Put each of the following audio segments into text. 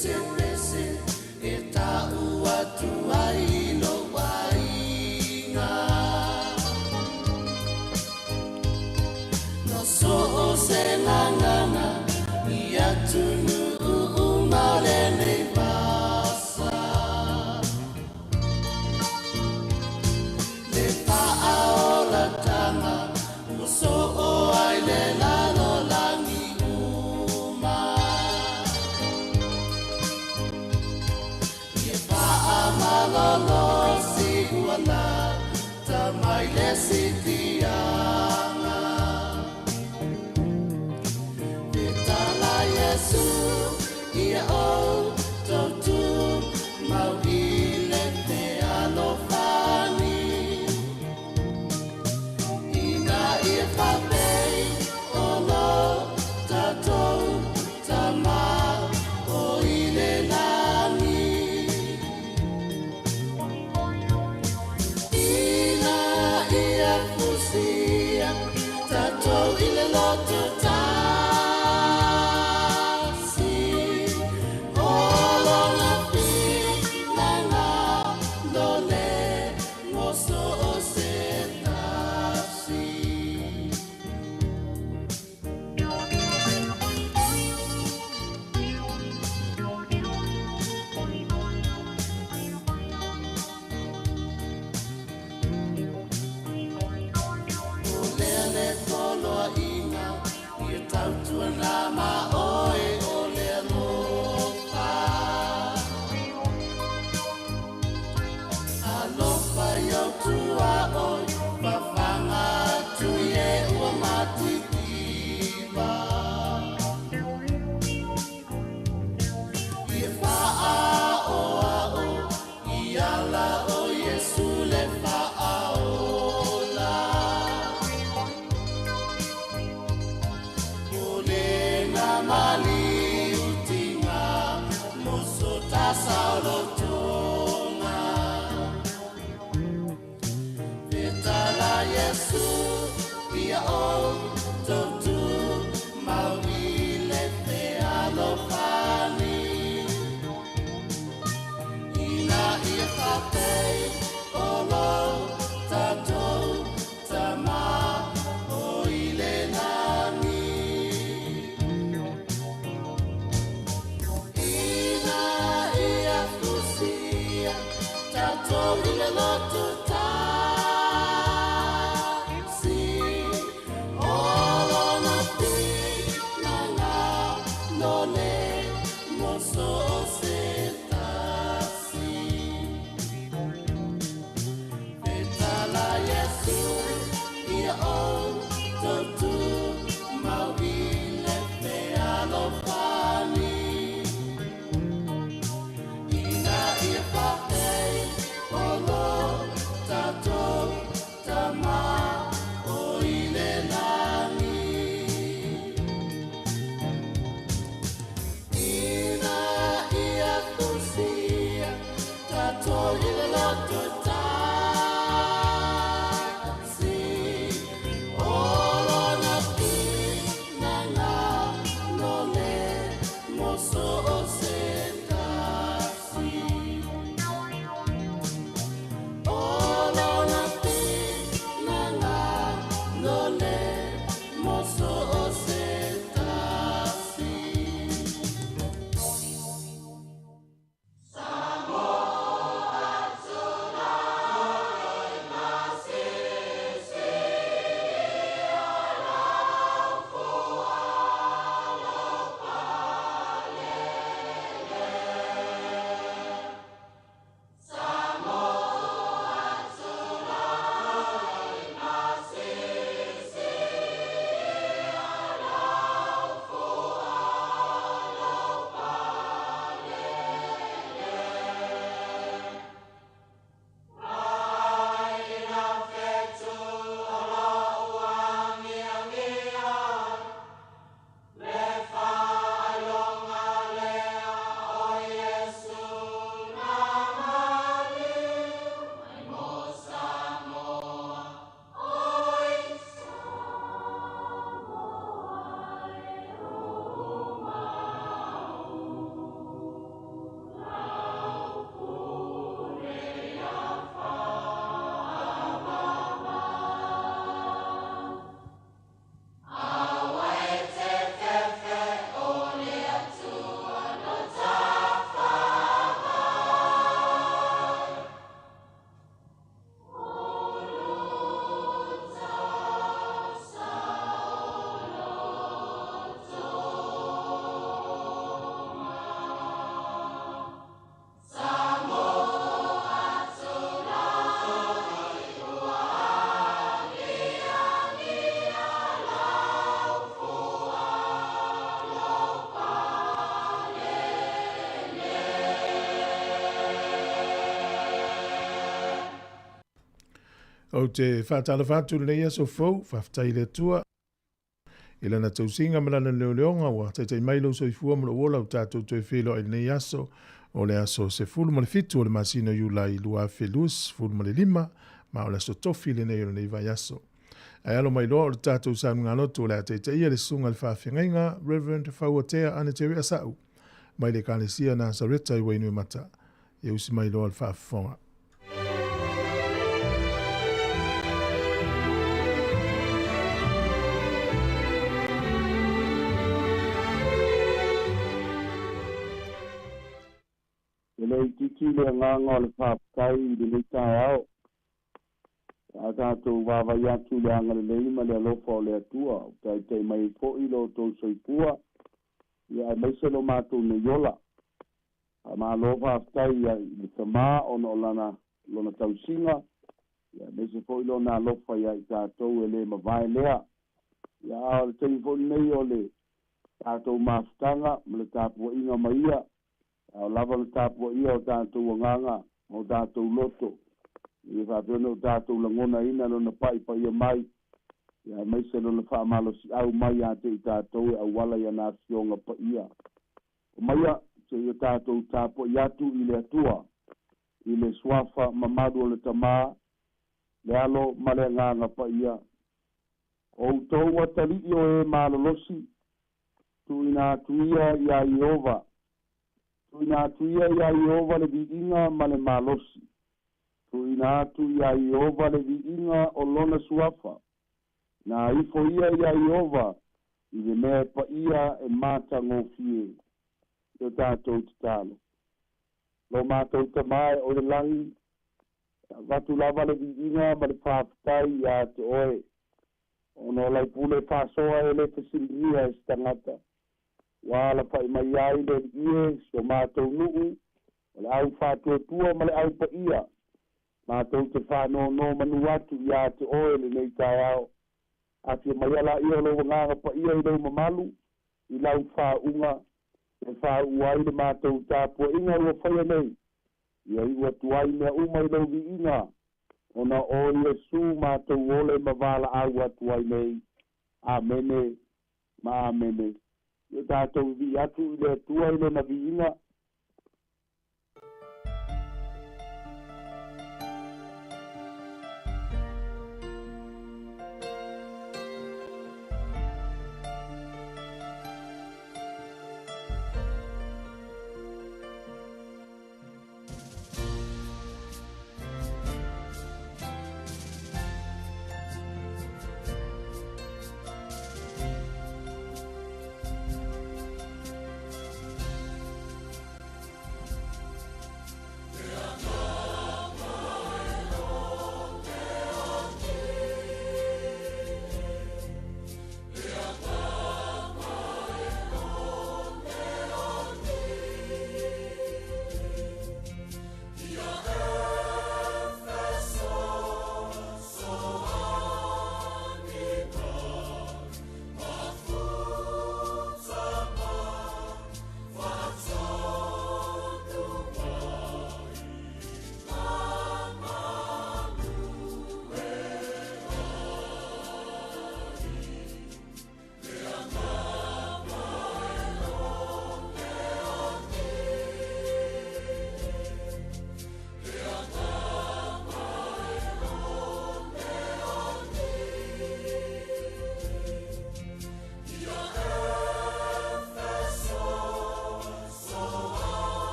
se pese e ta'u atu ai lou aiga. No so o se gagana i atunuu uma o lenei vasa. Le faaolatanga ua soo ai le lalolagi uma. Ia faamalolosi ua lata mai le sitiaga. Petala Iesu ia outou tumau i le fealofani, ina ia faapei o lo tatou Tama o i le lagi. Ina ia fusia tatou i le loto tasi, o lona finagalo le mo so o se tasi. O lea le poloaiga ia tautuana ma oe o le alofa. Alofa i ou tuaoi, fafaga atu i e ua matitiva. Ia faaoao i ala o Iesu le faaola. O lena maliutiga moso tasaolotoga. Petala Iesu ia outou tumau i le fealofani, ina ia faapei o lo tatou Tama o i le lagi. Ina ia fusia tatou i le loto tasi, o lona finagalo le mo so o se tasi. Petala Iesu ia outou tumau i le fealofani, ina ia faapei o lo Ou te faatalofa atu i lenei aso fou, faafetai i le Atua i Lana tausiga ma Lana leoleoga ua taitai mai lou soifua ma lou ola ua tatou toe feiloai i lenei aso, o le aso 17 o le masina o Iulai 2025, ma o le aso tofi lenei o lenei vaiaso. Ae alo mai loa o le tatou sauniga lotu o le a taitaia le susuga i le faafeagaiga Reverend Fauatea Anatere Asau mai le Ekalesia Nasareta i Wainuiomata. Ia usi mai loa le faafofoga. E le itiiti le agaga o le faafetai i lenei taeao. A tatou vaavaai atu i le agalelei ma le alofa o le Atua, ua taitai mai ai foi lo outou soifua, ia aemaise lo matou nei ola. Faamalo faafetai i le Tama ona o lana lona tausiga, ia aemaise foi lona alofa ia i tatou e le mavae lea. Ia a o le taimi foi lenei o le tatou mafutaga ma le tapuaiga ma ia, a o lava le tapuaia o tatou agaga ma o tatou loto, ia faapea ona o tatou lagonaina lona pa'ipaia mai, ia aemaise lona faamalosi'au mai ia te i tatou e auala i ana afioga paia. Omaia seia tatou tapua'i atu i le Atua i le suafa mamalu o le Tamā, le Alo ma le Agaga Paia. O outou atalii o e malolosi, tuuina atu ia iā Ieova, tuuina atu ia iā Ieova le viiga ma le malosi. Tuuina atu iā Ieova le viiga o lona suafa. Na ifo ia iā Ieova i le mea e paia e matagofie. I o tatou tatalo. Lo matou Tamā e oe i le lagi, e avatu lava le viiga ma le faafetai iā te oe, ona o lau pule faasoa e le fesiligia e se tagata, ua alafa'i mai ai le Alii e, si o matou nuu, o le au faatuatua ma le au paia, matou te faanonomanu atu iā te oe lenei taeao. Afio mai laia o lou Agaga Paia i lou mamalu, i lau faauuga, e faauu ai le matou tapuaiga ua faia nei, ia iu atu ai mea uma i lou viiga, ona o Iesu matou ole ma valaau atu ai nei. Amene ma amene. Ia tatou vivii atu i le Atua i Lona viiga.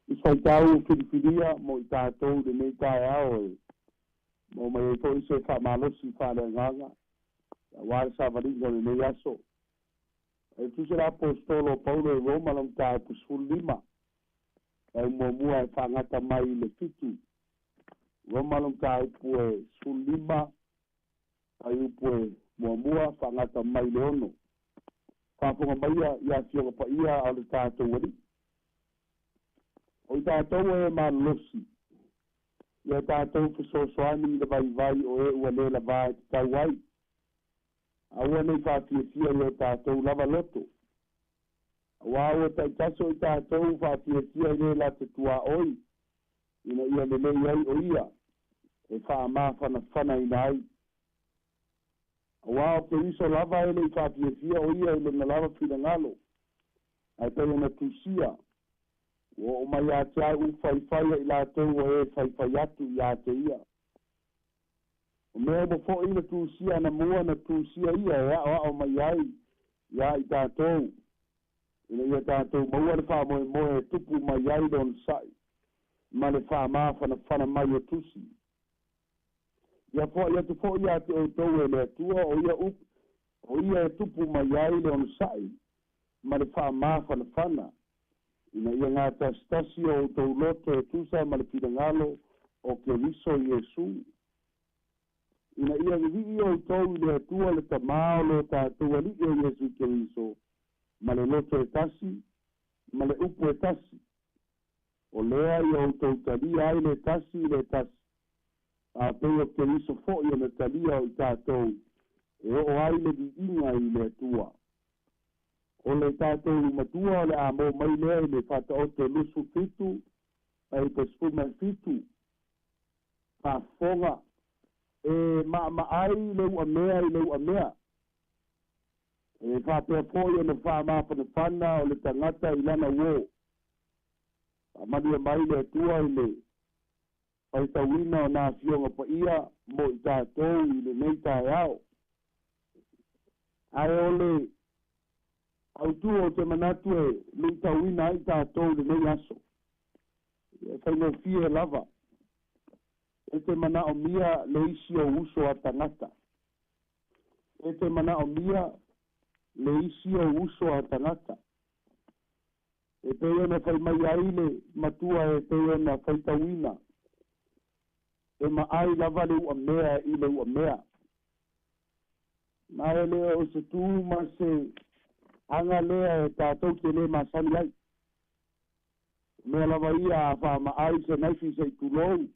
I faitau filifilia mo i tatou i lenei taeao e maua mai ai foi se faamalosi faaleagaga. Auā le savaliga o lenei aso. E tusa le aposetolo o Paulo i Roma lona mataupu 15, e muamua e faagata mai i le 7. Roma lona mataupu e 15, fuaiupu e muamua faagata mai i le 6. Faafofoga maia i afioga paia a o le tatou Alii. O i tatou e malolosi, ia tatou fesoasoani i le vaivai o e ua lē lavā e tatau ai. Aua nei faafiafia i o tatou lava loto. Auā ua taitasi o i tatou faafiafia i le late tuaʻoi, ina ia lelei ai o ia e faamafanafanaina ai. Auā o Keriso lava e le i faafiafia o ia i lona lava finagalo, ae pei ona tusia, ua oo mai ia te au faifai a i latou o e faifai atu ia te ia. O mea uma foʻi na tusia anamua na tusia ia e aʻoaʻo mai ai iā i tatou, ina ia tatou maua le faamoemoe e tupu mai ai le onosaʻi ma le faamafanafana mai o tusi. Ia foai atu foʻi iā te outou e le Atua o ia upu, o ia e tupu mai ai le onosaʻi ma le faamafanafana, ina ia gatasitasi o outou loto e tusa ma le finagalo o Keriso Iesu. Ina ia vivii outou i le Atua le Tamā o lo tatou Alii o Iesu Keriso ma le loto e tasi ma le upu e tasi. O lea ia outou talia ai le tasi i le tasi, a pei o Keriso foʻi ona talia o i tatou e oo ai le viiga i le Atua. O le tatou matua o le a mo mai lea i le Faataoto 27 ai po 17. Faafofoga e maamaai le uamea i le uamea. E faapea foʻi ona faamafanafana o le tagata i lana uō. Faamanuia mai le Atua i le faitauina o nā afioga paia mo i tatou i lenei taeao. Ae o le autū ou te manatu e luitauina ai tatou i lenei aso, e faigofie lava e te manaʻomia le isi ou uso a tagata. E te manaʻomia le isi ou uso a tagata. E pei ona fai mai ai le matua e pei ona faitauina, e maai lava le uamea i le uamea. Ma e le o se tū ma se aga lea e tatou te lē masani ai. O mea lava ia a faamaai se naifi se i tulou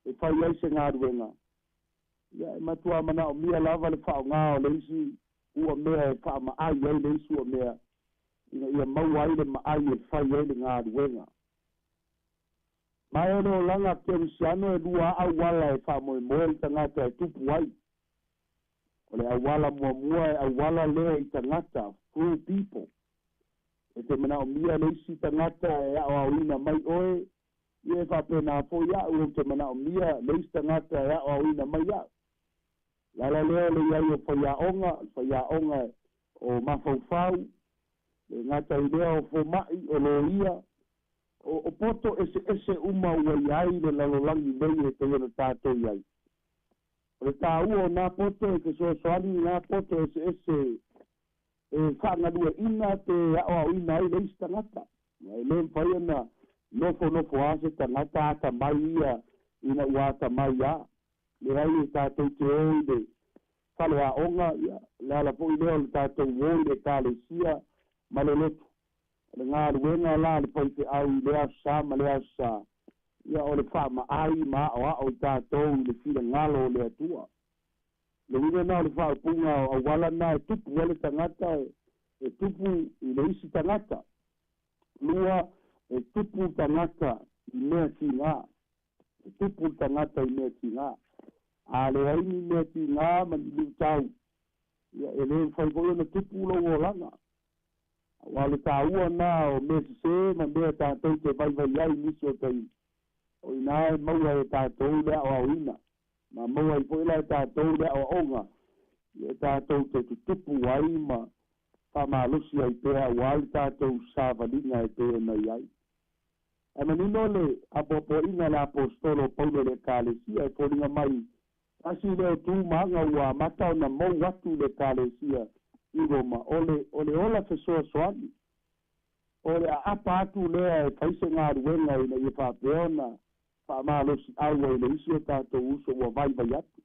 e fai ai se galuega, ia e matuā manaʻomia lava le faaaogā o le isi uamea e faamaai ai le isi uamea ina ia maua ai le maai e fai ai le galuega. Ma e o le olaga kerisiano e lua a auala e faamoemoe le tagata e tupu ai. O le auala muamua e auala lea i tagata, through people. E te manaʻomia le isi tagata e aʻoaoina mai oe, ia e faapenā foʻi aʻu ou te manaʻomia le isi tagata e aʻoaoina mai aʻu. Le ala lea o le i ai o faiaʻoga, le faiaʻoga o mafaufau, le gata i lea o fomaʻi, o loia, o poto eseese uma ua i ai le lalolagi nei e pei ona tatou i ai. O le tāua o nā poto e fesoasoani i nā poto eseese e faagalueʻina pe aʻoaʻoina ai le isi tagata. E lē mafai ona nofonofo a se tagata atamai ia ina ua atamai a. Leai e tatou te o i le fale aoga, ia, le ala foʻi lea o le tatou o i le ekalesia ma le lotu. O le galuega la a le faifeau i le aso Sa ma le aso Sa, ia o le faamaai ma aʻoaʻo i tatou i le finagalo o le Atua. Le uiga na o le faaupuga o auala na e tupu ai le tagata e tupu i le isi tagata. Lua, e tupu tagata i mea tigā. E tupu le tagata i mea tigā. A leai ni mea tigā ma ni luitau, ia e lē mafai foi ona tupu lou olaga. Auā le tāua na o mea sesē ma mea tatou te vaivai ai nisi o taimi, o inā e maua e tatou le aoaoina, ma maua ai foi la e tatou le aoaoga, ia e tatou te tutupu ai ma faamalosi ai pea auā le tatou savaliga e pei ona i ai. Ae manino le apoapoaiga a le aposetolo o Paulo i le Ekalesia e foliga mai Tasi lea o tu ma aga ua amata ona mou atu i le Ekalesia i Roma, o le o le ola fesoasoani, o le aapa atu lea e fai se galuega ina ia faapea ona faamalosiau ai i le isi o tatou uso ua vaivai atu.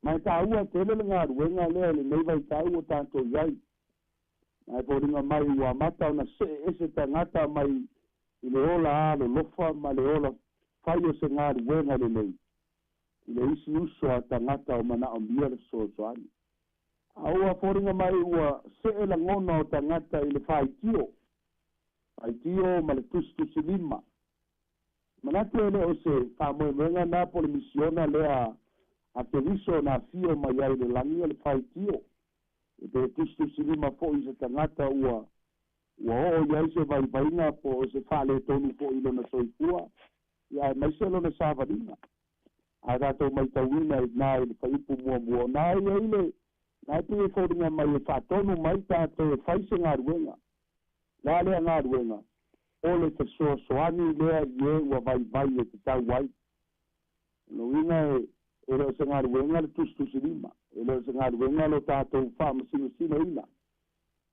Ma e taua tele le galuega lea i lenei vaitau ua tatou i ai. Ma e foliga mai ua amata ona see ese tagata mai i le ola alolofa ma le ola fai o se galuega lelei i le isi uso a tagata o manaomia le fesoasoani. A ua foliga mai ua see lagona o tagata i le faitio, faitio ma le tusitusilima. Manatu e le o se faamoemoega na po le misiona lea a Keriso na afio mai ai i le lagi o le faitio, e pe tusitusilima foi i se tagata ua ua oo i ai se vaivaiga po o se faaletonu foi i lona soifua, ia aemaise lona savaliga. A tatou matauina i ina i le fuaiupu muamua, o na e i ai le na e pei e foliga mai e faatonu mai tatou e fai se galuega. O le a lea galuega? O le fesoasoani lea i e ua vaivai e tatau ai. O lona uiga e e le o se galuega le tusitusilima, e le o se galuega lo tatou faamasinosinoina.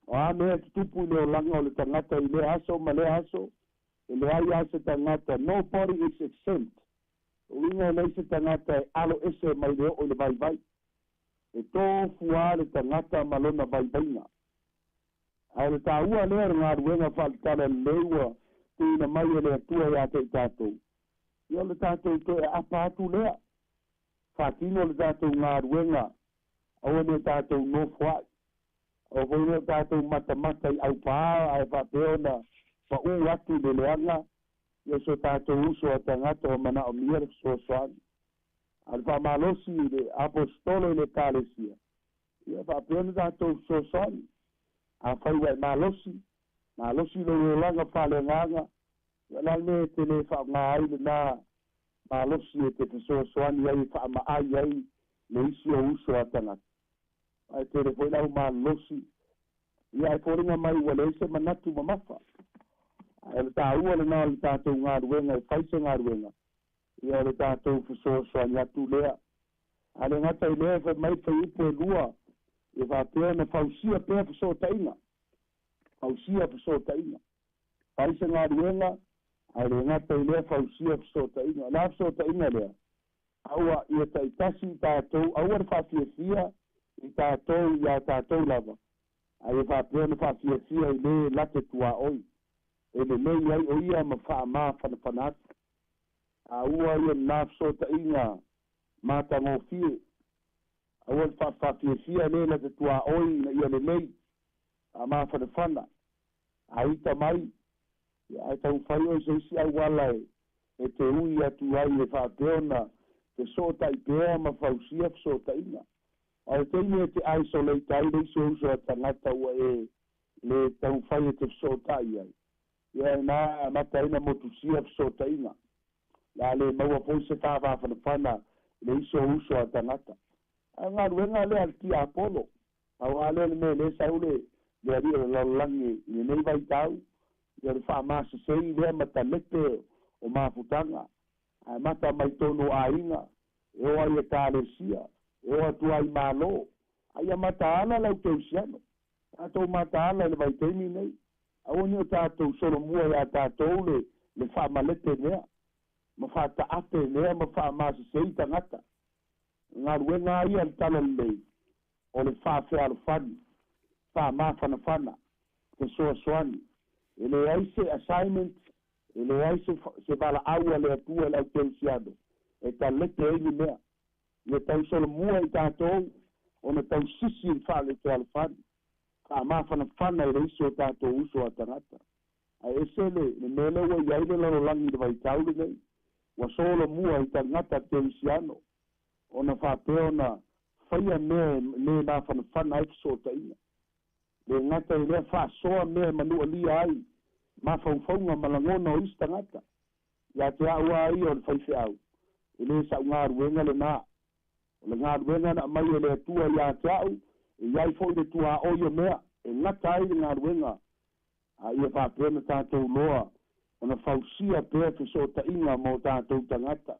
O a mea e tutupu i le olaga o le tagata i lea aso ma lea aso, e leai lava se tagata, nobody is exempt. O uiga e leai se tagata e alo ese mai le oo i le vaivai. E tofu lava le tagata ma lona vaivaiga. A o le taua lea o le galuega faaletala lelei ua tuuina mai e le Atua ia te i tatou, ia o le tatou toe aapa atu lea, faatino le tatou galuega, aua ne i tatou nofoai, aua foi ne i o tatou matamata i aupā ae faapea ona paʻu atu i le leaga ia so tatou uso a tagata ua manaomia le fesoasoani. A o le faamalosi i le Aposetolo i le Ekalesia, ia faapea ona tatou fesoasoani. Afai ua e malosi, malosi lou olaga faaleagaga, ia o le a le mea e te le faaaoga ai lena malosi e te fesoasoani ai e faamaai ai le isi ou uso a tagata? Ae tele foi lau malolosi, ia ae foliga mai ua leai se manatu mamafa. Ae o le taua lena o le tatou galuega e fai se galuega, ia o le tatou fesoasoani atu lea. A le gata i lea, fai mai fuaiupu e lua, ia faapea ona fausia pea fesootaiga, fausia fesootaiga. Fai se galuega, ae le gata i lea fausia fesootaiga. O le a fesootaiga lea? Aua ia taitasi i tatou, aua le faafiafia i tatou iā tatou lava, a ia faapea ona faafiafia i le late tuaoi, e lelei ai o ia ma faamafanafana atu. A ua ia lena fesootaiga matagofie, aua le faafiafia le late tuaoi ina ia lelei, faamafanafana, a ita mai, ia ae taumafai oe i se isi auala e te ui atu ai e faapea ona fesootai pea ma fausia fesootaiga. A o le taimi e te isolate ai le isi o uso a tagata ua e le taumafai e te fesootai ai, ia e na amata ai ona motusia fesootaiga. Le a le maua foi se faavafanafana i le isi o uso a tagata. A o le galuega lea a le tiapolo, pau lava lea o le mea o lea e sau le le alii o le lalolagi i lenei vaitau, ia o le faamasesei lea ma talepe o mafutaga, ae amata mai tonu o aiga, e oo ai i Ekalesia, e oo atu ai i Malo, a ia mataala le au kerisiano. Tatou mataala i le vaitaimi lenei, aua ne i o tatou solomua iā tatou le le faamalete lea, ma faataape lea ma faamasesei tagata. O galuega lava ia a le Talalelei, o le faafealofani, faamafanafana, fesoasoani. E leai se assignment, e leai se se valaau a le Atua i le au kerisiano e talete ai ni mea. Ia tausolomua i tatou ona tausisi i le faalefealofani, faamafanafana i le isi o tatou uso a tagata. Ae ese le le mea lea ua i ai le lalolagi i le vaitau lenei, ua solomua i tagata kerisiano ona faapea ona faia mea e le mafanafana ai fesootaiga. Le gata i lea, faasoa mea e manualia ai mafaufauga ma lagona o isi tagata. Ia te au lava ia o le faifeau, e le sa'u galuega lenā. O le galuega na aumai e le Atua ia te au, e i ai foi le tuaoi o mea e gata ai le galuega, a ia faapea ona tatou loa ona fausia pea fesootaiga ma o tatou tagata.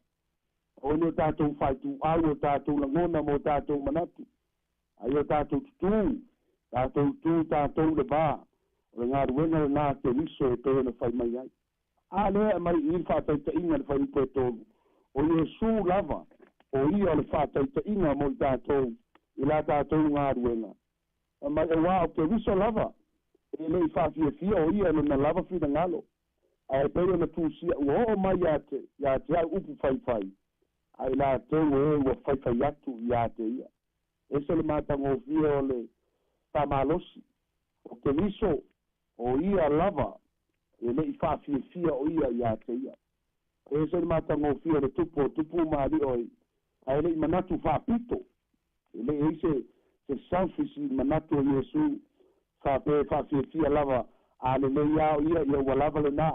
Aua nei o tatou faaituau o tatou lagona ma o tatou manatu, a ia tatou tutū, tatou tū tatou le va o le galuega lenā a Keriso e pei ona fai mai ai. A lea e aumai i i le faataitaiga i le fuaiupu e tolu, o Iesu lava o ia o le faataitaiga mo i tatou i la tatou galuega. Fai mai, Auā o Keriso lava e le i faafiafia o ia lona lava finagalo, ae pei ona tusia ua oo mai ia te, ia te au upu faifai, a i latou e ua faifai atu ia te ia. Ese le matagofie o le faamalosi o Keriso, o ia lava e le i faafiafia o ia ia te ia. Ese le matagofie o le tupu o tupu ma alii o ae le i manatu faapito, e le i ai se se selfish i manatu o Iesu faapea e faafiafia lava a lelei lava o ia, ia ua lava lenā,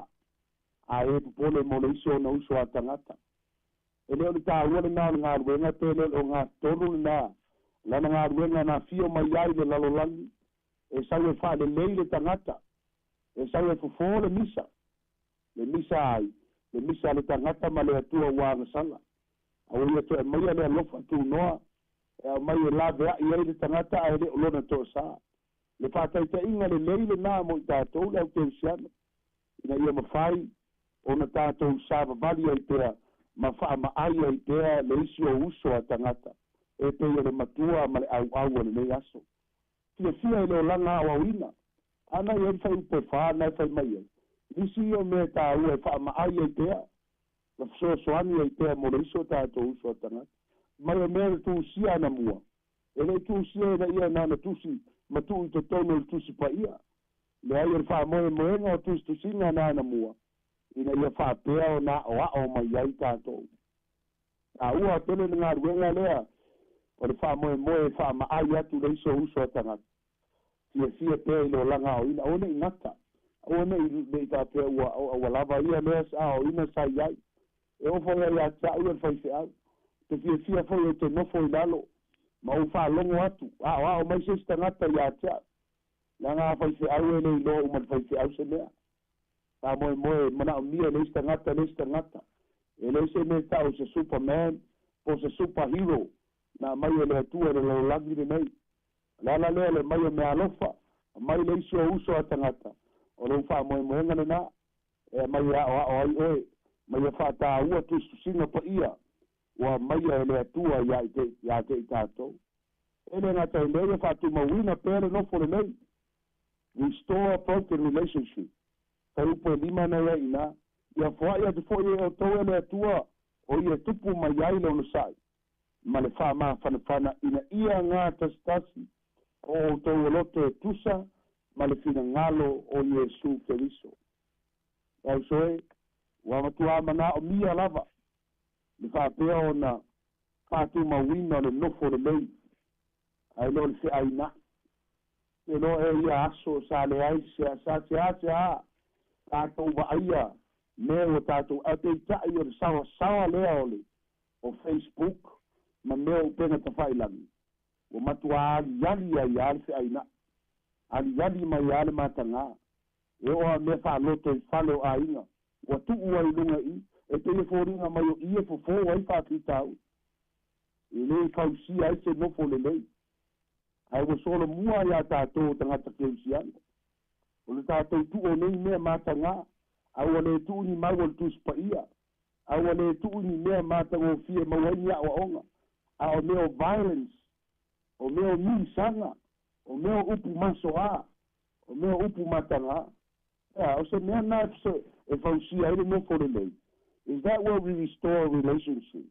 a e popole mo le isi ona uso a tagata. E le o le taua lenā o le galuega pe le o le ogatotonu lenā, o lana galuega na afio mai ai le lalolagi, e sau e faalelei le tagata, e sau e fofō le misa, le misa a ai? Le misa a le tagata ma le Atua ua agasala. A ua ia toe aumaia le alofa tunoa e aumai e laveai ai le tagata ae le o lona toasā. Le faataitaiga lelei lenā mo i tatou le au kerisiano, ina ia mafai ona tatou savavali ai pea ma faamaai ai pea le isi o uso a tagata e pei o le matua ma le auau o lenei aso. Fiafia i le olaga aoaoina. A na i ai le fuaiupu e fa na e fai mai ai, nisi ia o mea e taua e faamaai ai pea ma fesoasoani ai pea mo le isi o tatou uso a tagata. Mai o mea na tusia anamua, e le i tusia ina ia na ona tusi ma tuu i totonu o le Tusi Paia. Leai, o le faamoemoega o tusitusiga na anamua ina ia faapea ona aoao mai ai tatou. Taua tele le galuega lea o le faamoemoe e faamaai atu le isi o uso a tagata. Fiafia pea i le olaga aoina, aua ne i gata, aua ne i ne i faapea ua ua lava ia lea aoina sa i ai. E oo foi ia te au ia le faifeau, te fiafia foi ou te nofo i lalo ma ou faalogo atu, aoao mai se isi tagata ia te au. Leaga a faifeau e le iloa uma e le faifeau se mea. Faamoemoe manaomia e le isi tagata le isi tagata. E leai se mea e tau o se superman po o se superhero na aumai e le Atua i le lalolagi lenei. O le ala lea o le aumai o meaalofa, aumai le isi ou uso a tagata, o lou faamoemoega lenā, e aumai e aoao ai oe, ma ia faataua tusitusiga paia ua aumaia e le Atua ia te i tatou. E le gata i lea, ia faatumauina pea le nofo lelei. Restore broken relationship. Fuaiupu e lima na ia i ina. Ia foai atu foi e outou e le Atua o ia e tupu mai ai le onosai ma le faamafanafana ina ia gatasitasi o outou oloto e tusa ma le finagalo o Iesu Keriso. E auso e, ua matuā manaomia lava le faapea ona faatumauina o le nofo lelei ae le o le feaina'i. Ke loa e ia aso sa leai se sa seasea tatou vaaia mea ua tatou ae peitai o le saoasaoa lea o le o Facebook ma mea o upega tafailagi ua matuā aliali ai lava le feaina'i, aliali mai lava le matagā. E oo lava mea faaloto i fale o aiga ua tuu ai i luga i i, e pei e foliga mai o i e fofo ai faafitauli. E le fausia ai se nofo lelei, ae ua solomua iā tatou o tagata kerisiano. O le tatou tuu o nei mea matagā, a ua le tuu ni mau o le Tusi Paia, a ua le tuu ni mea matagofie e maua ai ni aoaoga, a o mea o violence, o mea o milisaga, o mea o upu masoa, o mea o upu matagā. Ea, o se mea na e fausia ai le nofo lelei? Is that where we restore relationship?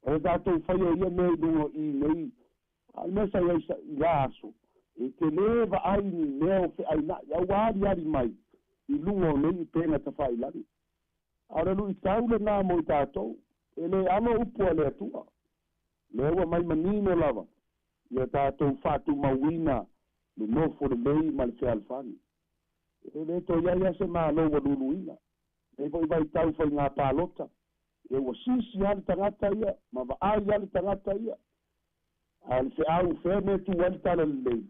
O le tatou faia ia mea i luga o i nei, a o le mea sa i ai i la aso, e tele vaai ni mea o feaina'i, a ua aliali mai i luga o nei upega tafailagi. A o le luitau lenā mo i tatou, e le alo upu a le Atua. Lea ua mai manino lava ia tatou faatumauina le nofo lelei ma le fealofani. E le toe i ai lava se Malo ua luluina. Nei foi vaitau faiga palota, ia ua sisi lava le tagata ia ma vaai lava le tagata ia. A o le feau, fea mea e tu ai le tala lelei?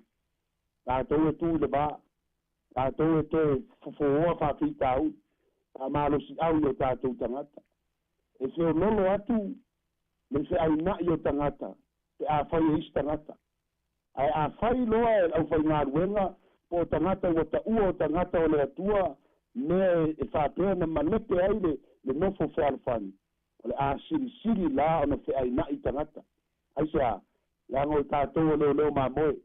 Tatou e tu i le va, tatou e toe fofooa faafitauli, faamalosiau i o tatou tagata. E feololo atu le feaina'i o tagata pe afai e isi tagata. Ae afai loa e le aufaigaluega po o tagata ua taua o tagata o le Atua mea e faapea ona malepe ai le le nofo fealofani, o le a silisili la ona feaina'i tagata. Aisea? Leaga o tatou o leoleo mamoe,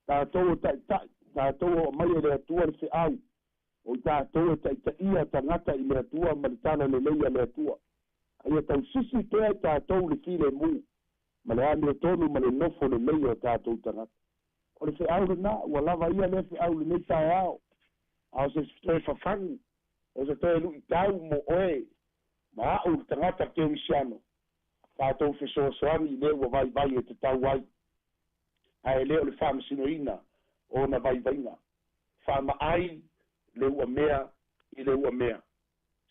tatou o ta'ita'i, tatou o aumaia e le Atua le feau, o i tatou e ta'ita'ia tagata i le Atua ma le tala lelei a le Atua. A ia tausisi pea i tatou le filemu ma le amiotonu ma le nofo lelei o tatou tagata. O le feau lenā, ua lava ia lea feau i lenei taeao, a o se toe fafagu, o se toe luʻitau mo oe ma aʻu le tagata kerisiano, tatou fesoasoani i le ua vaivai e tatau ai, ae le o le faamasinoina o ona vaivaiga. Faamaai le uamea i le uamea.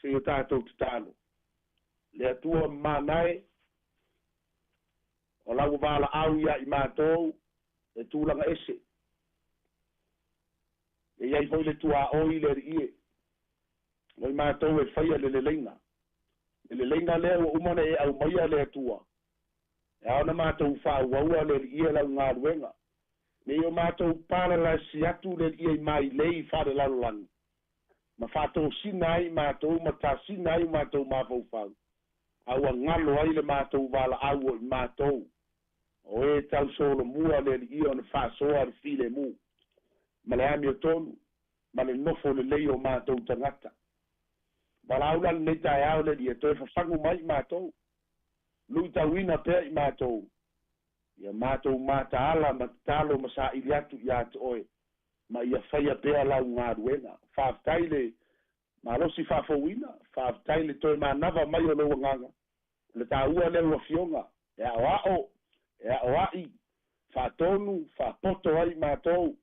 Se i o tatou tatalo. Le Atua mamana e, o la ua valaau ia i matou e tulaga ese. E i ai foi le tuaoi i le Alii e, mo i matou e faia le leleiga. Le leleiga lea ua uma ona e aumaia le Atua, e ao ona matou faaauaua le Alii e lau galuega. Ne i o matou palalasi atu le Alii e i mailei faalelalolagi, ma faatosina ai matou ma tasina ai o matou mafaufau, a ua galo ai le matou valaau o i matou, o e tau solomua le Alii ona faasoa le filemu, ma le amiotonu, ma le nofo lelei o matou tagata. Valaau la lenei taeao le Alii e toe fafagu mai i matou, luitauina pea i matou, ia matou mataala ma tatalo ma saili atu ia te Oe, ma ia faia pea Lau galuega. Faafetai le malosi faafouina, faafetai le toe manava mai o Lou Agaga. O le taua lea o Afioga e aoao, e aoa'i, faatonu, faapoto ai i matou,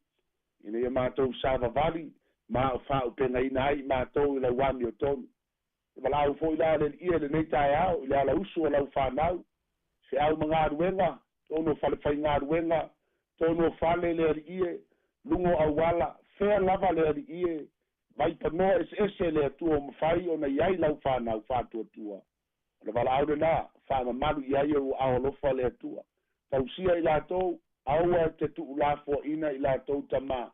ina ia matou savavali ma o faaaupegaina ai i matou i Lau amiotonu. E valaau foi la le Alii i lenei taeao i le alausu o lau fanau, feau ma galuega, tonu o falefaigaluega, tonu o fale le Alii e, luga o auala, fea lava le Alii e, vaipanoa eseese le Atua o mafai ona i ai lau fanau faatuatua. O le valaau lena, faamamalu i ai ou aao alofa le Atua. Tausia i latou, aua e te tuulafoaina i latou tama,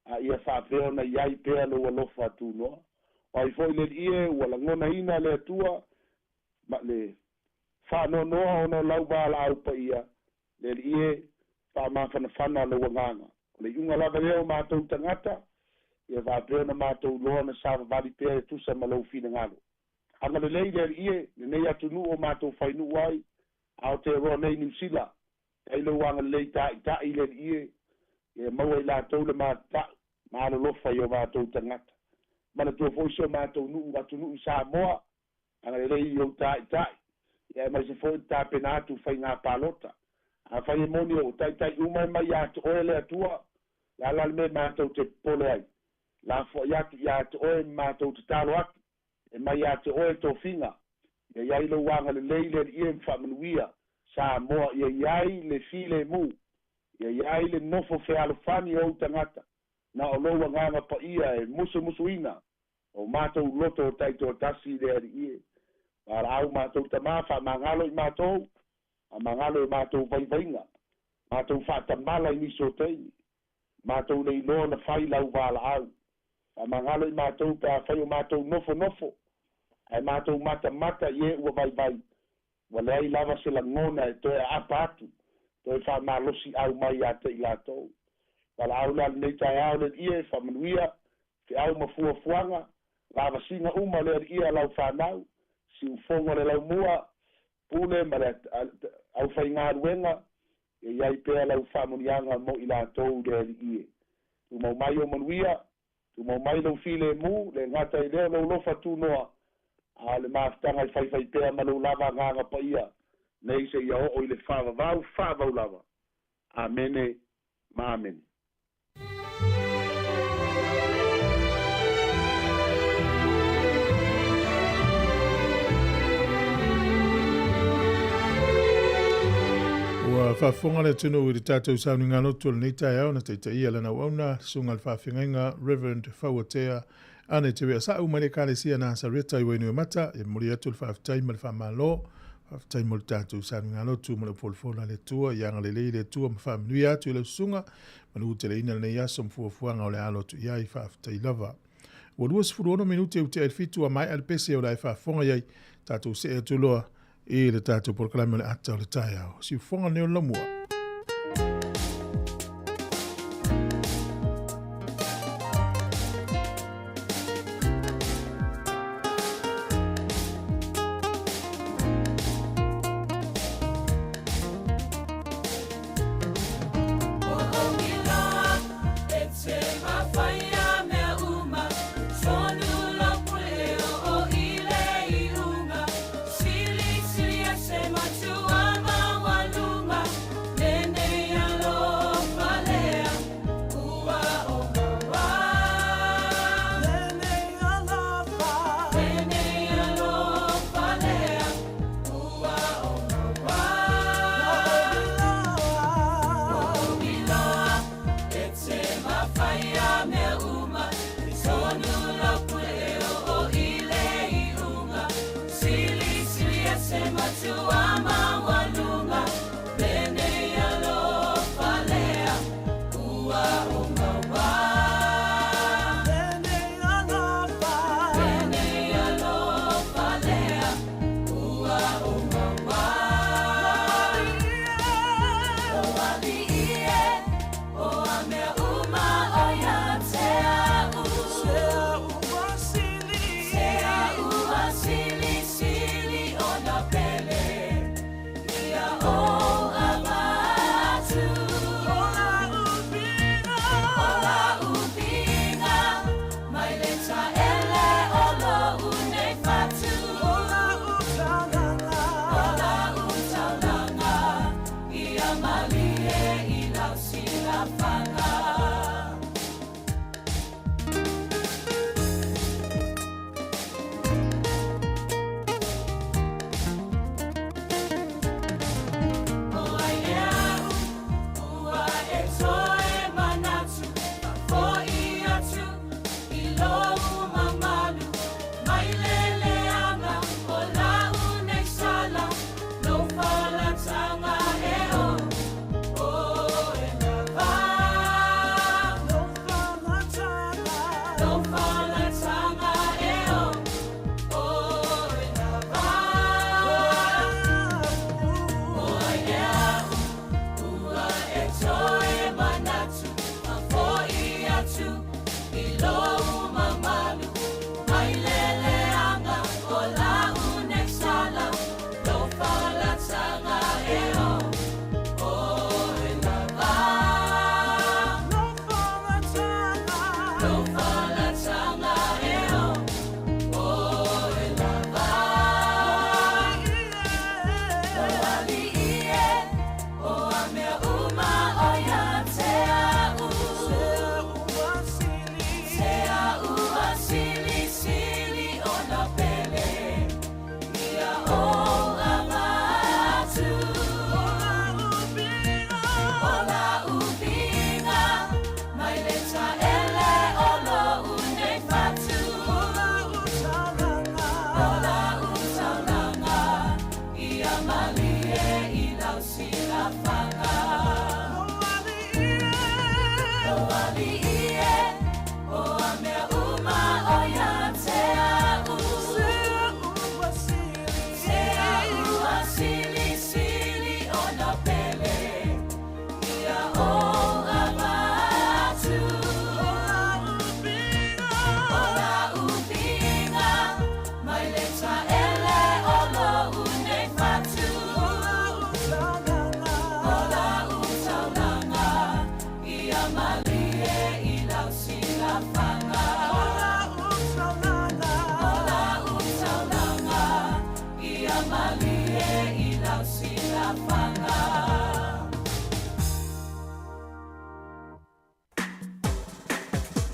a ia faapea ona i ai pea lou alofa tunoa. O ai foi le Alii e ua lagonaina le Atua ma le faanoanoa ona o lau valaau paia, le Alii e, faamafanafana lou agaga. O le iuga lava lea o matou tagata, ia faapea ona matou iloa ona savavali pea e tusa ma lou finagalo. Agalelei le Alii e, lenei atunuu o matou fainuu ai, Aotearoa nei Niu Sila, Kai lou agalelei ta'ita'i le Alii e, ia maua i latou le matata'u ma alolofa i o matou tagata. Manatua foi si o matou nuu atunuu i Samoa, agalelei i ou ta'ita'i, ia aemaise foi le tapena atu faiga palota. Afai e moni o ta'ita'i uma e mai ia te Oe le Atua, le a la le mea matou te popole ai? Lafoai atu ia te Oe ma matou tatalo atu, E mai ia te oe tofiga, ia i ai lou agalelei le Alii e ma faamanuia Samoa, ia i ai le filemu, ia i ai le nofo fealofani o ou tagata, na o lou agaga paia e musumusuina o matou loto taitoatasi i le Alii e. Valaau matou tama, faamagalo i matou, faamagalo i matou vaivaiga, matou faatamala i nisi o taimi, matou le iloa na fai lau valaau. Faamagalo i matou pe afai o matou nofonofo, ae matou matamata i e ua vaivai, ua leai lava se lagona e toe aapa atu, toe faamalosiau mai ia te i latou. Valaau la lenei taeao le Alii e, faamanuia, feau ma fuafuaga, lavasiga uma le Alii a lau fanau, siufogo le laumua, pule ma le aufaigaluega, ia i ai pea lau faamanuiaga mo i latou le Alii e. Tumau mai ou manuia, tumau mai lou filemu, le gata i lea o lou lofa tunoa, a o le mafutaga e faifai pea ma lou lava agaga paia nei seia oo i le faavavau faavau lava. Amene ma amene. Ua faafofoga le atunuu i le tatou sauniga lotu o lenei taeao na taitaia lana auauna, le Susuga i le Faafeagaiga Reverend Fauatea Ane Te Weasa'u mai le Ekalesia Nasareta i Wainuiomata. E momoli atu le faafetai ma le faamalo. Faafetai mo le tatou saligalotu ma le upolufola le Atua, ia agalelei le Atua ma faamanuia atu i lau susuga, manuteleina lenei aso ma fuafuaga o le alo atu i ai, faafetai lava. Ua 26 minute ua tea i le 7 ua maea le pese o le a e faafofoga i ai, tatou see atu loa i le tatou polokalame o le ata o le taeao. Siufofoga lenei o le laumua.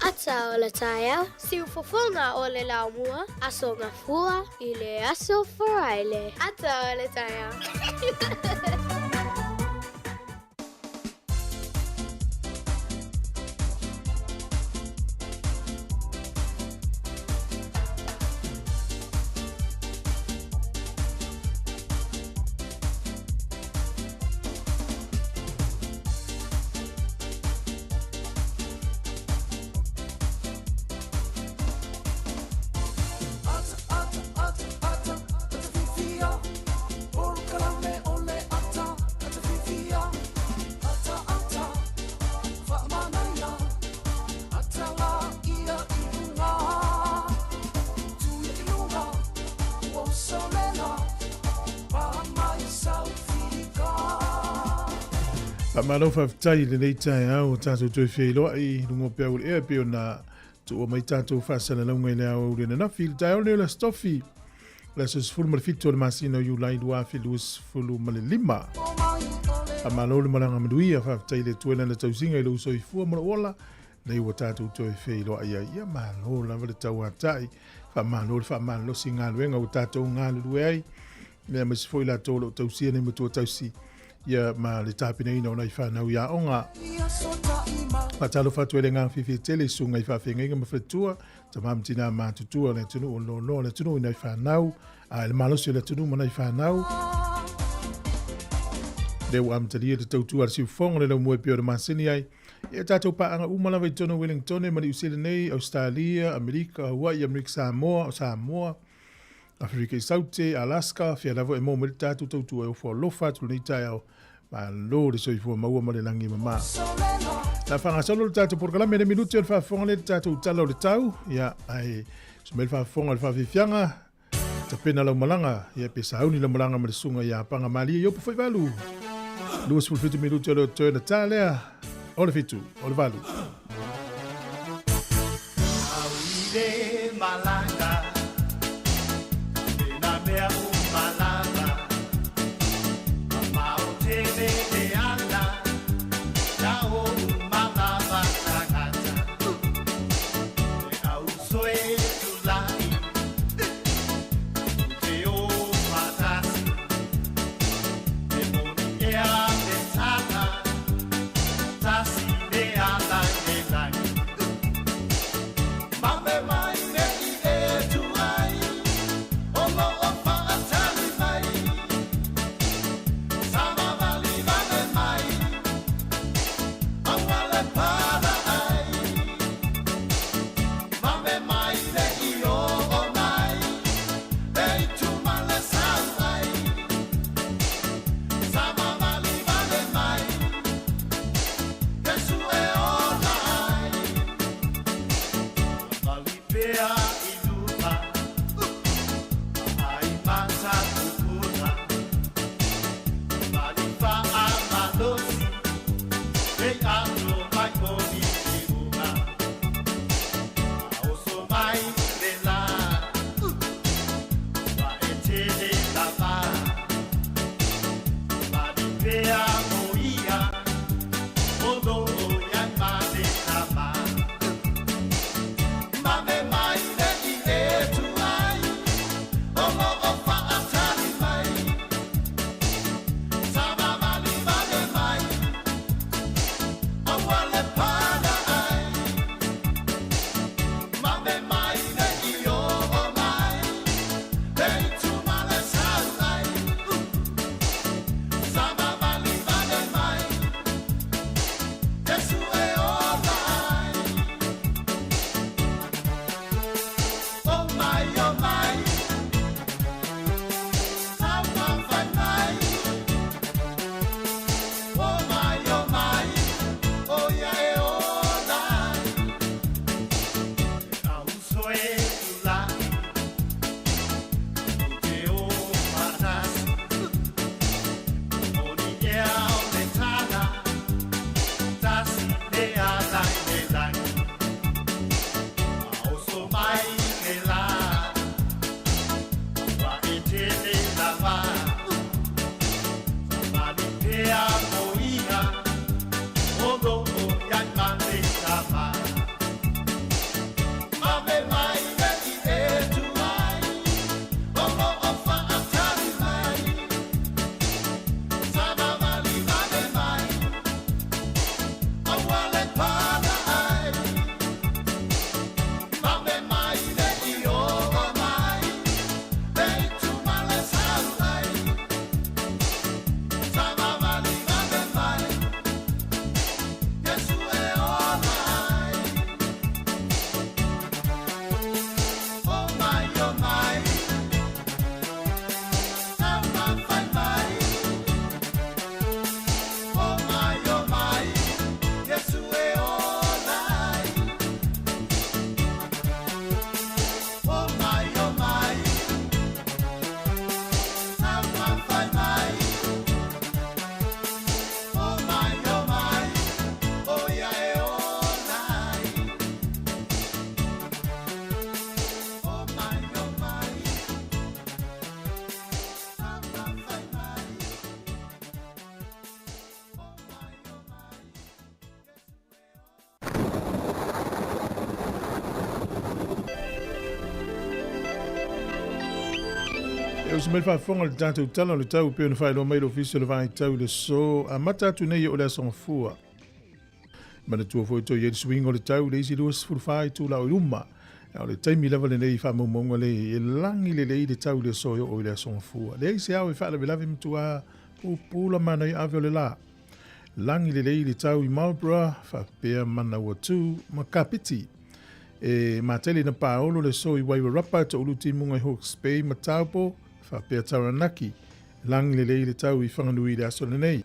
Ata o le taeao, siufofoga o le laumua, Aso Gafua i le Aso Faraile. Ata o le taeao. Faamalo faafetai i lenei taeao ua tatou toe feiloai i luga o peau o le ea e pei ona tuua mai tatou faasalalauga i le aoauli ananafi. I le taeao lenei o le Aso Tofi, o le aso 17 o le masina o Iulai 2025. Faamalo le malaga manuia, faafetai i le Atua i Lana tausiga i lou soifua ma lou ola, nei ua tatou toe feiloai ai. Ia malo lava le tauatai, faamalo le faamalolosi i galuega ua tatou galulue ai, mea aemaise foi latou o lo o tausia nei matua tausi ia ma le tapenaina o nai fanau i aoga. Faatalofa atu ai le agaga fiafia tele i susuga i faafeagaiga ma faletua, tama ma tina matutua o le atunuu o loaloa o le atunuu i nai fanau, a i le malosi o le atunuu ma nai fanau. Lea ua amatalia le tautua a le siufofoga o le laumua e pei ona masani ai. Ia tatou paaga uma lava i totonu o Wellingtone ma Niu Sila nei, Ausetalia, Amerika, Hawaii, Amerika Samoa, o Samoa, Aferika i Saute, Alaska, fea lava e maua mai le tatou tautua e ofo alofa atu lenei taeao. Malo le soifua maua ma le lagi e mama. La faagasolo le tatou polokalame le minute o le faafofoga lea le tatou tala o le tau. Ia, ai, sumai le faafofoga le faafiafiaga, tapena lau malaga, ia pe sauni lau malaga ma le susuga ia Paga Malie Iopu Faivalu. 27 minute o le toe na ta lea, o le fitu, o le valu. E usi mai le faafofoga i le tatou Tala o le Tau e pei ona faailoa mai le Ofisa o le Vaitau i le aso amata atu nei o le Aso Gafua. Manatua foi toe i ai le suiga o le tau i le isi 24 itula o i luma. A o le taimi lava lenei i faamaumauga nei e lagi lelei le tau i le aso e oo i le Aso Gafua. Leai se ao e faalavelave matua pupula manaia ave o le la. Lagi lelei le tau i Marlborough faapea Manawatu ma Kapiti. E matele ina paolo le aso i Wairarapa, Toulu Timuga i Hawke's Bay ma Taupo faapea Taranaki. Lagi lelei le tau i Whanganui i le aso lenei.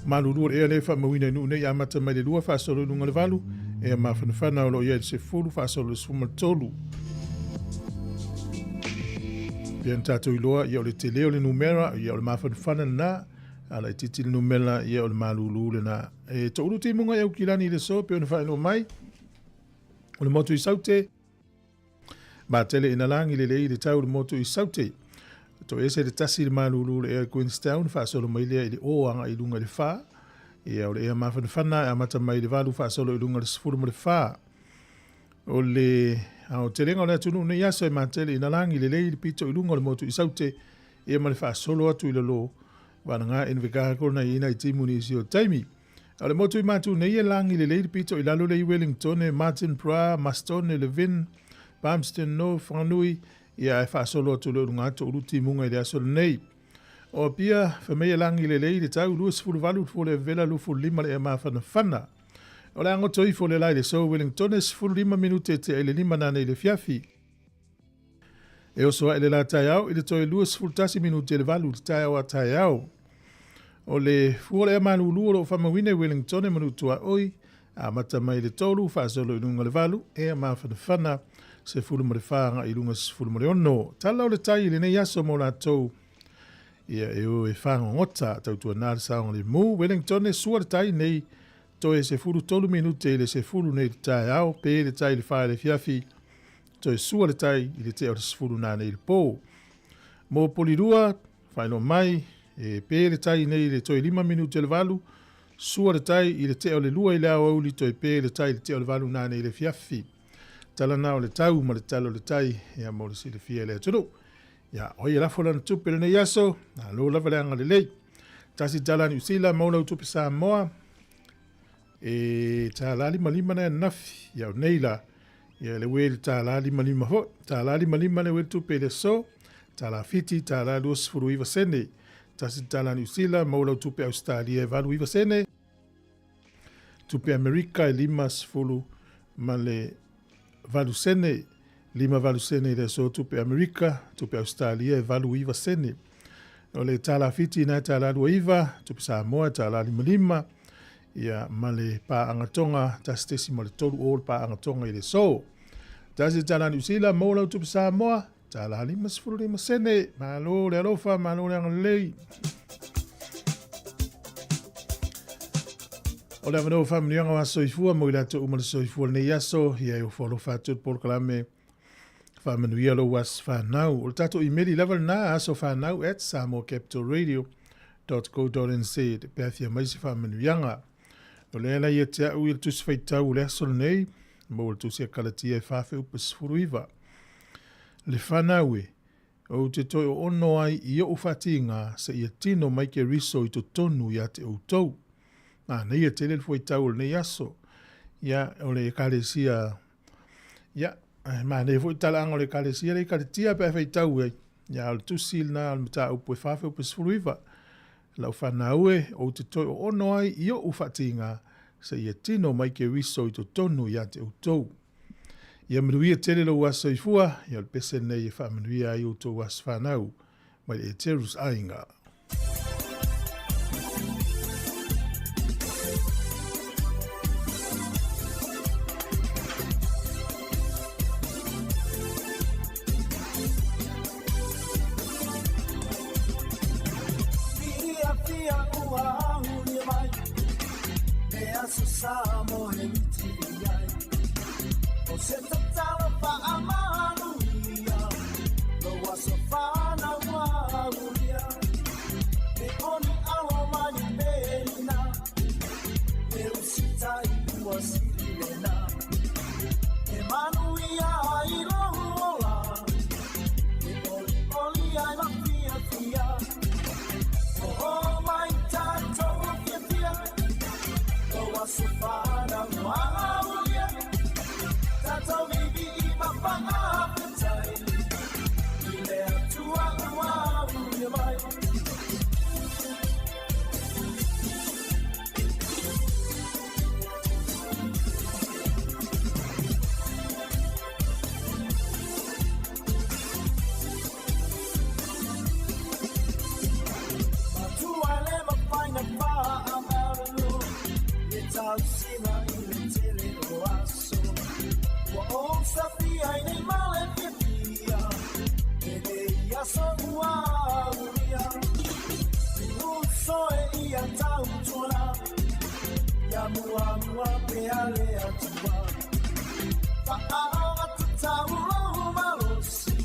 Malulu o le ea lea e faamauina i nuu nei amata mai le 2 faasolo i luga o le 8, ea mafanafana o lo o i ai le 10 faasolo i le 13. Pea na tatou iloa, ia o le tele o le numera, ia o le mafanafana lena, a laitiiti le numera, ia o le malulu lena. E toulu timuga i Aukilani i le aso, pei ona faailoa mai, o le motu i Saute, Matele ina lagi lelei le tau i le motu i Saute. Toese le tasi le malulu le ea i Queenstown, faasolo mai lea i le o agai i luga i le fa. Ia o le ea mafanafana e amata mai i le valu faasolo i luga i le sefulu ma le fa. O le aotelega o le atunuu nei aso e matele ina lagi lelei le pito i luga o le motu i Saute, ia ma le faasolo atu i lalo vanaga Invercargill na i ina i timu nisi o taimi. A o le motu i Matu nei e lagi lelei le pito i lalo le i Wellingtone, Martinborough, Mastone, Levin, Palmerston North, Whanganui, ia ae faasolo atu le uluga atu o ulu timuga i le aso lenei. O Apia, fai mai e lagi lelei le tau 28 le fua le vela 25 le ea mafanafana. O le a goto ifo le la i le so Wellingtone 15 minute e tea i le lima nanei i le afiafi. E oso ae le la taeao i le toe 21 minute i le valu i le taeao a taeao. O le fua o le ea malulu o lo o faamauina i Wellington e Manutuaoi, amata mai i le tolu faasolo i luga o le valu, ea mafanafana, 14 agai i luga 16. Tala o le tai i lenei aso mo latou ia e o e fagogota tautuana le saogalemu. Wellington e sua le tai nei toe 13 minute i le 10 nei le taeao, pe le tai i le 4 i le afiafi, toe sua le tai i le tea o le 10 nanei i le pō. Mō Polirua, faailoa mai, e pē le tai nei i le toe 5 minute le 8, sua le tai i le tea o le 2 i le aoauli, toe pē le tai i le tea o le 8 nanei i le afiafi. Tala na o le tau ma le tala o le tai, ia mo le silafia e le atunuu. Ia, o ai e lafo lana tupe lenei aso, malo lava le agalelei. Tasi tala Niu Sila, maua lau tupe Samoa, e tālā lima lima na ananafi, ia o nei la, ia le ue le tālā lima lima foi, tālā lima lima le ue le tupe i le aso, tālā fiti, tālā 29 sene. Tasi tala Niu Sila, maua lau tupe Ausetalia e 89 sene, tupe Amerika e 50 ma le 8 sene, 58 sene i le aso tupe Amerika, tupe Ausetalia e 89 sene. O le tālā Fiti na e tālā 29, tupe Samoa e tālā 55, ia ma le pāaga Tonga, 1.3 o le pāaga Tonga i le aso. Tasi tālā Niu Sila, maua lau tupe Samoa, tālā 55 sene. Malo le alofa, malo le agalelei. O le avanoa o faamanuiaga o aso soifua mo i latou uma le soifua lenei aso, ia e ofo alofa atu le polokalame faamanuia lou aso fanau. O le tatou imeli lava lena, asofanau@samoacapitalradio.co.nz pe afia mai se faamanuiaga. O lea la ia te au i le tusi faitau o le aso lenei, maua le tusi a Kalatia e 4 fuaupu 19. Le fanau e, ou te toe oono ai i o'u faatīgā seia tino mai Keriso i totonu iā te outou. Manaia tele le fuaitau o lenei aso. Ia, o le Ekalesia, ia, manaia foi le talaaga o le Ekalesia le i Kalatia pe a faitau ai. Ia, o le tusi lena o le mataupu e 4 fuaupu 19. Lau fanau e, ou te toe oono ai i o'u faatīgā seia tino mai Keriso i totonu iā te outou. Ia manuia tele lou aso soifua, ia o le pese lenei e faamanuia ai outou aso fanau mai le Eterus Aiga. Fia ua huli mai Le aso sa mo he miti ai O se tatalo faamanuia Lo aso fanau aulia. Faamuamua pea le Atua. Faaogatataua lou malosi,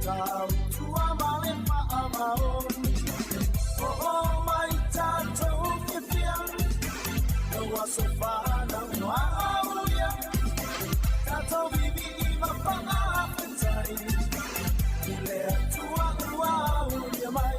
tautua ma le faamaoni. Oo mai tatou fiafia, lau aso fanau ua aulia. Tatou vivii ma faafetai, i le Atua ua aulia mai.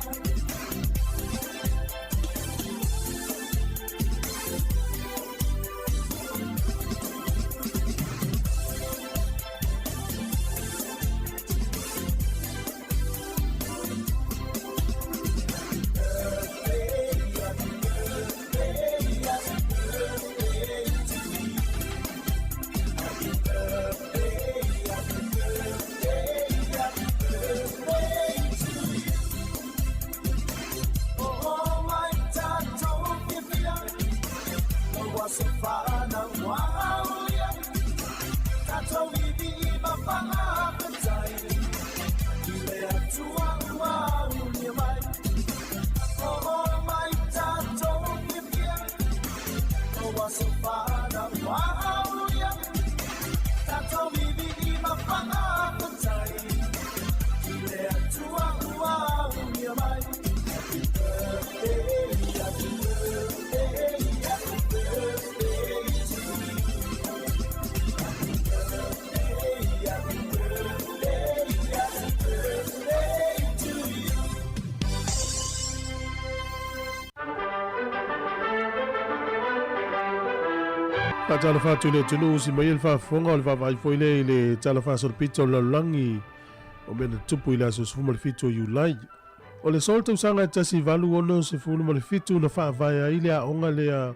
Oo mai tatou fiafia, lau aso fanau ua aulia. Tatou vivii ma faafetai, i le Atua ua aulia mai. Oo mai tatou fiafia, lau aso fanau ua aulia. Tatou vivii ma faafetai, i le Atua ua aulia mai. Happy birthday, happy birthday, happy birthday to you. Happy birthday, happy birthday, happy birthday to you. Faatalofa atu i le atunuu usi mai ai le faafofoga o le vaavaai foi lea i le Tala Faasolopito o le Lalolagi o mea na tutupu i le aso 17 o Iulai. O le solo tausaga e 1867 na faavae ai le aoga lea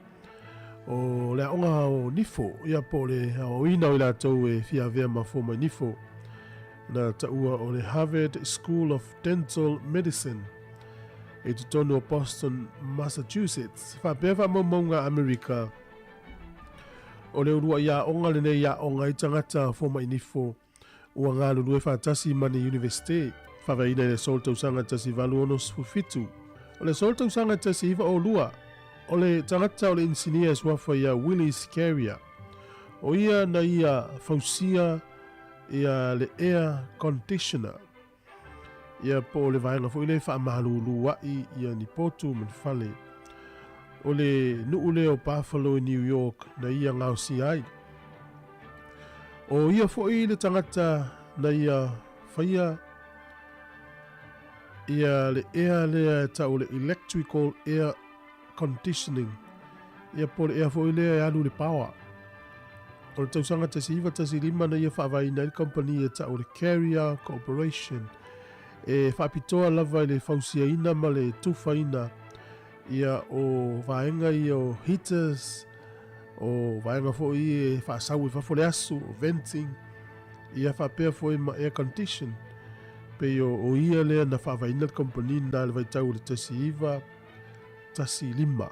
o le aoga o nifo, ia po o le aoaoina o i latou e fia avea ma fomai nifo. Na taua o le Harvard School of Dental Medicine i totonu o Boston, Massachusetts. Faapea faamaumauga a Amerika, o le uluai aoga lenei i aoga ai tagata fomai nifo ua galulue faatasi ma ni Iunivesite, faavaeina i le aso o le tausaga 1867. O le aso o le tausaga 1902, o le tagata o le inisinia e suafa ia Willis Carrier, o ia na ia fausia ia le air conditioner, ia po o le vaega foi lea e faamalulu ai ia ni potu ma ni fale. O le nuu lea o Buffalo i New York na ia gaosia ai. O ia foi le tagata na ia faia ia le ea lea e tau o le electrical air conditioning, ia po o le ea foi lea e alu i le power. O le tausaga 1915 na ia faavaeina ai le kamupani e tau o le Carrier Corporation, e faapitoa lava i le fausiaina ma le tufaina ia o vaega ia o heaters, o vaega foi e faasau i fafo le asu, o venting, ia faapea foi ma air condition. Pei o ia lea na faavaeina le kamupani na i le vaitau o le 1915.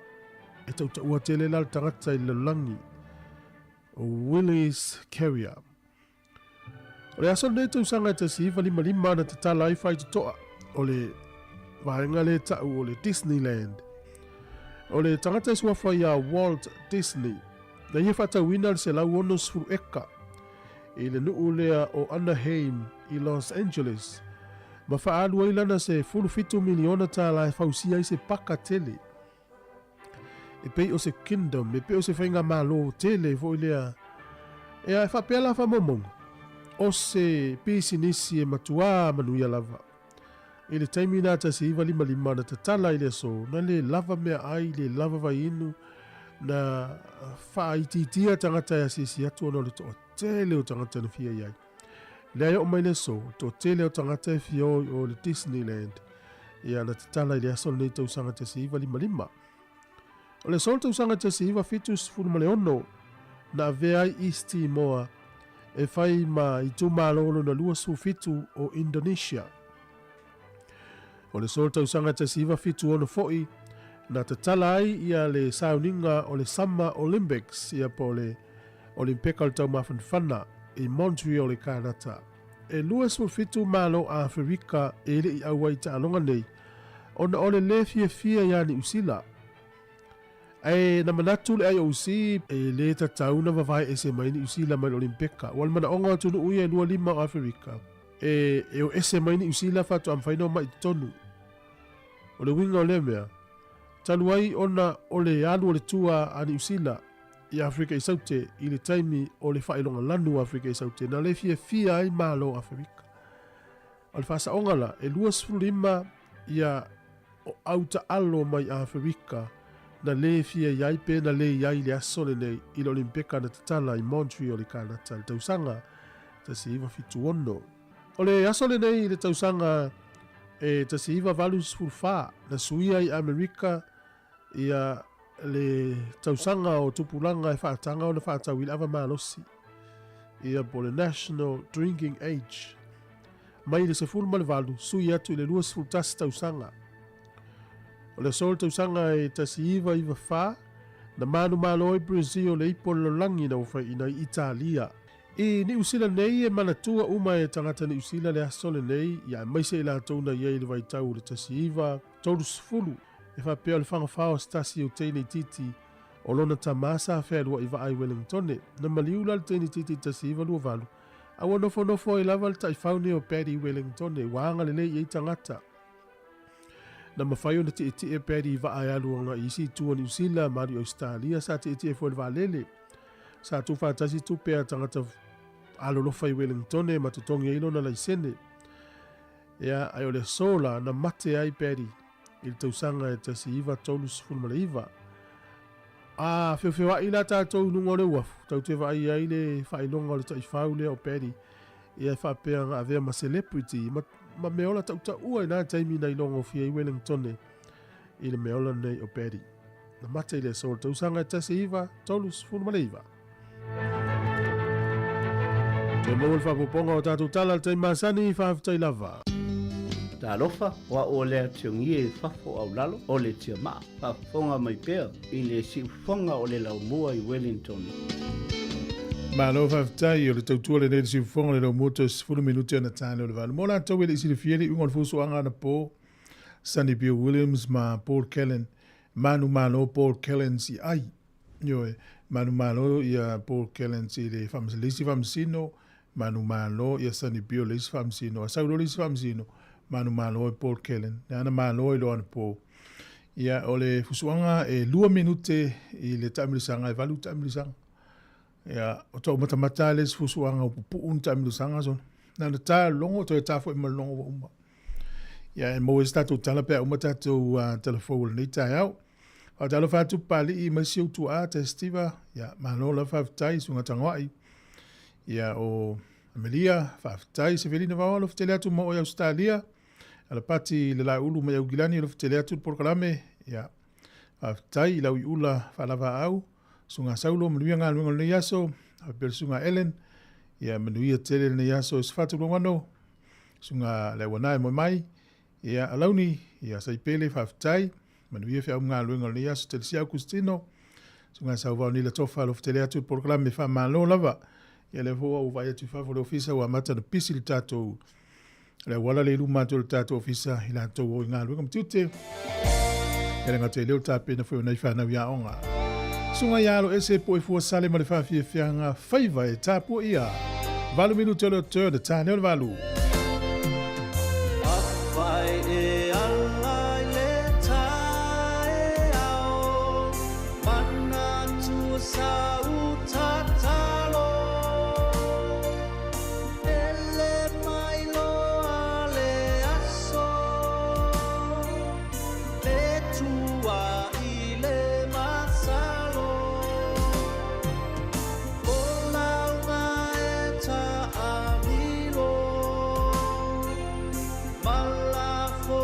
E tautaua tele la le tagata i le lalolagi, o Willis Carrier. O le aso lenei tausaga e 1955 na tatala ai faitotoa o le vaega lea tau o le Disneyland. O le tagata e suafa ia Walt Disney, na ia faatauina le 160 eka i le nuu lea o Anaheim i Los Angeles, ma faaalu ai lana se $17 miliona tālā e fausia ai se paka tele. E pei o se kingdom, e pei o se faigamalo tele foi lea. Ea, e faapea la faamaumauga, o se pisinisi e matuā manuia lava. I le taimi na 1955 na tatala i le aso, na le lava meaai, le lava vaiinu, na faaitiitia tagata e asiasi atu ona o le toatele o tagata na fia i ai. Lea e oo mai le aso, o le toatele o tagata e fia o i o i le Disneyland. Ia, na tatala i le aso lenei tausaga 1955. O le aso o le tausaga 1976, na avea ai East Timor e fai ma itumalo lona 27 o Indonesia. O le aso o le tausaga 1976 foi, na tatala ai ia le sauniga o le Summer Olympics, ia po o le Olimpeka o le Taumafanafana i Montreal i Kanata. E 27 malo a Aferika e le i auai i taaloga nei ona o le lē fiafia iā Niu Sila. Ae na manatu le IOC e lē tatau ona vavae ese mai Niu Sila mai le Olimpeka. Ua le manaoga o atunuu ia e 25 o Aferika e e o ese mai Niu Sila faatoa mafai ona omai i totonu. O le uiga o lea mea, talu ai ona o le alu o le tua a Niu Sila i Aferika i Saute i le taimi o le faailoga lanu o Aferika i Saute na le fiafia ai Malo o Aferika. O le faasaoga la, e 25 ia o au taalo mai Aferika na lē fia i ai pe na lē i ai i le aso lenei i le Olimpeka na tatala i Montreal i Kanata i le tausaga 1976. O le aso lenei i le tausaga e 1984 na suia ai Amerika ia le tausaga o tupulaga e faataga ona faatau i le ava malosi, ia po o le National Drinking Age, mai le 18 sui atu i le 21 tausaga. O le aso o le tausaga e 1994, na manumalo ai Brazil le ipo lalolagi na ua i Italia. I Niu Sila nei e manatua uma e tagata Niu Sila le aso lenei, ia aemaise i latou na i ai i le vaitau o le 1930, e faapea o le fagafao o se tasi o teine itiiti o lona tama sa fealuai vaa i Wellingtone. Na maliu la le teine itiiti i le 1928, a ua nofonofo ai lava le taifau nei o Paddy i Wellingtone, ua agalelei i ai tagata. Na mafai ona tietie Paddy i vaa e alu agai i isi itu o Niu Sila ma alu i Ausetalia, sa tietie foi i le vaalele. Sa tuufaatasi tupe a tagata alolofa i Wellingtone ma totogi ai lona laisene. Ia, ae o le aso la na mate ai Paddy i le tausaga e 1939. A feofeoaʻi la tatou i luga o le uafu, tatou te vaai ai le faailoga o le taifau lea o Paddy, ia e faapea na avea ma celebrity ma, ma meaola tautaua i na taimi na ilogofia ai Wellingtone i le meaola nei o Paddy. Na mate i le aso o le tausaga e 1939. Toe maua le faaopoopoga o tatou tala i le taimi masani, faafetai lava. Talofa, o a'u o lea tiongie i fafo au lalo o le tiamaa, faafofoga mai pea i le siufofoga o le laumua i Wellington. Malo faafetai o le tautua lenei i le siufofoga o le laumua toe 10 minute ona tane o le valu. Mo latou e le i silafia le iuga o le fusuaga anapo, Sonny Bill Williams ma Paul Kellen, manumalo Paul Kellens i ai. Ioe, manumalo ia Paul Kellens i le le isi faamasino, manumalo ia Sonny Bill le isi faamasino, a sau loa le isi faamasino, manumalo e Paul Kellen. Le ana malo i loa anapo. Ia, o le fusuaga e 2 minute i le taamilosaga, e 8 taamilosaga. Ia, o tau matamata le isi fusuaga o pupuu ni taamilosaga sona. Na ona ta logo, toe ta foi ma le logo ua uma. Ia, e maua ai se tatou tala pe a uma tatou tala fou o lenei taeao. Faatalofa atu Papalii ma isi ou tuaa Testiva, ia, malo lava faafetai, Susuga Tagoai. Ia, o Amelia, faafetai, Sefelina Vaoa, alofa tele atu ma oe Ausetalia. Alapati le Laulu mai Aukilani, alofa tele atu le polokalame. Ia, faafetai i lau iula faalavaau, Susuga Saulo, manuia galuega o lenei aso. Faapea le Susuga Ellen, ia, manuia tele lenei aso. Sefatu Logano, Susuga Leauanae moe mai. Ia, Alauni, ia, Saipele, faafetai. Manuia feau ma galuega o lenei aso. Telesia Augustino, Susuga Sauvao Nila Tofa, alofa tele atu le polokalame, faamalo lava. Ia, lea foi ua ou vaai atu i fafo o le ofisa ua amata ona pisi le tatou le auala le i luma atu o le tatou ofisa i latou o i galuega ma tiute. E le gata i lea o le tapena foi o nai fanau i aoga. Susuga ia Aloese Puefua Sale ma le faafiafiaga faiva e tapua ia. 8 minute o le oto le tane o le valu. Afai e ala i le taeao, manatua sa u tatalo. Ele mai loa le aso, le tua i le masalo. O lauga e taamilo, ma lafo.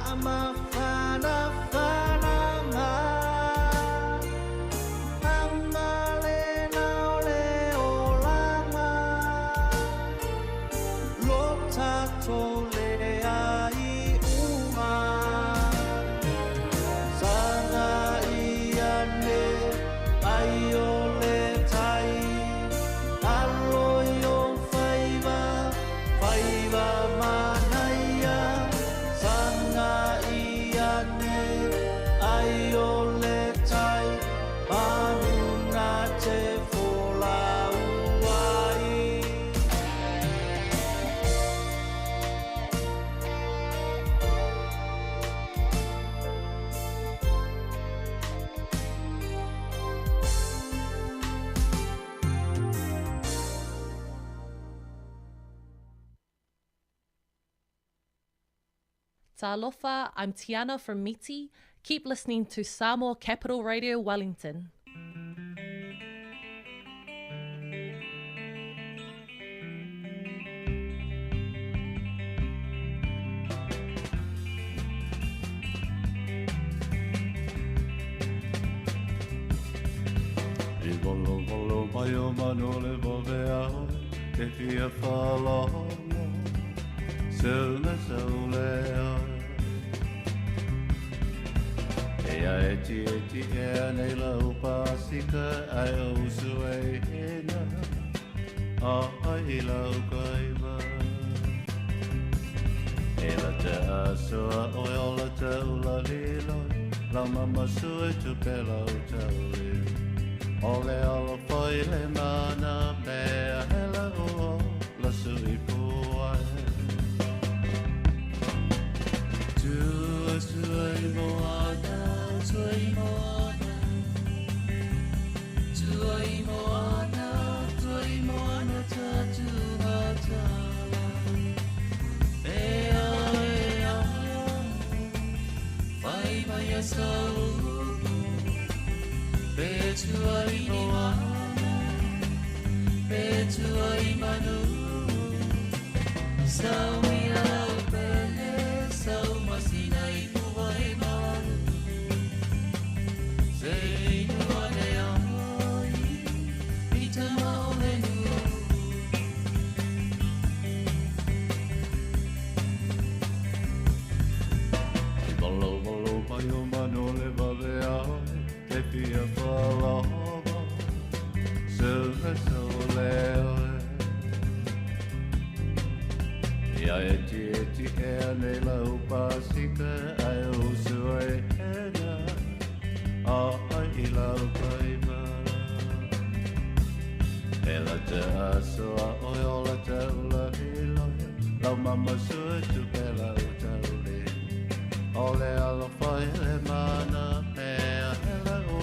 Faamafanafanaga agalena o le olaga lo tatou leaiuga sagai ane ai o le tai alo i ou faiva faiva manaia sagai ane ai o le tai manu na te folau ai. Talofa, I'm Tiana from Miti. Keep listening to Samoa Capital Radio Wellington. I valo mai o manu le vave a oe, te fia whalono, seu me seu le oe. E a e ti e ti e anei lau pasika ai o usu e hina, a ai i lau kaiva. E la te asoa oe o la te ula liloi, lau mama sue tu pe lau tauli. O le alo foi le mana mea hela o la sui puai. Tua sui moana, sui moana, sui moana, sui moana tatu matala. Ea, ea, whai mai a sau. Pe tuai moana, pe tuai manu. Sau ia lau pele, sau masina i puai malu. Se inu ane ai, i tama o le nu. I valo valo mai o manu le vave a oe, te fia whalono, seu me seu le oe. Ia e ti e ti e anei lau pasika ai o usu e hena, a ai i lau kaiva. E la te asoa oe o la te ula hiloi, lau mama sue tu pe lau tauli. O le alo whai le mana mea hele o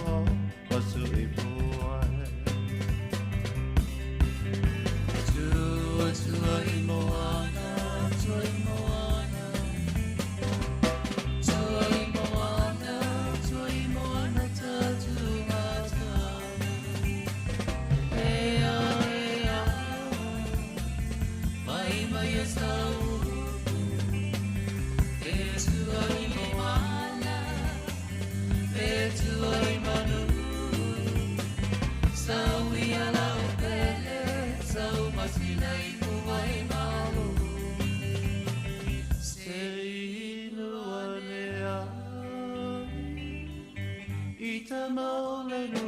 o sui puai. Tua tuai moana, tuai moana, tuai moana, tuai moana tatu matala. Ea, ea, mai mai e sau. E tuai moana, e tuai manu. Sau ia lau pele, sau masina i puai malu. Se inu ane ai, i tama o le nu.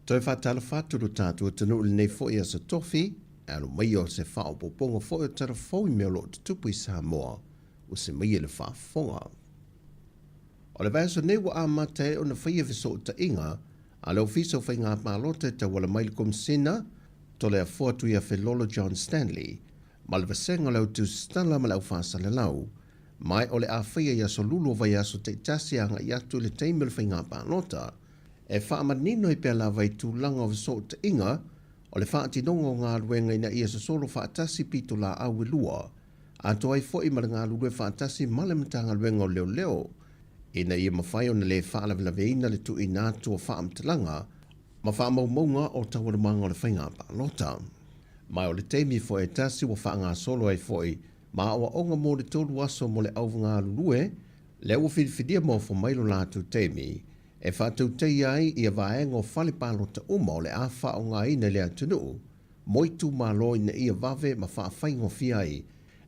Toe faatalofa atu lo tatou atunuu i lenei foi aso Tofi, e alo mai o se faaopoopoga foi o tala fou i mea o lo o tutupu i Samoa, ua se maia le faafofoga. O le vaiaso nei ua amata ai ona faia fesootaiga a le Ofisa o Faiga Palota e tauala mai le Komisina Toleafoa Tuiafelolo John Stanley ma le Vasega o le Autusitala ma le Aufaasalalau, ma o le a faia i aso lulu o vaiaso taitasi agai atu i le taimi o le faiga palota, e faamanino ai pea lava i tulaga o fesootaiga o le faatinoga o galuega ina ia sosolo faatasi pitolaau e lua, atoa ai foi ma le galulue faatasi ma le Matagaluega o Leoleo. ina ia mafai ona lē faalavelaveina le tuuina atu o faamatalaga ma faamaumauga o taualumaga o le faiga palota. Ma o le taimi foi e tasi ua faagasolo ai foi ma aoaoga mo le 3 aso mo le augalulue lea ua filifilia ma ofo mai lo latou taimi e faatautaia ai ia vaega o fale palota uma o le a faaaogaina i le atunuu mo itumalo ina ia vave ma faafaigofie ai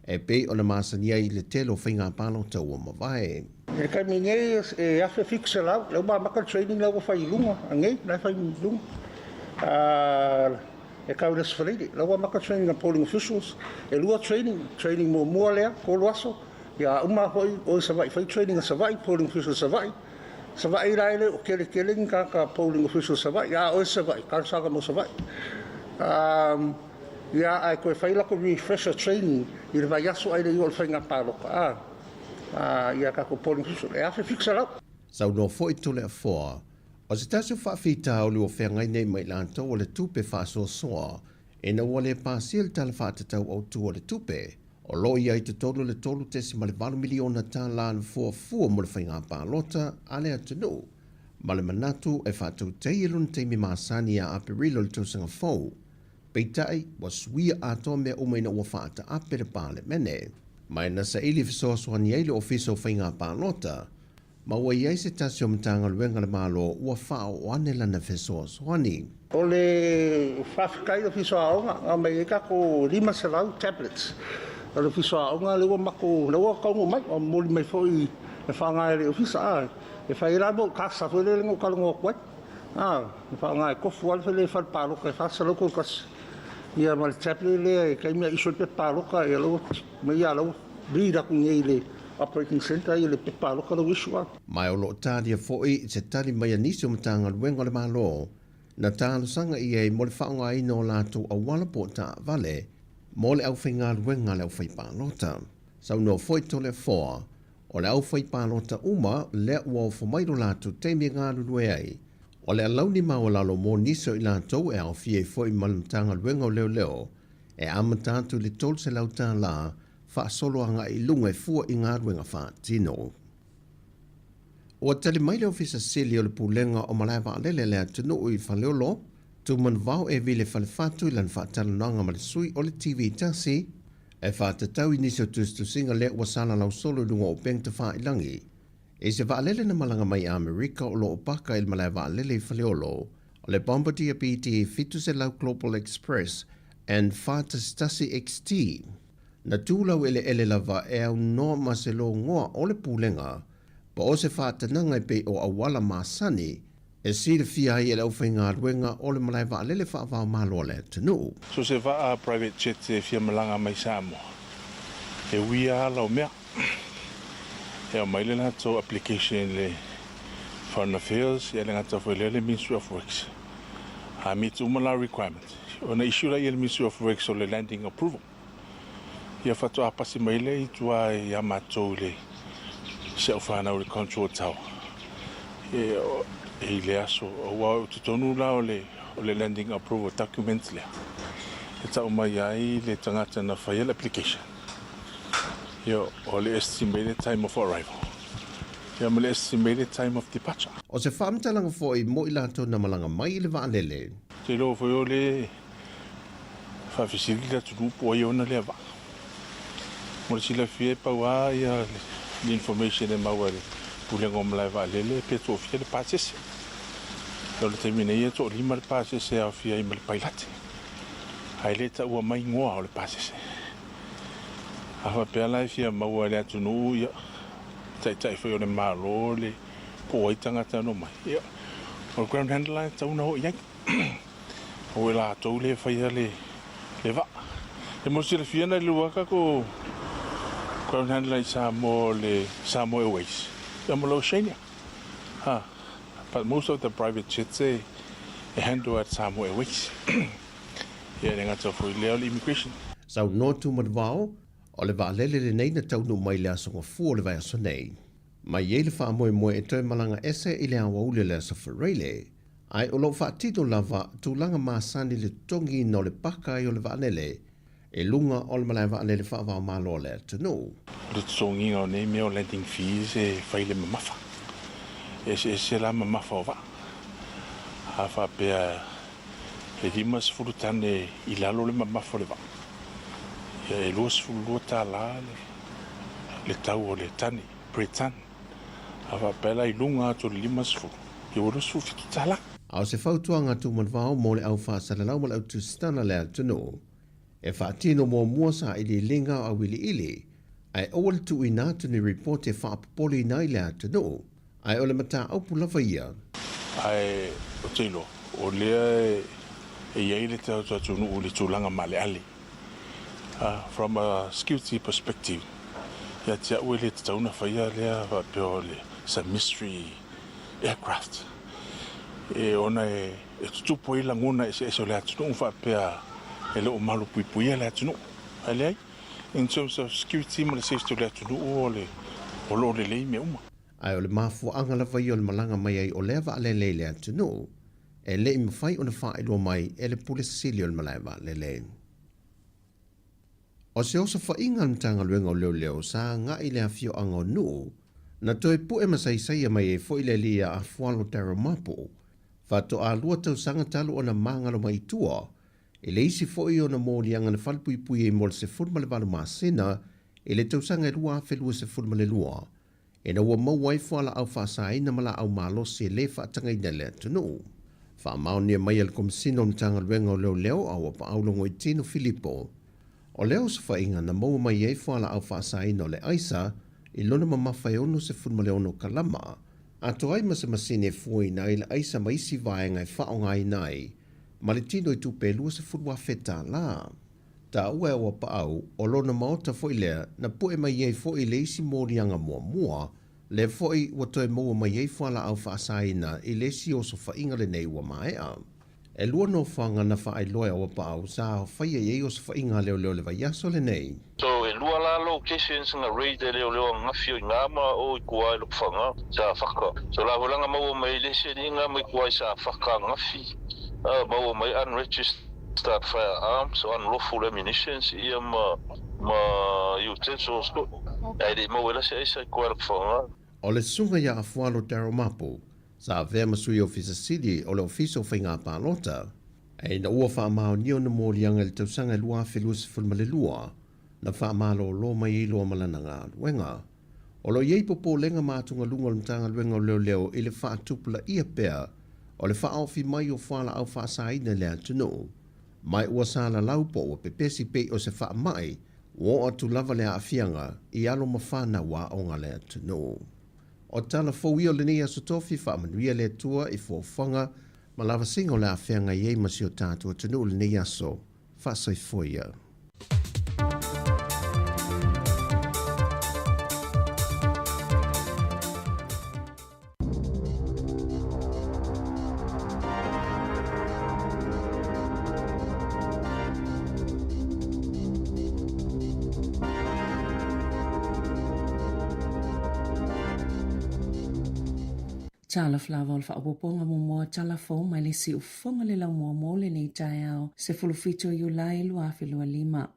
e pei ona masani ai i le tele o faiga palota ua mavae. I le taimi nei e 1700 lea ua amata le training lea ua fai i luga anei la e fai i luga e tau i le Aso Faraile la ua amata le training a polling officials. E lua training, training muamua lea 3 aso ia uma foi o i Savaii fai training a Savaii polling officials Savaii. Savaii la e le o tele tele ni tagata polling officials Savaii a o e Savaii talosaga mo Savaii. Ia ae toe fai latou refresher training i le vaiaso ae le i oo i le faiga palota a ia tatou polling official e 1700. Saunoa foi Toleafoa, o se tasi o faafitauli ua feagai nei ma i latou o le tupe faasoasoa ina ua le pasia le Tala Faatatau Autu o le Tupe, o lo o i ai i totonu le $3.8 miliona na fuafua mo le faiga palota a le atunuu, ma le manatu e faatautaia i lona taimi masani ia Aperila o le tausaga fou. Peitai, ua suia atoa mea uma ina ua faataape le Palemene. Ma na saili fesoasoani ai le Ofisa o Faiga Palota, ma ua i ai se tasi o Matagaluega a le Malo ua faaoo ane lana fesoasoani. O le faafetai i le Ofisa o Aoga, na aumai ai tatou 500 tablets. O le Ofisa o Aoga lea ua matou, lea ua taunuu mai, ua momoli mai foi e faaaoga e le Ofisa. E fai ai la mo kasa foi lea na ou talanoa atu ai. E faaaoga e tofu lava le fale palota e 431. Ia ma le tablet lea e taimi a issue ai le pepa palota, ia la ua mai ia la ua read atu nei i le operating centre ia le pepa palota la ua issue. Ma o lo o talia foi se tali mai a nisi o Matagaluega o le Malo na talosaga i ai mo le faaaogaina o latou auala po o taavale mo le aufaigaluega a le aufaipalota. Saunoa foi Toleafoa, o le aufaipalota uma lea ua ofo mai lo latou taimi e galulue ai, o le alauni maualalo mo nisi o i latou e aofia ai foi ma le Matagaluega o Leoleo e amata atu i le $300 faasolo agai i luga e fua i galuega faatino. Ua tali mai le Ofisa Sili o le Pulega o Malae Vaalele a le atunuu i Faleolo, Tumanuvao Evile Falefatu i lana faatalanoaga ma le sui o le TV 1 e faatatau i nisi o tusitusiga lea ua salalau solo i luga o upega tafailagi i se vaalele na malaga mai Amerika o lo o paka i le malae vaalele i Faleolo o le Bombardier BD 700 Global Express and 411 XT. Na tu laueleele lava e aunoa ma se logoa o le pulega po o se faatanaga e pei o auala masani e silafia ai e le aufaigaluega o le malae vaalele faavaomalo a le atunuu. So se vaa private jet e fia malaga mai Samoa, e uia ala o mea. E aumai le latou application i le Foreign Affairs, ia le gata foi lea le Ministry of Works. A meet uma la requirement, ona issue laia e le Ministry of Works o le landing approval. Ia faatoa pasi mai lea i tua ia matou i le si au fanau i le Control Tower. E i le aso, aua o totonu la o le landing approval document lea, e tau mai ai le tagata na faia le application. Ia, o le estimated time of arrival, ia ma le estimated time of departure. O se faamatalaga foi mo i latou na malaga mai i le vaalele. Te iloa foi o le faafesili le atunuu po o ai ona lea vaa. Mo le silafia e pau lava ia le information e maua e le Pulega o Malae Vaalele pe toafia le pasese. O le taimi nei e toalima le pasese e aofia ai ma le pailate, ae le taua mai igoa o le pasese. A faapea la e fia maua e le atunuu ia taitai foi o le Malo le po o ai tagata na omai, ia o le ground handler e tatau ona oo i ai. O e latou le faia le vaa. E mo le silafia na lua tatou ground handler i Samoa o le Samoa Airways ia ma le Oceania. Ha, but most of the private jets e handle at Samoa Airways. Ia e le gata foi lea o le immigration. Saunoa Tumanuvao, o le vaalele lenei na taunuu mai i le aso Gafua o le vaiaso nei. Ma e i ai le faamoemoe e toe malaga ese i le aoauli o le aso Faraile, ae o lo o faatino lava tulaga masani i le totogiina o le paka ai o le vaalele i luga o le malae vaalele faavaomalo a le atunuu. O le totogiina o nei mea o landing fees e fai i le mamafa. E eseese la mamafa o vaa. A faapea e 50 tane i lalo le mamafa o le vaa, ia e $22 le tau o le tane, per ton. A faapea la i luga atu o le 50, ia ua $27. A o se fautuaga tumanavao mo le au faasalalau ma le au tusitala le atunuu, e faatino muamua sailiiliga o auiliili, ae aua le tuuina atu ni ripoti e faapopoleina ai le atunuu, ae o le mataupu lava ia. Ae ou te iloa, o lea e i ai le tatou atunuu i le tulaga maaleale. From a security perspective, ia te au e le tatau ona faia lea faapea o le it's a mystery aircraft. E ona e tutupu ai lagona eseese o le atunuu faapea e le o malupuipuia le atunuu. Ae leai, in terms of security ma le safety o le atunuu o le o lo o lelei mea uma. Ae o le mafuaaga lava ia o le malaga mai ai o lea vaalele i le atunuu, e le i mafai ona faailoa mai e le Pule Sili o le Malae Vaalele. O se osofaiga a le Matagaluega o Leoleo sa agai i le afioaga o Nuu, na toe pue ma saisaia mai ai foi le alii ia Afualo Daryl Mapu, faatoa 2 tausaga talu ona magalo mai i tua, i le isi foi ona moliaga na falepuipui ai mo le 18 masina i le tausaga e 2022, ina ua maua ai fualaau faasaina ma laau malosi e le faatagaina i le atunuu. Faamaonia mai e le Komesina o le Matagaluega o Leoleo a ua paau Logoitino Filipo, o lea osofaiga na maua mai ai fualaau faasaina o le aisa i lona mamafa e 66 kalama, atoa ai ma se masini e fuaina ai le aisa ma isi vaega e faaaogaina ai ma le tino i tupe e $20,000. Taua e ua paau, o lona maota foi lea na pue mai ai foi le isi moliaga muamua, lea foi ua toe maua mai ai fualaau faasaina i le isi osofaiga lenei ua maea. E 2 nofoaga na faailoa e ua paau sa faia i ai osofaiga a leoleo le vaiaso lenei. So e 2 la locations na raid e leoleo ananafi o i ina ma o i tua i Lotofaga sa faka. So la foi la na maua mai ai le isi alii mai tua i sa faka ananafi, maua mai unregistered firearms, unlawful ammunitions ia ma utensils foi. Ae le i maua ai la se aisa i tua i Lotofaga. O le susuga ia Afualo Daryl Mapu, sa avea ma sui ofisa sili o le Ofisa o Faiga Palota, ina ua faamaonia ona moliaga i le tausaga e 2022, na faamalōlō mai ai loa ma lana galuega. O lo o i ai popolega ma atugaluga o le Matagaluega o Leoleo i le faatupulaia pea o le faaofi mai o fualaau faasaina i le atunuu, mai ua salalau po ua pepesi pei o se faamai ua oo atu lava le aafiaga i alo ma fanau aoga a le atunuu. O tala fou ia o lenei aso tofi, faamanuia le Atua i fuafuaga ma lavasiga o le a feagai ai ma si o tatou atunuu i lenei aso. Faasoifua ia. Talofa lava o le faaopoopoga muamua tala fou mai le siufofoga le laumua mo lenei taeao 17 Iulai 2025.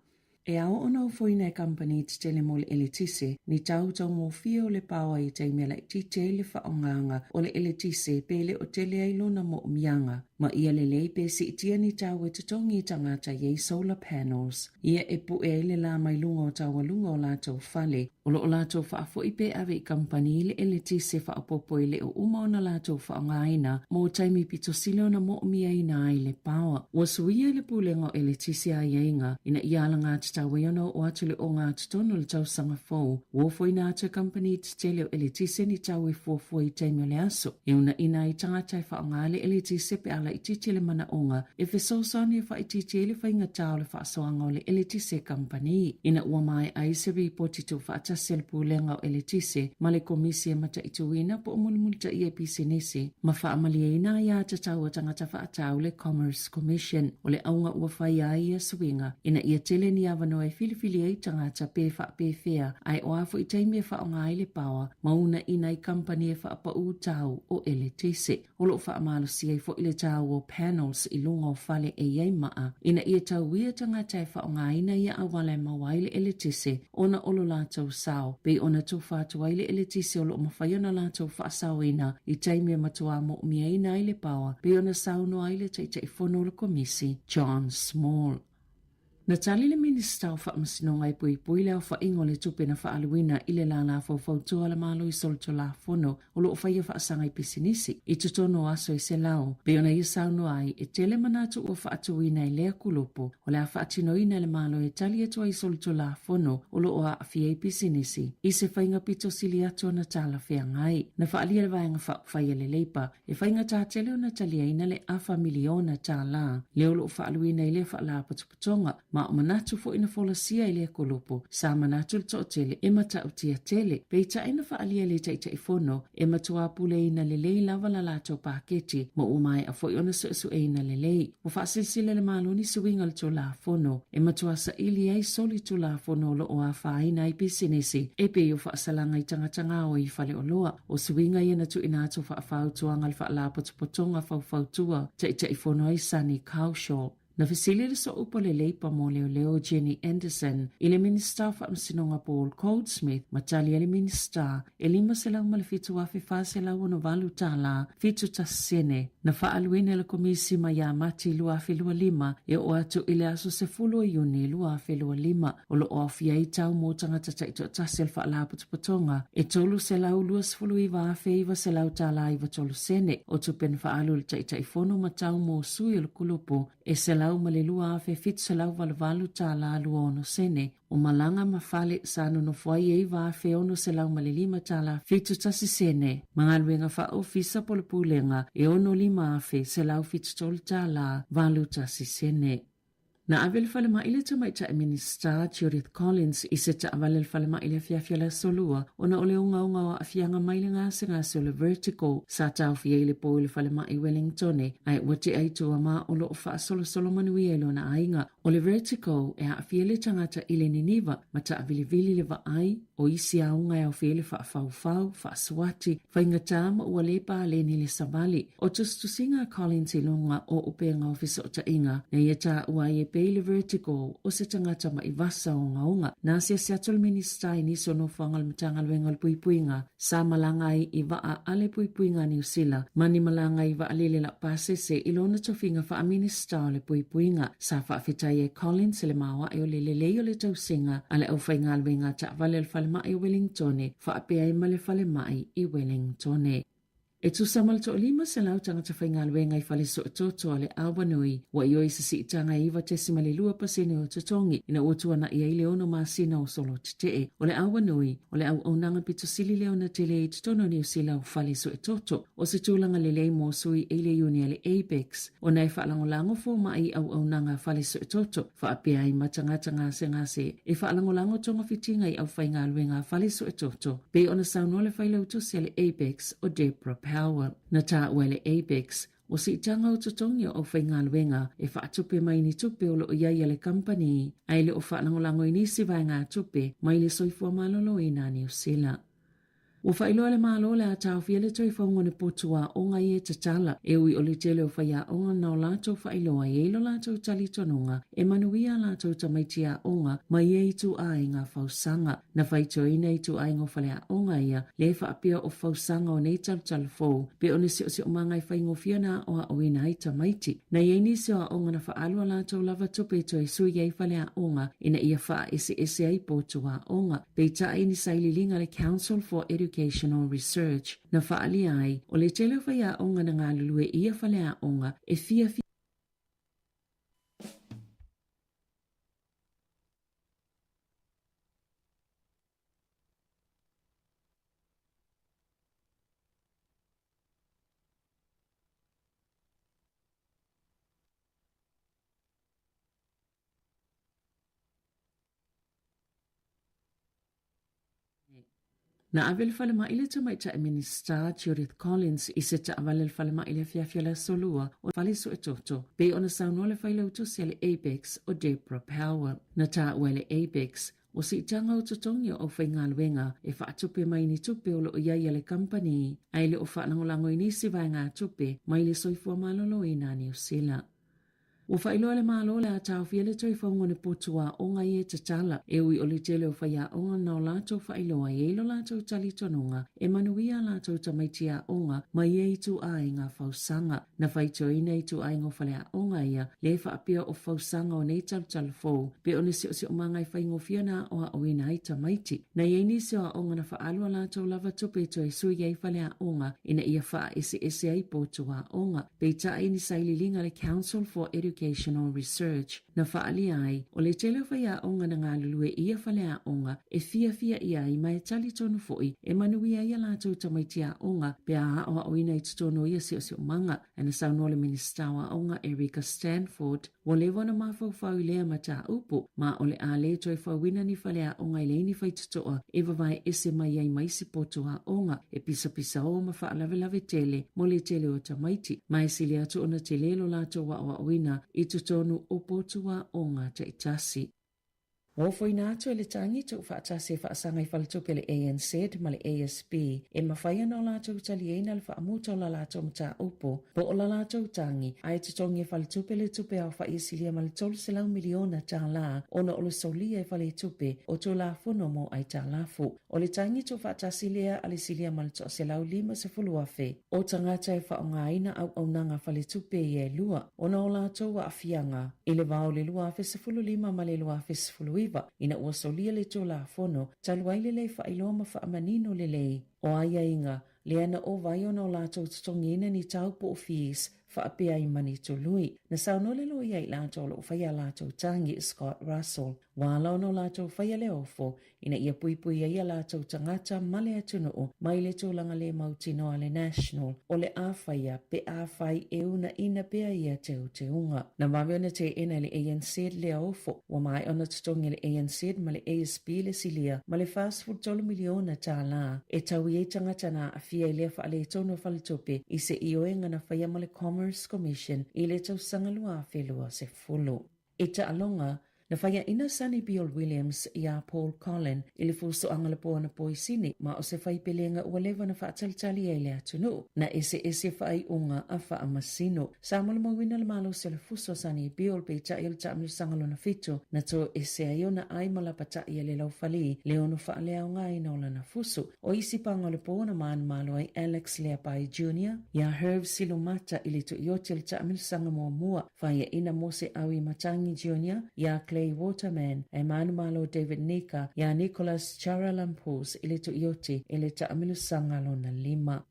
E ao ona ofoina e kamupani tetele mo le eletise ni tau taugofie o le paoa i taimi e laitiiti ai le faaaogaga o le eletise pe le o tele ai lona moomiaga. Ma ia lelei pe siitia ni tau e totogi i tagata i ai solar panels. Ia e pue ai le lā mai luga o taualuga o latou fale. O lo o latou faafoi pe ave i kamupani i le eletise faaopoopo e le o uma ona latou faaaogaina mo taimi pito sili ona moomiaina ai le paoa. Ua suia i le Pulega o Eletise aiaiga ina ia alagatatau ai ona oo atu le ogatotonu o le tausaga fou. Ua ofoina atu e kamupani tetele o eletise ni tau e fuafua i taimi o le aso e uunaina ai tagata e faaaoga le eletise pe a laitiiti le manaoga e fesoasoani e faaitiiti ai le faigata o le faasoaga o le eletise kamupani. Ina ua maea ai se ripoti tuufaatasi a le Pulega o Eletise ma le Komisi e Mataituina po o Mulimulitaia i Pisinisi ma Faamalieina Aiatatau a Tagata Faatau le Commerce Commission, o le auga ua faia ai ia suiga ina ia tele ni avanoa e filifili ai tagata pe faapefea ae o a foi taimi e faaaoga ai le paoa ma uunaina ai kamupani e faapaū tau o eletise. O lo o faamalosia ai foi le tau. tau o panels i luga o fale e i ai maa, ina ia tauia tagata e faaaogaina ia auala e maua ai le eletise ona o lo latou sao, pei ona tufa atu ai le eletise o lo o mafai ona latou faasaoina i taimi e matuā moʻomiaina ai le paoa, pei ona saunoa ai le Taitaifono o le Komisi, John Small. Na tali le Minisita o Faamasinoga e puipui le aofaiga o le tupe na faaaluina i le lālā faufautua a le Malo i solitulafono o lo o faia faasaga i pisinisi i totonu o aso e selau, pei ona ia saunoa ai, e tele manatu ua faatuina e lea kulupu o le a faatinoina e le Malo e tali atu ai i solitulafono o lo o aafia ai pisinisi i se faiga pito sili atu ona talafeagai. Na faaalia le Vaega Faaupufai a le Leipa E faigata tele ona taliaina le afa miliona tālā lea o lo o faaaluina i lea faalapotopotoga, ma o manatu foi na folasia i lea kolopo, sa manatu le toatele e matautia tele. Peitai na faaalia e le Taitaifono e matuā puleina lelei lava la latou paketi ma ua maea foi ona suesueina lelei. Ua faasilasila e le Malo nisi uiga o le Tulafono e matua saili ai soli Tulafono o lo o afaina ai pisinisi e pei o faasalaga i tagata gaoi i faleoloa. O suiga ia na tuuina atu faafautuaga a le Faalapotopotoga Faufautua Taitaifono ai Sunny Kaushal. Na fesili le sooupu a le Leipa mo Leoleo Jenny Anderson i le Minisita o Faamasinoga Paul Goldsmith ma tali ai le Minisita e $507,468 tala 71 sene na faaaluina e le Komisi mai ia Mati 2025 e oo atu i le aso 10 o Iuni 2025. O lo o aofia ai tau mo tagata taitoatasi a le Faalapotopotoga e $329,900 tala 93 sene o tupe na faaalu e le Taitaifono ma tau mo sui o le kulupu e $102,788 tala 26 sene o malaga ma fale sa nonofo ai e $9,605 tala 71 sene ma galuega faaofisa po o le pulega e $65,173 tala 81 sene. Na ave le falemai le tamaitai Minisita Judith Collins i se taavale a le falemai i le afiafi o le Aso Lua ona o le ogaoga o aafiaga mai le gasegase o le vertigo sa taofia i le po i le falemai i Wellingtone ae ua tea i tua ma o lo o faasolosolo manuia i lona aiga. O le vertigo e aafia le tagata i le niniva ma taavilivili le vaai, o isi auga e aofia ai le faafaufau, faasuati, faigata ma ua le paleni le savali. O tusitusiga a Collins i luga o upega o fesootaiga, na ia taua ai e pei le vertigo o se tagata maʻi vasa ogaoga. Na asiasi atu le Minisita i nisi o nofoaga o le Matagaluega o le Puipuiga sa malaga ai i vaa a le Puipuiga a Niu Sila ma ni malaga i vaalele laupasese i lona tofiga faa-Minisita o le Puipuiga. Sa faafetai ai Collins i le maoae o le lelei o le tausiga a le aufaigaluega a taavale a le falemai o Wellingtone faapea ai ma le falemai i Wellingtone. E tusa ma le 1,500 tagata faigaluega i fale suetoto a le Awanui ua ioe i se siitaga e 9.2 pasene o totogi ina ua tuanai ai le ono masina o solo tetee. O le Awanui, o le auaunaga pito sili lea ona tele i totonu o Niu Sila o fale suetoto. O se tulaga lelei mo sui i le iuni a le ABEX ona e faalagolago fomai i auaunaga a fale suetoto, faapea ai ma tagata gasegase e faalagolago togafitiga i aufaigaluega a fale suetoto, pei ona saunoa le failautusi a le ABEX o Debra Power. Na taua e le ABEX, o siitaga o totogi o aufaigaluega e faatupe mai ni tupe o lo o i ai a le kamupani ae le o faalagolago i nisi vaegatupe mai le soifua maloloina a Niu Sila. Ua faailoa e le Malo o le a taofia le toe fauga o ni potu aoga ia e tatala, e ui o le tele o faiaoga na o latou faailoa i ai lo latou talitonuga e manuia a latou tamaiti aoga ma ia ituaiga fausaga. Na faitioina ituaiga o faleaoga ia lē faapea o fausaga o nei talutalu fou pei o ni siosiomaga e faigofie ona aoaoina ai tamaiti. Na i ai nisi o aoga na faaalu a latou lava tupe e toe sui ai faleaoga ina ia faaeseese ai potu aoga. Peitai ni sailiiliga a le Council for Educational Research na faaalia ai, o le tele o faiaoga na galulue i ia faleaoga e fiafia Na ave le falemai le tamaitai Minisita Judith Collins i se taavale a le falemai i le afiafi o le Aso Lua o fale suetoto, pei ona saunoa le failautusi a le ABEX o Debra Power. Na taua e le ABEX. O siitaga o totogi o aufaigaluega e faatupe mai ni tupe o lo o i ai a le kamupani, ae le o faalagolago i nisi vaegatupe mai le soifua maloloina a Niu Sila. Ua faailoa e le Malo le a taofia le toe fauga o ni potu aoga ia e tatala, e ui o le tele o faiaoga na o latou faailoa i ai lo latou talitonuga e manuia a latou tamaiti aoga mai ia ituaiga fausaga. Na faitioina ituaiga o faleaoga ia le faapea o fausaga o nei talutalu fou pe o ni siosiomaga e faigofie ona aoaoina ai tamaiti. Na i ai nisi o aoga na faaalu a latou lava tupe e toe sui ai faleaoga ina ia faaeseese ai potu aoga. Peitai ni sailiiliga a le Council for Educational Research na faaalia ai, o le tele o faiaoga na galulue i ia faleaoga e fiafia ʻia ai ma e talitonu foi e manuia ai a latou tamaiti aoga pe a aoaoina i totonu o ia siosiomaga. Ae na saunoa le Minisita o Aoga Erica Stanford, ua leva ona mafaufau i lea mataupu, ma o le a le toe fauina ni faleaoga e leai ni faitotoa e vavae ese mai ai ma isi potu aoga e pisapisao ma faalavelave tele mo le tele o tamaiti, ma e sili atu ona tele lo latou aoaoina i totonu o potu aoga taitasi. Ua ofoina atu e le tagi tuufaatasi e faasaga i faletupe le ANZ ma le ASB e mafai ona o latou taliaina le faamuta o la latou mataupu po o la latou tagi ae totogi e faletupe le tupe aofai e silia ma le $300 miliona tala ona o le solia e faletupe o Tulafono mo Aitalafu. O le tagi tuufaatasi lea a le silia ma le 150,000 o tagata e faaaogaina auaunaga faletupe ia e lua ona o latou aafiaga i le va o le 2015 ma le 2019 ina ua solia le Tulafono talu ai le lē faailoa ma faamanino lelei o aiaiga lea na ova ai ona o latou totogiina ni tau po o fees faapea ai ma ni tului. Na saunoa le loia i latou o lo o faia a latou tagi, Scott Russell, ua ala ona o latou faia le ofo ina ia puipui ai a latou tagata ma le atunuu mai le tulaga le mautinoa a le National o le a faia pe afai e uunaina pea ia teuteuga. Na vave ona teena e le ANZ lea ofo, ua maea ona totogi e le ANZ ma le ASB le silia ma le $43 miliona tala e taui ai tagata na aafia i lea faaletonu o faletupe i se ioega na faia ma le Commerce Commission i le tausaga 2020. I taaloga, na faiaina Sonny Bill Williams iā Paul Collin i le fusoaga le po anapo i Sini, ma o se faipelega ua leva ona faatalitali ai le atunuu. Na eseese faaiuga a faamasino. Sa molimauina le malosi o le fuso a Sonny Bill peitai o le taamilosaga lona fitu na toese ai ona ai ma lapata'i a le laufali le ono faaleaogaina o lana fusu. O isi paga o le po na manumalo ai Alex Leapai Junior iā Herve Silumata i le tuioti o le taamilosaga muamua. Faiaina Mose Aui Matangi Junior iā Clay Waterman, ae manumalo David Nika iā Nicholas Charalampous i le tuioti i le taamilosaga lona lima.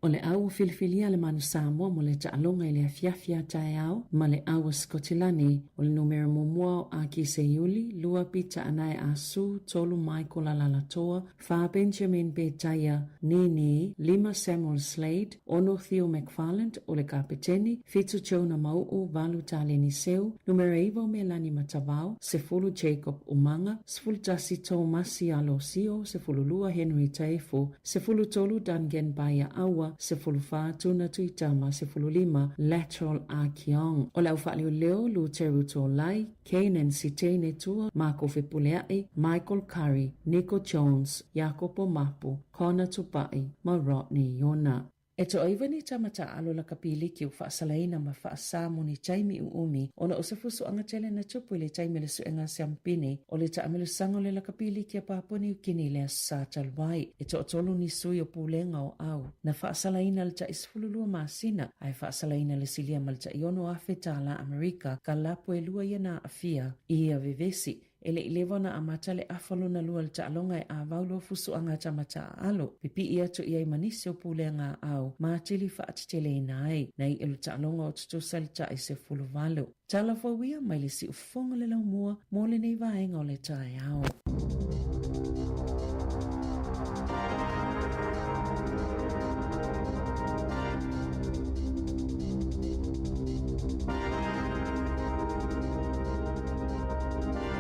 O le au ua filifilia le Manu Samoa mo le taaloga i le afiafi a taeao ma le au a Sikotilani, o le numera muamua o Aki Seiuli, lua Pita Anae Asu, tolu Michael Alaalatoa, Fa Benjamin Betaia, Nini, lima Samuel Slade, ono Theo McFarland o le kapeteni, fitu Jonah Mau'u, valu Taleni Seu, numera iva o Melani Matavao, sefulu Jacob Umaga, 11 Tomasi Alosio, 12 Henry Taefu, 13 Duncan Baia Aua, 14 Tuna Tuitama, 15 Lateral Akiong. O le au faaleoleo, Luteru Tolai, Kanan Sitene Tua, Marco Fepulea'i, Michael Curry, Nico Jones, Iakopo Mapu, Connor Tupa'i ma Rodney Iona. E toaiva ni tama taalo lakapiliki ua faasalaina ma faasa mo ni taimi uumi ona o se fusuaga tele na tupu i le taimi o le suega siampini o le taamilosaga o le lakapiliki a Papua Niu Kini i le Aso Sa talu ai. E toatolu ni sui o pulega o au na faasalaina le tai 12 masina ae faasalaina le silia ma le tai 6,000 tālā Amerika ka lapu e lua ia na aafia i ia vevesi. E le i leva ona amata le afa lona lua o le taaloga e ʻāwau loa fusuaga a tama taaalo, pipiʻi atu i ai ma nisi o pulega a au ma atili faateteleina ai na iʻa le taaloga o tutusa le taʻi 18. Tala fou ia mai le siufofoga le laumua mo lenei vaega o le taeao.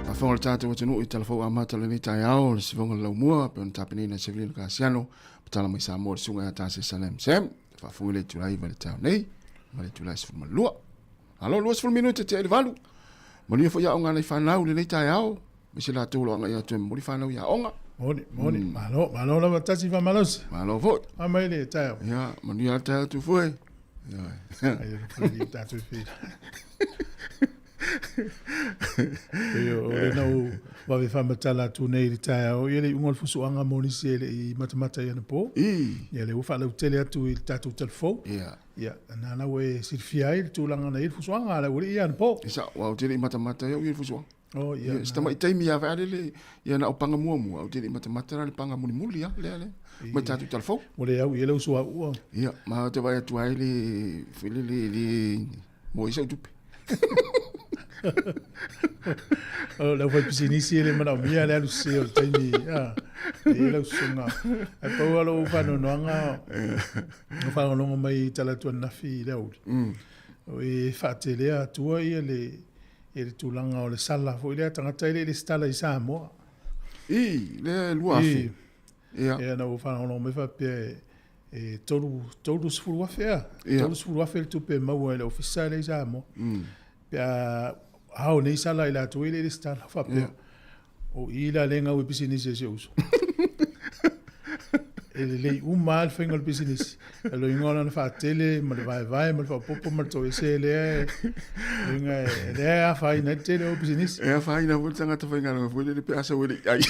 Faafofoga le tatou atunuu i talafou amata o lenei taeao, le sifoga le laumua, pe ona tapenaina e Sevelino Kasiano, patala mai Samoa le susuga ia Tase Salem Sam, faafofoga le itula 9 i le taeao nei, ma le itula 12. Alo, 20 minute te ai le valu. Manuia foi aoga nai fanau lenei taeao. Aemaise latou o lo o agai atu e momoli fanau i aoga. Moni, moni. Malo, malo lava tasi faamalosi. Malo foi. Faa mai le taeao. Ia, manuia lava le taeao atu foi. Ia. Ai, e le i tatou feira. Pei o lena ua vave faamatala atu nei i le taeao, ia le iuga o le fusuaga mo nisi e le i matamata i anapo. Ia lea ua faalautele atu i le tatou talafou. Ia. Ia, na la ua e silafia ai le tulaga na i ai le fusuaga a le aualii ia anapo. E sao, aua ou te le i matamata ai au i le fusuaga. Oh, ia, Ia, si tamaitai lava foi lele, ia na o paga muamua, ou te le i matamata la i le paga mulimuli lava, lea, lea, mai tatou talafou. Ua le au i ai lau suauu. Ia, ma ou te vaai atu ai le, foi lele, e le maua ai sau tupe. O le aufaipisinisi e le manaomia le alu sese o le taimi, a, e i ai lau susuga. Ae pau lava lou faanoanoaga, o faalogologo mai i tala atu ananafi i le aoauli, o e faatelea atua ia le, ia le tulaga o le sala foi lea tagata e le i resitala i Samoa. I, lea e 2000. Ia. Ia na ua faalogologo mai faapea e 30,000 ea. 30,000 le tupe e maua e le ofisa lea i Samoa. Pe a ao nei sala i latou e le i resitala faapea. O i la lea e gau ai pisinisi a si ou uso. E lelei uma lava le faiga o le pisinisi. O le uiga o lana faatele ma le vaevae ma le faaopoopo ma le toese lea e uiga e lea e afaina ai le tele o pisinisi. E afaina foi le tagata faigaluega foi lele pe a sau e le i ai.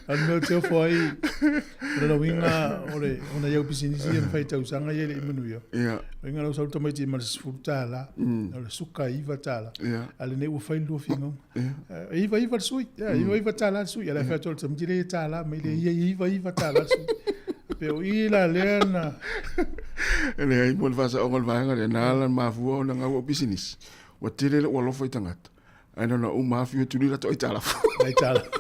A o le mea ou te ofo ai, o le uiga o le ona i au pisinisi ia na fai i tausaga ia e le i manuia. Ia. O uiga lau sau le tamaiti ma le $10, o le suka e $9, a lenei ua fai le lua finauga. E 99 le sui, ia, $99 le sui. A o le a fai atu le tamaiti lea e $1 mai le ia e $99 le sui. Pe o i la lea na... E leai mo le faasaoga o le vaega lea, na ala ona mafua ona gau au pisinisi, ua tele lou alofa i tagata. Ae na ona uma afi atu lila to aitalafu. Aitalafu.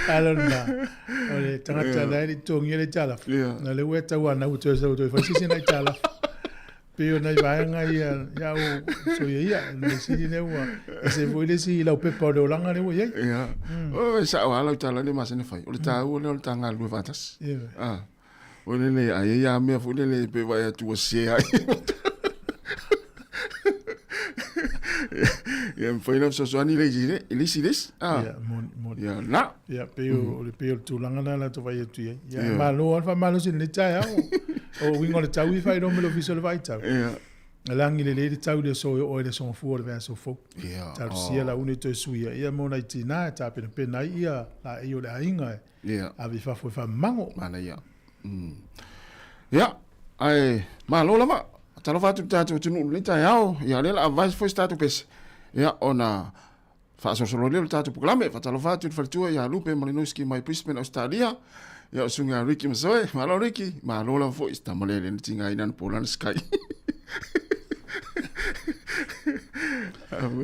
Alo na. O le tagata la e le i totogia le aitalafu. Na lea ua e tauanau toe sau toe fai se isi na aitalafu. Pei o nai vaega ia ia au soia ia. Le mea sili lea ua ese foi le isi laupepa o le olaga lea ua i ai. Ia. O e sao lava lau tala le masani fai. O le taua lea o le ta galulue faatasi. Ia. Ah. O le le ai e ia mea foi lele pe vaai atu ua sese ai. Ia mafai ona fesoasoani le isi le isi le isi. Ah. Ia, moni, moni. Ia, na. Ia, pei o le pei o le tulaga lena la te vaai atu i ai. Ia, yeah. malo lava le faamalosi i lenei taeao. O uiga o le tau i faailoa mai le ofisa o le vaitau. Ia. E lagi lelei le tau i le aso e oo ai le aso gafua o le vaiaso fou. Ia. Talosia la uni toe suia ia mo nai tinā e tapenapena ai ia laei o le aiga e Ia. ave i fafo e faamamago. Manaia. Ia, ae malo lava. Talofa atu i le tatou atunuu i lenei taeao. Ia, o lea o le a vae foi se tatou pese. Ia, ona faasolosolo lea o le tatou polokalame. Faatalofa atu i le faletua ia Lupe Malinowski mai Brisbane, Australia. Ia, o le susuga ia Ricky Masoe. Malo Ricky. Malo lava foi. Se tama lea e le na tigaina anapo lana Sky.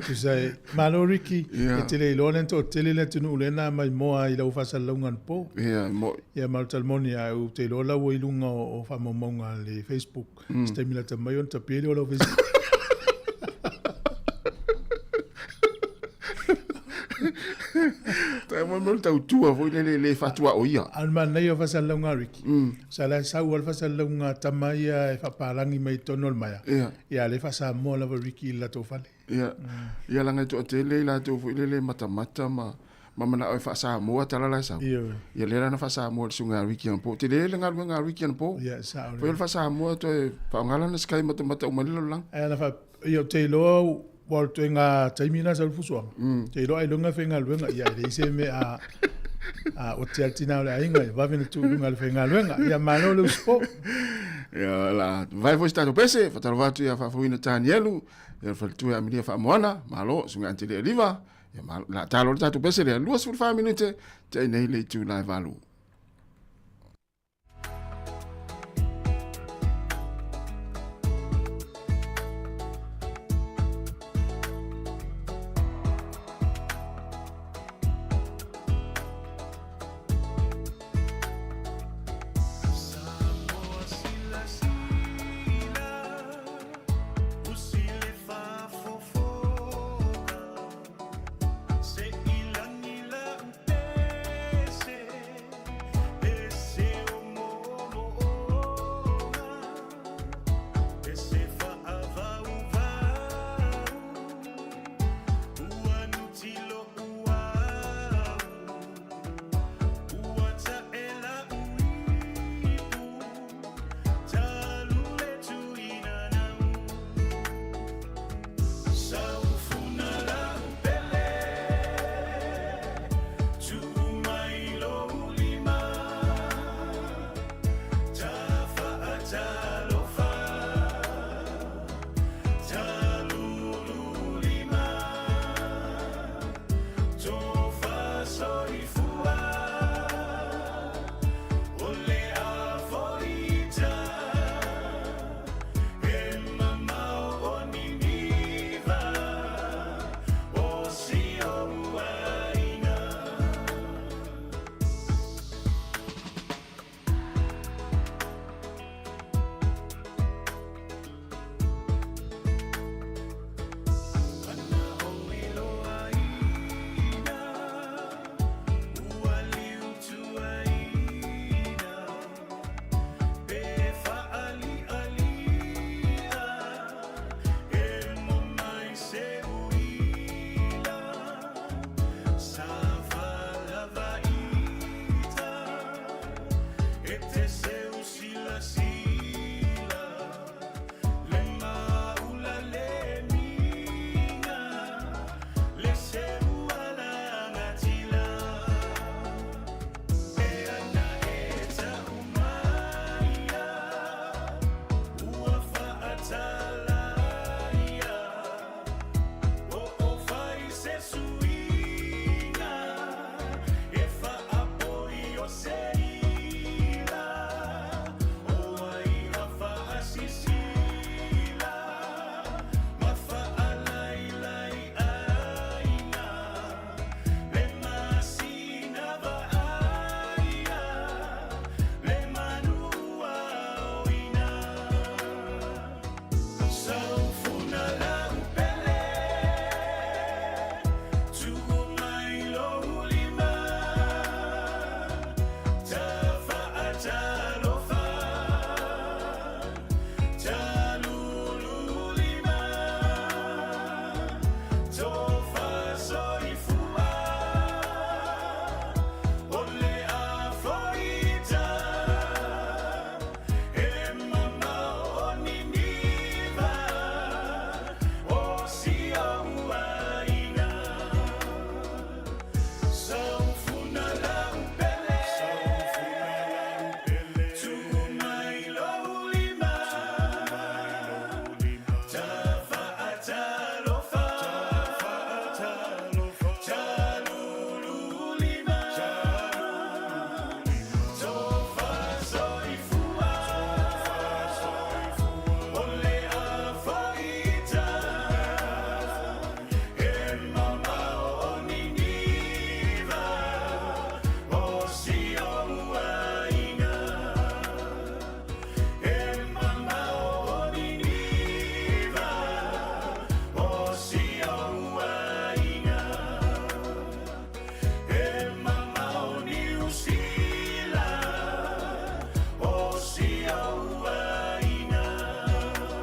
Tusa e, malo Ricky, e te le iloa le toatele le atunuu lea na mai moa i lau faasalalauga anapo. Ia, mo'i. Ia, ma o le tala moni, ae ou te iloa la ua i luga o faamaumauga a le Facebook. Se taimi lata mai ona tapie lea o lau Facebook. Tai mo le tautua foi lele le faatuaoia. A o le manaia o faasalalauga a Ricky, sa la e sau lava le faasalalauga a tama ia e faapalagi mai i totonu o le maea. Ia. Ia, a o lea e faa-Samoa lava Ricky i le latou fale. Ia, ia leaga e toatele i latou foi lele e matamata ma ma manao e faa-Samoa tala la e sau. Ioe. Ia lea la na faa-Samoa e le susuga ia Ricky anapo. Tele le galuega a Ricky anapo. Ia, e sao Foi o lea. le faa-Samoa toe faaaoga lana Sky matamata uma ai le lalolagi. Ae ana faapea, ia ou te iloa aua o le ituaiga taimi lena sa fusuaga, ou te iloa ailoga e faigaluega, ia e leai se mea a a ote a le tina o le aiga, ia vave ona tuu i luga o le faigaluega. Ia malo le usupo. Ia, la vae foi se tatou pese, faatalofa atu ia Faafouina Tanielu, ia le faletua ia Amelia Faamoana, malo, susuga Antelia Eliva, ia malo, la talo le tatou pese lea, 24 minute, te ai nei le itula e valu.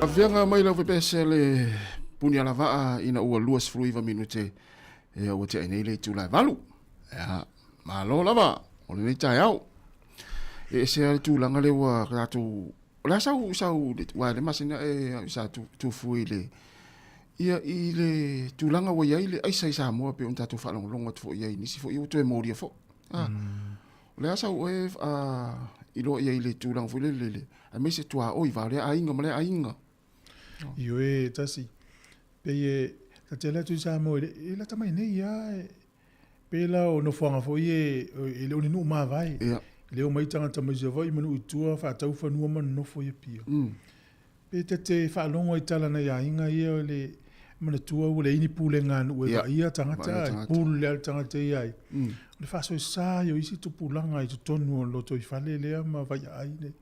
Afioga mai lau pepese le puni alavaa ina ua 29 minute ia ua tea nei le itula e 8. Ia, malo lava o lenei taeao. E ese lava le tulaga lea ua tatou o le a sau sau aua e le masina e sa tufu i le ia i le tulaga ua i ai le aisa i Samoa e pei ona tatou faalogologo atu foi i ai i nisi foi ua toe molia foi. Ah. O le a sau oe iloa i ai i le tulaga foi lele le aemaise tuaoi va o lea aiga ma lea aiga. Ioe, tasi. Pei e ta te alu atu i Samoa e lata mai nei lava e pei la o nofoaga foi ia e le o ni nuu mavae. E le omai tagata mai Savaii ma nuu i tua faatau fanua ma nonofo i Apia. Pe ta te faalogo i tala a nai aiga ia o le manatua ua leai ni pulega a nuu e vaaia tagata, e pule lava le tagata ia ai. O le faasoesa ia o isi tupulaga i totonu o le lotoifale lea ma vaiaai le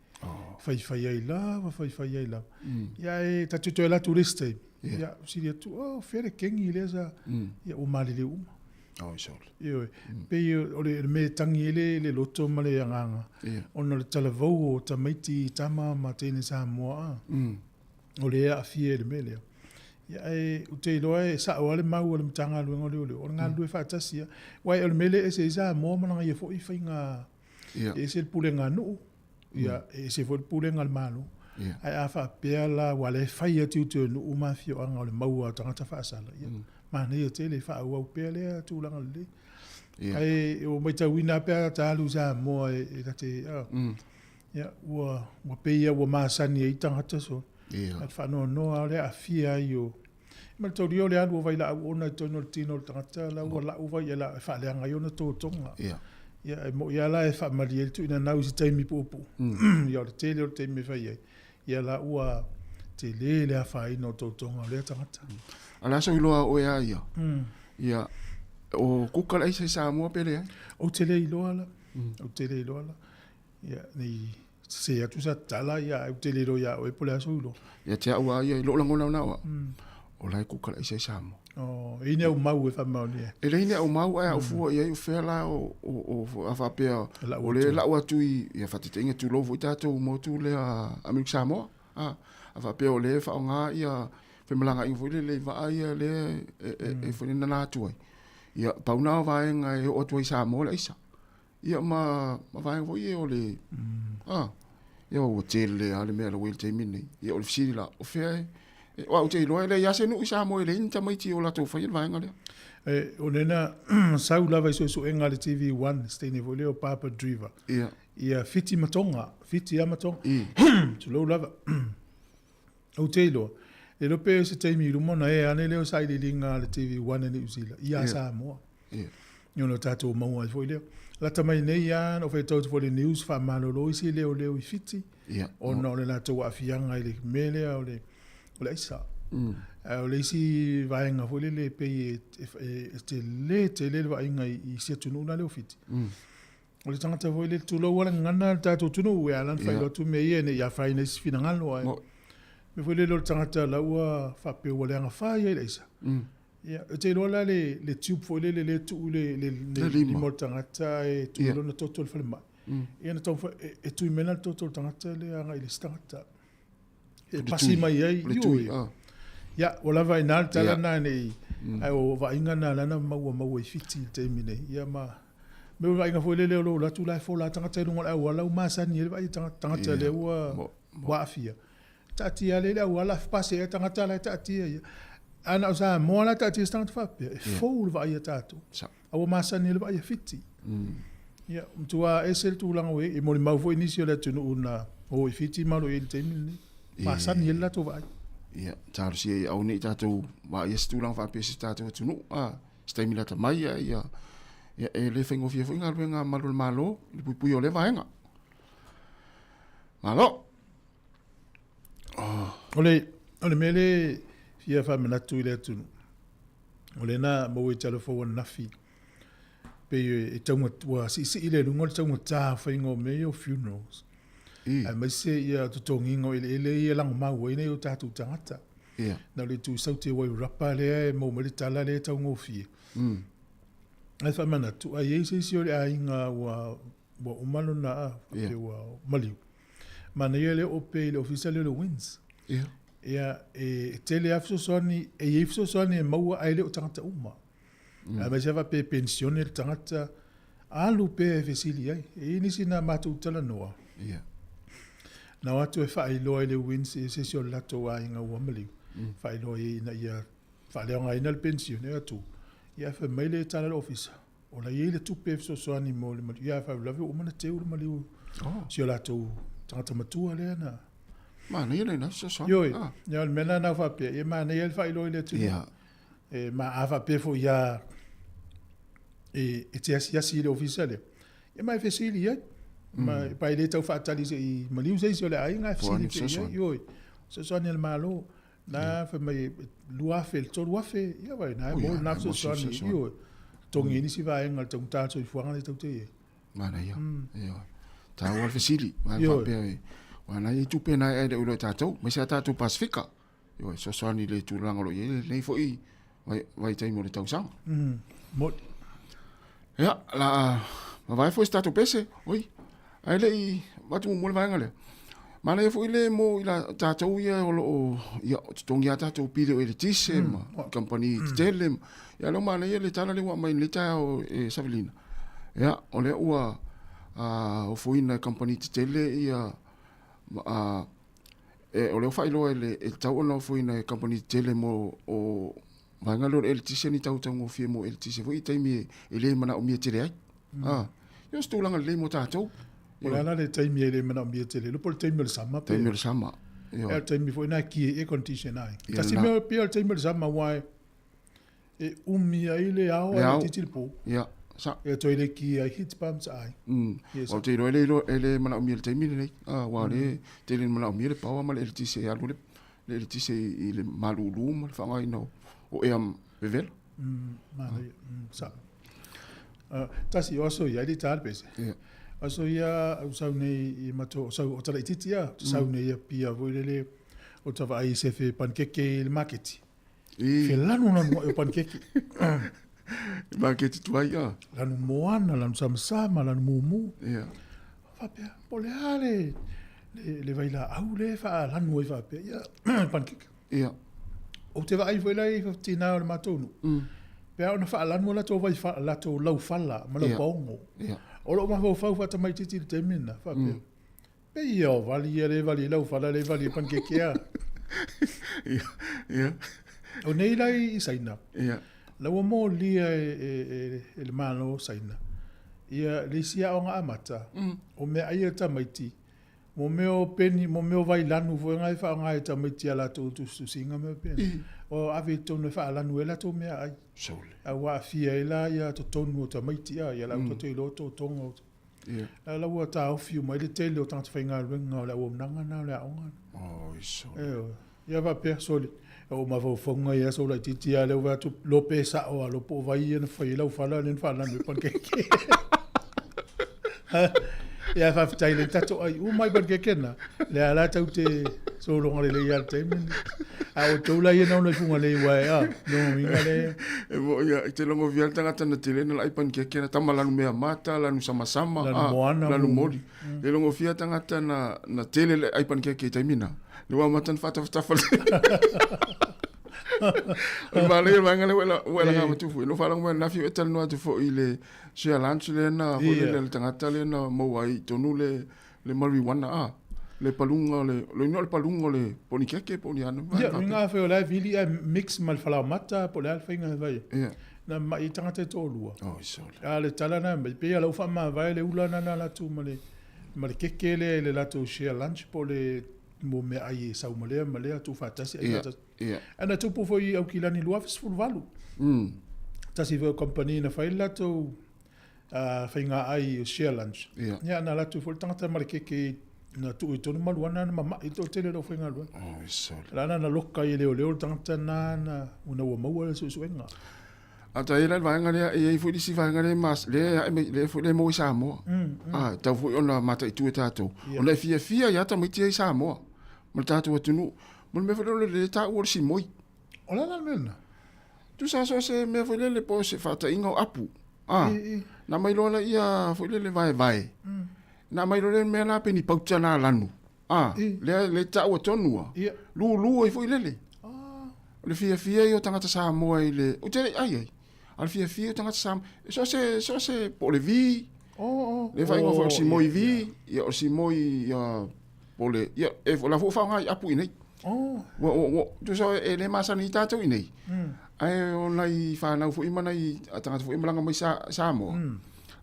faifai ai lava, faifai ai lava. Ia ae ta te toe alu atu i le isi taimi, ia fesili atu, oh, fea le kegi lea sa, ia ua maliliu uma. Oh, i sole. Ioe, pei o le mea e tagi ai le loto ma le agaga, ona o le talavou o tamaiti tama ma teine Samoa, o lea e aafia i le mea lea. Ia, ae ou te iloa e sao lava le mau a le Matagaluega o Leoleo, o le galulue faatasi lava. Aua o le mea lea e ese ai Samoa ma lana ia foi faiga, e ese le pulega a nuu, ia, e ese foi le pulega a le Malo. Ae a faapea la, aua o lea e fai lava tiute o nuu ma afioaga o le maua o tagata faasala, ia, manaia tele, e faaauau pea lea tulaga lelei. Ae ua matauina lava pe a ta alu i Samoa e ta te, ia, ua, ua pei lava ua masani ai tagata so. Ia. Ae faanoanoa lava o le aafia ai o, ma le taulia o le alu o vailaau ona i totonu o le tino o le tagata, la ua lau vai e faaleaga ai ona totoga. Ia. Ia, e moni lava la e faamalie ai le tuuina nau i se taimi puupuu. Ia, o le tele o le taimi e fai ai, ia la ua tele le afaina o totoga o lea tagata. A o le a sou iloa oe a ia? Ia, o kuka le aisa i Samoa pe leai? Ou te le iloa la. Ou te le iloa la. Ia, nei sese atu sa tala, ia, ai ou te le iloa iā oe po o le a sou iloa. Ia te au a ia, i lou lagona lena au, o la e kuka le aisa i Samoa. Oh, e i ai ni aumau e faamaonia ai? E leai ni aumau, ae a ou fua i ai, o fea la o, o, o, a faapea, o lea e lau atu i, ia faataitaiga tulou foi tatou motu lea Amerika Samoa, a, a faapea o lea e faaaoga ia femalagaaiga foi lele i vaa ia lea e, e, e, e nana atu ai. Ia, pau na o vaega e oo atu ai i Samoa le aisa. Ia ma, ma vaega foi ia o le, mm. ah, ia ua tele lava le mea la ua i le taimi lenei. Ia o le fesili la, o fea e, e o au te iloa e leai lava se nuu i Samoa e leai ni tamaiti o latou faia le vaega lea. E, o lena sau lava i suesuega a le TV1, se teine foi lea o Barbara Dreaver. Ia. Ia Fiti ma Tonga, Fiti lava ma Tonga. Tulou lava. Ou te iloa, le iloa pe o se taimi i luma ona ea ane lea o sailiiliga a le TV1 i Niu Sila ia Samoa. Ia ona tatou maua ai foi lea. Lata mai nei lava na ou faitau atu foi i le news faamalolo isi leoleo i Fiti ona o le latou aafiaga i le mea lea o le o le aisa. Ae o le isi vaega foi lele e pei e tele tele le vaaiga i isi atunuu la lea o Fiti. O le tagata foi lele, tulou lava le gagana a le tatou atunuu, e ala ona faailoa atu mea ia ne i afaina i se finagalo, ae mea foi lele o le tagata la ua faapea ua leaga fa ia i le aisa. Ia, ou te iloa la le, le tube foi lele lea e tuu i le, le, le lima o le tagata ae tuu i lona toto i le falemai. Ia na taumafai, e tui mai la le toto o le tagata lea agai i le isi tagata. E pasi mai ai, Le tui, ah. Ia, ua lava i ina le tala lena nei, ae o vaaiga na lea na maua maua i Fiti i le taimi nei. Ia ma me o vaaiga foi lele o lou alu atu la e fola tagata i luga o le auala ua masani ai le vaai tagata lea ua ua aafia. Taatia lea i le auala pasi ai tagata la e taatia ia. A na o Samoa la e taatia se tagata faapea, e fou le vaai a tatou. A ua masani ai le vaai a Fiti. Ia, matua ese le tulaga ua i ai. E molimau foi nisi o le atunuu na o i Fiti ma o lo o i ai i le taimi lenei. Masani ai le latou vaai. Ia, talosia ia aua ne i tatou vaaia se tulaga faapea i se tatou atunuu, a, se taimi lata mai, a ia, ia e le faigofie foi galuega a malu o le Malo i le puipuia o lea vaega. Malo! Oh. O le, o le mea lea e fia faamanatu i le atunuu, o lea na maua i Talafou ananafi, pei e tauga, ua siisii le luga o le taugata o faiga o mea ia o funerals. Aemaise ia totogiga o eleele ia e lagomau ai nai o tatou tagata. Yeah. Na o le itu sau te Wairarapa lea e maua mai le tala lea e taugofie. Ae faamanatu, a i ai se isi o le aiga ua ua uma lona a, yeah. ua maliu. Manaia le oo pea i le ofisa lea o le WINZ. Yeah. Ia, e tele lava fesoasoani, e i ai fesoasoani e maua ae le o tagata uma. Aemaise lava faapea e penisione le tagata, alu pea e fesili ai. E i ai nisi na matou talanoa, na o atu e faailoa i le WINZ i se isi o le latou aiga ua maliu, faailoa i ai ina ia faaleaogaina le penisione, o atu, ia ae fai mai le tala a le ofisa, O la e i ai le tupe e fesoasoani mo le maliu. Ia, ae faalavelave ua uma ona teu le maliu oh. si o latou tagata matua lea na. Manaia le ina fesoasoani. Ioe, ah. Ia, o le mea lena na faapea, ia manaia le faailoa i le atunuu. Yeah. E, ma a faapea foi ia e, e te asiasi i le ofisa lea, ia ma e fesili ai. Ma pa e le tau faatali se i maliu se isi o le aiga e fesili pea i ai. Ioe, fesoasoani a le Malo. Na fai mai 2000 i le 3000, ia vai, na e mo na fesoasoani, ioe, totogi ai nisi vaega o le taugata o le soifuaga lea tatou te i ai. Manaia, ioe. Taua le fesili, aua e faapea e, aua na i ai tupe na e le o iloa e tatou, aemaise lava tatou Pasefika, ioe, fesoasoani i le tulaga o lo o i ai lenei foi vaitaimi o le tausaga. Moni. Ia, la mavae foi se tatou pese, oi, ae le i avatu muamua le vaega lea. Manaia foi le mo i la tatou ia o lo o, ia, totogi a tatou pili o eletise ma kamupani tetele. Ia, lea ua manaia le tala lea ua aumai i lenei taeao e Savelina. Ia, o lea ua ofoina e kamupani tetele ia, e, o lea ua faailoa e le, e tatau ona ofoina e kamupani tetele mo o vaega lea o le eletise ni tau taugofie mo eletise foi i taimi e le manaomia tele ai. Ah, ia o se tulaga lelei mo tatou. O le a la le taimi e le manaomia tele? Iloa po o le taimi o le sama pe? Taimi o le sama. Ia o le taimi foi na ki ai air condition ai. Tasi mea pei o le taimi o le sama aua e umi ai le ao ae laitiiti le po. Ia, sa. Ia toe le ki ai heat pumps ai. Yes. Ou te iloa e le manaomia i le taimi lenei. Ah, aua o lea e tele ina manaomia le power ma le eletise e alu le le eletise i le malulu ma le faaaogaina o ea vevela. Manaia, sao. Tasi o aso ia, e le i tā le pese. Aso ia, au sau nei i matou, o sau, o tala itiiti ia, o sau nei i Apia foi lele, o ta vaai i sefe panikeke i le maketi. Fe lanu lanu ai o panikeke. Maketi tuai ia. Lanu moana, lanu samasama, lanu mumu. Faapea, po o le a le, le, le vailaau lea e faalanu ai faapea, ia, panikeke. Ia. Ou te vaai foi la i tina o le matou nuu, pe a ona faalanu a latou vai, latou laufala ma laupaogo. Ia. O lou mafaufau faatamaitiiti i le taimi lena, faapea, pei ia o vali ia lea e vali ai laufala lea e vali ai panikeke a. Ia, ia. O nei la i Saina, Ia. la ua molia e le Malo o Saina ia le isi aoga amata, o meaai a tamaiti, mo mea o peni, mo mea o vailanu foi na e faaaoga e tamaiti i a latou tusitusiga ma mea faapena. O ave i totonu e faalanu ai latou meaai. Sole. A ua aafia ai la ia totonu o tamaiti, a, ia la ua tatou iloa otootoga o La la ua taofi uma ai le tele o tagata faigaluega o le auaunaga lena o le aoga lena. Oi, sole. Ioe. Ia faapea, sole, o ou mafaufauga ia aso laitiiti lava lea ua vaai atu, iloa pe sao lava loa po o vai ia na fai ai lau fala lea na faalanu ai panikeke. Ia faafetai le tatou ai uma ai panikeke na, lea la tau te sologa lelei lava i le taimi lenei. A o outou la ia na ona i Fugalei aua e, a, lona uiga lea. E mo ia, i te logofia le tagata na tele na laʻi panikeke na tama lanu mea mata, lanu samasama, Lanu moana, lanu moli. Le logofia tagata na, na tele le ai panikeke i taimi na. Le ua amata na faatafatafa le. O le manaia o le vaega lea ua ela, ua ela ngā matu foi. No faalogo mai ananafi ua e talanoa atu foi i le share lunch lea na, foi lele le tagata lea na maua ai i totonu le, le marijuana a le paluga o le le igoa o le paluga o le ponikeke po o ni a Ia, uiga afai o la e vili ae mix ma le falaoamata po o le a le faiga e fai ai. Ia. Na ma'i ai tagata e toalua. Oi sole. A o le tala na aumai, pei lava o la ua faamavae le ula lena na alu atu ma le ma le keke lea i le latou share lunch po o le mo meaai e sau ma lea ma lea tuufaatasi ai faatasi. Ia. Ae na tupu foi i Aukilani i le 2018. Tasi foi o kamupani na fai le latou faiga ai o share lunch. Ia, na alu atu foi le tagata ma le keke na tuu i totonu marijuana na mama'i le toatele o le aufaigaluega. Oi sole. La na loka ai e leoleo le tagata na na ua maua le suesuega. A ta i ai la le vaega lea, e i ai foi le isi vaega lea e mas, lea e ae mai, lea foi lea e maua i Samoa. A, e tatau foi ona mataitu e tatou. Ona e fiafia ai lava tamaiti ia i Samoa ma le tatou atunuu. Ma le mea foi lea o le le taua o le simoi. O le a la le mea lena? Tusa so o se mea foi lele po o se faataiga o apu. A, na aumai loa laia foi lele vaevae. Na aumai loa le mea la pe ni pauta na lanu. A, lea le taua tonu a. Lulu ai foi lele. O le fiafia ia o tagata Samoa i le, ou te le i ai ai. A o le fiafia o tagata Samoa, so o se, so o se, po o le vi, le faaigoa foi o le simoi vi, ia o le simoi, ia, po o le, ia, e, o la foi ua faaaoga i apu i inei. Ua, ua, ua, tusa e le masani ai tatou i inei, ae o nai fanau foi ma nai tagata foi e malaga mai Samoa,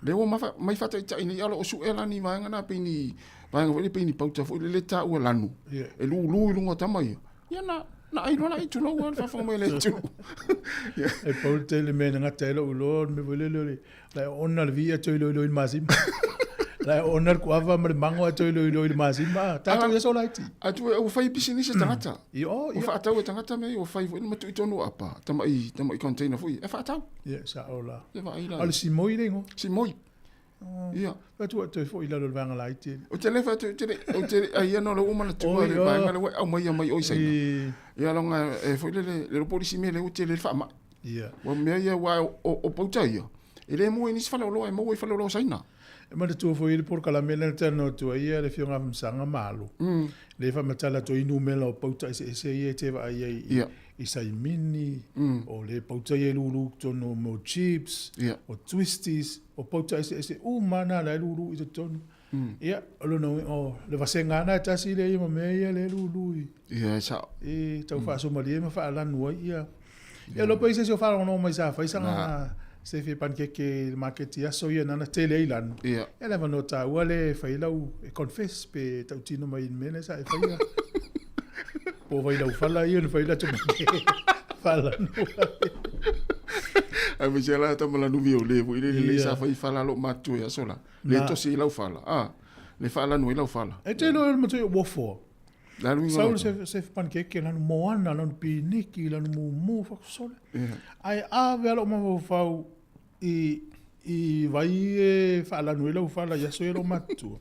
lea ua mai faataitai nei, a o lo o sue la ni vaega na pei ni vaega foi lea pei ni pauta foi lele taua lanu, e lulu i luga o tama ia. Ia na, na ai loa la i tulou a le faafofoga mai a le atunuu. E pau le tele mea na gata ai lou iloa o le mea foi lele o le la e oona le viia toe iloilo i le masima. La e oona le kuava ma le mango ae toe iloilo i le masima. Tatou ia sola iti. Atu e ua fai pisinisi e tagata. Ia, oh, ia. Ua faatau e tagata mea ia, ua fai foi ma tuu i totonu o apa, tamai, tamai container foi e faatau. Ia, sao la. Ia vaai la. A o le simoi le igoa. Simoi. Ia. Fai atu ua toe foi i lalo o le vaega laiti. Ou te le fai atu, ou te le, ou te le, ai ia no le ua manatua le vaega lea ua e aumaia mai o i Saina. Ia longa e foi lele, le lopo lisi mea lea ua tele le faamai. Ia. Ua mea ia ua o pauta ia, e le maua i nisi faleoloa, e maua i faleoloa o Saina. E manatua foi le polokalame lea na talanoa atu ai ia le Afioga Afamasaga Malo. Lea e faamatala atu ai numera o pauta eseese ia e te vaai ai i, i saimini, o le pauta ia e lulu i totonu o mo chips, o twisties, o pauta eseese uma na la e lulu i totonu. Ia, o lona uiga, o le vasega lava na e tasi lea ia ma mea ia lea e lulu i. Ia, e sao. I tau faasomalie ma faalanu ai ia. Ia, lopa i se isi o faalogologo mai sa fai sana sefe panikeke i le maketi i aso ia nana tele ai lanu. Ia. Ia le avanoa taua lea e fai lau, e confess pe tautino mai i le mea lea sa e faia. Po o Vailaufala ia na fai latou panikeke faalanu ai. Aemaise la tama lanu viole foi lele lea sa fai fala lou matutua i aso la. Le tosi i lau fala, a, le faalanu ai lau fala. E te iloa le matua i uofoa. Le alu Sau le sefe, sefe panikeke, lanu moana, lanu piniki, lanu mumu, whakusole. Ae ave a lou mafaufau i, i vai e faalanu ai lau fala i aso ia lou matutua.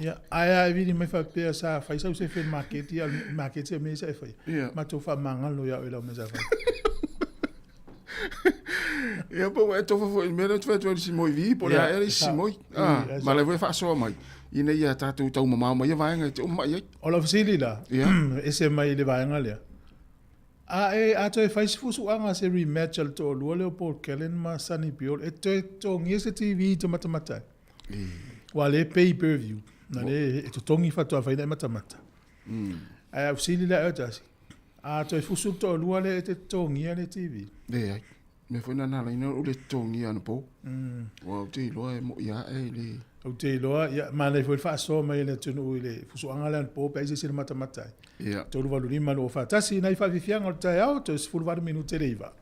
Ia, ae a e vili mai faapea sa fai sau sefe i le maketi, a o le maketi a mea ia sa e faia. Matou faamagalo ia oe i lau mea sa fai. Ia po ua e tofa foi i le mea lea ou te fai atu ai i le simoi vi po o le a ea le isi simoi. Ah, ma la foi e faasoa mai ina ia tatou taumamao ma ia vaega e te uma mai ai. O lau fesili la, ese mai i le vaega lea, a e a toe fai se fusuaga se rematch a le toalua lea o Paul Gallen ma Sonny Bill e toe totogia se TV te matamata ai? Aua o lea e pay per view, na lea e totogi faatoa fai na e matamata. Ae a fesili la e tasi, a toe fusu le toalua lea e te totogia le TV? Leai. Mea foi na na ala ai na ou le totogia anapo. Aua ou te iloa e moi ae i le... Ou te iloa, ia, manaia foi le faasoa mai e le atunuu i le fusuaga lea anapo pe a i se isi na matamata ai. Ia. 385 241, nai faafiafiaga o le taeao, toe 18 minute le 9.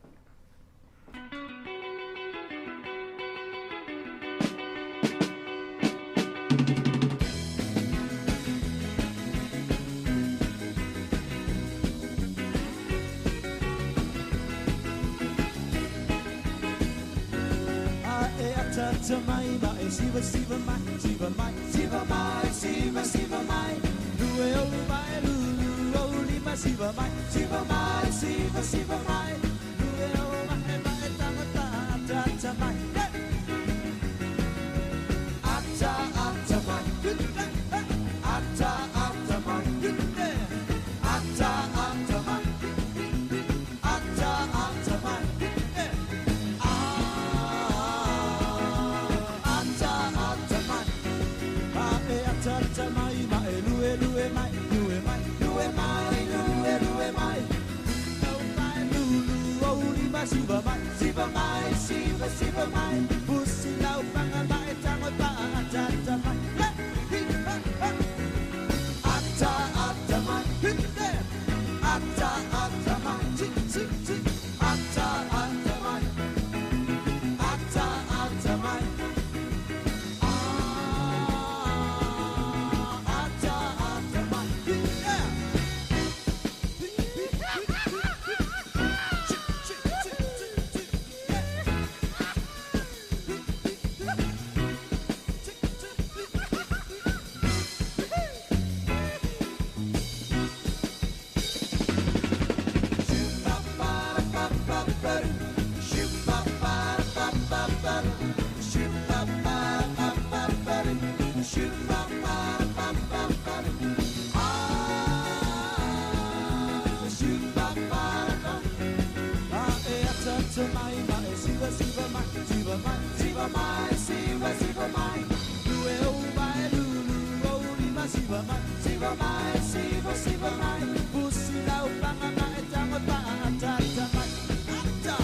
mai, siva siva mai. Lue o vai lulu o lima siva mai, siva mai, siva siva mai. Pusi lau panga mai tango pa ata ata mai. Ata,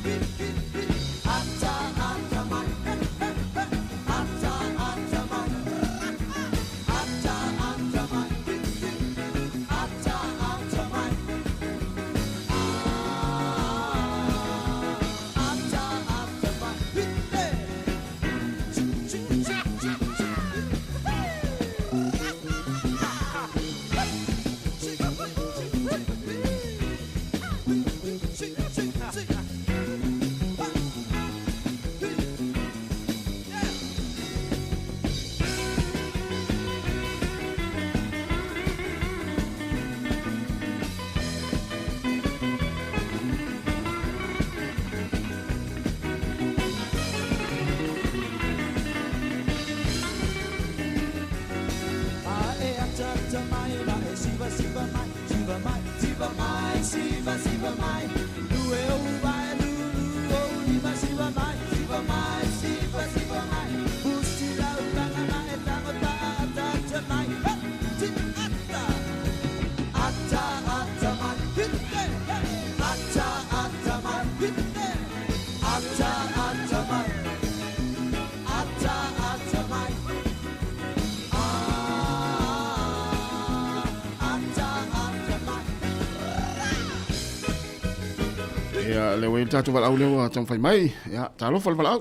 hip hip hip. Ata ata mai. Hep hep hep. Ata ata mai. Ata ata mai. Hip hip. Ata ata mai. Ata ata mai. Hip hip. Chip chip chip chip chip. Ae ata ata mai, ma e siva siva mai, siva mai, siva mai, siva siva mai. Lue o vai lulu o lima siva mai, siva mai, siva siva mai. Pusi lau panga mai tango pa ata ata mai. Ha, ti ata. Ata ata mai. Hit he, he. Ata ata mai. Hit he. Ata ata mai. Ata ata mai. Ata ata mai. Ia le ua i le tatou valaau lea ua taumafai mai. Ia, talofa le valaau.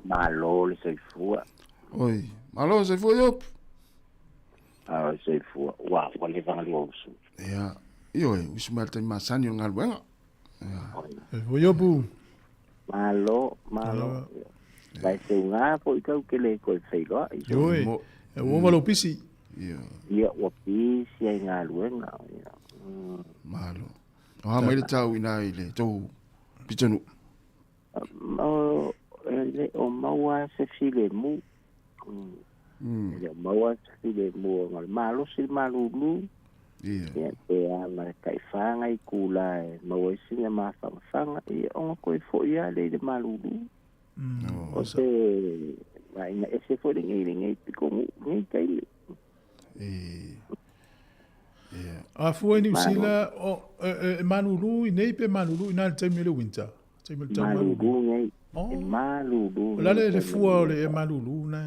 Malo le soifua. Oi, malo le soifua Iopu. Malo le soifua. Ua ua leva ona lua usu. Ia, ioe, usu mai le taimi masani o le galuega. Soifua Iopu. Malo, malo. Vai seuga foi tau ke le koe feiloai. Ioe, ua ova lou pisi. Ia, ua pisi ai galuega. Ia. Malo. O a mai le tau ina i le tou pitonuu? O, e le o maua se filemu. E le o maua se filemu ona o le malosi le malulu. Ia, pe a ma le taifaga i kula e maua ai sina mafangafaga, ia ona koe fo'i lava lea i le malulu. O se vaaiga ese foi lenei i lenei pitonuu i lenei taimi. A fua i Niu Sila, o, e, e malulu i nei pe malulu i na le taimi o le winter? Taimi o le tau malulu. Malulu nei. E malulu. O le a le fua o le e malulu na?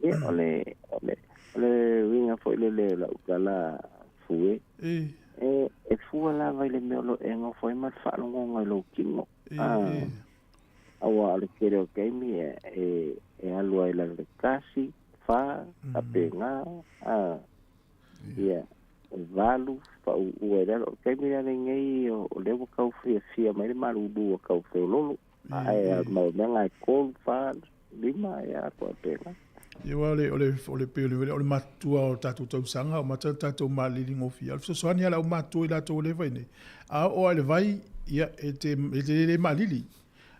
Ia, o le, o le, o le uiga foi lele o lau tala fue. E. E, e fua lava i le mea o lo o e nofo ai ma le faalogoga i lou tino. E, e. Aua o le tele o taimi e, e, e alu ai i lalo le 1, 4, faapena, a. Ia, e 8, faaūū ai lalo. O le taimi la lenei o lea ua tau fiafia mai le malulu ua tau feololo. Ae mau mea na e 3, 4, 5, ia, faapena. Ia, aua o le, o le, o le, pei o le, o le matutua o tatou tausaga, o mata le tatou malili gofie. A o le fesoasoani lava a le aumatutua i latou o lea e fai nei, a oo lava i le vai, ia, e te, e te le maalili.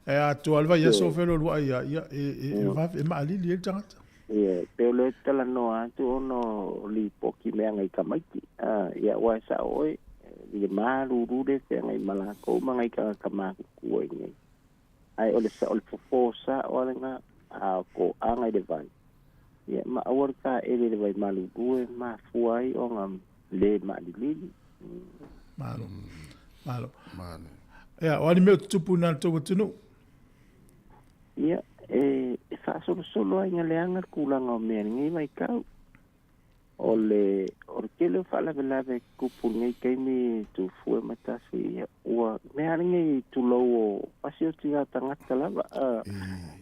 Ae a atoa le vaiaso o feloaloai lava, ia, e, e, e vave, e maalili ai le tagata. Ia, e pei o lea e talanoa atu ona o lipoti mea nai tamaiti. A, ia, aua e sao oe, i le malulu le feagai ma lakou ma nai tagata matutua i inei. Ae o le o le fofo sa'o a lena, a o to'aga i le vai, ia, ma aua le taele i le vai malulu e mafua ai ona le maalilili. Malo. Malo. Malo. Ia, o a ni mea o tutupu i na le tou atunuu? Ia, e, e faasolosolo ai ina leaga le tulaga o mea i lenei vaitau. O le, o le tele o faalavelave e tutupu i lenei taimi Tufue ma Tasi, ia, ua mea lenei tulou o pasi o tina tagata lava. A,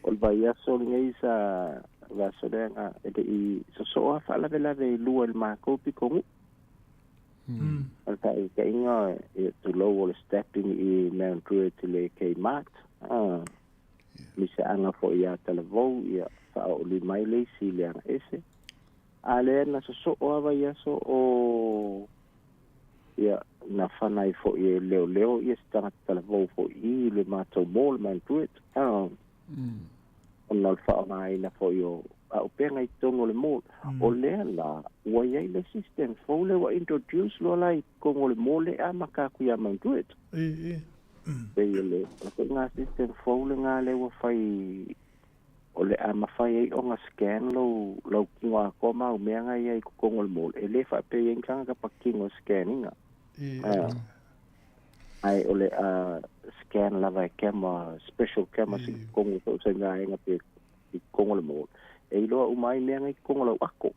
o le vaiaso lenei sa vaiaso lea na e le'i sosoo lava faalavelave e lua i le matou pitonuu. O le faataitaiga, ia, tulou o le stabbing i Mount Druitt i le Kmart. A, misaaga foi ia Talavou, ia, faaoolima ai le isi i le agaese. A lea na sosoo lava vaiaso o ia na fana ai foi e leoleo ia se tagata talavou foi i le matou mall Mount Druitt ona o le faaaogaina foi o auupega i totonu o le mall. O lea la ua i ai le system fou lea ua introduce loa la i totonu o le mall lea e amata atu ia Mount Druitt. Pei o le koʻiga system fou legā lea ua fai o le a mafai ai ona scan lou lau kino atoa ma au mea na iai i totonu o le mall e le faapea i ai ni tagata patino e scan ina. Ae o le a scan lava e camera special camera i totonu o feusaiga pe i totonu o le mall e iloa uma ai mea na i totonu o lau ako.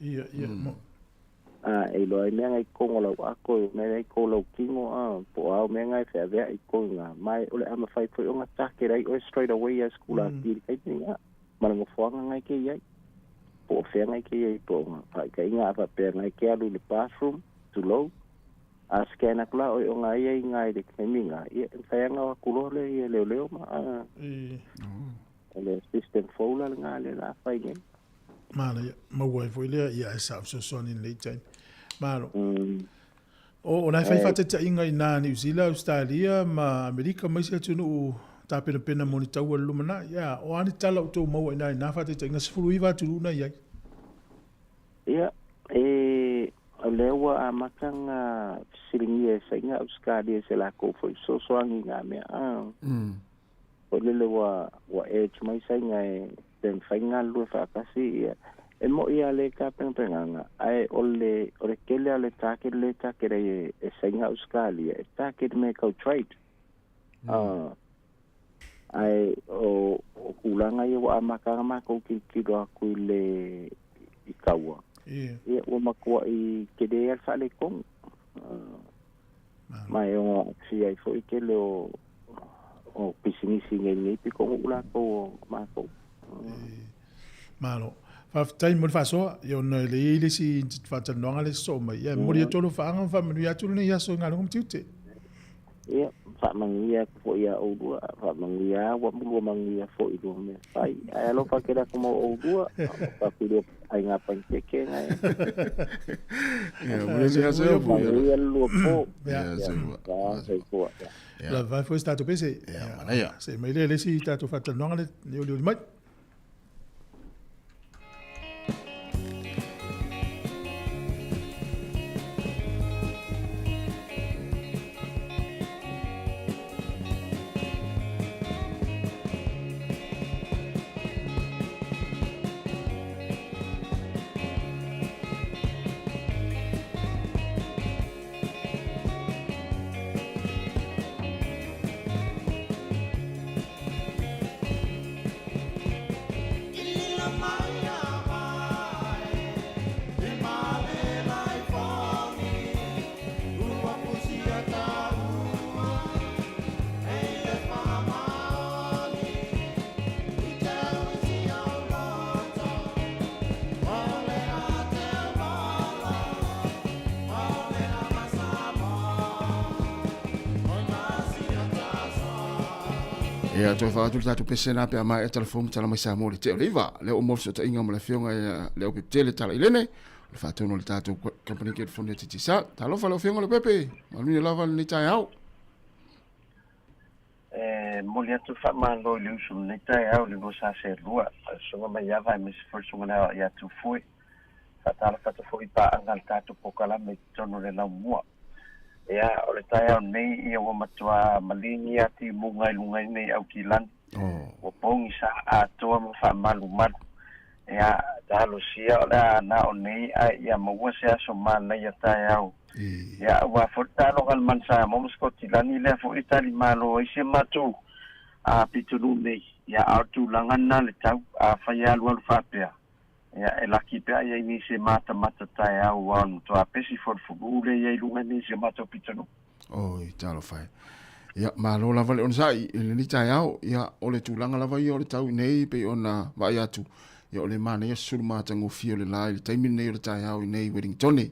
Ia, ia, mo. A e iloa ai mea na i totonu o lau ako, e mea i totonu o lau kino, a po o a mea na e feaveaʻi i totonu i ina. Ma o le a mafai foi ona target ai oe straight away ia sikulaki i le taimi lena, ma le nofoaga na e te i ai. Po o fea na e te i ai po o na faataitaiga a faapea na e te alu i le bathroom, tulou, a scan atu la oe o na ia i ina i le taimi lena, ia e mafai lava ona o atu loa lea ia leoleo ma o le system fou la lena lea o le a fai nei. Manaia, maua ai foi lea, ia ae sa fesoasoani i lenei taimi. Malo. O, o la e fai faataitaiga i nā Niu Sila, Ausetalia ma Amerika ma isi atunuu tapenapena mo ni taua i le lumanai. Ia, o a ni tala o outou maua i nā i nā faataitaiga 19 atunuu na i ai? Ia, e, o lea ua amata ona fesiligia e saiga Ausetalia i se lakou foi fesoasoani i nā mea. Foi lele ua, ua urge mai saiga e pe mafai ona galulue faatasi, ia, e moʻi lava le tapenapenaga, ae o le, o le tele lava o le target lea e target ai e, e Saina Ausetalia, e target i mea tau trade. Ae o, o tulaga ia ua amata ona matou tilotilo atu i le, i taua, ia, ua matuai tele lava le faaletonu. Ma e ono aafia ai foi le tele o o pisinisi i nei pitonuu latou o matou. Malo. Faafetai mo le faasoa. Ia ona e leai le isi faatalanoaga lea e sosoo mai. Ia e momoli atu alofaaga ma faamanuia atu lenei aso i galuega ma tiute. Ia, faamanuia atu foi ia oulua, faamanuia ua mulua manuia foi i lua mea fai. Ae alofa tele atu mo oulua, atu i aiga panikeke ngai. Ia, mo le isi aso ia. Manuia le lua po. Ia, soifua. Ia. La vai foi se tatou pese. Ia, manaia. Se mai lea le isi tatou faatalanoaga le olioli mai. Ia, toe faa-atu le tatou pese na pe a maea telefoni tala mai Samoa le tea o le iva. Lea ua maua fesootaiga ma le afioga ia Leaupepe Talailene, o le faatonu o le tatou Company California Digicel. Talofa lau afioga Leaupepe, manuia lava lenei taeao. E momoli atu le faamalo i le uso i lenei taeao i le 242, le Susuga Maiava aemaise foi le Susuga Leao ia Tufue. Faatalofa atu foi i paaga a le tatou polokalame i totonu o le laumua. Ia, o le taeao nei ia ua matua maligi lava timuga i luga i nei Aukilani. Ua pogisa atoa ma faamalumalu. Ia, talosia o le a na o nei ae ia maua se aso manaia taeao. Ia, aua foi le taaloga a le Manu Samoa ma Sikotilani lea foi e talimalo ai si a matou pitonuu nei. Ia, a o le tulaga lena le tau, afai e alualu faapea, Ia, e laki pe a i ai nisi e matamata taeao aua o le matua pesi foi le fulū lea i ai i luga nei i si o matou pitonuu. Oi, talofa e. Ia, malo lava le onosai i lenei taeao. Ia, o le tulaga lava ia o le tau i nei pei ona vaai atu, ia o le manaia susulu matagofie o le la i le taimi lenei o le taeao i nei Wellingtone.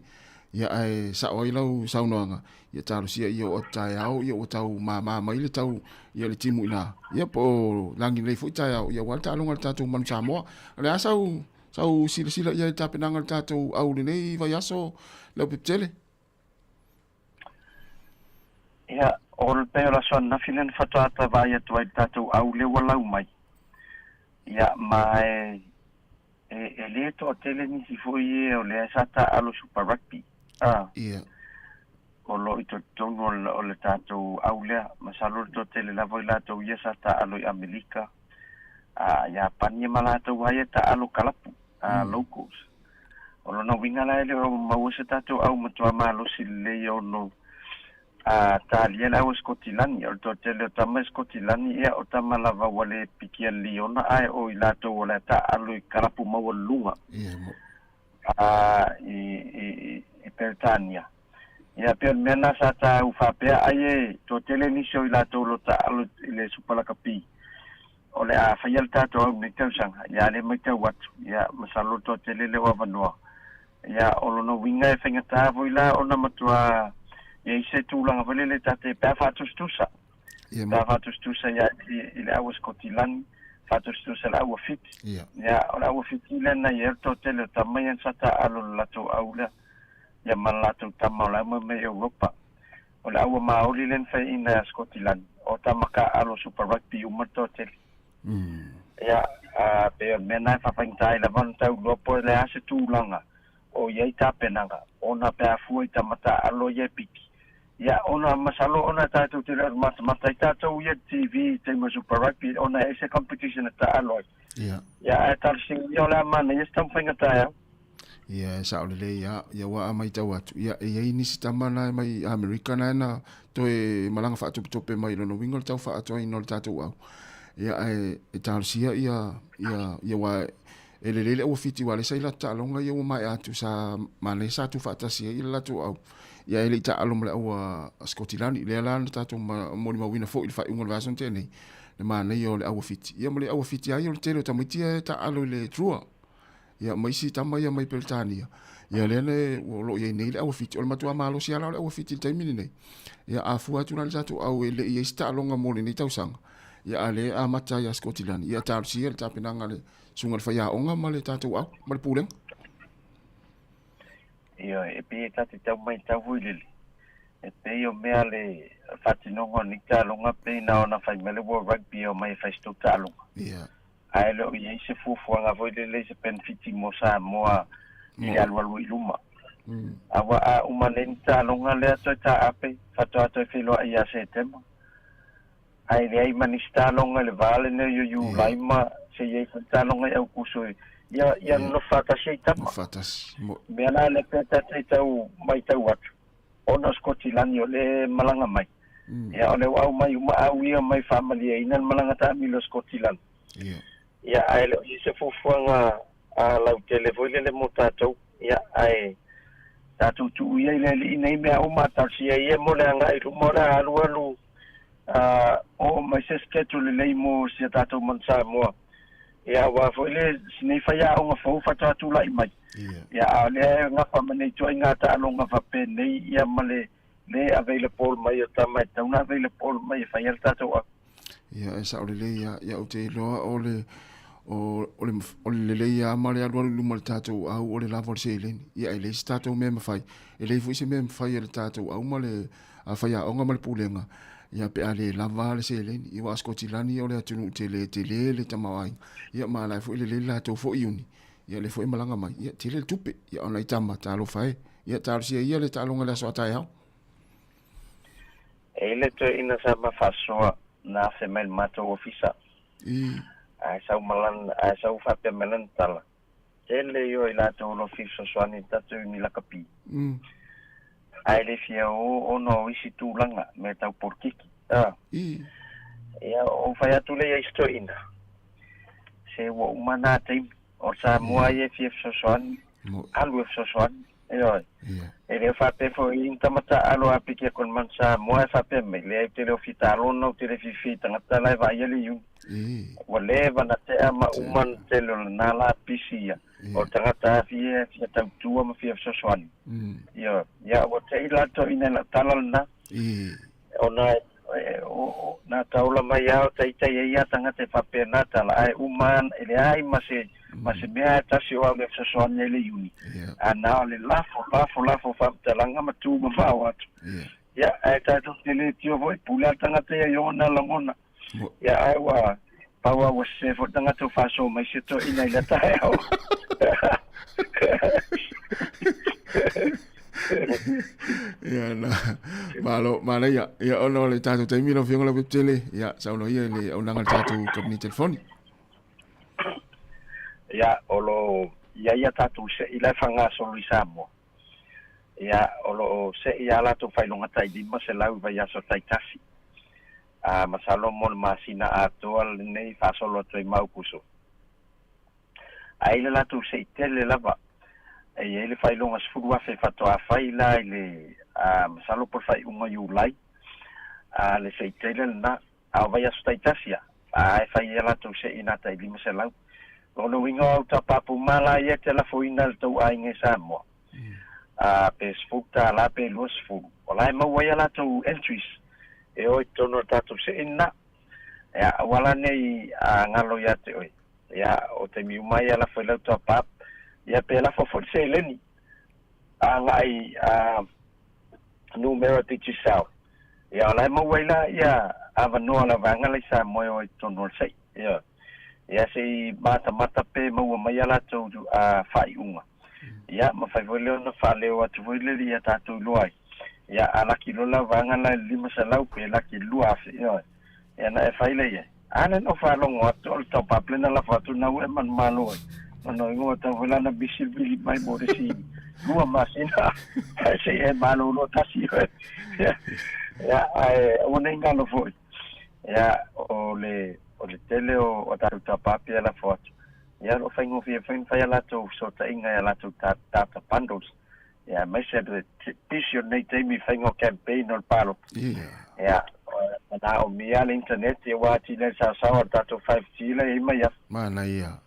Ia, ae sao ai lau saunoaga, ia talosia ia oo atu taeao, ia ua tau mama mai le tau ia le timu i ina, ia po o lagi lelei foi taeao, ia aua le taaloga a le tatou Manu Samoa. O le a sau, sau silasila i ai i le tapenaga a le tatou au i lenei vaiaso, Leaupepe-tele? Ia, o le pei o le aso ananafi lea na faatoa ata vaai atu ai i le tatou au lea ua lau mai. Ia, ma e, e, e le toatele nisi foi e o lea sa taaalo Super Rugby. A. Ia. o loo i totonu o le tatou au lea. Masalo le toatele lava i latou ia sa taaalo i Amerika, a Iapani ma latou ai e taaalo kalapu a locals. O lona uiga la e le o maua se tatou au matua malosi lelei ono a talia le au a Sikotilani. O le toatele o tama i Sikotilani, ia o tama lava ua le pikia liona, ae o i latou o le a taaalo i kalapu maualuluga a i Peretania. Ia pei o le mea lena sa tau faapea ai e toatele nisi o i latou o lo o taaalo i le Super Lakapi o le a faia le tatou au i lenei tausaga. Ia a le matau atu, ia masalo le toatele lea o avanoa. Ia o lona uiga e faigata foi la ona matua i ai se tulaga foi lele ta te pe a faatusatusa. Pe a faatusatusa ia i le au a Sikotilani, faatusatusa i le au a Fiti. Ia o le au a Fiti lea na i ai le toatele o tama ia na sa taaalo i le latou au lea. Ia ma le latou tama o la e moe mai Europa. O le aua maoli lea na faiaina e a Sikotilani, o tama taaalo Super Rugby uma le toatele. Ia, a, pei o le mea lena e faafaigata ai lava ona tau iloa po o le a se tulaga o i ai tapenaga ona pe a fua i tama taaalo ia e piki. Ia, ona masalo ona tatou te le o matamata ai tatou ia i le TV i taimi o Super Rugby ona e ese competition e taaalo ai. Ia, ae talosia ia o le a manaia se taumafaiga taeao. Ia, e sao lelei lava. Ia, ua matau atu, ia, e i ai nisi tama na e mai Amerika na e na toe malaga faatopetope mai i lona uiga o le tau faaatoaina o le tatou au. Ia, ae e talosia ia, ia, ia aua e lelei le aua Fiti aua lea sa i latou taaloga ia ua maea atu sa manaia sa tuufaatasi ai le latou au. Ia, e le i taaalo ma le aua Sikotilani. Lea la na tatou molimauina foi i le faaiuga o le vaiaso na tea nei, le manaia o le aua Fiti. Ia ma le aua Fiti lava ia o le tele o tamaiti ia e taaalo i le Drua. Ia, ma isi tama ia mai Peretania. Ia, lea na, o lo o i ai nei le aua Fiti. O le matua malosi lava la o le aua Fiti i le taimi lenei. Ia, a fua atu la i le tatou au e le i i ai se taaloga mo lenei tausaga. Ia, a lea e amata ia Sikotilani. Ia, talosia le tapenaga a le susuga i le faiaoga ma le tatou au, ma le pulega. Ioe, e pei e ta te tau matau foi lele, e pei o mea le faatinoga o lenei taaloga pei na ona fai mai le World Rugby e omai e fai se tou taaloga. Ia. Ae le o i ai se fuafuaga foi lele i se penefiti mo Samoa i le alualu i luma. Aua a uma nei ni taaloga lea toe taape, faatoa toe feiloai ia Setema. Ae leai ma nisi taaloga i le va lenei o Iulai ma se i ai foi taaloga i Aukuso ia ia nonofo faatasi ai tama. Faatasi. Mea la lea pea tatou tau matau atu, ona o Sikotilani o lea e malaga mai. Ia o lea ua aumai uma au ia mai faamalieina le malaga taamilo a Sikotilani. Ia ae le o i ai se fuafuaga a lautele foi lele mo tatou. Ia ae tatou tuu ia i le alii nei mea uma a talosia ia mo le agai i luma o le a alualu a oo mai se schedule lelei mo si a tatou manu Samoa. Ia aua foi le si nei faiaoga fou faatoa tulai mai. Ia a o lea e gafa ma nei ituaiga taaloga faapenei ia ma le le available mai o tama e tatau ona available mai e fai ai le tatou au. Ia, e sao lelei lava. Ia, ou te iloa o le, o, o le, o le lelei lava ma le alualu i luma o le tatou au o le lava o le seleni. Ia, e leai se tatou mea e mafai. E leai foi se mea e mafai e le tatou au ma le faiaoga ma le pulega, ia, pe a le lava le seleni. Ia, aua o Sikotilani o le atunuu tele, tele le tamaoaiga. Ia, ma o la e foi e lelei le latou foi iuni. Ia, lea foi e malaga mai. Ia, tele le tupe. Ia, o nai tama, talofa e. Ia, talosia ia le taaloga i le aso a taeao. E i le toeaina sa ma faasoa na afe mai le matou ofisa. Ae sau malan, ae sau faapea mai lana tala, Tele ia o i latou o lo o fia fesoasoani i le tatou i ni lakapi. Ae le fia o ona o isi tulaga, mea tau polokiki. Ia, ou fai atu lea i isi toeaina, se ua uma na taimi, o Samoa ia e fia fesoasoani, alu e fesoasoani. Ioe. E le faapea foi i ni tama taaalo a piki aku i le manu Samoa e faapea mai, leai ou te le o fia taaloga, ou te le fiafia i tagata la e vaaia le iuni. Ua leva na tea ma uma le tele o lena lapisi ia, o le tagata lava fia fia tautua ma fia fesoasoani. Ioe. Ia ua te i latou ina i lau tala lena, ona na taola mai lava o taitai ai ia tagata e faapena tala, ae uma e leai ma se ma se mea e tasi o au le fesoasoani ai le iuni. A na o le lafo, lafo, lafo faamatalaga ma tu mamao atu. Ia, ae tatou te le tio foi, pule lava le tagata ia i ona lagona. Ia, ae ua pau lava ua sese foi le tagata ua faasoa mai se toeaina i lea taeao. Ia na malo manaia. Ia ona o le tatou taimi lau Afioga Laupepe-Tele, ia saunoa ia i le auaunaga a le tatou kamupani telefoni. Ia o lo o i ai a tatou se'i la e faagasolo i Samoa. Ia o lo o se'i lava latou faailoga tai 500 i vaiaso taitasi. A masalo mo le masina atoa lenei faasolo atu ai ma Aukuso. Ae i le latou se'i tele lava, e i ai le faailoga 10,000 faatoa fai la i le masalo po o le faaiuga Iulai, a le se'i tele lena. A o vaiaso taitasi a, a e fai ai a latou se'i na tai 500. Lona uiga o au tapapuma la ia e te lafoina e le tou aiga i Samoa, a pe $10 pe 20, o la e maua ai a latou entries e o i totonu o le tatou se'i lena. Ia, aua la ne i galo ia te oe, ia, o taimi uma ia lafo i lau top up, ia pe lafo foi le seleni agai numera Digicel. Ia, o la e maua ai la ia avanoa la vaega la i Samoa e o ai totonu o le se'i. Ia, ia se i matamata pe maua mai a latou faaiuga. Ia, ma fai foi lea ona faaleo atu foi le ia tatou iloa ai. Ia, a laki loa lau vaega la i le 500 pe laki i le 2,000, ioe. Ia na e fai lea i ai. A lea na ou faalogo atu o le top up lea na lafo atu na ua e manumalo ai. Ona o ingoa tau foi lana misi le vili mai mo le isi 2 masina. Ae se i e malolo tasi oe. Ia, ae aua ne i galo foi. Ia, o le, o le tele o, o tatou top up ia lafo atu. Ia, o lo o faigofie foi ona fai a latou fesootaiga i a latou data bundles. Ia, aemaise le pisi o lenei taimi i faiga o campaign o le palota. Ia, manaomia le internet, ia ua atili ai le saosaoa o le tatou 5G la e i ai mai afu. Manaia.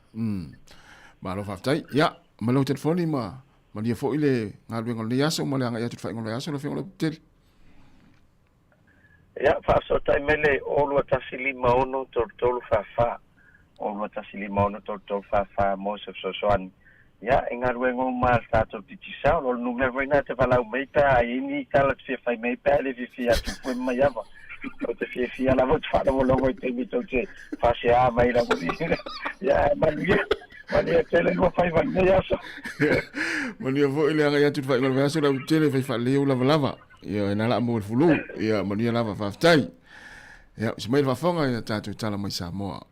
Malo faafetai. Ia, ma lou telefoni ma manuia foi le galuega o lenei aso ma le agai atu i le faaiuga o le aso lau Afioga Laupepe-Tele. Ia, faafesootai mai le 02156 3344, 02156 3344 mo se fesoasoani. Ia, e galuega uma lava le tatou Digicel, o le numera foi lena e te valaau mai pe a i ai ni tala e te fia fai mai pe a e le fiafia atu fue mai ava. Ou te fiafia lava ou te faalogologo i taimi tou te faasea mai lava. Ia, manuia, manuia tele lua faiva i lenei aso. Manuia foi le agai atu i le faaiuga o le vaiaso, Laupepe-Tele, fai faalelei ou lavalava. Ia, e na laa mo le fulu. Ia, manuia lava, faafetai. Ia, usi mai le faafofoga ia tatou tala mai Samoa.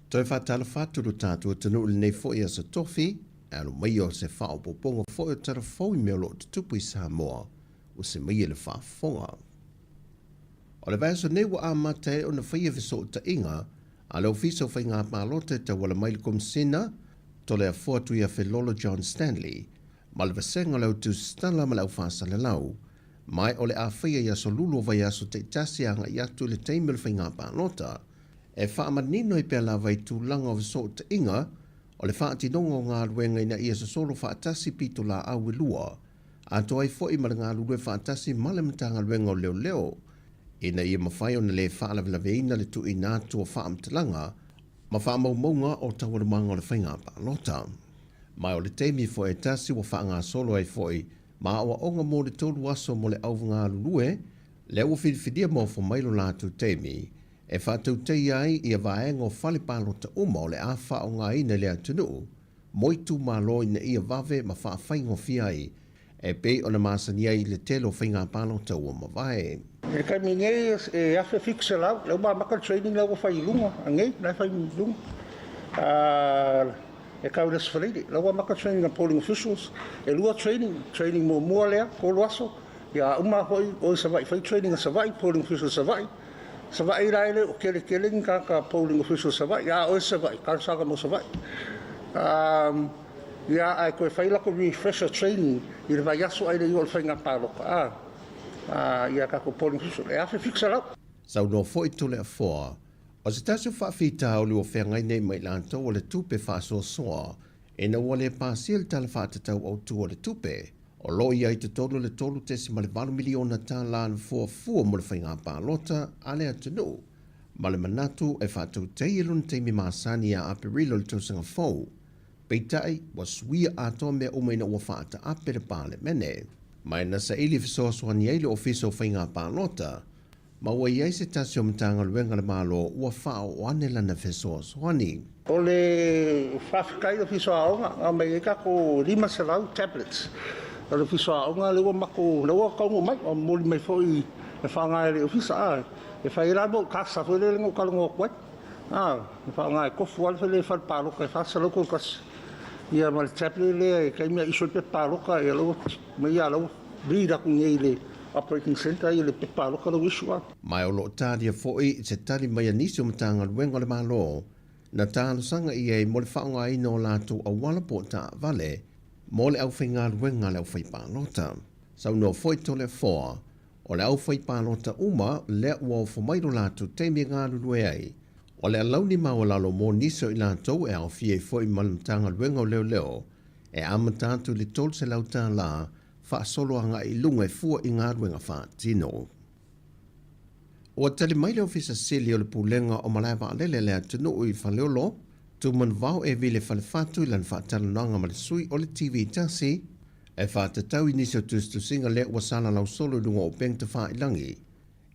Toe faatalofa atu lo tatou atunuu i lenei foi aso tofi, e alo mai o se faaopoopoga foi o tala fou i mea o lo o tutupu i Samoa, ua se mai e le faafofoga. O le vaiaso nei ua amata ai ona faia fesootaiga a le Ofisa o Faiga Palota e tauala mai le Komisina Toleafoa Tuiafelolo John Stanley ma le Vasega o le Au Tusitala ma le Au Faasalalau, ma o le a faia i aso lulu o vaiaso taitasi agai atu i le taimi o le faiga palota, e faamanino ai pea lava i tulaga o fesootaiga o le faatinoga o galuega ina ia sosolo faatasi pitolaau e lua, atoa ai foi ma le galulue faatasi ma le Matagaluega o Leoleo ina ia mafai ona le faalavelaveina le tuuina atu o faamatalaga ma faamaumauga o taualumaga o le faiga palota. Ma o le taimi foi e tasi ua faagasolo ai foi ma aoaoga mo le 3 aso mo le augalulue lea ua filifilia ma ofo mai lo latou taimi e faatauteia ai ia vaega o fale palota uma o le a faaaogaina i le atunuu mo itumalo ina ia vave ma faafaigofie ai e pei ona masani ai i le tele o faiga palota ua mavae. I le taimi nei e 1,700 lea ua amata le training lea ua fai i luga nei, la e fai i luga e tau i le Aso Faraile. La ua amata le training a polling officials, e 2 training, training muamua lea, 3 aso, ia a uma foi o i Savaii fai training a Savaii, polling officials a Savaii. Savaii la e le o tele tele ni tagata polling officials Savaii, a o e Savaii, talosaga mo Savaii. Ia, ae toe fai latou refresher training i le vaiaso ae le i oo i le faiga palota, a, a, ia tatou polling official, e 1,700. Saunoa foi Toleafoa, o se tasi o faafitauli ua feagai nei ma i latou o le tupe faasoasoa ina ua le pasia le Tala Faatatau Autu o le Tupe, o lo o i ai totonu le $3.8 miliona tala na fuafua mo le faiga palota a le atunuu, ma le manatu e faatautaia i lona taimi masani ia Aperila o le tausaga fou. Peitai, ua suia atoa mea uma ina ua faataape le Palemene. Ma e na saili fesoasoani ai le Ofisa o Faiga Palota. ma ua i ai se tasi o Matagaluega a le Malo ua faaoo ane lana fesoasoani. O le faafetai i le Ofisa o Aoga, na aumai ai tatou 500 tablets a le Ofisa o Aoga lea ua matou, lea ua taunuu mai, ua momoli mai foi e faaaoga e le Ofisa. A, e fai ai la mo kasa foi lele na ou talanoa atu ai. A, e faaaoga e tofu lava le fale palota e 431 ia ma le tablet lea e taimi a issue ai pepa palota, ia la ua mai a la ua read atu nei i le operating centre ia le pepa palota la ua issue a. Ma o lo o talia foi se tali mai a nisi o Matagaluega o le Malo na talosaga i ai mo le faaaogaina o latou auala po o taavale mo le aufaigaluega a le aufaipalota. Saunoa foi Toleafoa, o le aufaipalota uma lea ua ofo mai lo latou taimi e galulue ai, o le alauni maualalo mo nisi o i latou e aofia ai foi ma le Matagaluega o Leoleo e amata atu i le $300 faasolo agai i luga e fua i galuega faatino. Ua tali mai le Ofisa Sili o le Pulega o Malae Vaalele a le atunuu i Faleolo, Tumanuvao Evile Falefatu i lana faatalanoaga ma le sui o le TV tasi e faatatau i nisi o tusitusiga lea ua salalau solo i luga o upega tafailagi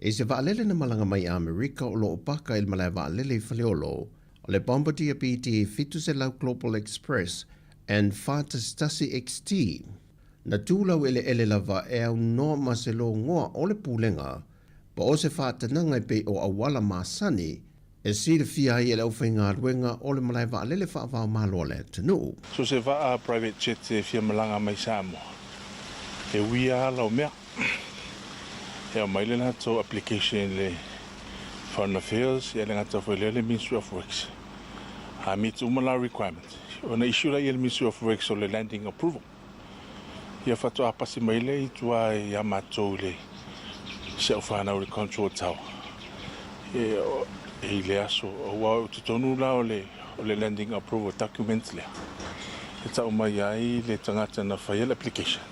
i se vaalele na malaga mai Amerika o lo o paka i le malae vaalele i Faleolo o le Bombardier BD 700 Global Express and 411 XT. Na tu laueleele lava e aunoa ma se logoa o le Pulega po o se faatanaga e pei o auala masani e silafia ai e le aufaigaluega o le malae vaalele faava-o-Malo a le atunuu. So se vaa private jet e fia malaga mai Samoa, e uia ala o mea. E aumai le latou application i le Foreign Affairs, ia le gata foi lea le Ministry of Works. A meet uma la requirement, ona issue laia e le Ministry of Works o le landing approval. Ia faatoa pasi mai lea i tua ia matou i le si au fanau i le control tower. E, e i le aso, aua o totonu la o le, o le landing approval document lea. E tau mai ai le tagata na faia le application.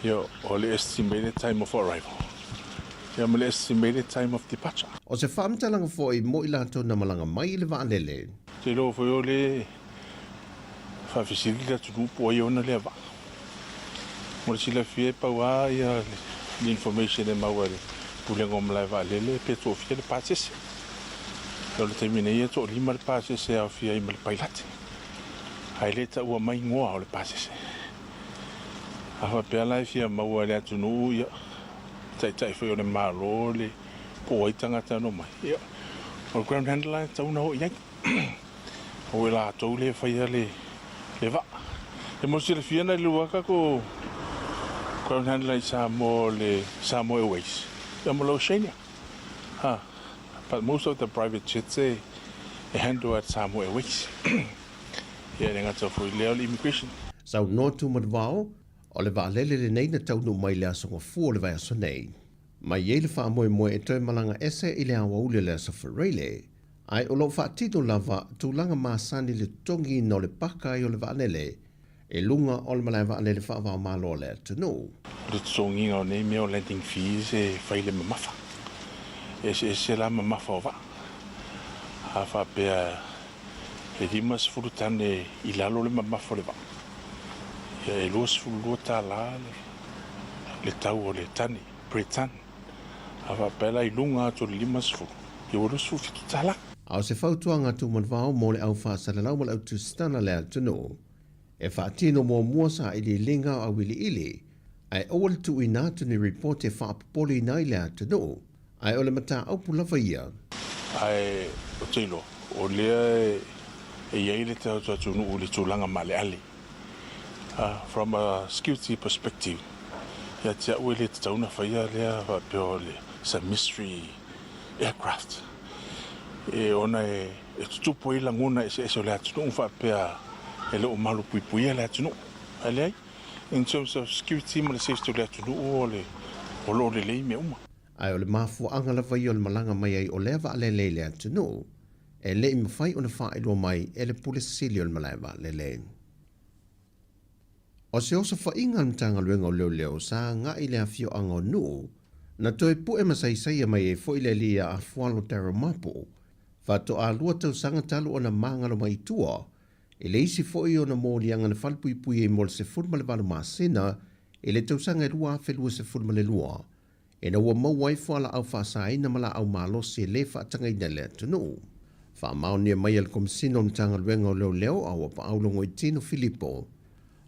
Ia, o le estimated time of arrival. Ia ma le estimated time of departure. O se faamatalaga foi mo i latou na malaga mai i le vaalele. Te iloa foi o le faafesili le atunuu po o ai ona lea vaa. Mo le silafia e pau lava ia le information e maua e le Pulega o Malae Vaalele pe toafia le pasese. O le taimi nei e toalima le pasese e aofia ai ma le pailate. Ae le taua mai igoa o le pasese. A faapea la e fia maua e le atunuu ia taitai foi o le Malo le po o ai tagata e omai. Ia, o le ground handler e tatau ona oo i ai. O e latou lea e faia le, le vaa. E mo silafia na lua tatou ground handler i Samoa le Samoa Airways. Ia ma le Oceania. Ha. But most of the private jets e, e handle at Samoa Airways. Ia le gata foi lea o le immigration. Saunoa Tumanuvao, o le vaalele lenei na taunuu mai i le Aso Gafua o le vaiaso nei. Ma e i ai le faamoemoe e toe malaga ese i le aoauli o le Aso Faraile, ae o lo o faatino lava tulaga masani le totogiina o le paka ai o le vaalele i luga o le malae vaalele faava-o-Malo a le atunuu. O le totogiina o nei mea o landing fees e fai le mamafa. E eseese la mamafa o vaa. A faapea e 50 tane i lalo le mamafa o le vaa, ia e $22 le tau o le tane, per ton. A faapea la i luga atu o le 50, ia ua $27. A o se fautuaga a Tumanuvao mo le au faasalalau ma le au tusitala a le atunuu, e faatino muamua sailiiliga o auiliili, ae aua le tuuina atu ni ripoti e faapopoleina ai le atunuu, ae o le mataupu lava ia. Ae ou te iloa, o lea e i ai le tatou atunuu i le tulaga maaleale. From a security perspective, ia te au e le tatau ona faia lea faapea o le it's a mystery aircraft. E ona e tutupu ai lagona eseese o le atunuu faapea e le o malupuipuia le atunuu. Ae leai, in terms of security ma le safety o le atunuu o le o lo o lelei mea uma. Ae o le mafuaaga lava ia o le malaga mai ai o lea vaalele i le atunuu, e le i mafai ona faailoa mai e le Pule Sili o le Malae Vaalele. O se osofaiga a le Matagaluega o Leoleo sa agai i le afioaga o Nuu, na toe pue ma saisaia mai ai foi le alii a Afualo Darryl Mapu, faatoa lua tausaga talu ona magalo mai i tua, i le isi foi ona moliaga na falepuipui ai mo le 18 masina i le tausaga e 2022. ina ua maua ai fualaau faasaina ma laau malosi e lē faatagaina i le atunuu. Faamaonia mai e le Komesina o le Matagaluega o Leoleo a Auapaau Logoitino Filipo,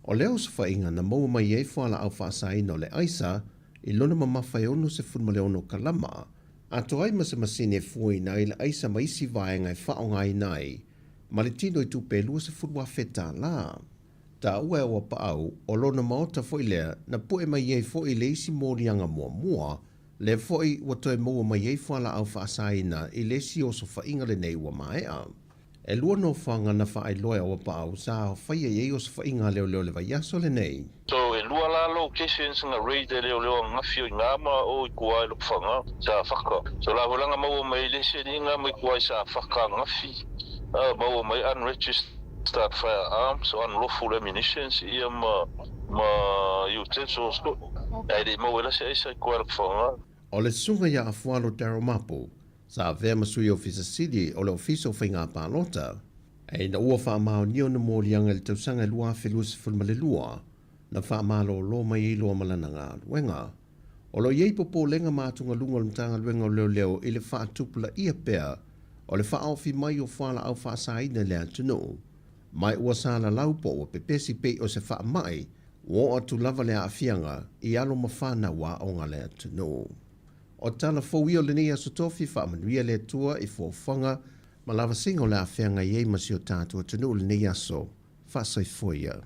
o lea osofaiga na maua mai ai fualaau faasaina o le aisa i lona mamafa e 66 kalama, atoa ai ma se masini e fuaina ai le aisa ma isi vaega e faaaogaina ai ma le tino i tupe e $20,000. Taua e Auapaau, o lona maota foi lea na pu'e mai ai foi le isi moliaga muamua, lea foi ua toe maua mai ai fualaau faasaina i le isi osofaiga lenei ua maea. E lua nofoaga na faailoa e Auapaau sa faia i ai osofaiga a leoleo i le vaiaso lenei. So e lua la locations na raid e leoleo angafi o iga ma o i tua i Lotofaga sa faka. So la foi la na maua mai ai le isi alii mai tua i Safata angafi maua mai unregistered firearms o unlawful ammunitions ia ma ma utensils foi ae le i maua ai la se aisa i tua i Lotofaga. O le susuga ia Afualo Daryl Mapu, sa avea ma sui ofisa sili o le Ofisa o Faiga Palota, ina ua faamaonia ona moliaga i le tausaga e 2022, na faamalōlō mai ai loa ma lana galuega. O lo o i ai popolega ma atugaluga o le Matagaluega o Leoleo i le faatupulaia pea o le faaofi mai o fualaau faasaina i le atunuu. Mai ua salalau po ua pepesi pei o se faamai, ua oo atu lava le aafiaga i alo ma fanau aoga a le atunuu. O tala fou ia o lenei Aso Tofi, faamanuia le Atua i fuafuaga ma lavasiga o le a feagai ai ma si o tatou atunuu i lenei aso. Faasoifua ia.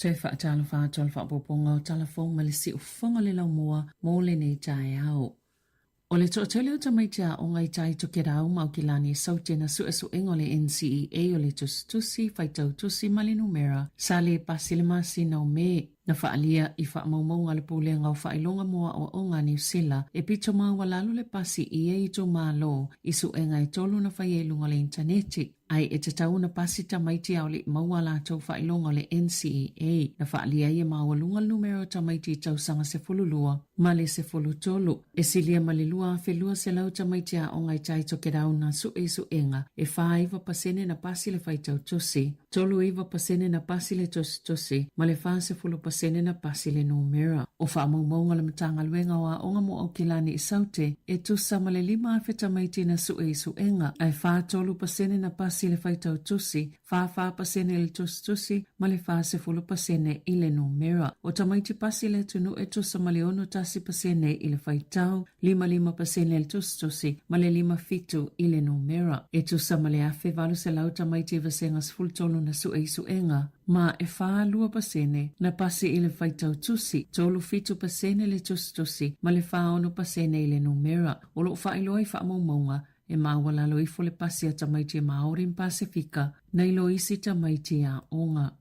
Toe faatalofa atu o le faaopoopoga o tala fou ma le siufofoga o le laumua mo lenei taeao. O le toatele o tamaiti aoga i tai Tokerau ma Aukilani e saute na suesuega o le NCEA o le tusitusi, faitau tusi ma le numera sa le pasi le masina o Me. Na faaalia i faamaumauga a le Pulega o Faailoga mo Aoaoga a Niu Sila e pito maualalo le pasi i ia itumalo i suega e tolu na faia i luga o le initaneti. Ai e tatau ona pasi tamaiti a o le i maua a latou faailoga o le NCEA. Na faaalia ai e maualuga le numera o tamaiti i tausaga 12 ma le 13. E silia ma le 2,200 tamaiti aoga i tai Tokerau na sue i suega, e 49% na pasi le faitau tusi, 39% na pasi le tusitusi, ma le 40% na pasi le numera. O faamaumauga a le Matagaluega o Aoga mo Aukilani i Saute, e tusa ma le 5,000 tamaiti na sue i suega, ae 43% na pasi le faitau tusi, 44% i le tusitusi, ma le 40% i le numera. O tamaiti pasi le atunuu e tusa ma le 61% i le faitau, 55% i le tusitusi, ma le 57 i le numera. E tusa ma le 1,800 tamaiti i vasega 13 na sue i suega, ma e 42% na pasi i le faitau tusi, 37% le tusitusi, ma le 46% i le numera. O lo o faailoa i faamaumauga, e maualalo ifo le pasi a tamaiti e Māori ma Pasefika nai lo isi tamaiti aoga.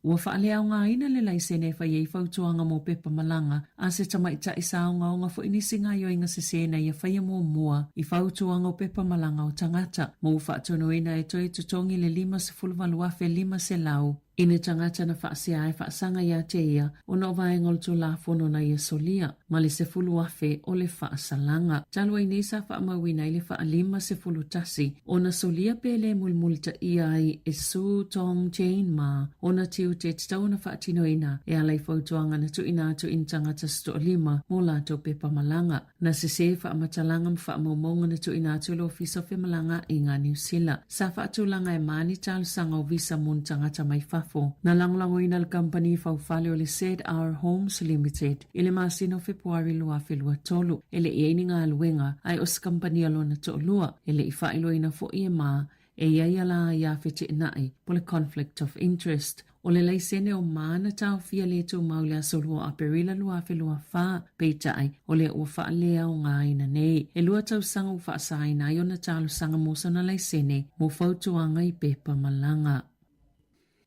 Ua faaleaogaina le laisene e fai ai fautuaga mo pepa malaga a se tamaitai saogaoga foi nisi gaoioiga sese na ia faia muamua i fautuaga o pepa malaga o tagata ma ua faatonuina e toe totogi le $58,500 i ni tagata na faasea e faasaga ia te ia ona o vaega o le Tulafono na ia solia ma le $10,000 o le faasalaga. Talu ai nei sa faamauina ai le faa 51 ona solia pe le mulimulitaia ai e Su Tong Jane Ma ona tiute e tatau ona faatinoina e ala i fautuaga na tuuina atu i ni tagata se toalima mo latou pepa malaga. Na sese faamatalaga ma faamaumauga na tuuina atu e le Ofisa o Femalagaaiga a Niu Sila. Sa faatulaga e Ma ni talosaga o visa mo ni tagata mai fafo. Na lagolagoina le kamupani faufale o le ZR Homes Limited i le masina o Fepuari 2023. E le i ai ni galuega, ae o se kamupani a lona toalua. E le i faailoaina foi e Ma e i ai ala aia feteenai po le conflict of interest. O le laisene o Ma na taofia le tumau i le aso 2 o Aperila 2024, peitai, o lea ua faaleaogaina nei. E lua tausaga ua faasaina ai ona talosaga mo sana laisene mo fautuaga i pepa malaga.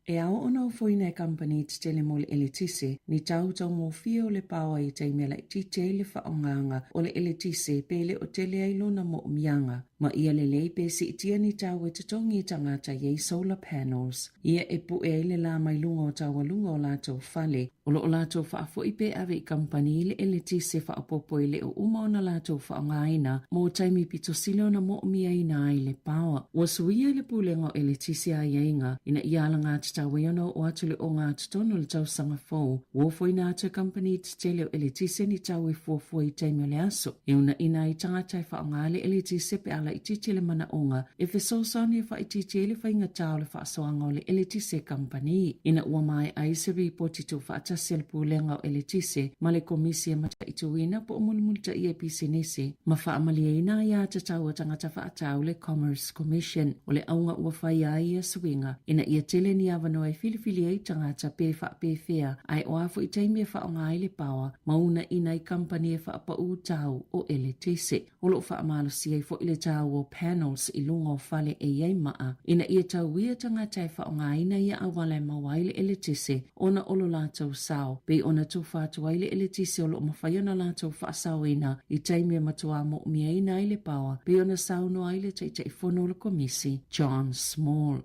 E ao ona ofoina e kamupani tetele mo le eletise ni tau taugofie o le paoa i taimi e laitiiti ai le faaaogaga o le eletise pe le o tele ai lona moomiaga. Ma ia lelei pe siitia ni tau e totogi i tagata i ai solar panels. Ia e pu'e ai le lā mai luga o taualuga o latou fale. O lo o latou faafoi pe ave i kamupani i le eletise faaopoopo e le o uma ona latou faaaogaina mo taimi pito sili ona moomiaina ai le paoa. Ua suia i le Pulega o Eletise aiaiga ina ia alagatatau ai ona oo atu le ogatotonu o le tausaga fou. Ua ofoina atu e kamupani tetele o eletise ni tau e fuafua i taimi o le aso e uunaina ai tagata e faaaoga le eletise pe a laitiiti le manaoga e fesoasoani e faaitiiti ai le faigata o le faasoaga o le eletise kamupani. Ina ua maea ai se ripoti tuufaatasi a le Pulega o Eletise ma le Komisi e Mataituina po o Mulimulitaia i Pisinisi ma Faamalieina Aiatatau a Tagata Faatau le Commerce Commission, o le auga ua faia ai ia suiga ina ia tele ni avanoa e filifili ai tagata pe faapefea ae o a foi taimi e faaaoga ai le paoa ma uunaina ai kamupani e faapaū tau o eletise. O lo o faamalosia ai foi le tau o panels i luga o fale e i ai maa ina ia tauia tagata e faaaogaina ia auala e maua ai le eletise ona o lo latou sao, pei ona tufa atu ai le eletise o lo o mafai ona latou faasaoina i taimi e matuā moomiaina ai le paoa, pei ona saunoa ai le Taitaifono o le Komisi, John Small.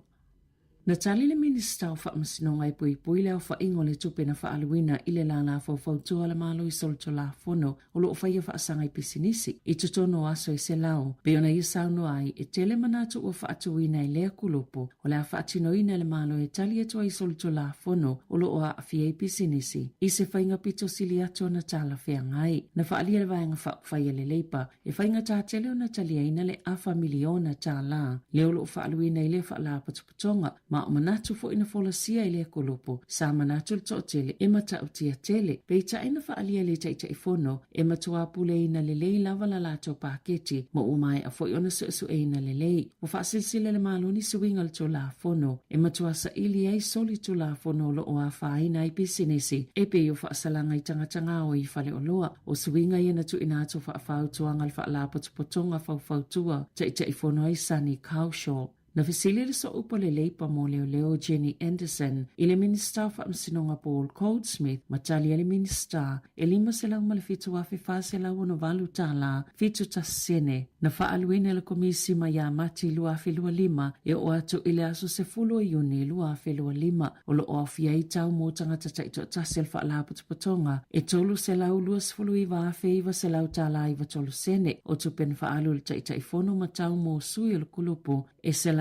Na tali le Minisita o Faamasinoga e puipui le aofaiga o le tupe na faaaluina i le lālā faufautua a le Malo i solitulafono o lo o faia faasaga i pisinisi i totonu o aso e 100. Pei ona ia saunoa ai, e tele manatu ua faatuina e lea kulupu o le a faatinoina e le Malo e tali atu ai i solitulafono o lo o aafia ai pisinisi i se faiga pito sili atu ona talafeagai. Na faaalia le Vaega Faaupufai a le Leipa e faigata tele ona taliaina le afa miliona tālā lea o lo o faaaluina i lea faalapotopotoga, ma o manatu foi na folasia i lea kolopo, sa manatu le toatele e matautia tele. Peitai na faaalia e le Taitaifono e matuā puleina lelei lava la latou paketi ma ua maea foi ona suesueina lelei. Ua faasilasila e le Malo nisi uiga o le Tulafono e matua saili ai soli Tulafono o lo o afaina ai pisinisi e pei o faasalaga i tagata gaoi i faleoloa. O suiga ia na tuuina atu faafautuaga a le Faalapotopotoga Faufautua Taitaifono ai Sunny Kaushal. Na fesili le sooupu a le Leipa mo Leoleo Jenny Anderson i le Minisita o Faamasinoga Paul Goldsmith ma tali ai le Minisita e $507,468 tālā 71 sene na faaaluina e le Komisi mai ia Mati 2025 e oo atu i le aso 10 o Iuni 2025. O lo o aofia ai tau mo tagata taitoatasi o le Faalapotopotoga e $329,900 tālā 93 sene o tupe na faaalu e le Taitaifono ma tau mo sui o le kulupu e $102,788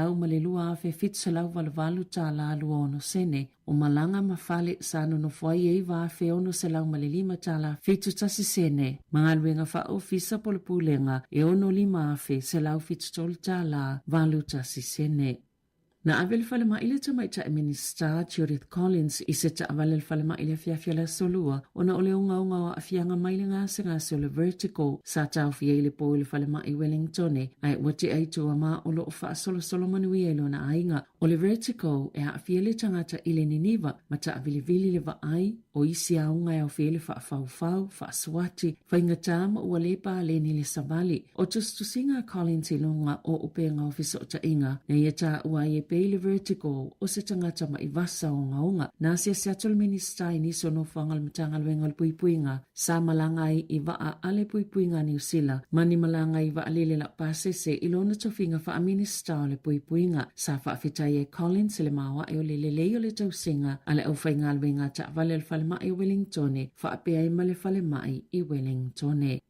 tālā 26 sene o malaga ma fale sa nonofo ai e $9,605 tālā 71 sene ma galuega faaofisa po o le pulega e $65,173 tālā 81 sene. Na ave le falemai le tamaitai Minisita Judith Collins i se taavale a le falemai i le afiafi o le Aso Lua ona o le ogaoga o aafiaga mai le gasegase o le vertigo sa taofia i le po i le falemai i Wellingtone ae ua tea i tua ma o lo o faasolosolo manuia i lona aiga. O le vertigo e aafia le tagata i le niniva ma taavilivili le vaai o isi aoga e aofia ai le faafaufau, faasuati, faigata ma ua le paleni le savali. O tusitusiga a Collins i luga o upega o fesootaiga na ia taua ai e pei le vertigo o se tagata ma'i vasa ogaoga. Na asiasi atu le Minisita i nisi o nofoaga o le Matagaluega o le Puipuiga sa malaga ai i vaa a le Puipuiga a Niu Sila ma ni malaga i vaalele laupasese i lona tofiga faa-Minisita o le Puipuiga. Sa faafetai ai Collins i le maoae o le lelei o le tausiga a le aufaigaluega a taavale a le falemai o Wellingtone faapea ai ma le falemai i Wellingtone.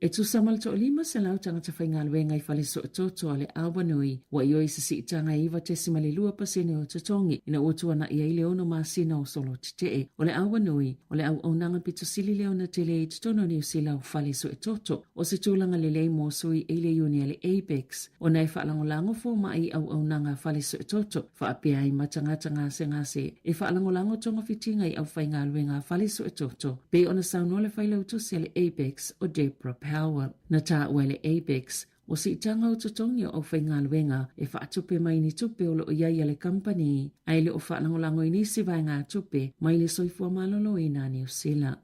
E tusa ma le 1,500 tagata faigaluega i fale soototo a le Awanui, ua ioe i se siitaga e 9.2 pasene o totogi ina ua tuanai ai le ono masina o solo tetee. O le Awanui, o le auaunaga pito sili lea ona tele i totonu o Niu Sila o fale suetoto. O se tulaga lelei mo sui i le iuni a le ABEX, ona e faalagolago fomai i auaunaga a fale suetoto, faapea ai ma tagata gasegase e faalagolago togafitiga i aufaigaluega a fale suetoto, pei ona saunoa le failautusi a le ABEX o Debra Power. Na taua e le ABEX, o siitaga o totogi o aufaigaluega e faatupe mai ni tupe o lo o i ai a le kamupani, ae le o faalagolago i nisi vaegatupe mai le soifua maloloina a Niu Sila.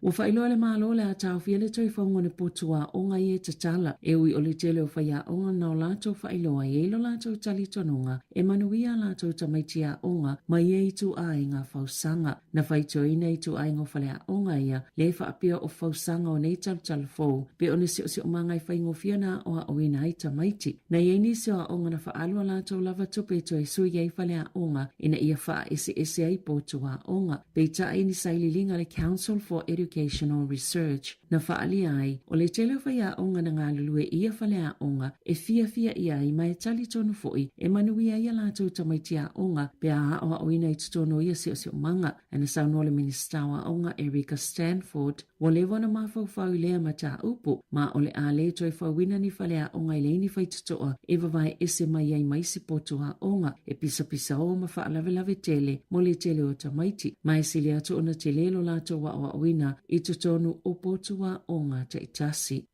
Ua faailoa e le Malo le a taofia le toe fauga o ni potu aoga ia e tatala, e ui o le tele o faiaoga na o latou faailoa i ai lo latou talitonuga e manuia a latou tamaiti aoga ma ia ituaiga fausaga. Na faitioina ituaiga o faleaoga ia le faapea o fausaga o nei talutalu fou pe o ni siosiomaga e faigofie ona aoaoina ai tamaiti. Na i ai nisi o aoga na faaalu a latou lava tupe e toe sui ai faleaoga ina ia faaeseese ai potu aoga. Peitai ni sailiiliga a le Council for Educational Research na faaalia ai, o le tele o faiaoga na galulue i ia faleaoga e fiafia ia ai ma e talitonu foi e manuia ai a latou tamaiti aoga pe a aoaoina i totonu o ia siosiomaga. Ae na saunoa le Minisita o Aoga Erica Stanford, ua leva ona mafaufau i lea mataupu, ma o le a le toe fauina ni faleaoga e leai ni faitotoa e vavae ese mai ai ma isi potu aoga e pisapisaō ma faalavelave tele mo le tele o tamaiti, ma e sili atu ona tele lo latou aoaoina i totonu o potu aoga taitasi.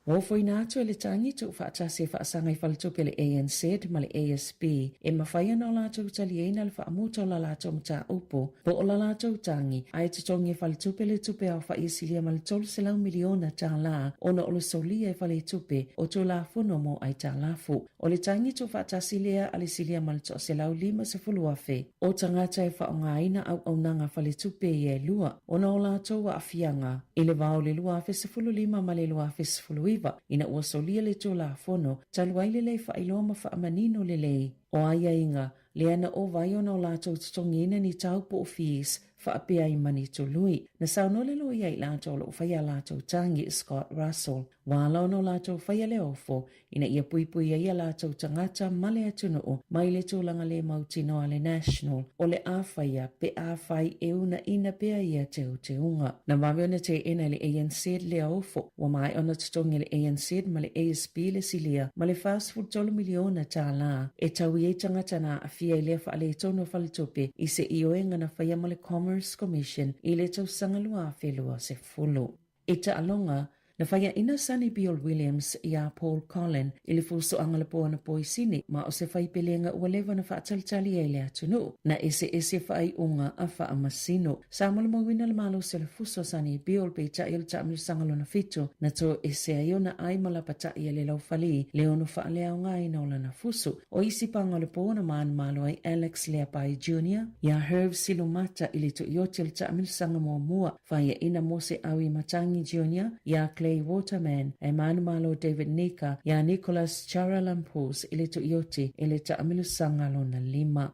Ua ofoina atu e le tagi tuufaatasi e faasaga i faletupe le ANZ ma le ASB e mafai ona o latou taliaina le faamuta o la latou mataupu po o la latou tagi ae totogi e faletupe le tupe aofai e silia ma le $300 miliona tala ona o le solia e faletupe o Tulafono mo Aitalafu. O le tagi tuufaatasi lea a le silia ma le 150,000 o tagata e faaaogaina auaunaga faletupe ia e lua ona o latou aafiaga i le va o le 2015 ma le 2019 ina ua solia le Tulafono talu ai le lē faailoa ma faamanino lelei o aiaiga lea na ova ai ona o latou totogiina ni tau po o fees faapea ai ma ni tului. Na saunoa le loia i latou o lo o faia a latou tagi, Scott Russell, ua ala ona o latou faia le ofo ina ia puipui ai a latou tagata ma le atunuu mai le tulaga le mautinoa a le National o le a faia pe afai e uunaina pea ia teuteuga. Na vave ona teena e le ANZ lea ofo, ua maea ona totogi e le ANZ ma le ASB le silia ma le $43 miliona tala e taui ai tagata na aafia i lea faaletonu o faletupe i se ioega na faia ma le Commerce Commission i le tausaga 2020. I taaloga, na faiaina Sonny Bill Williams iā Paul Collin i le fusoaga le po anapo i Sini, ma o se faipelega ua leva ona faatalitali ai le atunuu. Na eseese faaiuga a faamasino. Sa molimauina le malosi o le fuso a Sonny Bill peitai o le taamilosaga lona fitu na toese ai ona ai ma lapata'i a le laufali le ono faaleaogaina o lana fusu. O isi paga o le po na manumalo ai Alex Leapai Junior iā Herve Silumata i le tuioti o le taamilosaga muamua. Faiaina Mose Auimatagi Junior iā Clay Waterman, ae manumalo David Nika iā Nicholas Charalampous i le tuioti i le taamilosaga lona lima.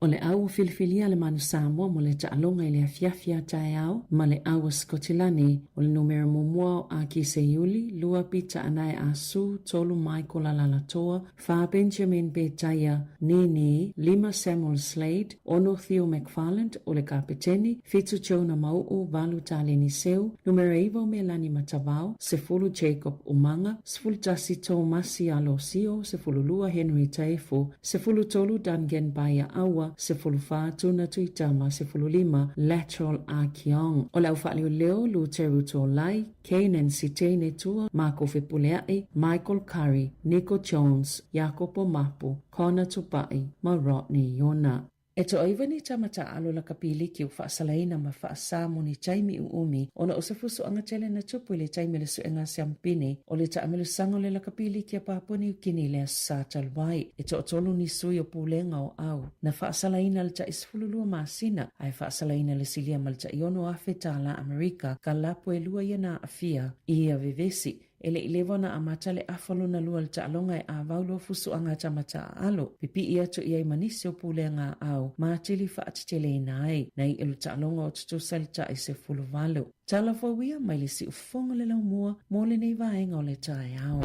O le au ua filifilia le Manu Samoa mo le taaloga i le afiafi a taeao ma le au a Sikotilani, o le numera muamua o Aki Seiuli, lua Pita Anae Asu, tolu Michael Alaalatoa, Fa Benjamin Petaia, Nini, lima Samuel Slade, ono Theo McFarland o le kapeteni, fitu Jonah Mau'u, valu Taleni Seu, numera iva o Melani Matavao, sefulu Jacob Umaga, 11 Tomasi Alosio, 12 Henry Taefu, 13 Duncan Baia Aua, 14 Tuna Tuitama, 15 Lateral Akiong. O le au faaleoleo, Luteru Tolai, Kanan Sitene Tua, Marco Fepulea'i, Michael Curry, Nico Jones, Iakopo Mapu, Connor Tupa'i ma Rodney Iona. E toaiva ni tama taalo lakapi liki ua faasalaina ma faasa mo ni taimi uumi ona o se fusoaga tele na tupu i le taimi o le suega siampini o le taamilosaga o le lakapi liki a Papua Niu Kini i le Aso Sa talu ai. E toatolu ni sui o pulega o au na faasalaina le tai 12 masina ae faasalaina le silia ma le tai 6,000 tālā Amerika ka lapu e lua ia na aafia i ia vevesi. E le i leva ona amata le afa lona lua o le taaloga e ʻāwau loa fusuaga a tama taaalo, pipiʻi atu i ai ma nisi o pulega a au ma atili faateteleina ai na iʻa le taaloga o tutusa i le taʻi 18. Tala fou ia mai le siufofoga o le laumua mo lenei vaega o le taeao.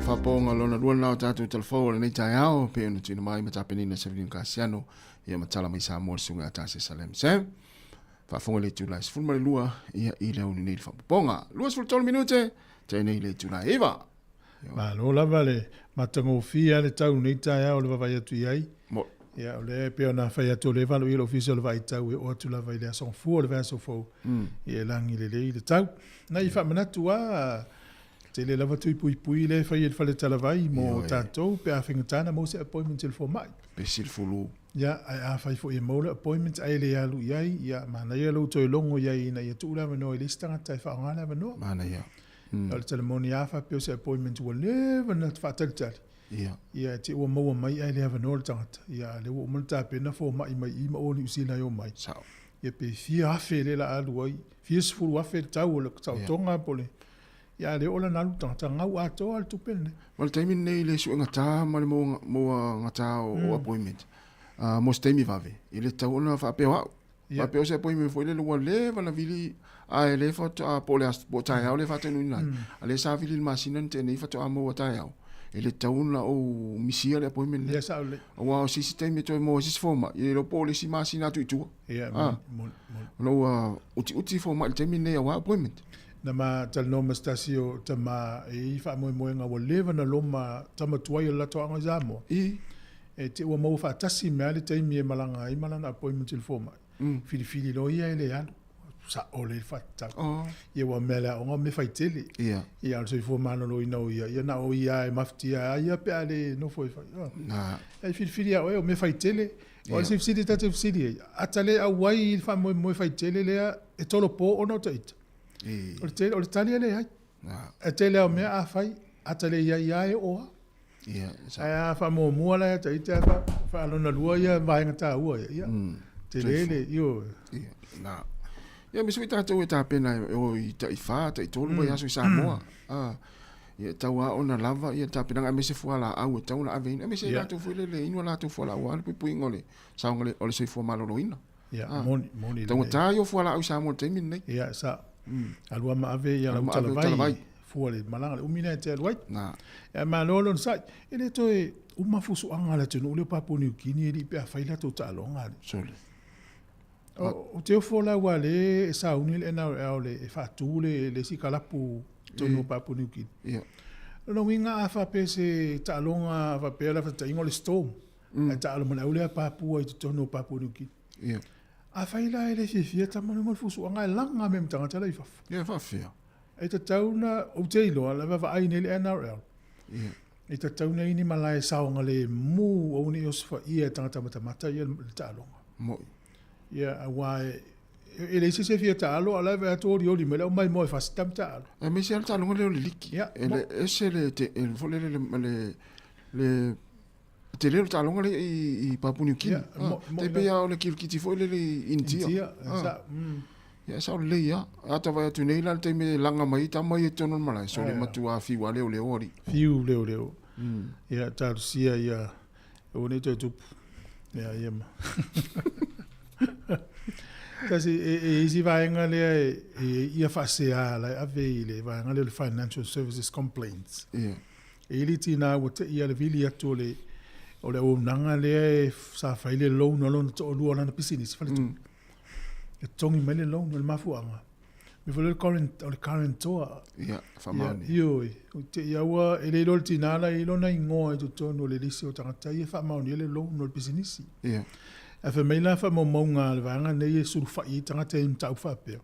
Faapoga lona lua lena o tatou talafou o lenei taeao pei ona tuuina mai ma tapenina Sevelino Kasiano ia ma tala mai Samoa le susuga ia Tase Salem Sam. Faafofoga i le itula e 12 ia i le aoauli nei le faapopoga. 23 minute tei nei le itula e 9. Malo lava le matagofie a le tau nei taeao le vaavaai atu i ai. Mo. Ia, o lea e pei ona fai atu o lea e valoia le Ofisa o le Vaai Tau e oo atu lava i le aso Gafua o le vaiaso fou, ia e lagi lelei le tau. Na i faamanatu lava, tele lava tui puipui lea e fai e le fale talavai mo tatou pe a faigata ona maua se appointment i le fomai. Pesi le fulu. Ia, ae afai foi e maua le appointment ae le alu i ai, ia, manaia lou toe logo i ai ina ia tuu le avanoa i le isi tagata e faaaoga le avanoa. Manaia. O le tala moni a faapea o se appointment ua leva ona faatalitali, Ia. Ia, e te ua maua mai ae le avanoa le tagata. Ia, a lea ua uma ona tapena fomai mai i ma o Niu Sila e omai. Sao. Ia, pe fia afe lea la alu ai, fia sefulu afe le tau o le taotoga po o le... Ia, a lea o lana alu le tagata, gau atoa le tupe lenei. Ma le taimi lenei i le suegata ma le maua gata o appointment, mo se taimi vave, e le tatau ona faapea o au. Faapea o se appointment foi lele ua leva ona vili ae le faatoa po o le aso po o taeao le faataunuuina ai. A lea sa vili i le masina na tea nei faatoa maua taeao. E le tatau ona ou misia le appointment lea. Ia sao lelei. Aua o se isi taimi e toe maua ai se isi fomai, e le iloa po o le isi masina atu i tua. Ia, moni, moni. Ona ua utiuti fomai i le taimi lenei aua appointment. Na ma talanoa ma se tasi o tama e i ai faamoemoega ua leva ona loma tama tuai o le latou aoga i Samoa. I. E te ua maua faatasi mai lava le taimi e malaga ai ma lana appointment i le fomai. Filifili loa ia e le alu. Sao lelei le faatatau. Oh. Ia ua mea le aoga o mea faitele. Ia. Ia o le soifua maloloina o ia, ia na o ia e mafatia ai ia pe a le nofo e fai. Oh. Na. Ai filifili ia oe o mea faitele. O le fesili ta te fesili ai, ata le auai i le faamoemoe faitele lea e tolopo ona o taita. O le tele, o le tali e leai. Na. E tele au mea a fai, ata le iai ia e oo lava. Ia, Ae a faamuamua la ia taita ae faalona lua ia vaega taua ia. Ia. Tele le, ioe. Ia, na. Ia, aemaise foi tatou e tapena e o i tai fa, tai tolu vaiaso i Samoa. Ah, ia, e tau lava ona lava ia tapenaga aemaise fualaau e tau ona ave ina, aemaise latou foi lele inu a latou fualaau aua le puipuiga o le saoga o le soifua maloloina. Ia, moni, moni. Taugata ia o fualaau i Samoa i le taimi lenei. Ia, sao. Alu lava ma ave ia lau talavai, fua le malaga le umi lea e te alu ai. Na. Ia, malo le onosai. E le toe uma fusuaga a le atunuu lea o Papua Niu Kini e lii pe afai latou taaloga alii. Sole. O te ofo la ua le e sauni le NRL e faatu le le isi kalapu tonu o Papua Niu Kini. Ia. Lona uiga a faapea se taaloga faapea la faataitaiga o le Storm. Ae taalo ma le au lea Papua i totonu o Papua Niu Kini. Ia. Afai la e le fiafia tama luga o le fusuaga e laga mea ma tagata la i fafo. Ia e faafefea. E tatau na, ou te iloa, la vaavaai nei le NRL. Ia. E tatau na i ni malae saogalemu aua ne i osofaia e tagata matamata ia le taaloga. Moi. Ia, aua e, e leai se isi e fia taalo, a o la e vaai atu olioli mai le aumaimoa e fasi tama taalo. Aemaise lava le taaloga lea o le liki. Ia, E le ese le, te, e, foi lele le, le, le Tele o le taaloga lea i Papua Niu Kini. Tai pei lava o le kirikiti foi lele i Initia. Initia, sao. Ia, sao lelei lava. Ata vaai atu nei la le taimi e laga mai ai tama ia i totonu o le malae, sole matua fiu lava leoleo alii. Fiu leoleo. Ia, talosia ia, aua ne i toe tupu. Ia, ia ma. Tasi, e isi vaega lea e ia faasea la e ave i le vaega lea o le Financial Services Complaints. Ia. E i ai le tina ua te i a le vili atu o le o le auaunaga lea e sa fai le loan o lona toalua o lana pisinisi faletupe. E totogi mai le loan o le mafuaaga. Mea foi lea o le current, o le guarantor. Ia, faamaoni. Ia, ioe. Ua te i a ua, e le iloa le tina la e i ai lona igoa i totonu o le lisi o tagata ia e faamaonia le loan o le pisinisi. Ia. Ae fai mai la faamaumauga a le vaega nei e sulufai ai tagata i mataupu faapea.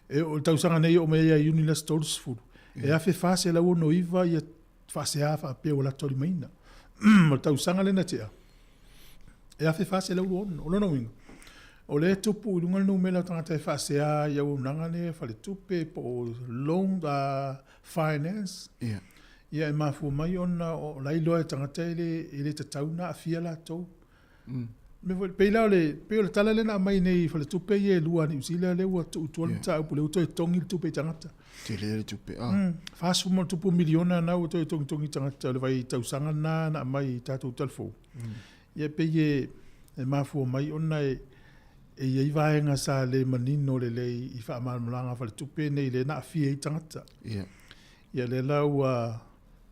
E o le tausaga nei e oo mai ai ia Iuni le aso 30, E 1469 ia faasea faapea ua latou limaina. O le tausaga lea na tea, e 1426. O lona uiga, o lea e tupu i luga le numera o tagata e faasea i auaunaga nei a faletupe po o loan finance. Ia. Ia e mafua mai ona o la e iloa e tagata e le, e le tatau ona aafia latou. Mea foi, pei la o le, pei o le tala lea na aumai nei i faletupe ia e lua a Niu Sila lea ua tuu i tua le mataupu lea ua toe togi le tupe i tagata. Tele le tupe, ah. 40 ma ona tupu miliona na ua toe togitogi i tagata o le vai tausaga lena na aumai i tatou tala fou. Ia pei e, e mafua mai ona e, e i ai vaega sa le manino lelei i faamalamalamaga a faletupe nei lea na aafia ai tagata. Ia. Ia lea la ua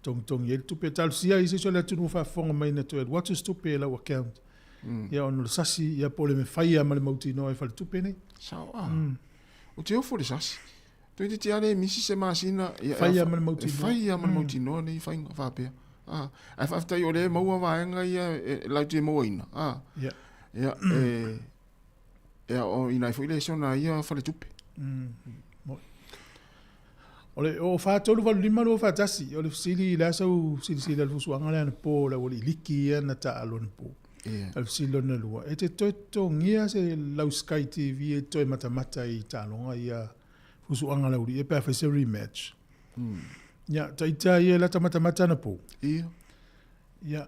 togitogi ai le tupe. Talosia ai se isi o le atunuu faafofoga mai na toe alu atu se tupe i lau account. Ia ona o le sasi, ia po o le mea fai lava ma le mautinoa e faletupe nei. Sao ah. Ou te ofo i le sasi. Toeitiiti lava le misi se masina. Ia, fai lava ma le mautinoa. E fai lava ma le mautinoa nei faiga faapea. A, ae faafetai o lea e maua vaega ia e latou te mauaina. A, Ia. Ia, e, e aoaoina ai foi le ese ona ia faletupe. Moi. O le o 4, 3, 8, 5, 2, 4, 1, o le fesili i le a sau silasila i le fusuaga lea anapo o le aualii liki ia na taaalo anapo. Ia. O le fesili lona lua, e te toe totogia se lau Sky TV e toe matamata i taaloga ia fusuaga a le aualii ia pe a fai se rematch. Ia, taita ia e lata matamata anapo. Ia. Ia,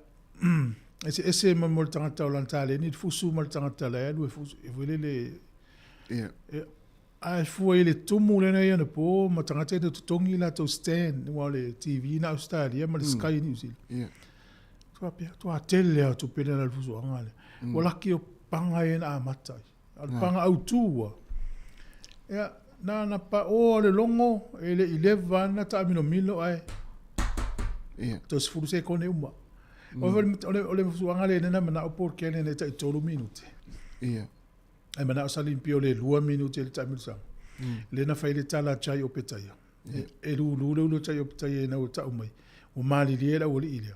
eseese ma mo le tagata o lana taleni le fusu ma le tagata la e alu e fusu, e foi lele. Ia. Ia, ae fua i le tumu lena i anapo ma tagata e totogi latou stand, aua o le TV na Australia ma le Sky i Niu Sila. Ia. Tua pea, tua tele lava o tupe lena i le fusuaga lea. Ua laki o paga ia na amata ai. A o le paga autu ua. Ia, na na paoa le logo, e le i leva ana taamilomilo ae Ia. toe 10 sekone uma. O le, o le, o le fusuaga lea na manao Paul Kelly e tai 3 minute. Ia. Ai manao sa limpio le 2 minute le taamilosaga. Lea na fai le tala a Jai Opetaia. E lulu le ulu o Jai Opetaia ina ua tau mai. Ua malilie le aualii lea.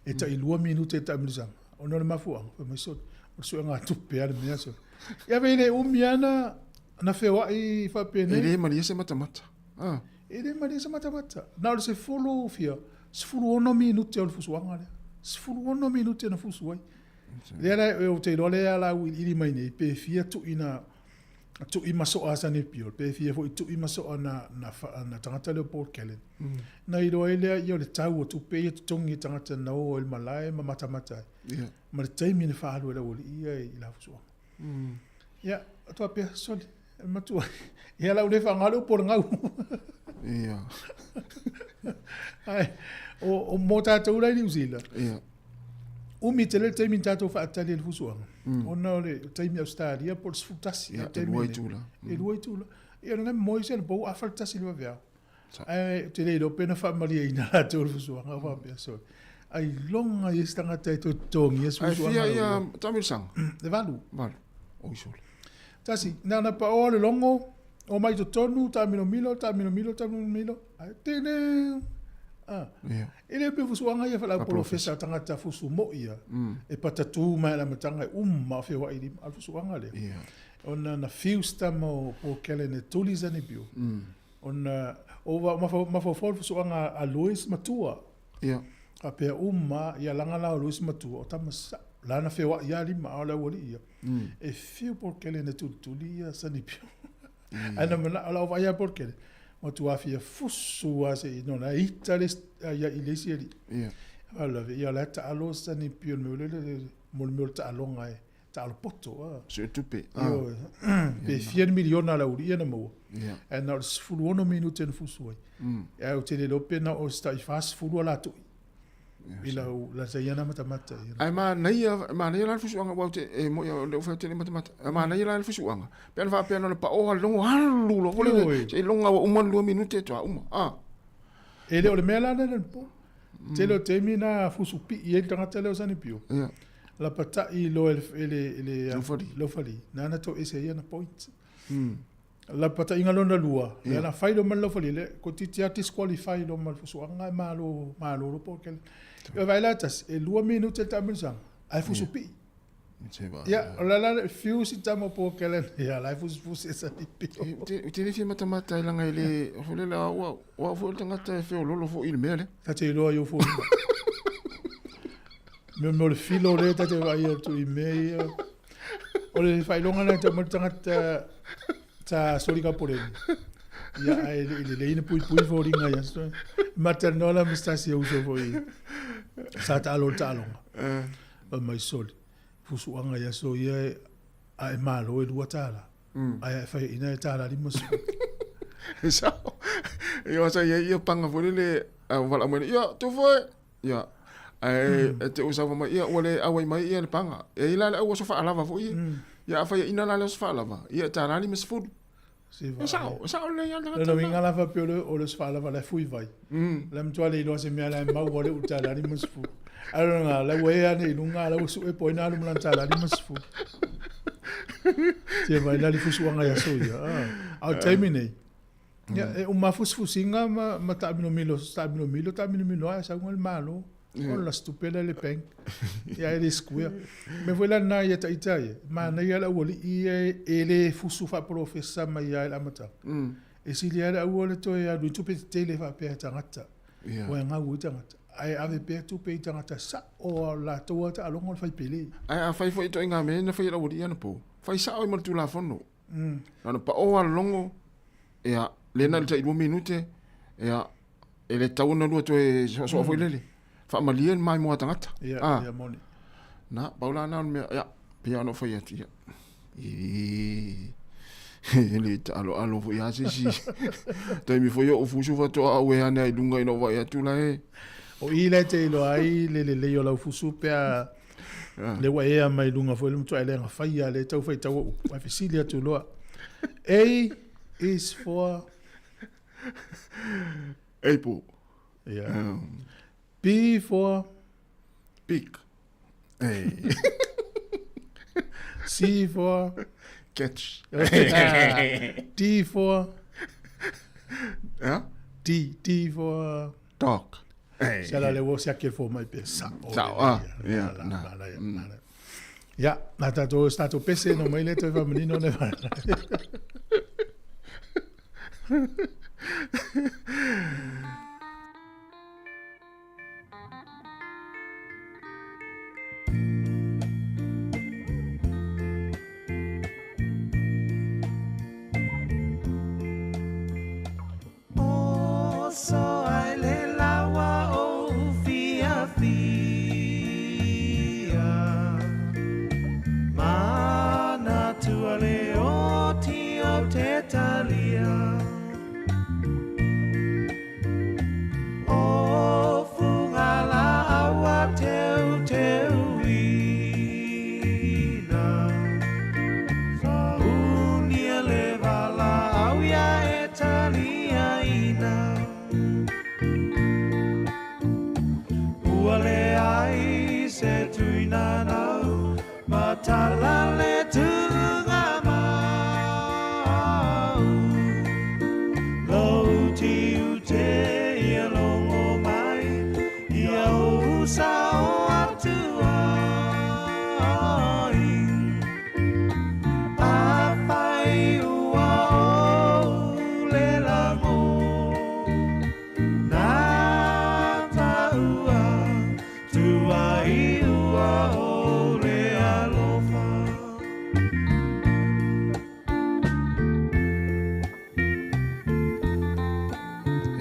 E tai 2 minute le taamilosaga. Ona o le mafuaaga, fai mai sole, o le suega tupe a le mea sole. Ia ve le umi ana na feoai faapenei. E le malie se matamata. Ah. E le malie se matamata. Na o le sefulu fia, 16 minute o le fusuaga lea. 16 minute na fusu ai. Lea la e ou te iloa lea la auiliili mai nei, pe fia tui na tui masoa a Sane Pio, pe fia foi tui masoa na, na, na tagata lea o Paul Kellen. Na iloa ai lea ia o le tau o tupe ia totogi e tagata na o ai i le malae ma matamata ai. Ia. Ma le taimi na faaalu e le aualii ia i la fusuaga. Ia, atu faapea, sole, e matua. Ia la u le faaaoga le upu o le gau. Ia. Ai, o, o mo tātou la i Niu Sila. Ia. Umi tele le taimi na tātou faatali ai le fusuaga. Ona o le taimi Australia po o le 11. Ia, le taimi e lua nei. itula. E lua itula. Ia, o le moe se le pou afa le tasi le vaveao. Ae ou te le iloa pe na faamalieina latou le fusuaga o faapea sole. Ailoga i ai se tagata e toe totogia se Ae fusuaga fia lau ia iloa. taamilosaga? E valu. Valu. Oi sole. Tasi, na ona paoa le logo, omai totonu, taamilomilo, taamilomilo, taamilomilo, ae tele. Ah. Ia. E le pe fusuaga ia faalapolofesa o tagata fusu moi ia. E patatū mai i le amataga e uma o feoai i lima. A o le fusuaga lea. Ia. Ona na fuse tama o Paul Kellen e tuli sana pio. Ona o wa mafaufau le fusuaga a Louis Matua. Ia. Faapea uma ia laga la o Louis Matua o tama sao. La na feoai ia lima a o le aualii ia. E fiu Paul Kellen e tulituli ia Sonny Pio. Ae na manao la o vaai ia Paul Kellen. Matua fia fusu lava se i nona e ita le ia i le isi alii. Ia. Faalavelave ia o la e taalo Sonny Pio i le mea lele mo le mea o le taaloga e taalo poto. A. Sue tupe. Ioe. Pe fia ni miliona a le aualii ia na maua. Ia. Ae na o le 16 minute na fusu ai. Ae ou te le iloa pe na o se tai 40 a latou i lau la sa ia na matamata ia. Ae manaia, manaia la le fusuaga aua ou te, e moni o lea ua fai atu e le matamata. Ae manaia la le fusuaga, pe ana faapea na o le paoa le logo, alu loa foi lele, seiloga ua uma le lua minute faatoa uma. A. E le o le mea la lena po. Tele o taimi na fusu pii ai le tagata lea o Sonny Pio. Ia. Lapatai loa e le, e le, Laufali. Laufali. Nana toese ai ana point. Lapataiga lona lua, lea na fai loa ma le laufali, le toeitiiti lava disqualify loa ma le fusuaga ae malo, malo loa Paul Kelly. Ia vaai la tasi, e lua minute le taamilosaga, ae fusu pii. Ia, o le ala lea, fiu si tama o Paul Kelly, ia la e fusufusu e sani pio. Ou te le fia matamata ai leaga e le, foi lele, o au, o au foi o le tagata e feoloolo foi i le mea lea. Ta te iloa i ou foliga. Mea o le filo lea ta te vaai atu i mea ia. O le faailoga lena tau mai le tagata sa soli kapoleni. Ia, ae le i lelei na puipui foliga ia. So, matalanoa la ma se tasi o uso foi sa taalo i le taaloga. Fai mai soli, fusuaga i aso ia a e malo e $2. Ae a e faiaina e $50. E sao. Ia sa i ai ia paga foi lele, a ua valaau mai nei, ia, Tufo e! Ia, ae e te ua saunoa mai, ia, ua le auai mai ia le paga. E i ai la le au aso faalava foi ia. Ia a faiaina la le aso faalava, ia e $50. E sao, e sao lelei lava le tagata Lona lena. uiga la faapea o le aso faalava la e fui vai. La e matua le iloa se mea la e maua le ulu $50. Ae lona uiga, la ua ea ane i luga, la ua sue po o ai na alu ma lana $50. Tia mai la le fusuaga i aso ia. A o le taimi nei, Ia, e uma fusifusiga ma, ma taamilomilo, taamilomilo, taamilomilo lava e sau le Malo. Ola se tupe la i le bank. Ia e le square. Mea foi la lena ia ita ia, manaia le aualii ia e le fusu faapolofesa mai lava i le amataga. E sili lava le aua le toe alu i tupe tetele faapea e tagata. Ua e gau ai tagata. Ae ave pea tupe i tagata sao o latou lava taaloga o le fai pele. Ae afai foi ituaiga mea ia na fai e le aualii anapo, fai sao ai ma le Tulafono. Na ona pao lava le logo, ia, lea na o le tai 2 minute, ia, e le tatau ona lua toe soasoa foi lele. Faamalie le maimoa a tagata. Ia, ah. ia moni. Na, pau la na o le mea, ia, pei ona ou fai atu, ia, e le taaloalo foi lava se isi taimi foi o ou fusu faatoa au e ane ai i luga ina ua vaai atu la e. O i la e te iloa ai le lelei o lau fusu pe a le ua ea mai luga foi le matuai le faia le tau faitau o upu. Ae fesili atu loa. A is for Apple. Yeah. B for Big. Hey. C for Catch. D for Yeah? D D for Dog. Hey. Se la le wo se ake fo mai pe sa. Sa ah. Yeah. Na. Ya, na tatou se tatou pese no mai le toe faamanino le vaega. Oso ai le laua o fiafia Manatua le oti o te talia O fuga la aua teu teuina Unia le vala au ia e taliaina Ua leai se tuina nau Matala le tuga mau Lou tiu te ia longo mai Ia ou sao atu ai Afai ua ou le lago Nā tāua tuai ua o le alofa.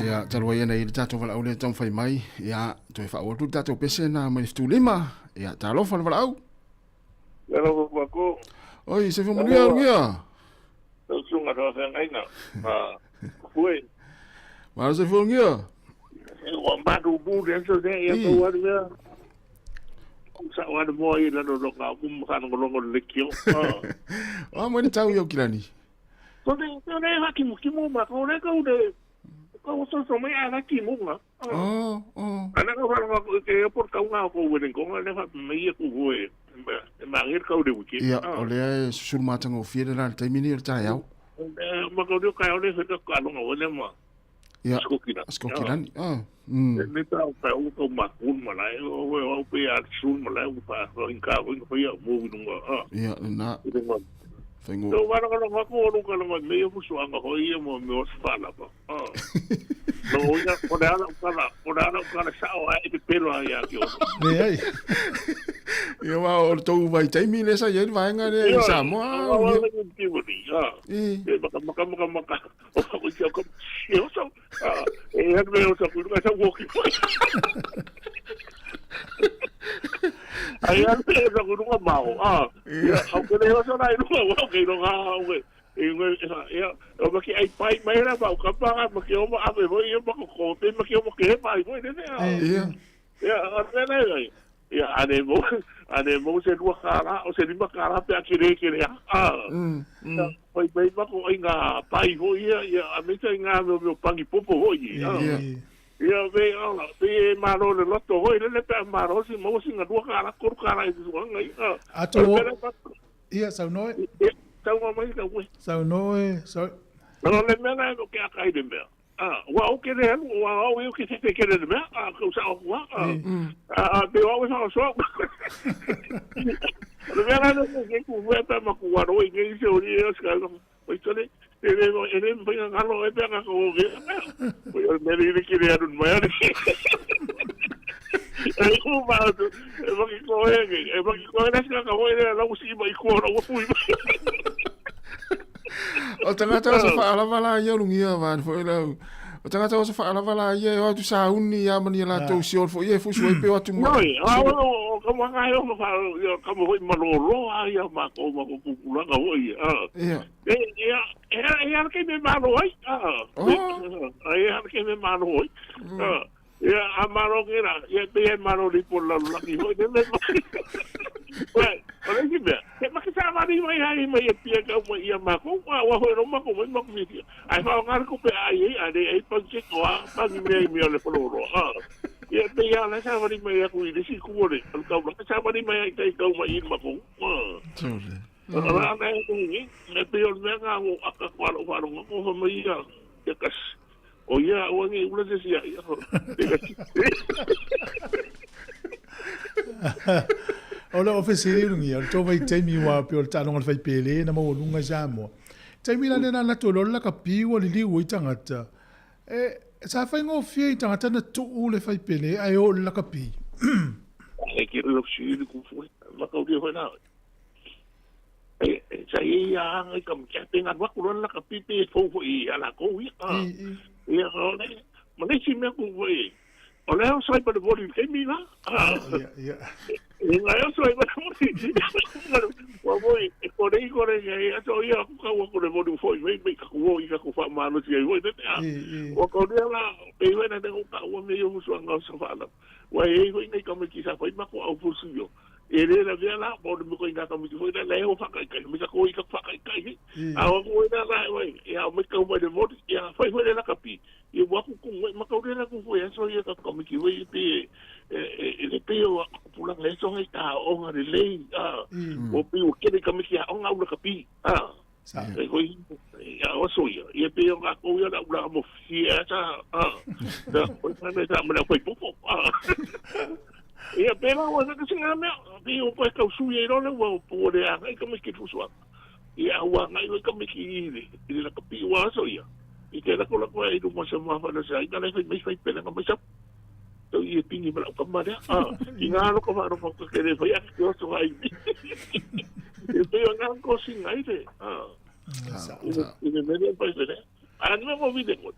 Ia, talu ai ana i le tatou valaau lea e taumafai mai, ia, toe faaauau atu le tatou pese na mai le 75, ia, talofa le valaau. Talofa Pako. Oi, se fo manuia alugia. Lau susuga faafeagaiga ma fue. Malo se fo alugia. Ua malu le aso lea ia tau alu lea. Sa o alu moa i lalo lo ka um ka longo le kio. Wa mo ni tau i Aukilani. Ko te ko le ha ki mo ki mo ma ko le ko le ko so so mai ala ki mo nga. Oh, oh. Ana ka whara ko ke por ka nga ko wenen ko nga le fa me ia ku hoe. E ma ngir kau le wiki. Ia, o lea e susulu matagofie le la le taimi nei o le taeao. Ma kau leo kai ole wheka ka longa wene ma. Ia, Skokilani. Skokilani. Ah. Mm. Me ta o ka o ka ma kun ma lai o o o pe a sun ma lai o pa o inka o inka ia mo winunga. Ah. Ia, lena. Winunga. Faingo. So wala ka longa ko o ka longa me o fusu anga ho ia mo me o sfala pa. Ah. No ia o le ala o kala, o le ala o kala sa o ai te pelo ai a ki o. Leai. Ia wa o le tou vaitaimi lea sa i ai le vaega lea i Samoa. O le ala E maka maka maka maka. O ia ko e o sa e ha me o sa ku ka sa woki. Ai a me sa ku nga mao. Ah. Ia au ke le o sa lai lunga wa ke lo nga au ke. E ia o ma ki ai pai mai ra ba ka pa ma ki o ma ave voi ia ma ko te ma ki o ma ke pai voi ne ne. Ia. Ia a le le. Ia ane mo ane mo se lua kara o se lima kara pe a ke le ke le a. Pai mai ma ko ai ngā pai hoi ia ia a me te ngā meo meo pangi popo hoi ia. Ia. Ia me ala pe e malo le loto hoi le le pe a malo si mo si ngā lua kara koru kara i suanga ia. Ato ia saunoe. Ia tau mai ka ue. Saunoe, sorry. No le mea la e no ke aka i le mea. Ua au ke le alu, ua au e ke fefe ke le mea, a kau sa o kua, a pe o au e whakasoa. O le mea la le ke ku fue pe ma ku waro i ngei se ori e o sika o i tole, e le e le mwhai nga ngalo e pe nga ko ke mea. O i o le mea le ke le anu mai ane. E ku ma atu, e maki ko e ke, e maki ko e la sika ka hoi le la usi ma i kua ora ua pui mai. O tagata o se faalava la ia lugia van foi la. O tagata o se faalava la ia o atu sauni ia mani la tou siol foi ia fusu ai pe o atu mo. Noi, a o ka mo ka yo fa yo ka mo foi malolo a ia ma ko ma ko kupulanga foi. Ia. E ia e e ala ke me malo ai. A e ala ke me malo ai. Ia, a malo ke la, ia pe e malo li po la la ki hoi ne me. Wai, o le isi mea, he maki sa mari mai hai mai e pia kau mai ia mako, wa wa hoi ro mako mai mako mi pia. Ai fa o ngara kupe ai ai, a le ai pang ke koa, pang mea i mea o le whaloro. Ia pe ia la sa mari mai aku i le si kuo le, al kau la sa mari mai ai tai kau mai i mako. Tole. La na e ngi, e pe o mea ngā o aka kwa lo wharonga ko fa mai ia, ia kas. O ia ua ngi ula se sia ia. O le ofesili lungi, o le tō vai taimi wa pe o le tālonga le whaipele na maua lunga i Samoa. Taimi la nena lato lola la ka piu o liliu i tangata. E, sa whai ngō i tangata na tuu le whaipele ai o le laka pi. E ki le sili ku fue, ma ka uri hoi na. E sa i a anga i ka kia pe ngā waku lola ka pi pe fou fo i ala ko i. Ia o le ma le si mea ku fue. O le o sai pa le voli ke mi la. Ia, ia. E ngai o sai pa le voli. Wa voi e kore i kore i a so ia ku ka wa ku le voli fo i me ka ku i ka ku fa ma no si ai voi te a. O ko le la pe i na te ka wa me yo su anga sa fa la. Wa e hoi nei ka me ki sa fai ma ko au fu su yo. E le la vea la mo le mo ina ka me foi la le o fa kai kai me ka ko i ka fa kai kai. A o ko ina la wai e a me ka mai le voli e a fai foi le la kapi. E wa ku ku ma ka le la ku foi so ia ka ka me ki wai pe e le pe o pula le so ngai ka o nga le lei a o pe o ke le ka me ki a o nga ula kapi. A e hoi ia o so ia e pe o nga ko ia la ula mo fi a sa a da o sa me sa me la foi popo. Ia pe la o sa ka singa me pe o pa ka su ia ro le wa po le a ngai ka me ki fu Ia ua ngai ka me ki i le la kapi wa so ia. I te la ko la ko ai lu mo sa ma fa sa i na le fai mai fai pele nga mai sa. To i e pingi ma la ka ma le. A i ngā ro ka fa ro ka ke le fai a ki o so ai. E pe o ngā ko singa i le. A. I le me le fai pele. A ni mo vi de ko.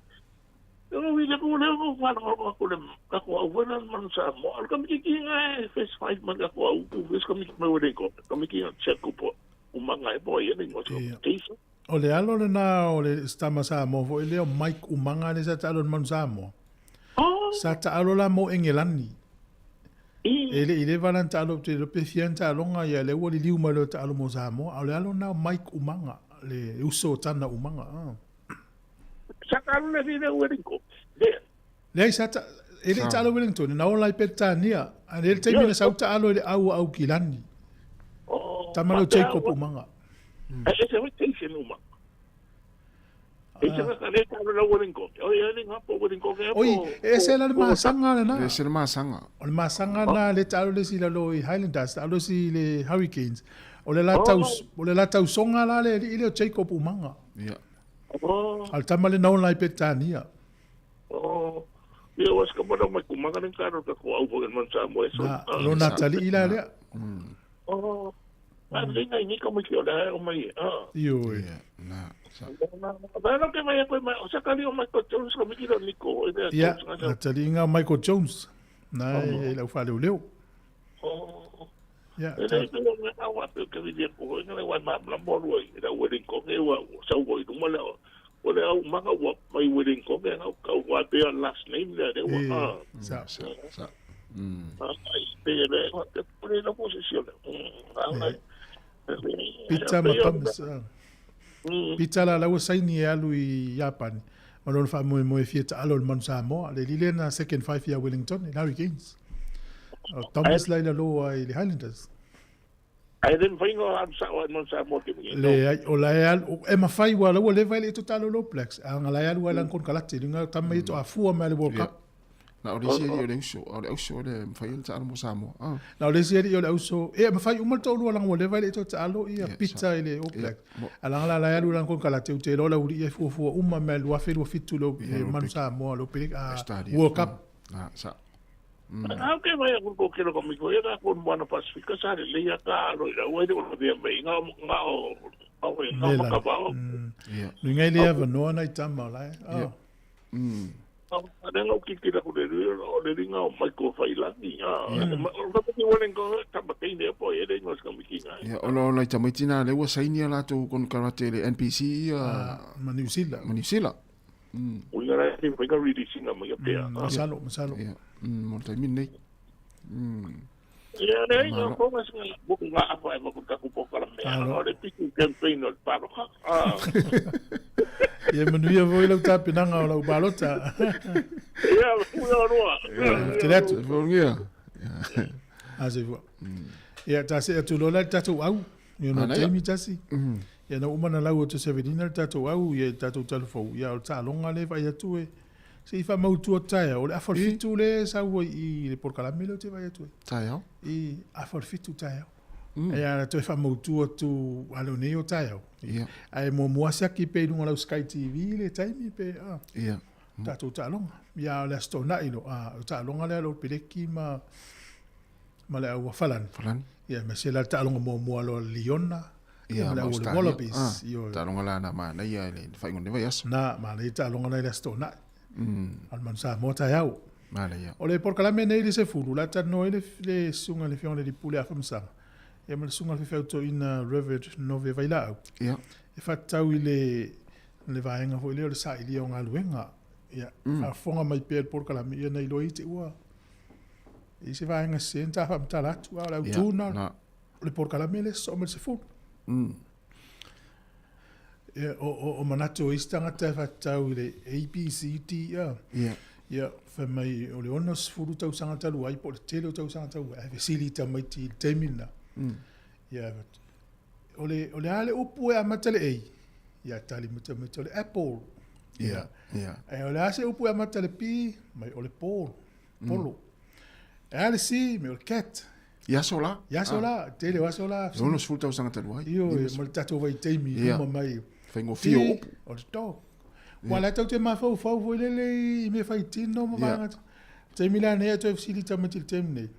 No vi de ko le ko fa ro ko le ka ko au wena man sa mo. Al ka mi ki nga e face five man ka ko au ku face ka mi me o de ko. Ka mi ki check ko po. Umanga e po ia ni mo so. Teisa. O le alo le na o le stama Samoa foi lea o Mike Umaga le sa taalo le manu Samoa. Sa taalo la mo Engelani. E le i le vala taalo te le pe fia taaloga ia le ua liliu mai le taalo mo Samoa. A o le alo na o Mike Umaga le uso tana Umaga. Sa taalo le fi le Wellington. Le. Le sa ta e le taalo Wellington na ola i Petania. A le taimi na sau taalo i le au au kilani. Tama lo Jacob Umaga. E se hoi teise numa. E se ka le taalo la Wellington. O ia le ngā po Wellington ke Oi, e se la le masanga le na. E se le masanga. O le masanga na le taalo le si la lo i Highlanders, taalo si le Hurricanes. O le la tau o le la tau songa la le i le o Jacob Umaga. Ia. Al tama le naona i Petania. Ia was ka mana mai kumanga le karo ka ko au foi man sa mo e so. Na, lo na tali ila le. A le ngai ni ka mai ki o le o mai. Io e. Na. Ba no ke mai ko mai o sa kali o Michael Jones ko mi ki lo Nico e le Ia, na tali inga Michael Jones. Na e lau wha leo leo. Ia, E le pe o nga wa pe ke vi ko ngai wa ma la mo ro i la wedding ko ke wa sa wo i ma le o le au manga wa mai wedding ko ke ngau ka wa pe last name le le wa. Sa sa sa. Ai pe le wa te pone la position. Pita ma Thomas. Pita la lau saini e alu i Japan. Ma lona wha moe moe fia ta alo le manu Samoa. Le lile na second five ia Wellington i Hurricanes. O Thomas la ila loa i le Highlanders. Ae le mafai ona alu sao ai ma Samoa i le taimi nei. Leai, o la e alu, e mafai aua o la ua leva e le i toe taalo le All Blacks, a na la e alu lava i lana konekarate, i luga o tama ia toa fua mai le World Cup. Na o le isi alii o le uso, a o le auso e le mafai ona taalo mo Samoa. Ah. Na o le isi alii o le auso, e mafai uma le toalua leaga ua leva e le i toe taalo ia Pita i le All Blacks. A leaga la la e alu i lana konekarate, ou te iloa le aualii ia e fuafua uma mai le 2027 le Manu Samoa, le World Cup. Ah, sa. A ke mai aku ko kelo ko miko ia ko moana Pasifika sa le leia ka alo i ua ile o le mai nga nga o o nga maka ba o. Nui ngai le avanoa nai tama o la e. Oh. A ne ngau ki kila ko le o le ringa o Michael Failagi. O ka te wale ko tama ke ne po e le ngos ka miki nga. Ia ona ona i tamaiti na le ua saini a latou konekarate le NPC ia ma New Zealand. Ma New Zealand. O ia ra te whai ka releasing mai a pea. Masalo, masalo. Ia, mo le taimi lenei. Ia, le ai, ko nga singa mo nga apa e mo ka ku pokala me. O le piku campaign o le paloka. Ia manuia foi lau tapenaga o lau balota. Ia, puna roa. Te le atu. Fongia. A se fua. Ia, ta se atu lola le tatou au. Ia no taimi tasi. Ia na uma na lau atu Severina le tatou au ia i tatou talafou. Ia o le taaloga lea e vaai atu e se i faamautu atu taeao. O le afa o le 7 lea e sau ai i le polokalame lea ou te vaai atu ai. Taeao? I afa o le 7 taeao. Ia na toe faamautu atu alo nei o taeao. Ia. Ae muamua siaki pe i luga o lau Sky TV le taimi pe a. Ia. Tatou taaloga. Ia o le Aso Toonai lo a o taaloga lea lo Peleki ma ma le au Falani. Falani. Ia, ma se la le taaloga muamua loa le Liona. Ia, ma le ma au le Australia. Wallabies. Ah, Ioe. taaloga la na manaia i le faaiuga o lenei vaiaso. Na, manaia taaloga na i le Aso Toonai. Mm. A le Manu Samoa taeao. Manaia. O le polokalame nei i le 10, o le a talanoa ai le, le susuga i le Afioga i le Alii Pule Afamasaga, ia ma le susuga i le Faifeau-toeaina Reverend Nove Vailaau. Ia. E faatatau i le, le vaega foi lea o le sailia o galuega. Ia, faafofoga mai pea i le polokalame, ia na iloa i te ua i se vaega sese na ta faamatala atu, a o le autu na o le polokalame le sosoo mai le 10. Ia, o manatu o isi tagata e faatatau i le A, B, C, D, E. Ia, fai mai o le 60 tausaga talu ai po o le tele o tausaga talu ai, ae fesili i tamaiti i le taimi lena. Ia, o le a le upu e amata le A? Ia, tali mai tamaiti, o le apple. Ia, ia. Ae o le a se upu e amata le P? Mai o le ball. Polo. E a le C, me o le cat. I aso la. I aso la, tele o aso la. E 60 tausaga talu ai. Ioe, ma le tatou vaitaimi i luma mai. Faigofie o upu. O le dog. Ua la tau te mafaufau foi lele i mea fai tino ma vaega. Taimi la nei a toe fesili tamaiti i le taimi nei.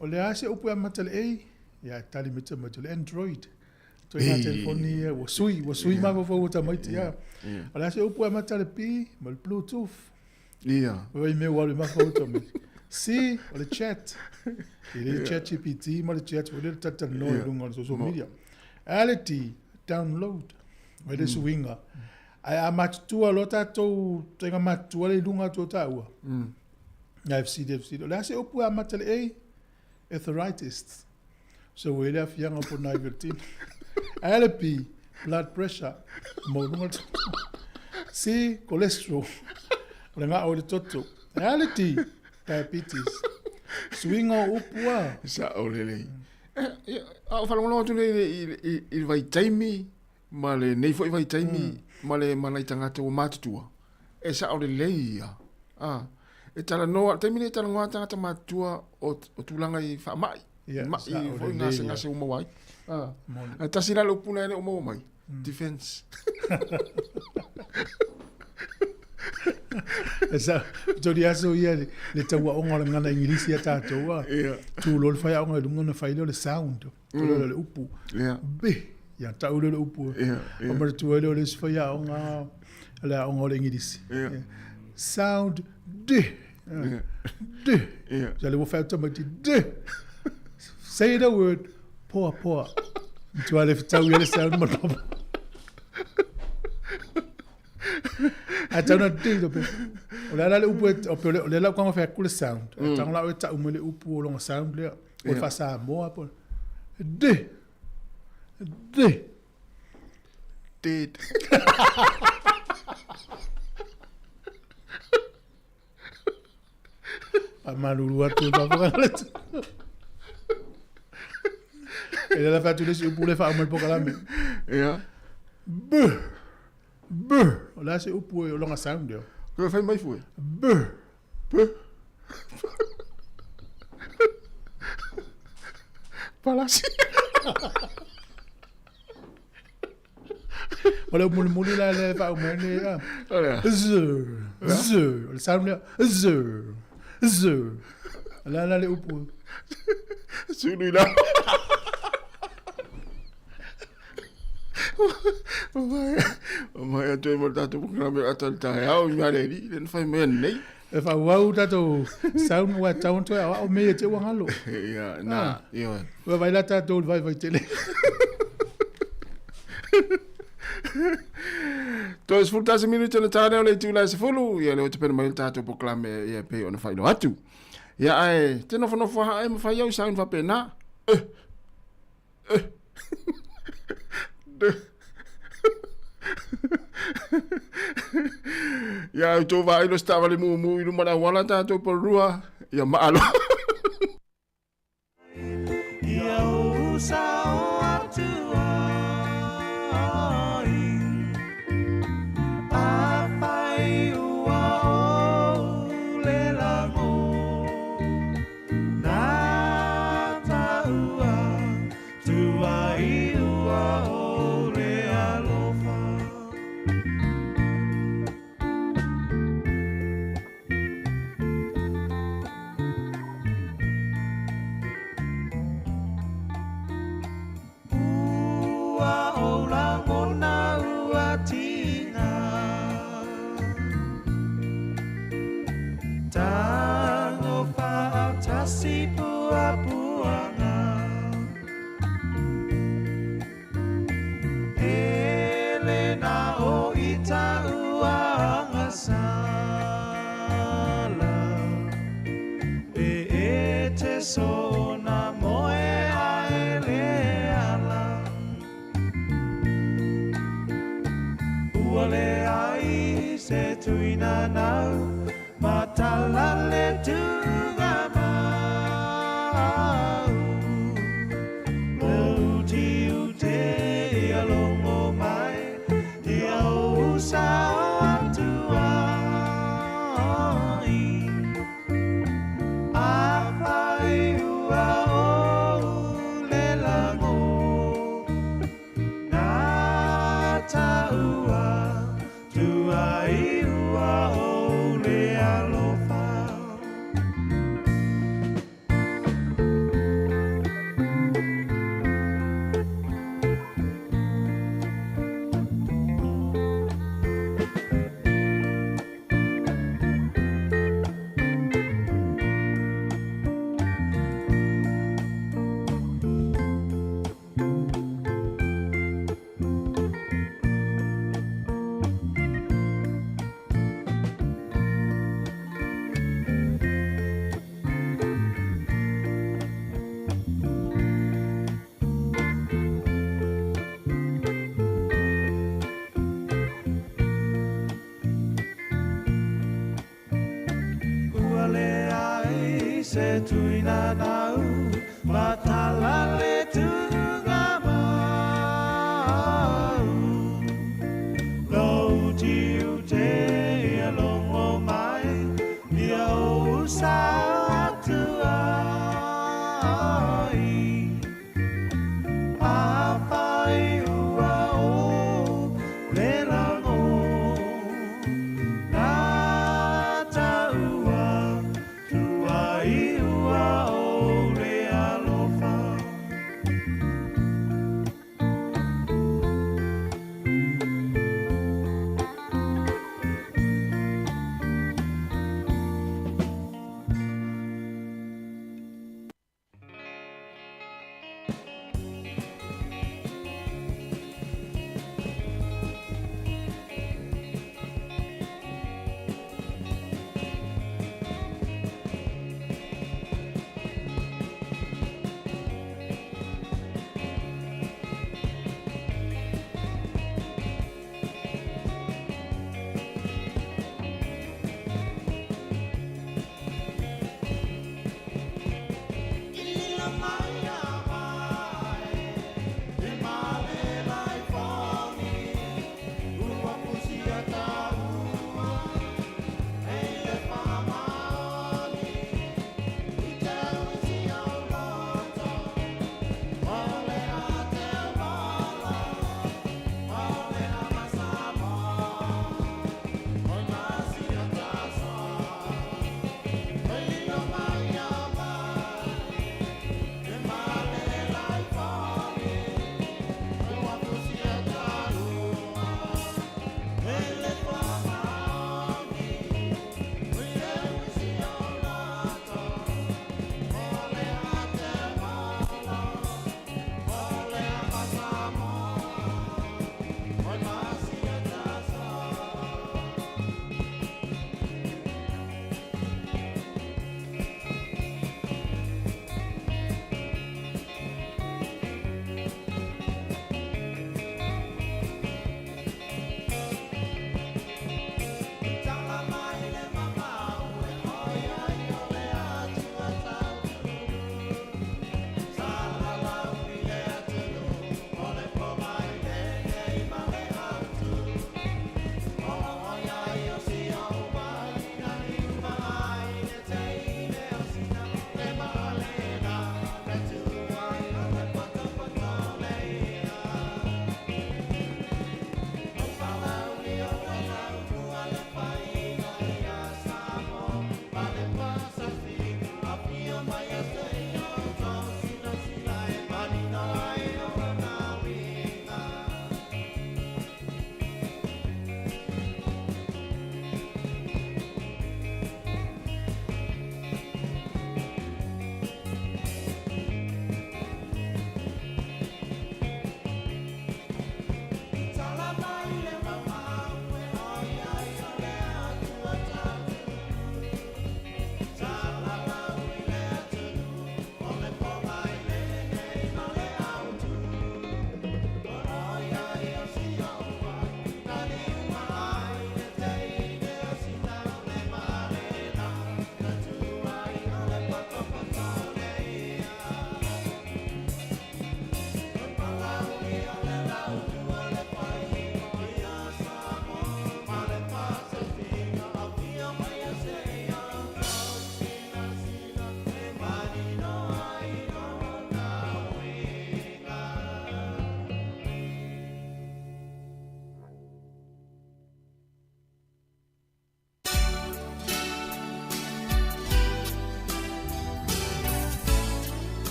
O le a se upu e amata le A? Ia, e tali mai tamaiti o le Android. Toe ngā telefoni ia, ua sui, ua sui mafaufau o tamaiti. O le a se upu e amata le B? Ma le Bluetooth. Ia. Oi mea ua alu i mafaufau tamaiti. C, o le chat. E le chat GPT ma le chat foi lea le talatalanoa i luga o le social media. A le D, download. Mai le suiga. Ae a matutua loa tatou, taiga matutua le i luga atu o taua. Ngai fesili, fesili. O le a se upu e amata le A? Arthritis. So ua i le afiaga po nai vertina. A le P, blood pressure. Maualuga le toto. C, cholesterol. O le gao i le toto. A le D, diabetes. Suiga o upu a. Sao lelei. A o faalogologo atu nei i le vaitaimi ma lenei foi vaitaimi ma le ma nai tagata ua matutua, e sao lelei ia. A, e talanoa, le taimi nei e talanoa tagata matutua o, o tulaga i faamai. Ia, Ma'i sao foi lelei gasegase ia. ua maua ai. A, ae tasi la le upu na e le o maua mai, defense. E sa, toli aso ia le, le tauaoga o le gagana Igilisi ia tatou a. Ia. Tu loa le faiaoga i luga ona fai lea o le sound. Tu loa le upu. Ia. B. Ia tau lea o le upu. Ia, ia. O manatua ai lea o le isi faiaoga le aoga o le Igilisi. Ia. Sound D. Ia. D. Ia. Sa le ua fai atu tamaiti D. Say the word. Poa poa. Matua le fetau ia le sound ma le papa. Ae tau na D to pe. O le ala le upu e, o pe o le, o le ala uka fai atu le sound. Mm. Tau la o e tau mai le upu o longa sound lea. O le faa-Samoa po. D. D. Dead. Faamalulu atu i le faafofoga. E le la fatu le si upu le faauma le pokalame. Ia. B. B. O le a se upu e o loga sound eo. Koe fai mai fue. B. B. Palasi. O le mulimuli la le faauma le a. O le a? Z. Z. O le sound lea. Z. Z. O le a la le upu. Sulu i lalo. Mai atu ai mo le tatou polokalame o ata le taeao i mea le alii le na fai mai nei. E faaauau tatou sound ua tatau ona toe aoao mea ia te ua galo. Ia, na, ioe. Ua vaai la tatou i le vaivai tele. Toe 11 minute ona ta lea o le itula e 10, ia lea ua tapena mai le tatou polokalame ia e pei ona faailoa atu. Ia ae te nofonofo haa e ma fai au i sound faapena. Eh, eh. Ia au tou vaailo se taavale mumu i luma le auala tatou polorua, ia maalo. Ia ou sao atu ai Afai ua ou le lago Na taua tuai ua ou le alofa. Ua ou lagona ua tiga Tago faatasi puapuaga Ele na o ita ua agasala E e te sona moe a ele ala Ua le ai se tuina nau Matala le tuga mau Lou tiu te ia longo mai Ia ou sao atu ai Afai ua ou le lago Na taua tuai ua ou le alofa. Ua le ai se tuina nau Matala le tuga mau Lou tiu te ia longo mai Ia ou sao atu ai Afai ua ou le lago Na taua tuai ua ou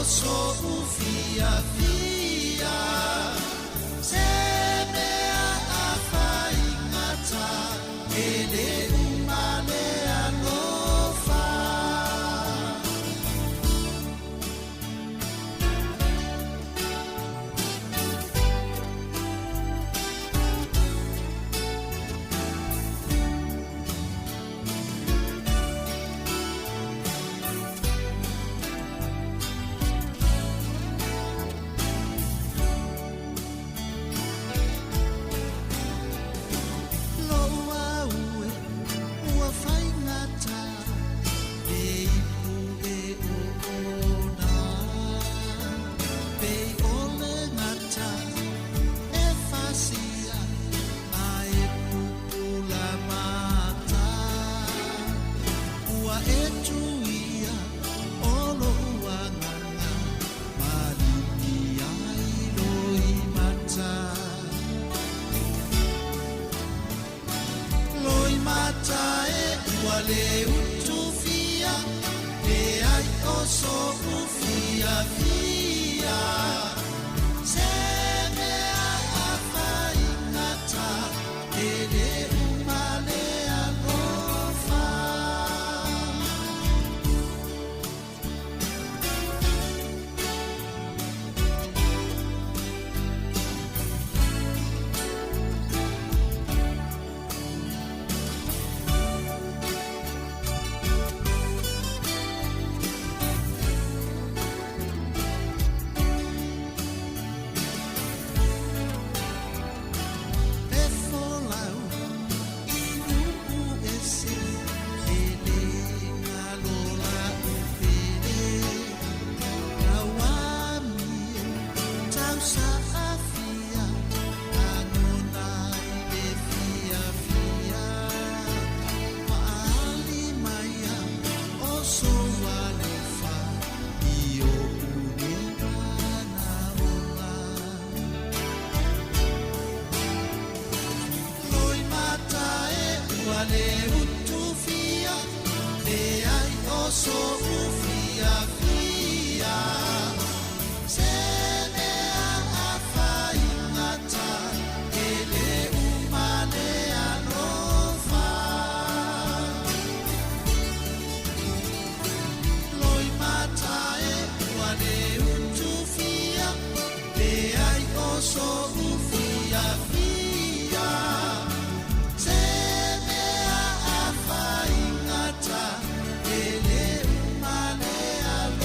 o so'u fiafia se mea afaigata e lē uma le alofa. Lou au e ua faigata le ipu e oona pei o le gata e fasia ae pupula mata ua e tuia o lo'u agaga maligi ai loimata loimata e ua lē utufia leai o so'u fiafia se mea afaigata e lē uma le alofa. E folau i nu'u ese e lē galo la'u pele lauamio tausaafia lagona i le fiafia maali maia o sou alofa i o'u nei manaoga. Loimata e ua lē utufia leai o so'u fiafia se mea afaigata e lē uma le alofa. Loimata e ua lē utufia leai o so'u fiafia se mea afaigata e lē uma le alofa.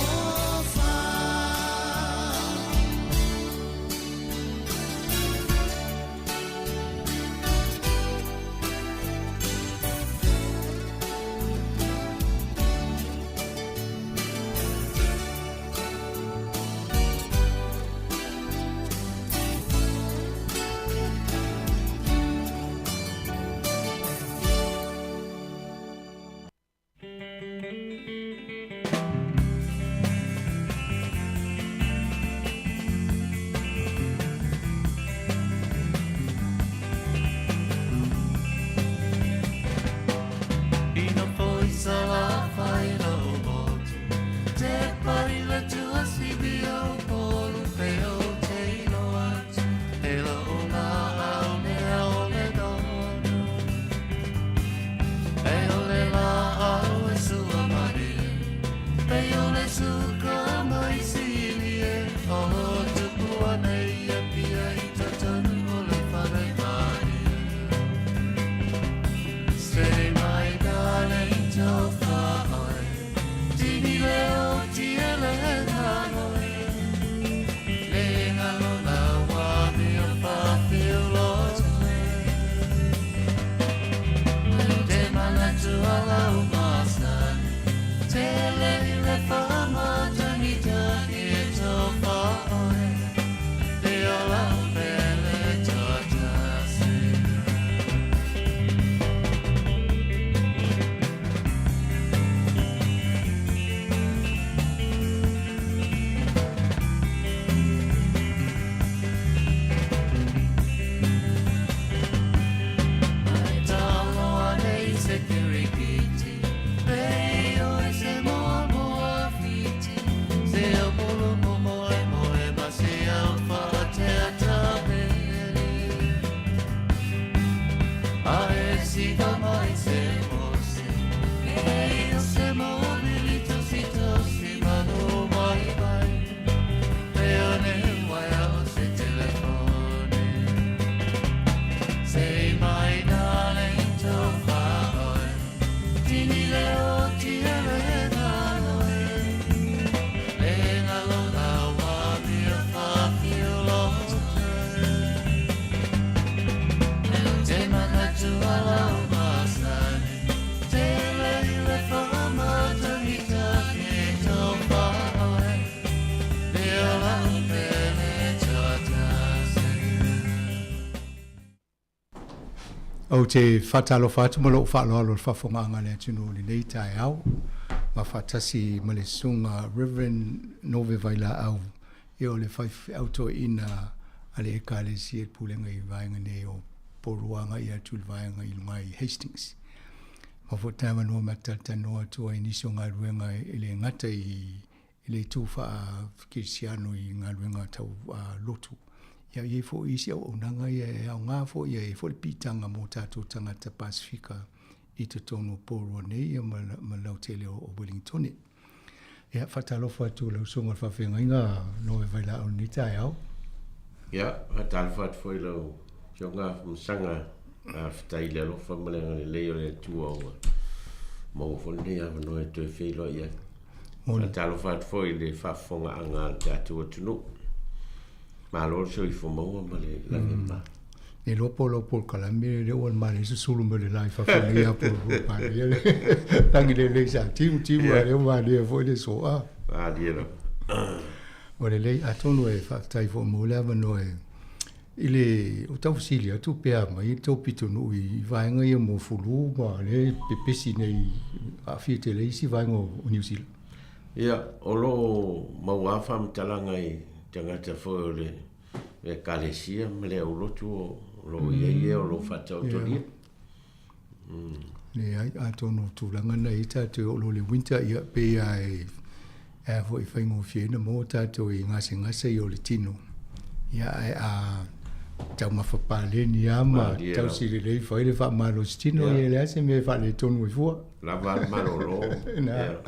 Ou te faatalofa atu ma lou faaaloalo i le faafofogaaga a le atunuu i lenei taeao, ma faatasi ma le Susuga Reverend Nove Vailaau, ia o le faifeau toeaina a le Ekalesia i le Pulega i vaega nei o Porirua agai atu i le vaega i luga i Hastings. Ma foi taavanoa ma talatalanoa atu ai i nisi o galuega e le gata i i le itu faa-kerisiano i galuega tau lotu. Ia, e i ai foi isi auaunaga ia e aoga foi, ia e i ai foi le piitaga mo tatou tagata Pasefika i totonu o Porirua nei ia ma, ma le lautele o Wellingtone. Ia, faatalofa atu i lau Susuga i le Faafeagaiga Noe Vailaau i lenei taeao. Ia, faatalofa atu foi i lau Afioga Afamasaga, faafetai i le alofa ma le agalelei o le Atua ua maua foi lenei avanoa e toe feiloai ai. Faatalofa atu foi i le faafofogaaga a le tatou atunuu. Malo le soifua maua ma le lagi e mama. Ne iloa po o lau polokalame lea ua manaia susulu mai le la i fafo nei a po o manaia le lagi lelei sa timu timu a lea ua manaia foi le soa. Malie lava. Ua lelei atonu e faafetai foi mo le avanoa e I le o tau fesili atu pe a mai le tou pitonuu i vaega ia mo fulu ma le pepesi nei aafia tele ai isi vaega o Niu Sila. Ia, o lo o maua lava faamatalaga i tagata foi o le Ekalesia ma le aulotu o lo o i ai e o lo o faataotolia. Leai, atonu o tulaga na i ai tatou e oo loa i le winter, ia pei lava e a foi e faigofie ai ona maua tatou i gasegase ia o le tino. Ia ae a taumafa paleni lava ma tausi lelei fai le faamalosi tino, ia e leai se mea e faaletonu ai fua. Lava le malolo. Na.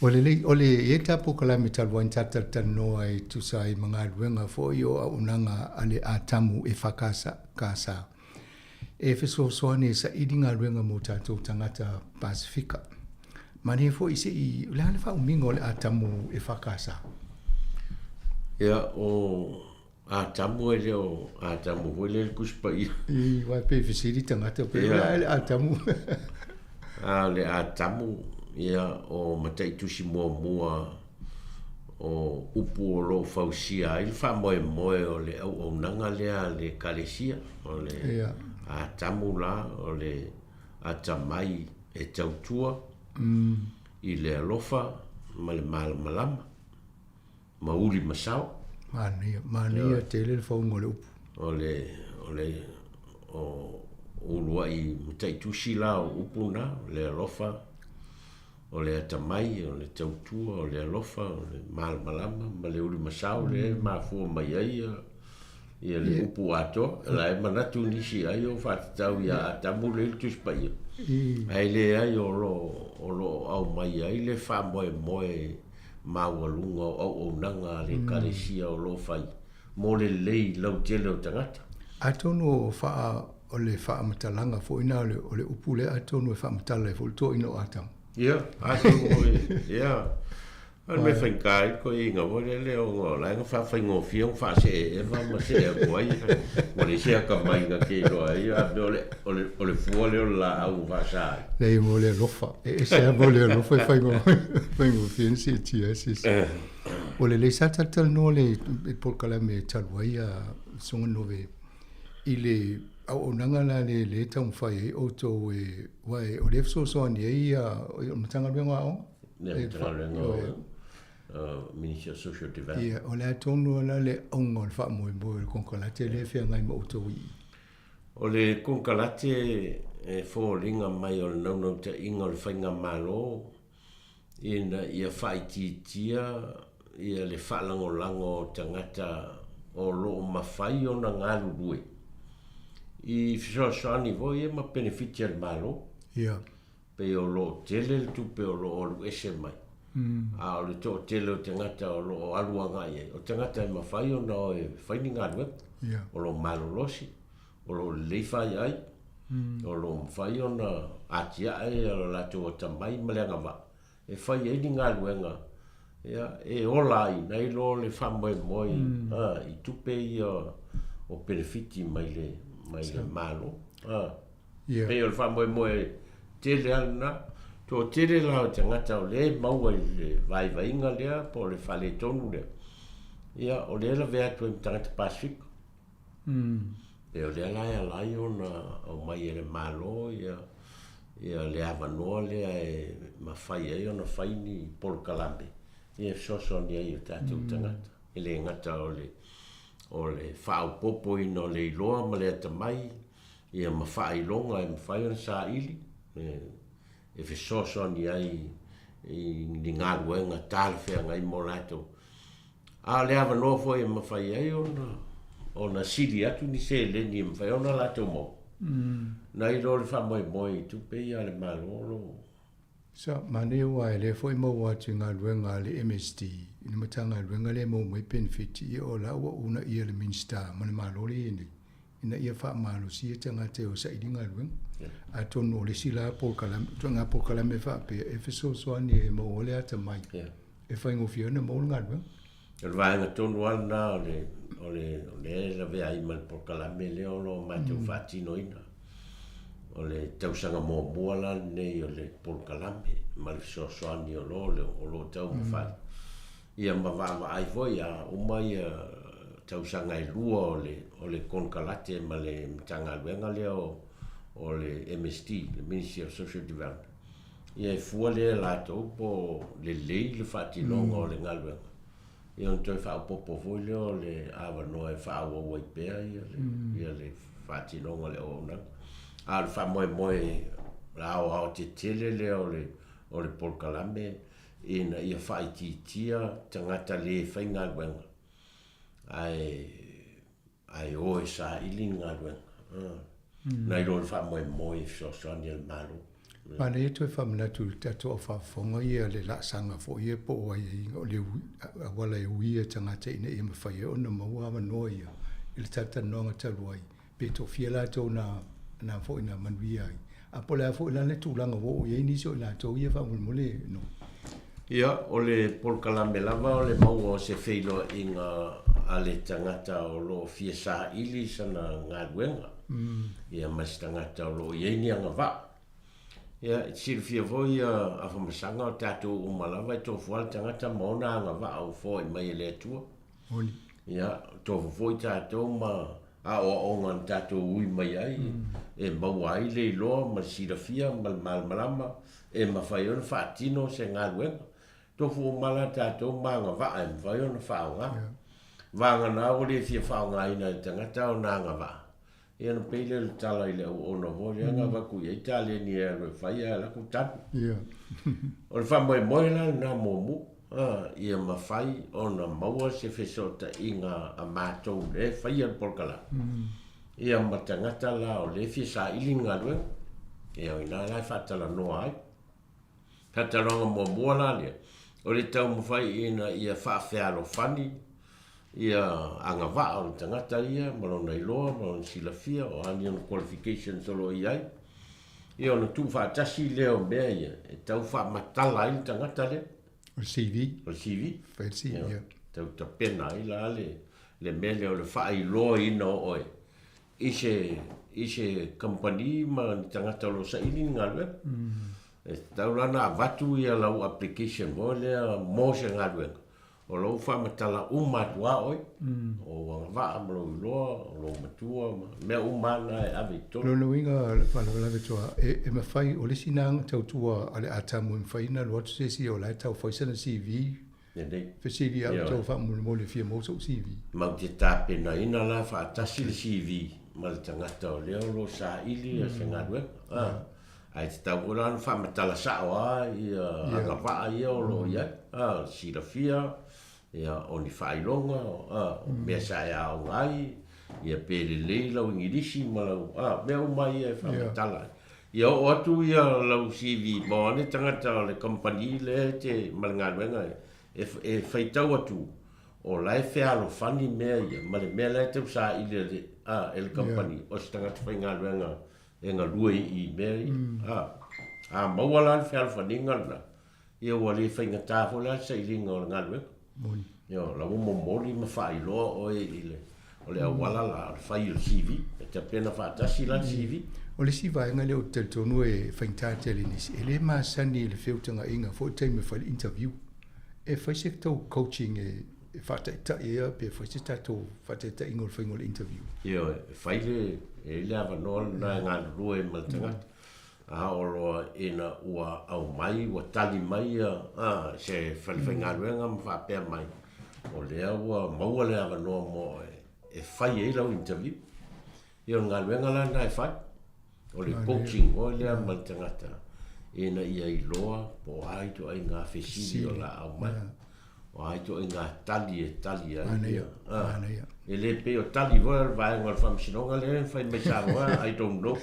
Ua lelei, o le i ai ta polokalame talu ai na talatalanoa e tusa ai ma galuega foi o auaunaga a le Atamu e FKS. E fesoasoani e saili galuega mo tatou tagata Pasefika. Manaia foi se i, o le a le faaumiga o le Atamu e FKS? Ia, o Atamu e le o Atamu foi lea i le Tusi Paia. I, aua pei e fesili tagata pei o le a le Atamu? A o le Atamu, ia, o mataitusi muamua o upu o lo o fausia ai le faamoemoe o le auaunaga lea a le Ekalesia, o le Atamu la, o le atamai e tautua i le alofa ma le malamalama, ma uli ma sao. Manaia, manaia tele le fauga o le upu. O le, o le, o uluai mataitusi la o upu na, o le alofa, O le atamai, o le tautua, o le alofa, o le malamalama ma le ulimasao lea e mafua mai ai ia le upu atoa. O la e manatu nisi ai o faatatau ia Atamu lea i le Tusi Paia, ae leai o lo o lo o aumai ai le faamoemoe maualuga o auaunaga a le Ekalesia o lo o fai mo le lelei lautele o tagata. Atonu o faa o le faamatalaga foi na o le upu lea atonu e faamatala ai foi le toeaina o Atamu. Ia, atonu foi, ia. O le mea faigata ai le toeaina foi lele ona o la e na faafaigofie ona faasee Eva ma see atu ai, ua leai se atamai na te iloa ai, a mea o le, o le fua lea o le laau na faasa ai. Leai mo le alofa, e ese lava mo le alofa e faigofie ona seetia ai se isi. Ua lelei sa talatalanoa le polokalame talu ai a Susuga Nove i le auaunaga la le le taumafai ai outou e aua o lea e fesoasoani ai ia o le Matagaluega o Aoga. Le Matagaluega o Ministry of Social Development. Ia, o le a tonu la le auga o le faamoemoe o le konekarate lea e feagai ma outou i i? O le konekarate e foliga mai o le naunautaiga o le faigamalo ina ia faaitiitia ia le faalagolago o tagata o lo o mafai ona galulue i fesoasoani foi ia ma penefiti a le Malo. Ia. Pei o lo o tele le tupe o lo o alu ese mai, a o le toatele o tagata o lo o alu agai ai, o tagata e mafai ona o e fai ni galuega, o lo o malolosi, o lo o lelei faiai, o lo o mafai ona atiae lo latou atamai ma le agavaa e fai ai ni galuega e ola ai nai lo le faamoemoe i tupe ia o penefiti mai le mai le Malo. Pei o le faamoemoe tele lava lena. Toatele la o tagata o lea e maua i le vaivaiga lea po o le faaletonu lea, ia o lea e lavea atu ai ma tagata Pasefika. E o lea la e ala ai ona aumai e le Malo ia ia le avanoa lea e mafai ai ona fai ni polokalame ia e fesoasoani ai i o tatou tagata. E le gata o le o le faaopoopoina o le iloa ma le atamai ia ma faailoga e mafai ona saili e fesoasoani ai i ni galuega talafeagai mo latou. A o le avanoa foi e mafai ai ona ona sili atu ni seleni e mafai ona latou maua, nai lo le faamoemoe i tupe ia a le Malo o lo o. Sa manaia aua e lea foi maua atu i galuega a le MSD i le Matagaluega lea e maua mai penefiti ia o la ua uunaia le Minisita ma le Malo lea e i ai nei ina ia faamalosia tagata e o saili galuega. Atonu o le isi la polokalame, ituaiga polokalame faapea e fesoasoani e maua le atamai e faigofie ai ona maua le galuega. O le vaega tonu lava lena o le, o le, o lea e lavea ai ma le polokalame lea o lo o matou faatinoina. O le tausaga muamua la lenei o le polokalame ma le fesoasoani o lo o lo o taumafai. Ia ma vaavaai foi a uma ia tausaga e lua o le o le konekarate ma le Matagaluega lea o o le MSD, le Ministry of Social Development. Ia e fua lea e latou po o lelei le faatinoga o le galuega, ia ona toe faaopoopo foi lea o le avanoa e faaauau ai pea ia le ia le faatinoga o le auaunaga. A o le faamoemoe aoaotetele lea o le o le polokalame ina ia faaitiitia tagata le faigaluega ae ae o e saili ni galuega nai lo le faamoemoe i fesoasoani a le Malo. Manaia toe faamanatu i le tatou au faafofoga ia le laasaga foi ia po o aiaiga o le auala e uia e tagata ina ia mafai ai ona maua avanoa ia i le talatalanoaga talu ai pe toafia latou na na foi na manuia ai. A po o le a foi la le tulaga ua oo i ai nisi o i latou ia faamolemole no. Ia, o le polokalame lava o le maua o se feiloaiga a le tagata o lo o fia saili sana galuega, ia ma se tagata o lo o i ai ni agavaa. Ia, e te silafia foi ia Afamasaga o tatou uma lava e tofu lava le tagata ma ona agavaa ua foai mai e le Atua. Ia, tofu foi tatou ma aoaoga na tatou ui mai ai e maua ai le iloa ma le silafia ma le malamalama e mafai ai ona faatino se galuega. Tofu uma la tatou ma agavaa e mafai ona faaaoga. Vagana ua le fia faaaogaina e le tagata ona agavaa, ia ona pei lea o le tala i le auauna foi lea na avatu i ai taleni e alu e fai ae alu atu tanu. O le faamoemoe la lena muamua. Ia mafai ona maua se fesootaiga a matou lea e faia le polokalame, ia ma tagata la o lea e fia saili ni galuega. Ia o i ina la e faatalanoa ai. Faatalanoaga muamua la lea, o le taumafai ina ia faafealofani ia agavaa o le tagata ia ma lona iloa ma lona silafia, o a ni ona qualifications o lo o i ai, ia ona tuufaatasi lea o mea ia e tau faamatala ai le tagata lea. O le CV. O le CV. Fai le CV, ia. Tau tapena ai la le, le mea lea o le faailoaina o oe i se, i se kamupani ma ni tagata o lo o saili ni galuega. E tatau la ona avatu ia lau application foi lea mo se galuega. O lou faamatala uma atu lava oe, o ou agavaa ma lou iloa, o lou matua ma mea uma lava na e ave i totonu. Lona uiga, le faalavelave toa, e, e mafai, o le isi na tautua a le Atamu e mafai ona alu atu se isi o la e tau fai sana CV, Lelei. fesili au tau faamolemole fia maua sou CV. Matou te tapenaina la faatasi le CV ma le tagata o lea o lo o saili se galuega. A. Ae tatau foi la ona faamatala sao lava ia agavaa ia o lo o i ai, a, silafia, ia, o ni faailoga, a, o mea sa e aoga ai, ia pe lelei lau Igilisi ma lau, a, mea uma ia e faamatala ai. Ia oo atu ia lau CV mo ane tagata o le kamupani lea e te ma le galuega e, e faitau atu o la e fealofani mea ia ma le mea la e tau saili e le, a, e le kamupani, o se tagata faigaluega e galue i mea ia. A, a maua la le fealofaniga lena, ia ua le faigata foi la le sailiga o le galuega. Moni. Ia, o la ua momoli ma faailoa oe i le, o le auala la o le fai o le CV. E tapena faatasi la le CV. O le isi vaega lea ou te talitonu e faigata tele i nisi, e le masani i le feutagaiga foi i le taimi e fai le interview. E fai se tou coaching e. e faataitai ai pe fai se tatou faataitaiga o le faiga o le interview. Ioe, e fai le, e i ai le avanoa lena e galulue ai ma le tagata. A oo loa ina ua aumai, ua tali mai ia, a, se falefaigaluega ma faapea mai, o lea ua maua le avanoa mo oe e fai ai lau interview. Ia o le galuega la lena e fai, o le coaching foi lea ma le tagata ina ia iloa po o a ituaiga fesili o le a aumai, o a ituaiga tali e tali ai. Ia. E le pei o tali foi o le vaega o le faamasinoga lea e fai mai Samoa, I don't know.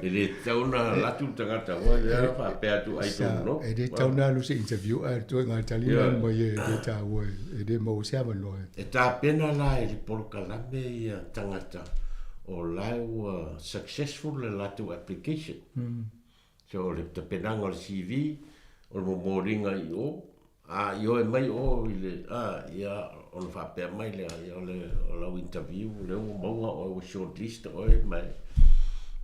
E le tatau ona alu atu le tagata foi lea faapea atu I don't know. E le tatau ona alu se interview ae ituaiga tali la mai e le taua e le maua se avanoa. E tapena la e le polokalame ia tagata o la e ua successful le latou application. So o le tapenaga o le CV, o le momoliga i o, a ioe mai o i le, a, ia ona faapea mai lea, ia o le, o lau interview lea ua maua oe ua shortlist oe ma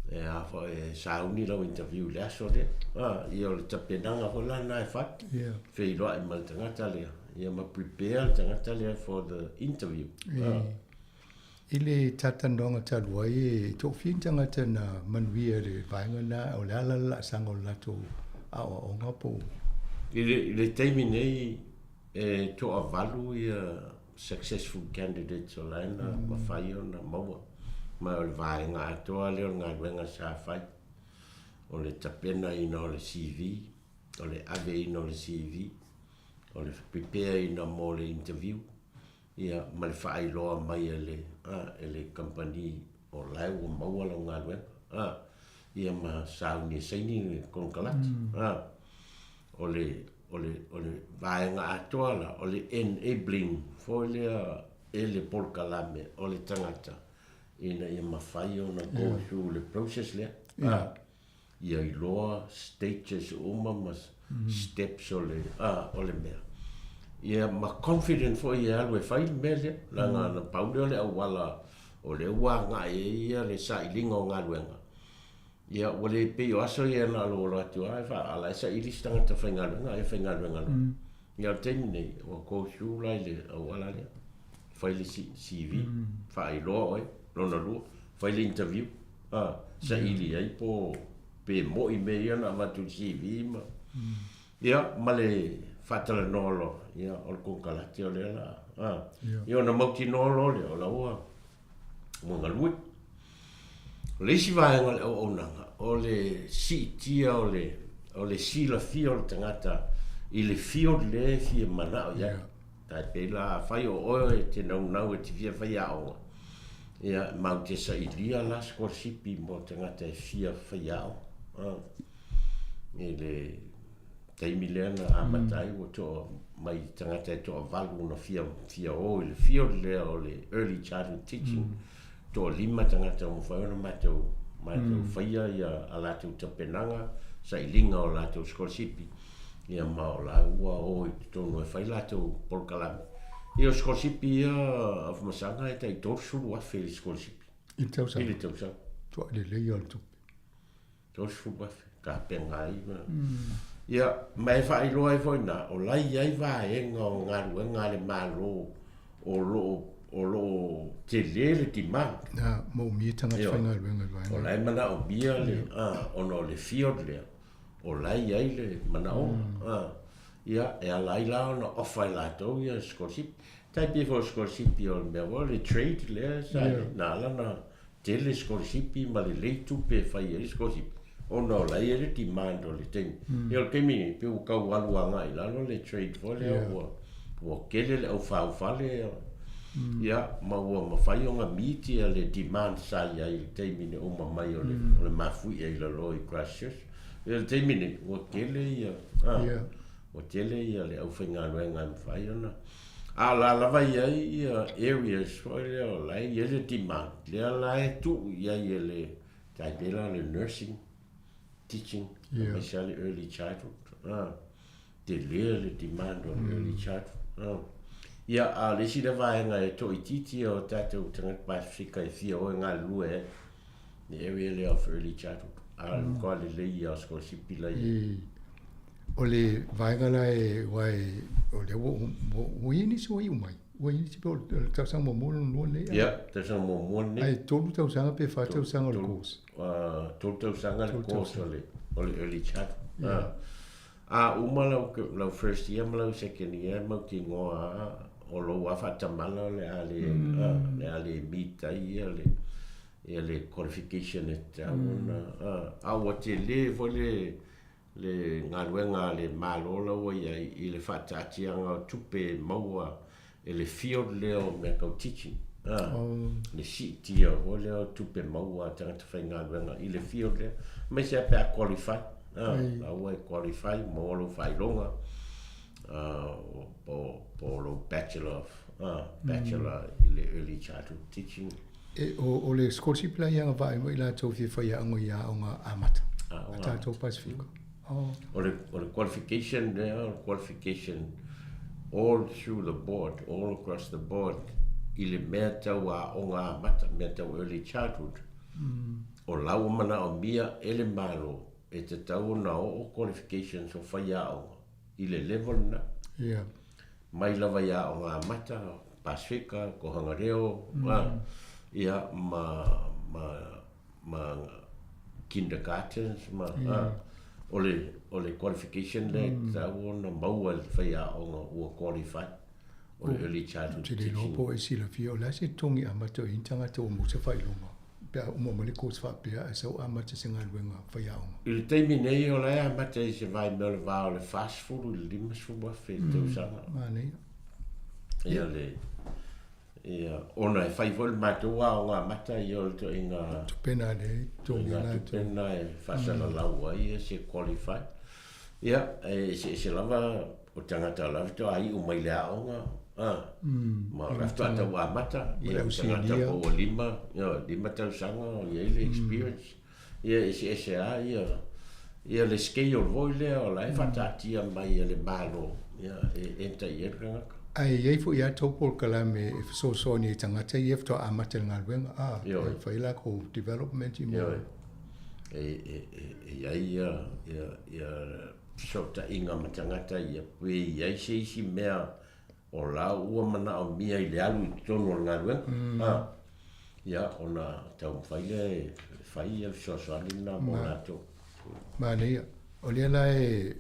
e a foi e sauni lau interview i le aso lea. A, ia o le tapenaga foi la lena e fai. Yeah. Feiloai ma le tagata lea. Ia ma prepare le tagata lea for the interview. E, i le talatalanoaga talu ai, e toafia ni tagata na manuia i le vaega lena, o le a la le laasaga o le latou aoaoga po o. I le, i le taimi nei, e toavalu ia successful candidates o la e na mafai ona maua. Ma o le vaega atoa lea o le galuega sa fai, o le tapenaina o le CV, o le aveina o le CV, o le prepare ina mo le interview, ia, ma le faailoa mai e le, a, e le kamupani o la e ua maua lau galuega, a, ia ma sauni e saini le konekarate, a. O le, o le, o le vaega atoa la, o le enabling foi lea e le polokalame o le tagata ina ia mafai ona go through le process lea, a. Ia iloa stages uma ma steps o le, a, o le mea. Ia ma confident foi e alu e fai le mea lea, leaga na pau lea o le auala o lea ua agai ai ia le sailiga o galuega. Ia ua le pei o aso ia na aloalo atu lava e faa, a la e saili se tagata faigaluega ae faigaluega loa. Ia o le taimi nei, ua go through la i le auala lea. Fai le CV, faailoa oe, lona lua, fai le interview. A, saili ai po pe mo'i mea ia na avatu i le CV ma, ia, ma le faatalanoa loa, ia, o le konekarate o lea la, a, ia ona mautinoa loa lea, o la ua, ua galue. O le isi vaega o le auaunaga, o le siitia o le, o le silafia o le tagata i le field lea e fia manao i ai. Tai pei la afai o oe e te naunau e te fia faiaoga, ia matou te sailia la sikolasipi mo tagata e fia faiaoga. I le taimi lea na amata ai ua toa mai tagata e toavalu na fia, fia o i le field lea o le early childhood teaching. Toalima tagata ua mafai ona matou, matou faia ia a latou tapenaga, sailiga o latou sikolasipi. Ia ma o la ua o i totonu e fai latou polokalame. Ia o sikolasipi ia Afamasaga e tai 30,000 le sikolasipi. I le tausaga. I le tausaga. Tuai lelei ia o le tupe. 30,000 tapena ai ma. Ia, ma e faailoa ai foi na, o la e i ai vaega o galuega a le Malo o lo o, o lo o tele le demand. Na, moomia tagata faigaluega i le vaega. O la e manaomia le, ona o le field lea. O la e i ai le manaoga. A, ia, e ala ai la ona offer e latou ia sikolasipi. Tai pei foi o sikolasipi o le mea foi le trade lea sa i ai, na ala ona tele sikolasipi ma lelei tupe e fai ai sikolasipi, ona o la e i ai le demand o le taimi. Ia o le taimi nei, pei ua tau alu agai i lalo le trade foi lea ua, ua tele le aufaufale, ia, ma ua mafai ona meet ia le demand sa i ai i le taimi na uma mai o le, o le mafuie i lalo i Christchurch. Ia le taimi nei, ua tele ia, a, ua tele ia le aufaigaluega e mafai ona, a o la lava i ai ia areas foi lea o la e i ai le demand, lea la e tuu i ai e le, tai pei la o le nursing, teaching, aemaise lava le early childhood, a. Tele le demand o le early childhood. Ia, a o le isi lea vaega e toaitiiti o tatou tagata Pasifika e fia o e galulue ai, le area lea of early childhood. A o le matua lelei ia o sikolasipi la i ai. O le vaega la e aua e o lea ua ua i ai nisi ua iu mai. Ua i ai nisi pe o le tausaga muamua lona lua lenei. Ia, tausaga muamua lenei. Ae 3 tausaga pe 4 tausaga o le course. 3 tausaga le course o le o le early childhood. Ia. A uma lau lau first year ma lau second year e mautinoa lava o lou lava faatamala o le a le le a le meet ai ia le ia le qualification e tatau ona a ua tele foi le le galuega a le Malo la ua i ai i le faataatiaga o tupe e maua e le field lea o mea tau teaching, a, le siitia foi lea o tupe maua a tagata faigaluega i le field lea, aemaise lava pe a qualify, a, la ua e qualify, maua lou faailoga, a, po, po o lou Bachelor of, a, Bachelor i le Early Childhood Teaching. E, o, o le scholarship la ia agavaa ai mo i latou fia faiaoga i aoga amata a tatou Pasifika. Oh. O le, o le qualification lea, o le qualification all through the board, all across the board, i le mea tau aoga amata, mea tau early childhood, o la ua manaomia e le Malo e tatau ona oo qualifications o faiaoga i le level lena. Yeah. Mai lava i Aoga Amata, Pasifika, Kohanga Reo, ia, ma, ma, ma kindergartens, ma, o le, o le qualification lea e tatau ona maua e le faiaoga ua qualify, o le early childhood teaching. Ou te le iloa po o e silafia, o le a se togi amata o i ai ni tagata ua maua se faailoga? Pe a uma mai le course faapea ae sau amata se galuega faiaoga. I le taimi nei o la e amata i se vaimea o le va o le 40 i le 50 afe i le tausaga. Manaia. Ia le ia ona e fai foi le matou aoga amata ia o le ituaiga tupe na lea e totogi ai latou. Tupe na e faasalalau ai ia se qualify. Ia e eseese lava o tagata o la e faatoa iu mai le aoga, a, ma o la e faatoa tau amata, ia, o tagata po ua lima, ioe, lima tausaga o i ai le experience. Ia, e eseese lava ia, ia le scale foi lea o la e faataatia mai e le Malo, ia, e enter i ai le tagata. Ae i ai foi lava tou polokalame e fesoasoani ai i tagata ia faatoa amata i le galuega, a, e fai latou development mo. Ioe. E, e, e i ai ia, ia, ia fesootaiga ma tagata ia, pe i ai se isi mea o la ua manaomia i le alu i totonu o le galuega, a, ia, ona taumafai lea e fai ia le fesoasoani lena mo latou. Manaia. O lea la e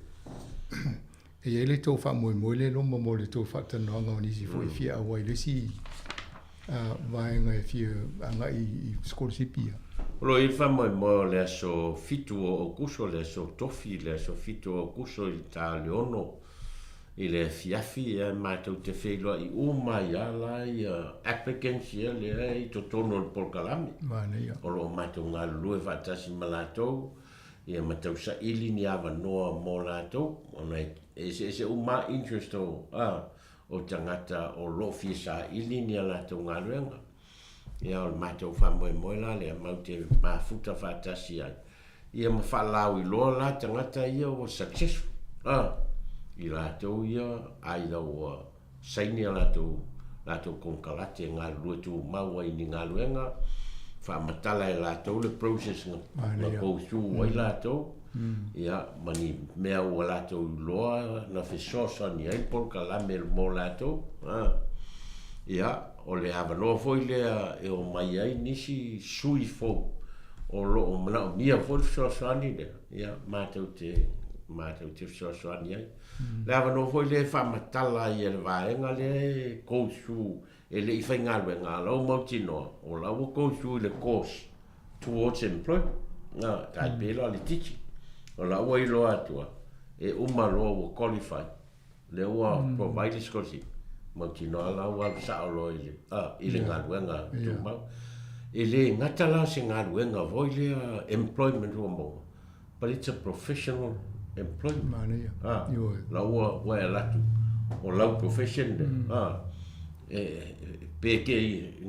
e i ai le tou faamoemoe lea loma mo le tou faatalanoaga o nisi foi e fia auai i le isi vaega e fia agai i sikolasipi ia. O lo o i ai le faamoemoe o le aso 7 o Aokuso, le aso Tofi, le aso 7 o Aokuso i le ta o le 6 i le afiafi, ia matou te feiloai uma ai lava la ia applicants ia lea i totonu o le polokalame. Manaia. O lo o matou galulue faatasi ma latou, ia ma tau saili ni avanoa mo latou, ona e eseese uma lava interest o, a, o tagata o lo o fia saili ni a latou galuega. Ia, o le matou faamoemoe la lea, matou te mafuta faatasi ai, ia ma faalauiloa la tagata ia ua successful, a, i latou ia either ua saini a latou latou konekarate e galulue tumau ai i ni galuega, faamatala e latou le process na go through ai latou, ia, ma ni mea ua latou iloa na fesoasoani ai le polokalame mo latou, a. Ia, o le avanoa foi lea e omai ai nisi sui fou o lo o manaomia foi le fesoasoani lea, ia, matou te, matou te fesoasoani ai. Le avanoa foi lea e faamatala ai e le vaega lea e go through e le i faigaluega, a o la ua mautinoa, o la ua go through i le course towards employment, na, tai pei la o le teaching. O la ua iloa atua, e uma loa ua qualify, lea ua provide le scholarship, mautinoa la ua alu sao loa i le, a, i le galuega tumau. E le gata la o se galuega foi lea employment ua maua, but it's a professional employment. Manaia. Ah, la ua ua e alu atu o lau profession lea. Ah, e, e, pe ke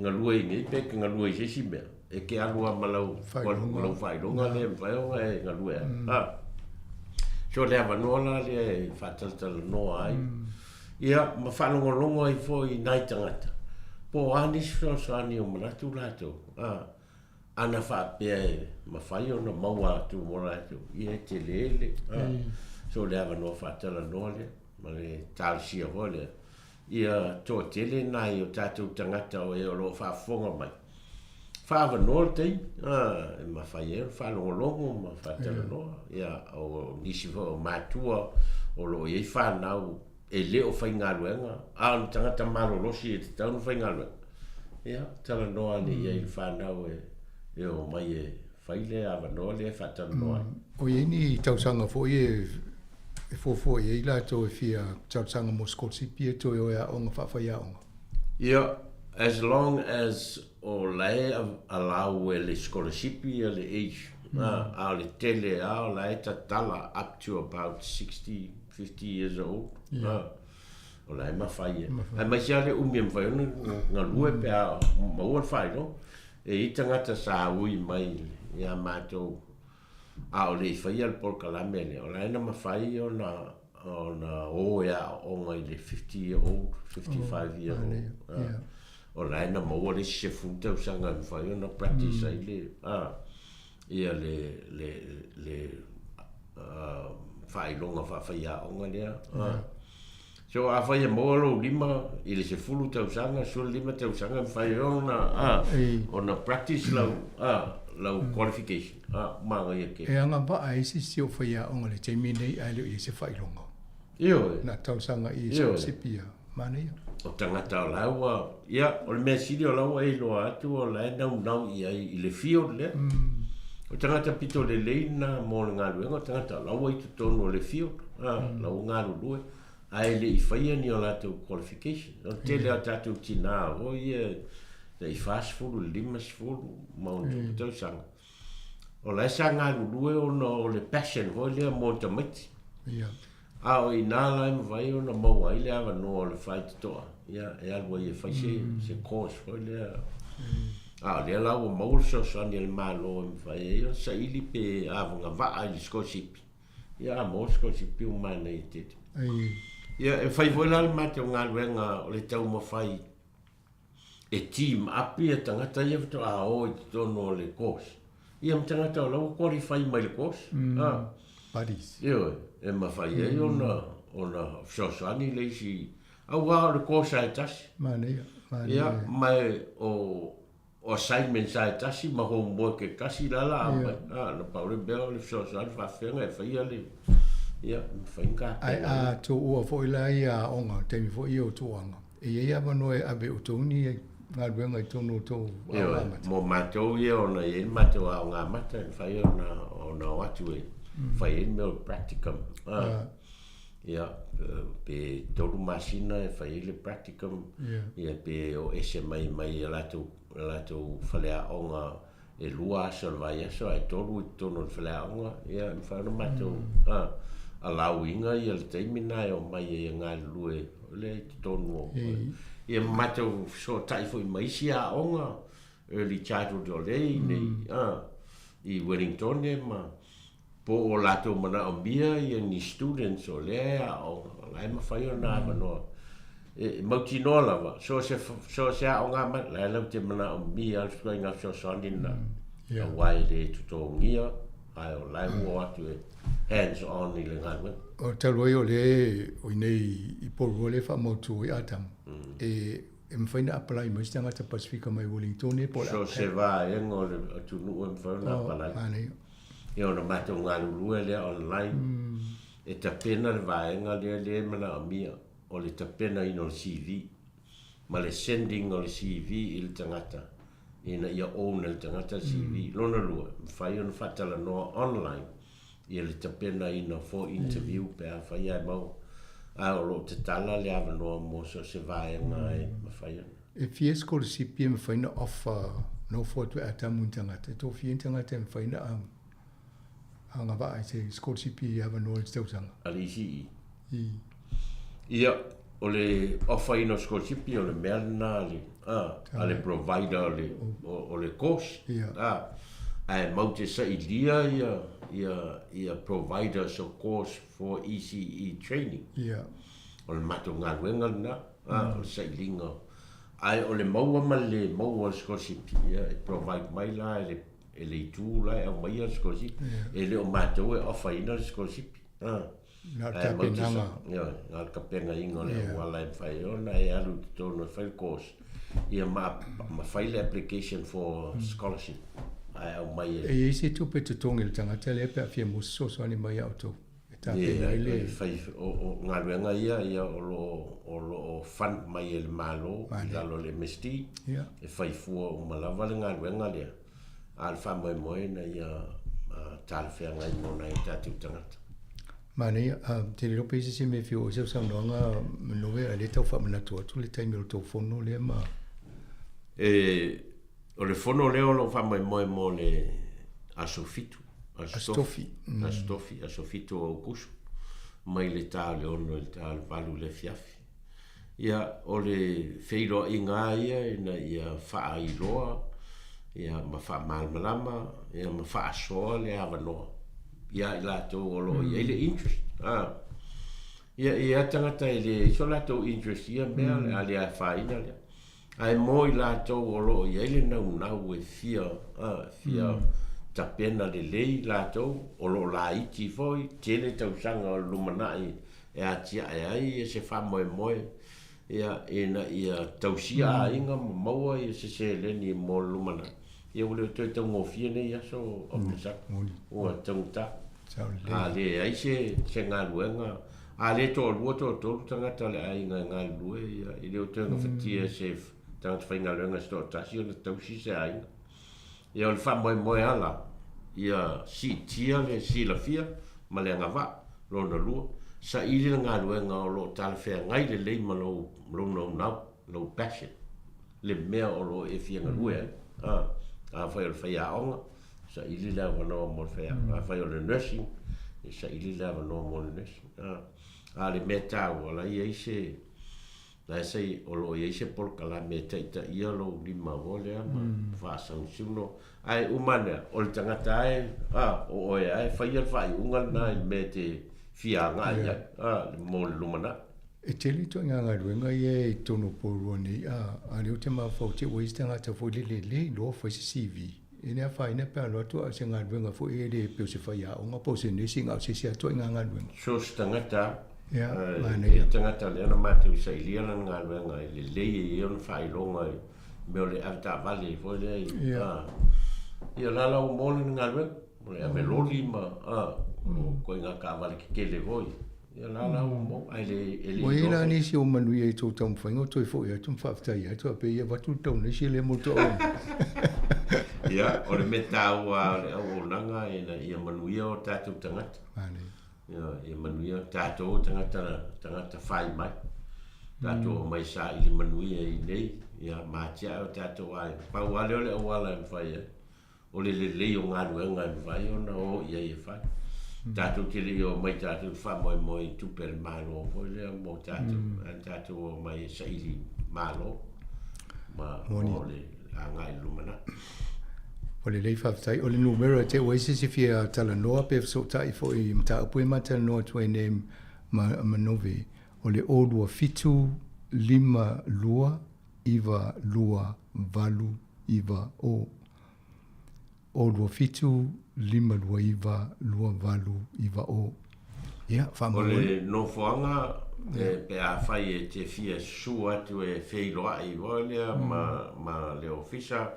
galue i nei, pe ke galue i se isi mea, e ke alu lava ma lau Faailoga. lau faailoga lea e mafai ona e galue ai. Ah. So le avanoa la lea e faatalatalanoa ai. Ia, ma faalogologo ai foi i nai tagata, po o a nisi fesoasoani o manatu latou. Ah. Ana faapea e mafai ona maua atu mo latou, ia e tele le. So o le avanoa faatalanoa lea ma le talosia foi lea ia toatele nai o tatou tagata o e o lo o faafofoga mai, faaavanoa le taimi e mafai ai ona faalogologo ma faatalanoa. Ia, o nisi foi o matua o lo o i ai fanau e le o faigaluega, a o ni tagata malolosi e tatau ona faigaluega, ia, talanoa ane i ai i le fanau e omai e fai le avanoa lea e faatalanoa ai. O i ai ni tausaga foi e e fuafua i ai latou e fia talosaga mo sikolasipi e toe o e aoga faafaiaoga? Ia, as long as o la e allow e le sikolasipi ia le age, a o le tele lava o la e tatala up to about 60, 50 years old, o la e mafai e. Aemaise lava le umi e mafai ona galue pe a maua le faailoga. E i ai tagata sa ui mai ia matou a o le i faia le polokalame lea, o la e na mafai ona ona o e aooga i le 50 year old, 55 year old. Oh, o la e na maua le isi 10 tausaga e mafai ona practice ai le, ia le, le, le faailoga faafaiaoga lea. So afai e maua lou lima i le 10 tausaga, 15 tausaga e mafai ai ona a ona practice lau a lau qualification a manaia tele. E agavaa ai se isi o faiaoga i le taimi lenei ae le o i ai se faailoga. Ioe. Na talosaga i sikolasipi ia. Manaia. O tagata o la ua, ia, o le mea sili o la ua e iloa atu o la e naunau i ai i le field lea. O tagata pito lelei lena mo le galuega, o tagata o la ua i totonu o le field, a, la ua galulue, ae le i faia ni o latou qualification. O le tele lava o tatou tina foi ia tai 40 i le 50 ma ona tupu tausaga, o la e sa galulue ona o le passion foi lea mo tamaiti. A o i ina la e mafai ona maua ai le avanoa o le faitotoa, ia, e alu ai e fai se, se course foi lea. A o lea la ua maua le fesoasoani a le Malo e mafai ai ona saili pe avagavaa i le sikolasipi, ia a maua le sikolasipi ua manaia tele. Ia, e fai foi la le matou galuega o le taumafai e team up ia tagata ia faatoa o i totonu o le course ia ma tagata o la ua qualify mai le course. Buddies. Ioe, e mafai ai ona ona fesoasoani le isi aua o le course lava e tasi. Manaia, manaia. Ia, ma o o assignments lava e tasi ma homework e tasi la la aumai. A, na pau le mea o le fesoasoani faafefea e faia le, ia, mafai ona tapena. Ae a tuua foi la ia aoga, taimi foi ia o tuaga, e i ai avanoa e ave e outou ni galuega i totonu o tou aoga amata? Ioe, mo matou ia ona e i ai le matou aoga amata e mafai ona ona o atu e fai ai le mea o le practicum. A, ia, pe tolu masina e fai ai le practicum, ia pe o ese mai mai a latou a latou faleaoga e lua aso o le vaiaso ae tolu i totonu o le faleaoga, ia e mafai ona matou allow ina ia le taimi lena e omai ai e galulue lea i totonu o ia ma matou fesootai foi ma isi aoga early childhood o lea i inei i Wellington ma po o latou manaomia ia ni students o lea e aoga, o la e mafai ona avanoa. E mautinoa lava, so o se, so o se aoga mai, la e latou te manaomia le ituaiga fesoasoani lena. Aua e le totogia, ae o la e ua o atu e hands on i le galuega. O talu ai o lea o inei i Porirua lea e faamautu ai Atamu, e e mafai ona apply mai se tagata Pasifika mai Wellington po o le So se vaega o le atunuu e mafai ona apply. Manaia. Ia ona matou galulue lea online, e tapena le vaega lea lea e manaomia, o le tapenaina o le CV ma le sending o le CV i le tagata ina ia own e le tagata le CV. Lona lua, e mafai ona faatalanoa online ia le tapenaina for interview pe afai ae maua, ae o lo o tatala le avanoa mo so o se vaega e mafai ona. E fia sikolasipi e mafai ona offer nofo atu e Atamu i ni tagata. E toafia ni tagata e mafai ona agavaa i se sikolasipi avanoa i le tausaga? A le ECE? I. Ia, o le offer ina o sikolasipi o le mea lena a le, a le provider o le, o le course. Ia. Ae matou te sailia ia, ia, ia providers o course for ECE training. Ia. O le matou galuega lena, o le sailiga. Ae o le maua ma le le maua o le sikolasipi, ia, e provide mai la e le, e le itu la e aumaia le sikolasipi. E le o matou e offer ina le sikolasipi. Na o le tapenaga. Ioe, na o le tapenaina o le auala e mafai ai ona e alu i totonu e fai le course, ia ma, ma fai le application for scholarship, ae aumai e. E i ai se tupe totogi a le tagata lea pe a fia maua se fesoasoani mai ia outou e tapena ai le. Ia, fai, o, o galuega ia, ia o lo o, o lo o fund mai e le Malo i lalo o le MSD, e fai fua uma lava le galuega lea. A o le faamoemoe ina ia talafeagai mo nai o tatou tagata. Manaia, ou te le iloa pe i ai se isi mea e fia oo i ai sau saunoaga Noe, a o lea e tau faamanatu atu le taimi o le tou fono lea ma. E, o le fono lea o lo o faamoemoe mo le aso fitu, aso tofi, aso tofi, aso fitu o Aokuso, mai le ta o le ono i le ta o le valu i le afiafi. Ia, o le feiloaiga lava ia ina ia faailoa ia ma faamalamalama ia ma faasoa le avanoa ia i latou o lo o i ai le interest. A. Ia, e i ai lava tagata e leai so latou interest i ia mea, o le a le afaina lea. Ae mo i latou o lo o i ai le naunau e fia, a, fia tapena lelei latou, o lo o laiti foi, tele tausaga o le lumanai e atiae ai se faamoemoe ia ina ia tausia aiga ma maua ia se seleni mo le lumanai, ia ua le toe taugofie nei aso o Misaka, ua taugata. A leai se se galuega, a le toalua toatolu tagata o le aiga e galulue, ia e le o toe gafatia e se tagata faigaluega se toatasi ona tausi se aiga. Ia o le faamoemoe lava la, ia siitia le silafia ma le agavaa. Lona lua, saili le galuega o lo o talafeagai lelei ma lou lou naunau, lou passion, le mea o lo o e fia galue ai. A, afai o le faiaoga, saili le avanoa mo le faiaoga. Afai o le nursing, ia saili le avanoa mo le nursing. A, a o le mea taua, la e i ai se La e sai o lo o i ai se polokalame e taitaia lou lima foi lea ma faasagisino. Ae uma ane, o le tagata lava e, a, o oe lava e faia le faaiuga lena i le mea e te fia agai i ai, a, mo le lumanai. E tele ituaiga galuega ia i totonu o Porirua nei, a, a o lea ou te mafaufau te i ua i ai se tagata foi lele le iloa fai se CV. E le afaina pe alu atu a o se galuega foi e le pei o se faiaoga po o se nursing a o se isi lava ituaiga galuega. So se tagata, e tagata lea na matou sailia lana galuega e lelei ai ona faailoga i mea o le avetaavale foi lea i, a, ia la la ua maua lana galuega, o le ave loli ma, a, o ituaiga taavale tetele foi. Ia la la ua maua, ae le, e le Ua i ai la nisi o manuia i tou taumafaiga o toe foi atu ma faafetai atu a pei e avatu le donation lea mo le toauina. Ia, o le mea taua o le auaunaga ina ia manuia o tatou tagata. Manaia. Ia, ia manuia tatou tagata, tagata fai mai. Tatou omai saili manuia i inei, ia ma atiae o tatou aiga. Pau lava lea o le auala e mafai ai. O le lelei o galuega e mafai ona o i ai e fai. Tatou te le i omai tatou te faamoemoe i tupe a le Malo foi lea mo tatou, ae tatou omai e saili malo ma mo le agai i le lumanai. Ua lelei faafetai. O le numera te ua i se isi fia talanoa pe fesootai foi i mataupu ia ma talanoa atu ai nei ma ma Novi, o le 0 2 7 5 2 9 2 8 9 0. 0 2 7 5 2 9 2 8 9 0. Ia, O faamauina. le nofoaga pe afai e te fia susu atu e feiloai foi lea ma ma le ofisa,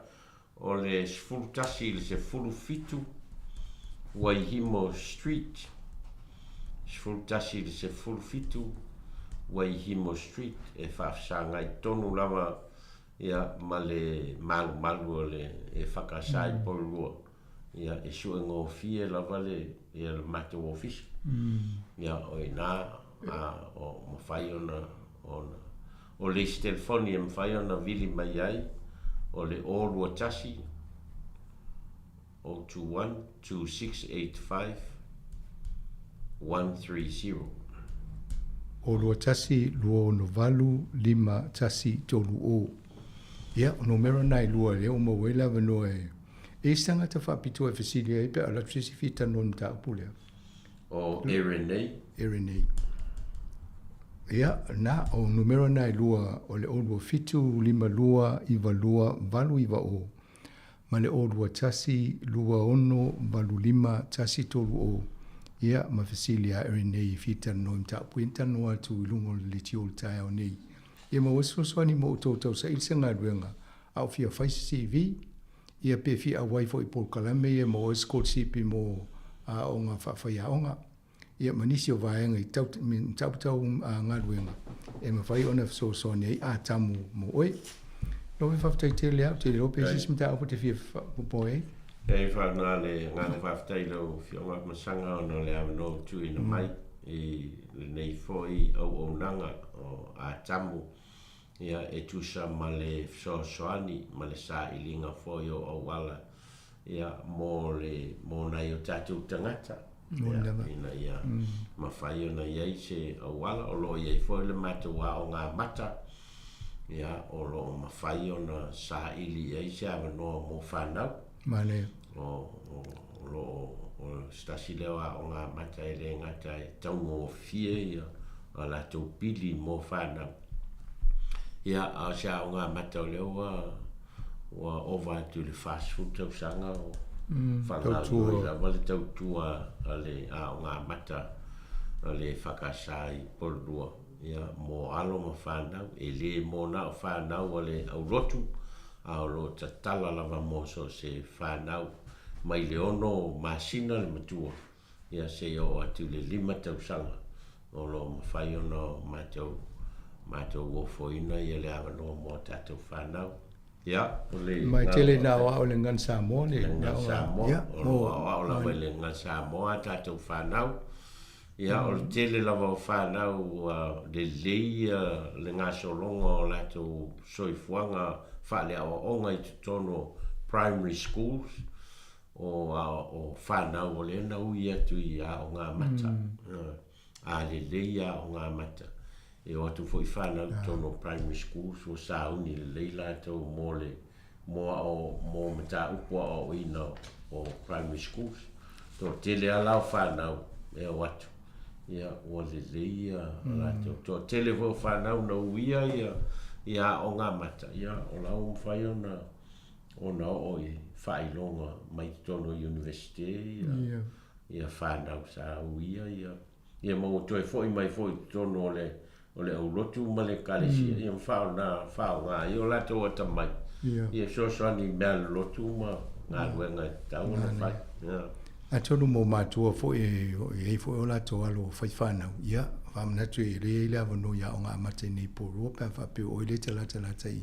o le 11 i le 17 Waihimo Street, 11 i le 17 Waihimo Street, e faafesagai tonu lava ia ma le malumalu o le e whakasa i Porirua, ia e suegofie lava le ia le matou ofisa. Ia o ina a o mafai ona ona o le isi telefoni e mafai ona vili mai ai o le 021 021 2685 130. 0 2 1 2 6 8 5 1 3 0. Ia, o numera na e lua lea ua maua ai le avanoa e e isi tagata faapitoa e fesili ai pe a alu atu se isi fia talanoa i le mataupu lea. O RNA. RNA. Ia, na, o numera na e lua o le 0 2 7 5 2 9 2 8 9 0. ma le 0 2 1 2 6 8 5 1 3 0. Ia, ma fesili a Erin nei e fia talanoa i mataupu ia na talanoa atu i luga o le leitio o le taeao nei. Ia maua se fesoasoani mo outou tausaili se galuega a o fia fai se CV, ia pe fia auai foi i polokalame ia maua ai se sikolasipi mo aoga faafaiaoga, ia ma nisi o vaega i tau mataupu tau galuega e mafai ona fesoasoani ai Atamu mo oe. Nove faafetai tele lava, ou te le iloa pe i ai se isi mataupu e te fia faaopoopo ai. E faaaoga le agaga faafetai i lau Afioga Masaga ona o le avanoa ua tuuina mai i lenei foi auaunaga o Atamu ia e tusa ma le fesoasoani ma le sailiga foi o auala ia mo le mo nai o tatou tagata ia ina ia mafai ona i ai se auala. O lo o i ai foi le matou aoga amata ia o lo o mafai ona saili i ai se avanoa mo fanau. Manaia. O o o lo o o se tasi lea o aoga amata e le gata e taugofie ia a latou pili mo fanau. Ia a o se aoga amata o lea ua ua ova atu i le 40 tausaga o faagaoioi lava le tautua a le aoga amata a le EFKS i Upolu ia mo alo ma fanau. E le mo na o fanau a le aulotu, a o lo o tatala lava mo so o se fanau mai le 6 masina le matua ia seia oo atu i le 5 tausaga o lo o mafai ona matou matou ofoina ia le avanoa mo a tatou fanau. Ia, o le Ma e tele ina aoao i le Gagana Samoa le Gagana Samoa, ia, o lo o aoao lava i le Gagana Samoa a tatou fanau. Ia, o le tele lava o fanau ua lelei ia le gasologa o latou soifuaga faaleaoaoga i totonu o primary schools, o o fanau o lea na ui atu i aoga amata. A lelei aoga amata, e o atu foi fanau i totonu o primary schools ua sauni lelei latou mo le mo ao mo mataupu aoaoina o primary schools. Toatele lava la o fanau e o atu, ia ua lelei ia latou. Toatele foi o fanau na uia ia ia aoga amata, ia o la ua mafai ona ona oo i faailoga mai totonu o Iunivesite ia ia fanau sa uia ia ia ma ua toe foi mai foi i totonu o le o le aulotu ma le ekalesia ia ma faaaoga faaaoga ai o latou atamai ia fesoasoani i mea a le lotu ma galuega e tatau ona fai. Atonu mo matua foi e i ai foi o latou alo fai fanau, ia, faamanatu e le i ai le avanoa i aoga amata i nei Porirua pe a faapea o oe lea e te latalata i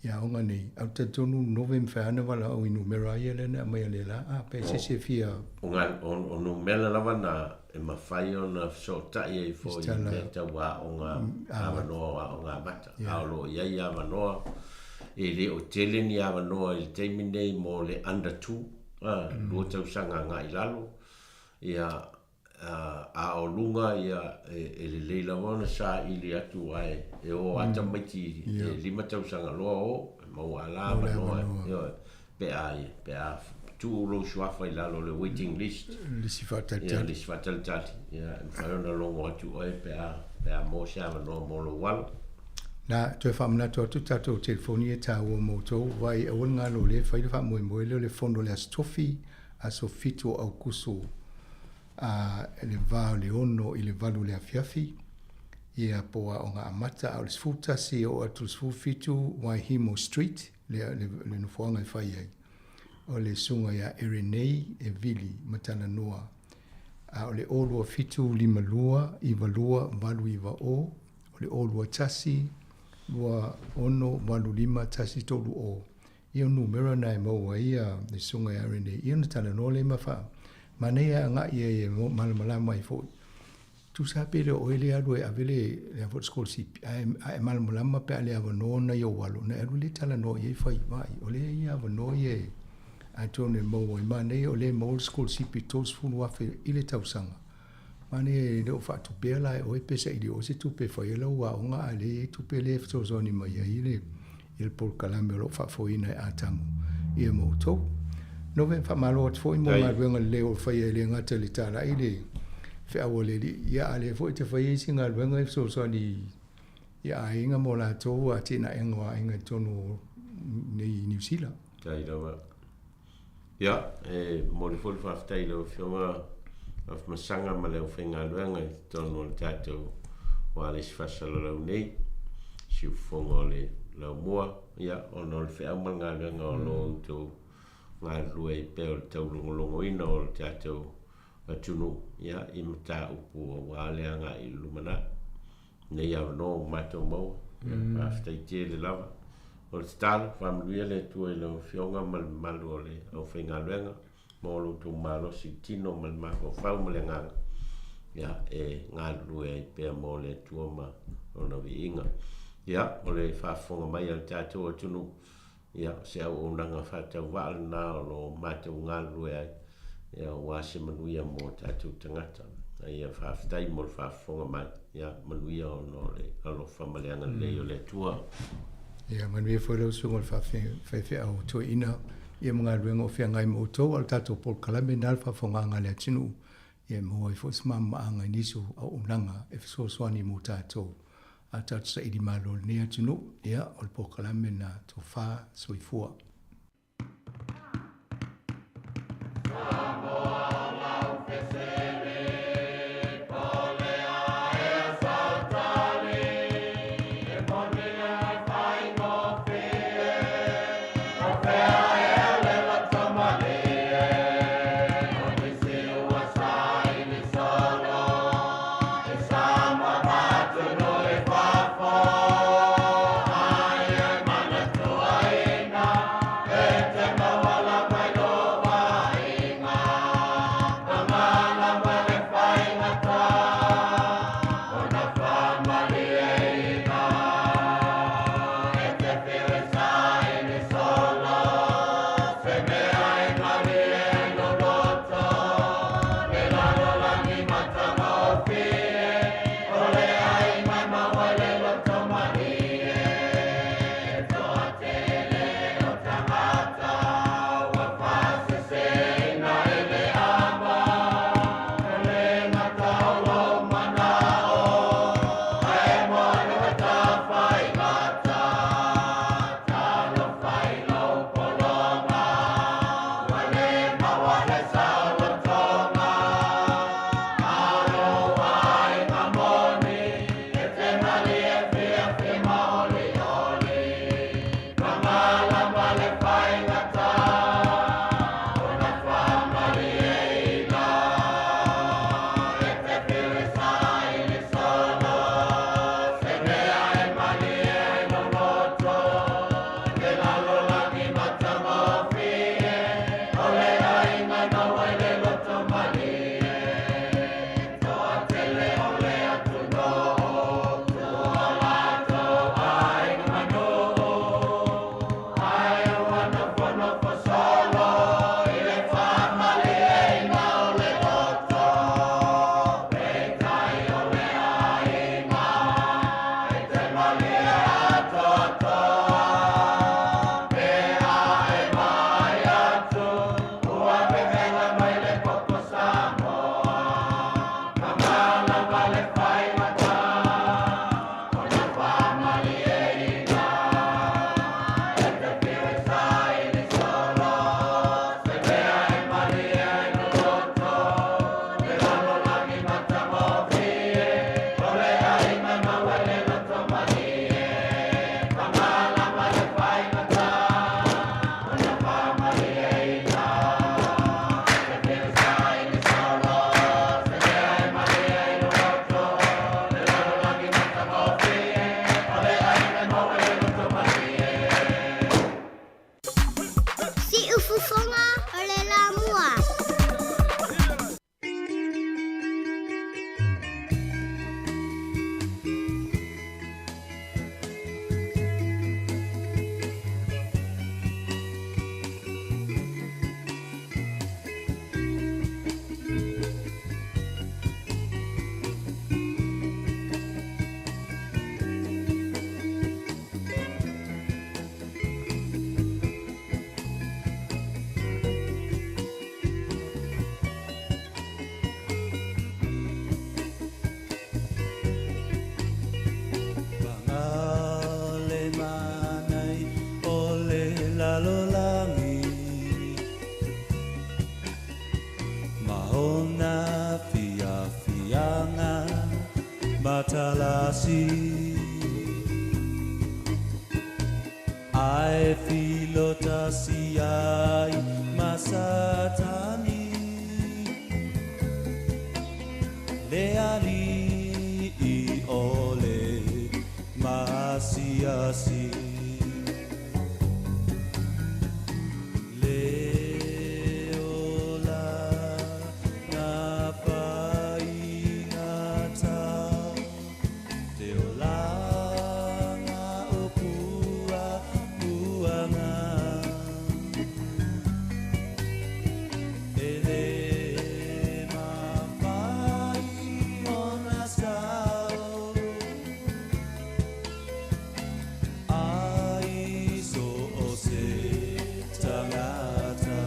i aoga nei, a ou te talitonu nove mafai lava ona valaau i numera ia lea na aumai a le la, a pe se isi e fia. O o numera lava na e mafai ona fesootai ai foi i mea tau aoga, avanoa o aoga amata. A o lo o i ai avanoa, e le o tele ni avanoa i le taimi nei mo le under 2, 2 tausaga agai i lalo, ia a o luga ia e lelei lava ona saili atu ae e o a tamaiti e 5 tausaga loa o, e maua a la avanoa ioe, pe a pe a tuu lou suafa i lalo o le waiting list. Lisi faatalitali. Ia, lisi faatalitali. Ia, e mafai ona logo atu oe pe a pe a maua se avanoa mo lou alo. Na, toe faamanatu atu tatou telefoni e taua mo outou, vai aua le galo lea e fai le faamoemoe lea o le fono o le Aso Tofi, aso 7 o Aukuso a le va o le 6 i le 8 o le afiafi, ia po o Aoga Amata, a o le 11 e oo atu i le 17 Waihemo Street, le, le, le nofoaga e fai ai. O le susuga ia Erenei e Vili Matalanoa, a o le 0 2 7 5 2 9 2 8 9 0, o le 0 2 1 2 6 8 5 1 3 0. Ia o numera na e maua ai le susuga ia Rene, ia ona talanoa lea ma faa manaia e agai ai e malamalama ai foi. Tusa pe le o oe lea alu e ave le le a foi scholarship ae a e malamalama pe a le avanoa nai ou alo ona e alu lea talanoa i ai fai vaai o lea e i ai avanoa ia e atonu e maua ai. Manaia o lea e maua le scholarship i $30,000 i le tausaga. Manaia e le o faatupea la e oe pe saili oe se tupe e fai ai lau aoga a lea e i ai tupe lea e fesoasoani mai ai le i le polokalame o lo o faafoeina e Atamu ia ma outou. Nove, faamalo atu foi mo galuega lelei o lo o faia e le gata i le talai le feau a le Alii, ia a lea foi e te faia isi galuega e fesoasoani i aiga mo latou atinaega o aiga i totonu o nei i Niu Sila. Faafetai lava. Ia, e momoli foi le faafetai i lau Afioga. Afamasaga ma le aufaigaluega i totonu o le tatou ua le isi faasalalau nei, siufofoga o le laumua, ia, ona o le feau ma le galuega o lo o outou galulue ai pea o le taulogologoina o le tatou atunuu, ia, i mataupu aua le agai i le lumanai. Lenei avanoa ua matou maua, ia, faafetai tele lava. O le tatalo, faamanuia le Atua i lau Afioga ma le mamalu o le aufaigaluega. Maua lo outou malosi i le tino ma le mafaufau ma le agaga, ia, e galulue ai pea mo le Atua ma Lona viiga. Ia, o le faafofoga mai a le tatou atunuu, ia, o se auaunaga faatauvaa lena o lo o matou galulue ai, ia, aua se manuia mo tatou tagata. A ia faafetai mo le faafofoga mai, ia, manuia ona o le alofa ma le agalelei o le Atua. Ia, manuia foi lau susuga i le faifeau toeaina, ia ma galuega o feagai ma outou, a o le tatou polokalame lena le faafofogaaga a le atunuu, ia e maua ai foi se malamalamaaga i nisi o auaunaga e fesoasoani mo tatou a tatou saili malo i lenei atunuu. Ia, o le polokalame lena, Tofa Soifua. Siufofoga o le Lamua. Lalolagi ma ona matalasi Ae filotasi ai ma Satani Le ali'i o le maasiasi Le olaga faigata Te olaga o puapuaga E lē mafai ona sao Ai so o se tagata.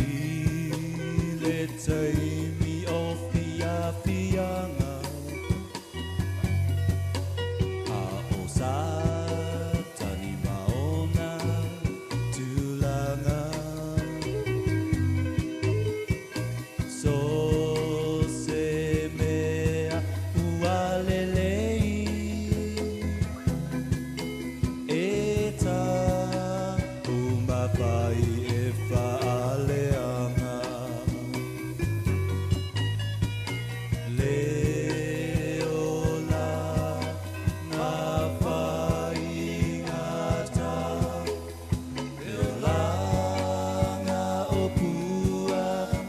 I le taimi o fiafiaga, a o Satani ma ona tulaga, so se mea ua lelei e taumafai e faaleaga. Le olaga faigata, le olaga o puapuaga,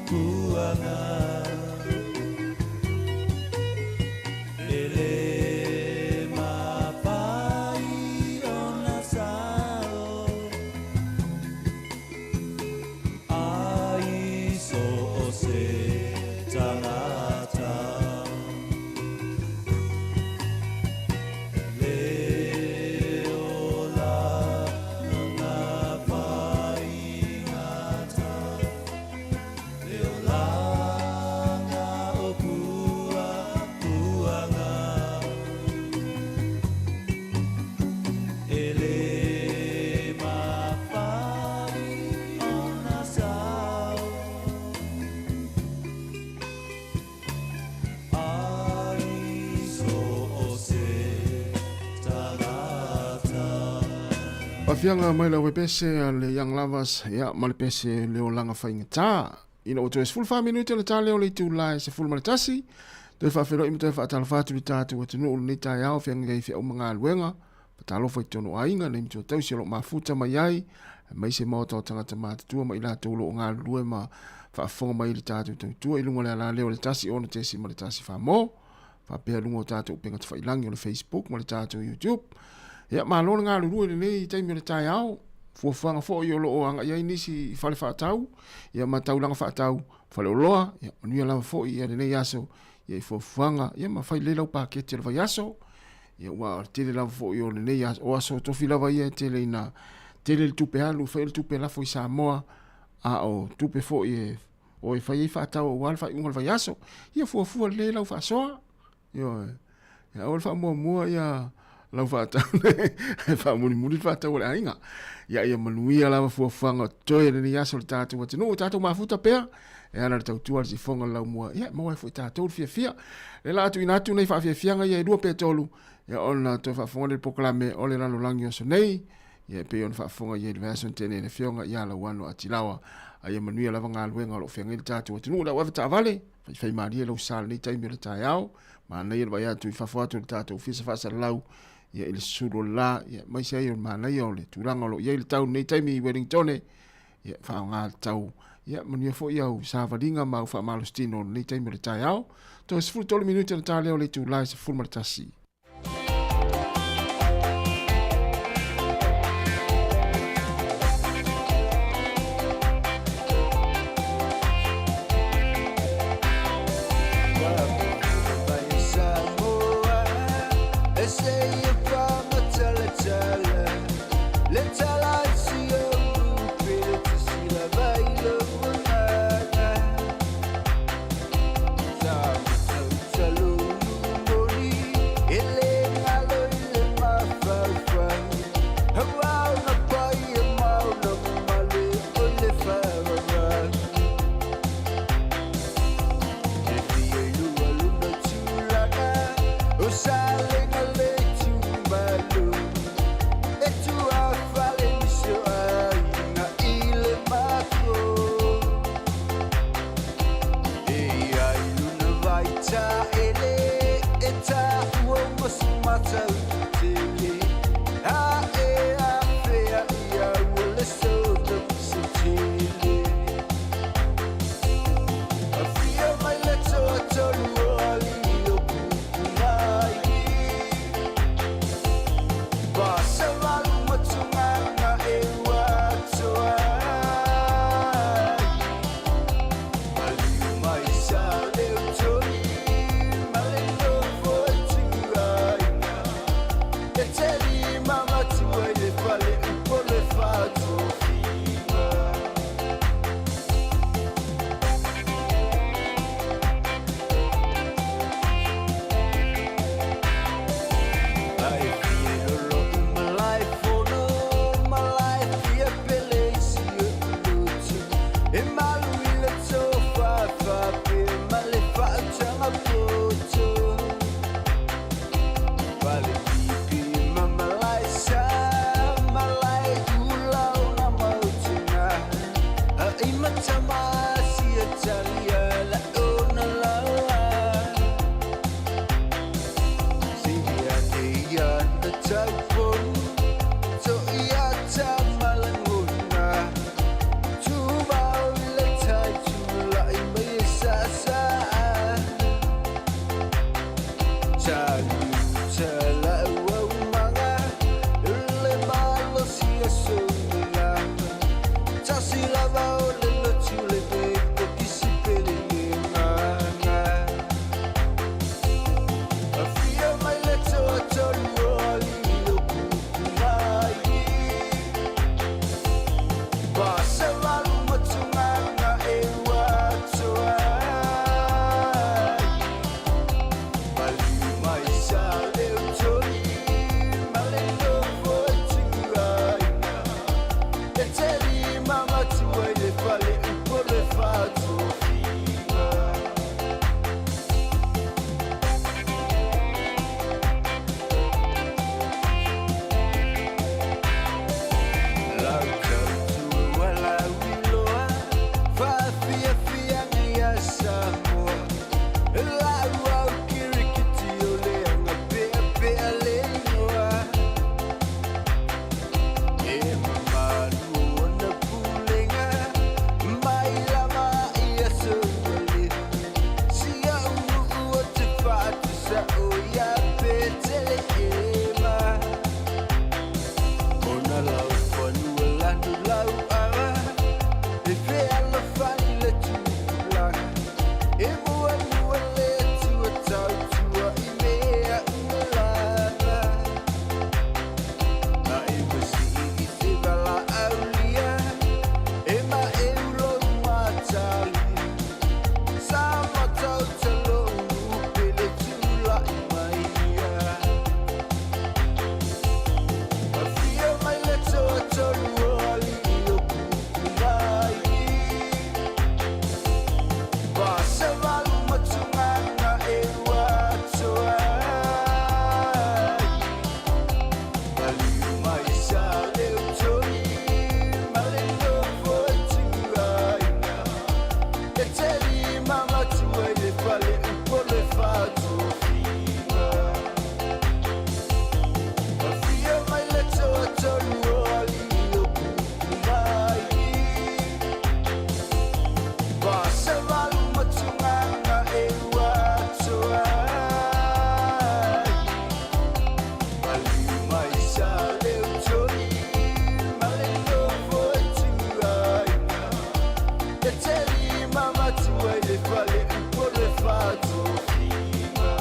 e lē mafai ona sao ai so o se tagata. Le olaga faigata, le olaga o puapuaga, e lē mafai ona sao ai so o se tagata. Afianga mai la pese a le Young Lovers, ia ma le pese le olaga faigata. Ina ua toe 14 minute le tale o le itula e 11. Toe faafeiloai ma toe faatalofa atu i le tatou atunuu lenei taeao feagai ai feau ma galuega. Fatalofa i totonu o aiga nei matua tausi o lo o mafuta mai ai, aemaise maota o tagata matutua ma i latou o lo o galulue ma faafofoga mai i le tatou tautua i luga o le alaleo o le 1 6.1 Famo, faapea i luga o tatou upega tafailagi o le Facebook ma le tatou YouTube. Ia, malo le galulue i lenei taimi o le taeao. Fuafuaga foi o lo o agai ai nisi i fale faatau, ia ma taulaga faatau, faleoloa, ia manuia lava foi ia lenei aso, ia i fuafuaga, ia ma fai lelei lau paketi o le vaiaso. Ia ua o le tele lava foi o lenei aso, o aso tofi lava ia e tele ina tele le tupe alu, fai o le tupe lafo i Samoa, a o tupe foi e o e fai ai faatau aua le faaiuga o le vaiaso. Ia fuafua lelei lau faasoa. Ioe. Ia aua le faamuamua ia lau faatau e faamulimuli le faatau a le aiga. Ia ia manuia lava fuafuaga o totoe lenei aso le tatou atunuu, tatou mafuta pea e ala le tautua le sifoga le laumua. Ia maua ai foi tatou le fiafia. Le la tuuina atu nei faafiafiaga ia e lua pe tolu, ia ona toe faafofoga le polokalame o le lalolagi o aso nei. Ia e pei ona faafofoga i ai le vaiaso na tea nei i le Afioga ia Lauano Atilawa. A ia manuia lava galuega o lo o feagai le tatou atunuu. Le au avetaavale, faifaimalie lau sa i lenei taimi o le taeao. Manaia le vaai atu i fafo atu o le tatou ofisa faasalalau ia i le susulu o le la, ia aemaise ai o le manaia o le tulaga o lo o i ai le tau i lenei taimi i Wellingtone. Ia faaaoga le tau. Ia manuia foi au savaliga ma au faamalositino i lenei taimi o le taeao. Toe 13 minute ona ta lea o le itula e 11. E malu i le tofafaapea ma le faautaga poto. Fale pipi ma malae sa, malae ula ona mautina. Ai matama sia talia la ona lala. Singia te ia na taupou, to ia ta malanguna. Tuvau i le tai tulai mai e sa sa. Talu tala ua umanga, le malosi e soila. Tasi lava o le lotu le veko kisi pele le nganga. Afio mai le toa tolu o ali o kuku mai. Pasa valu matunganga e ua atoa. Maliu mai sa leo toli, ma le nofo tuaina. E te lima matua i le fale upo le whātofiga. Lau tautua ua lau iloa, faafiafiaga ia Samoa. Lau au kirikiti o le agapeapea le igoa. E mamalu ona pulega, mai lava i aso ua Si au nuu o te whaatusa o ia petele ema. Ona lau whanua lanu lau ara, e fealofani le tupulaga. E mua mua le atua tautua i mea uma lava. A e masii i te vala aulia, e ma e ulo matali. Sa matau talo pele tulai mai ia. Afio mai le toa tolu o ali o kuku mai. Pasa valu matunganga e ua atoa. Maliu mai sa leo toli, ma le nofo tuaina. E te lima matua i le fale upo le whātofiga. Afio mai le toa tolu o ali o kuku mai. Pasa valu matunganga e ua atoa. Maliu mai sa leo toli, ma le nofo tuaina. E te lima matua i le fale upo le whātofiga.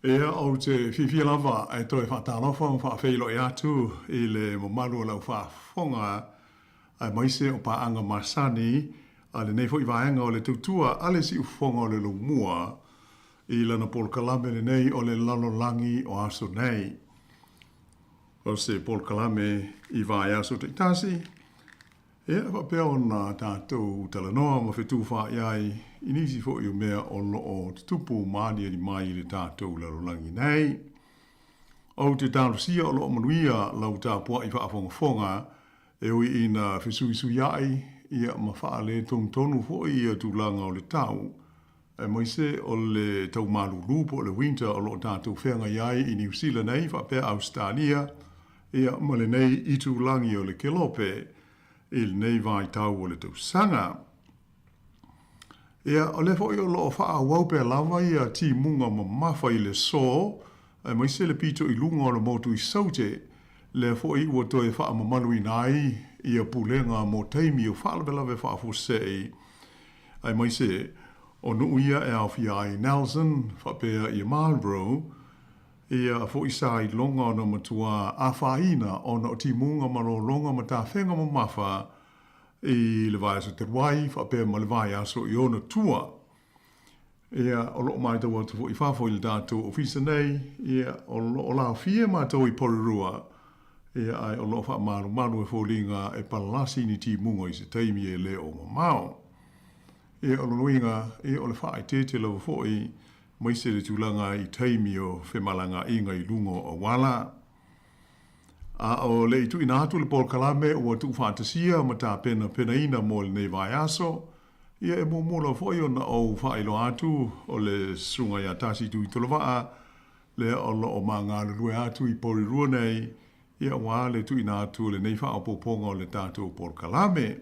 Ia, ou te fiafia lava e toe faatalofa ma faafeiloai atu i le mamalu o lau faafofoga aemaise o paaga masani a lenei foi vaega o le tautua a le Siufofoga o le Laumua i lana polokalame lenei o le lalolagi o aso nei. O se polokalame i vaiaso taitasi, Ia, e faapea ona tatou talanoa ma fetufaai ai i nisi foi o mea o lo o tutupu ma aliali mai i le tatou lalolagi nei. Ou te talosia o lo o manuia lau tapuai faafogafoga e ui ina fesuisuiai ia ma faaletonutonu foi ia tulaga o le tau, aemaise o le tau malulu po o le winter o lo o tatou feagai ai i Niu Sila nei faapea Ausetalia ia ma lenei itulagi o le Kelope i lenei vaitau o le tausaga. Ia, o lea foi o lo o faaauau pea lava ia timuga mamafa i le so, aemaise le pito i luga o le motu i Saute, lea foi ua toe faamamaluina ai ia pulega mo taimi o faalavelave faafuasei, aemaise o nuu ia e aofia ai Nelson faapea ia Marlborough, ia foi sa iloga ona matua afaina ona o timuga ma lologa ma tafega mamafa i le vaiaso talu ai faapea ma le vaiaso i ona tua. Ia, o lo o matau atu foi i fafo i le tatou ofisa nei, ia, o lo o laofie matou i Porirua, ia, ae o lo o faamalumalu e foliga e palasi ni timuga i se taimi e le o mamao. Ia, o lona uiga, ia, o le faaeteete lava foi, maise le tulaga i taimi o femalagaaiga i luga o auala. A o le i tuuina atu le polokalame ua tuufaatasia ma tapenapenaina mo lenei vaiaso, ia e muamua lava foi ona ou faailoa atu o le Susuga ia Tasi Tuitolovaa, lea o lo o ma galulue atu i Porirua nei, ia aua le tuuina atu o lenei faaopoopoga o le tatou polokalame.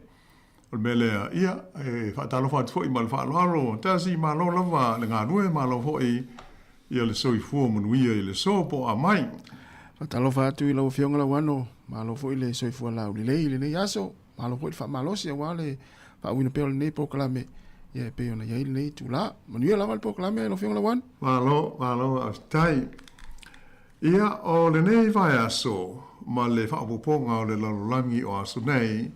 O le mea lea, ia, e faatalofa atu foi ma le faaaloalo. Tasi, malo lava le galue, malo foi ia le soifua manuia i le so po o a mai. Faatalofa atu i lau Afioga Lauano, malo foi le soifua laulelei i lenei aso, malo foi le faamalosi aua le faauuina pea o lenei polokalame, ia e pei ona i ai lenei itula. Manuia lava le polokalame lau Afioga Lauano. Malo, malo faafetai. Ia, o lenei vaiaso ma le faaopoopoga o le lalolagi o aso nei,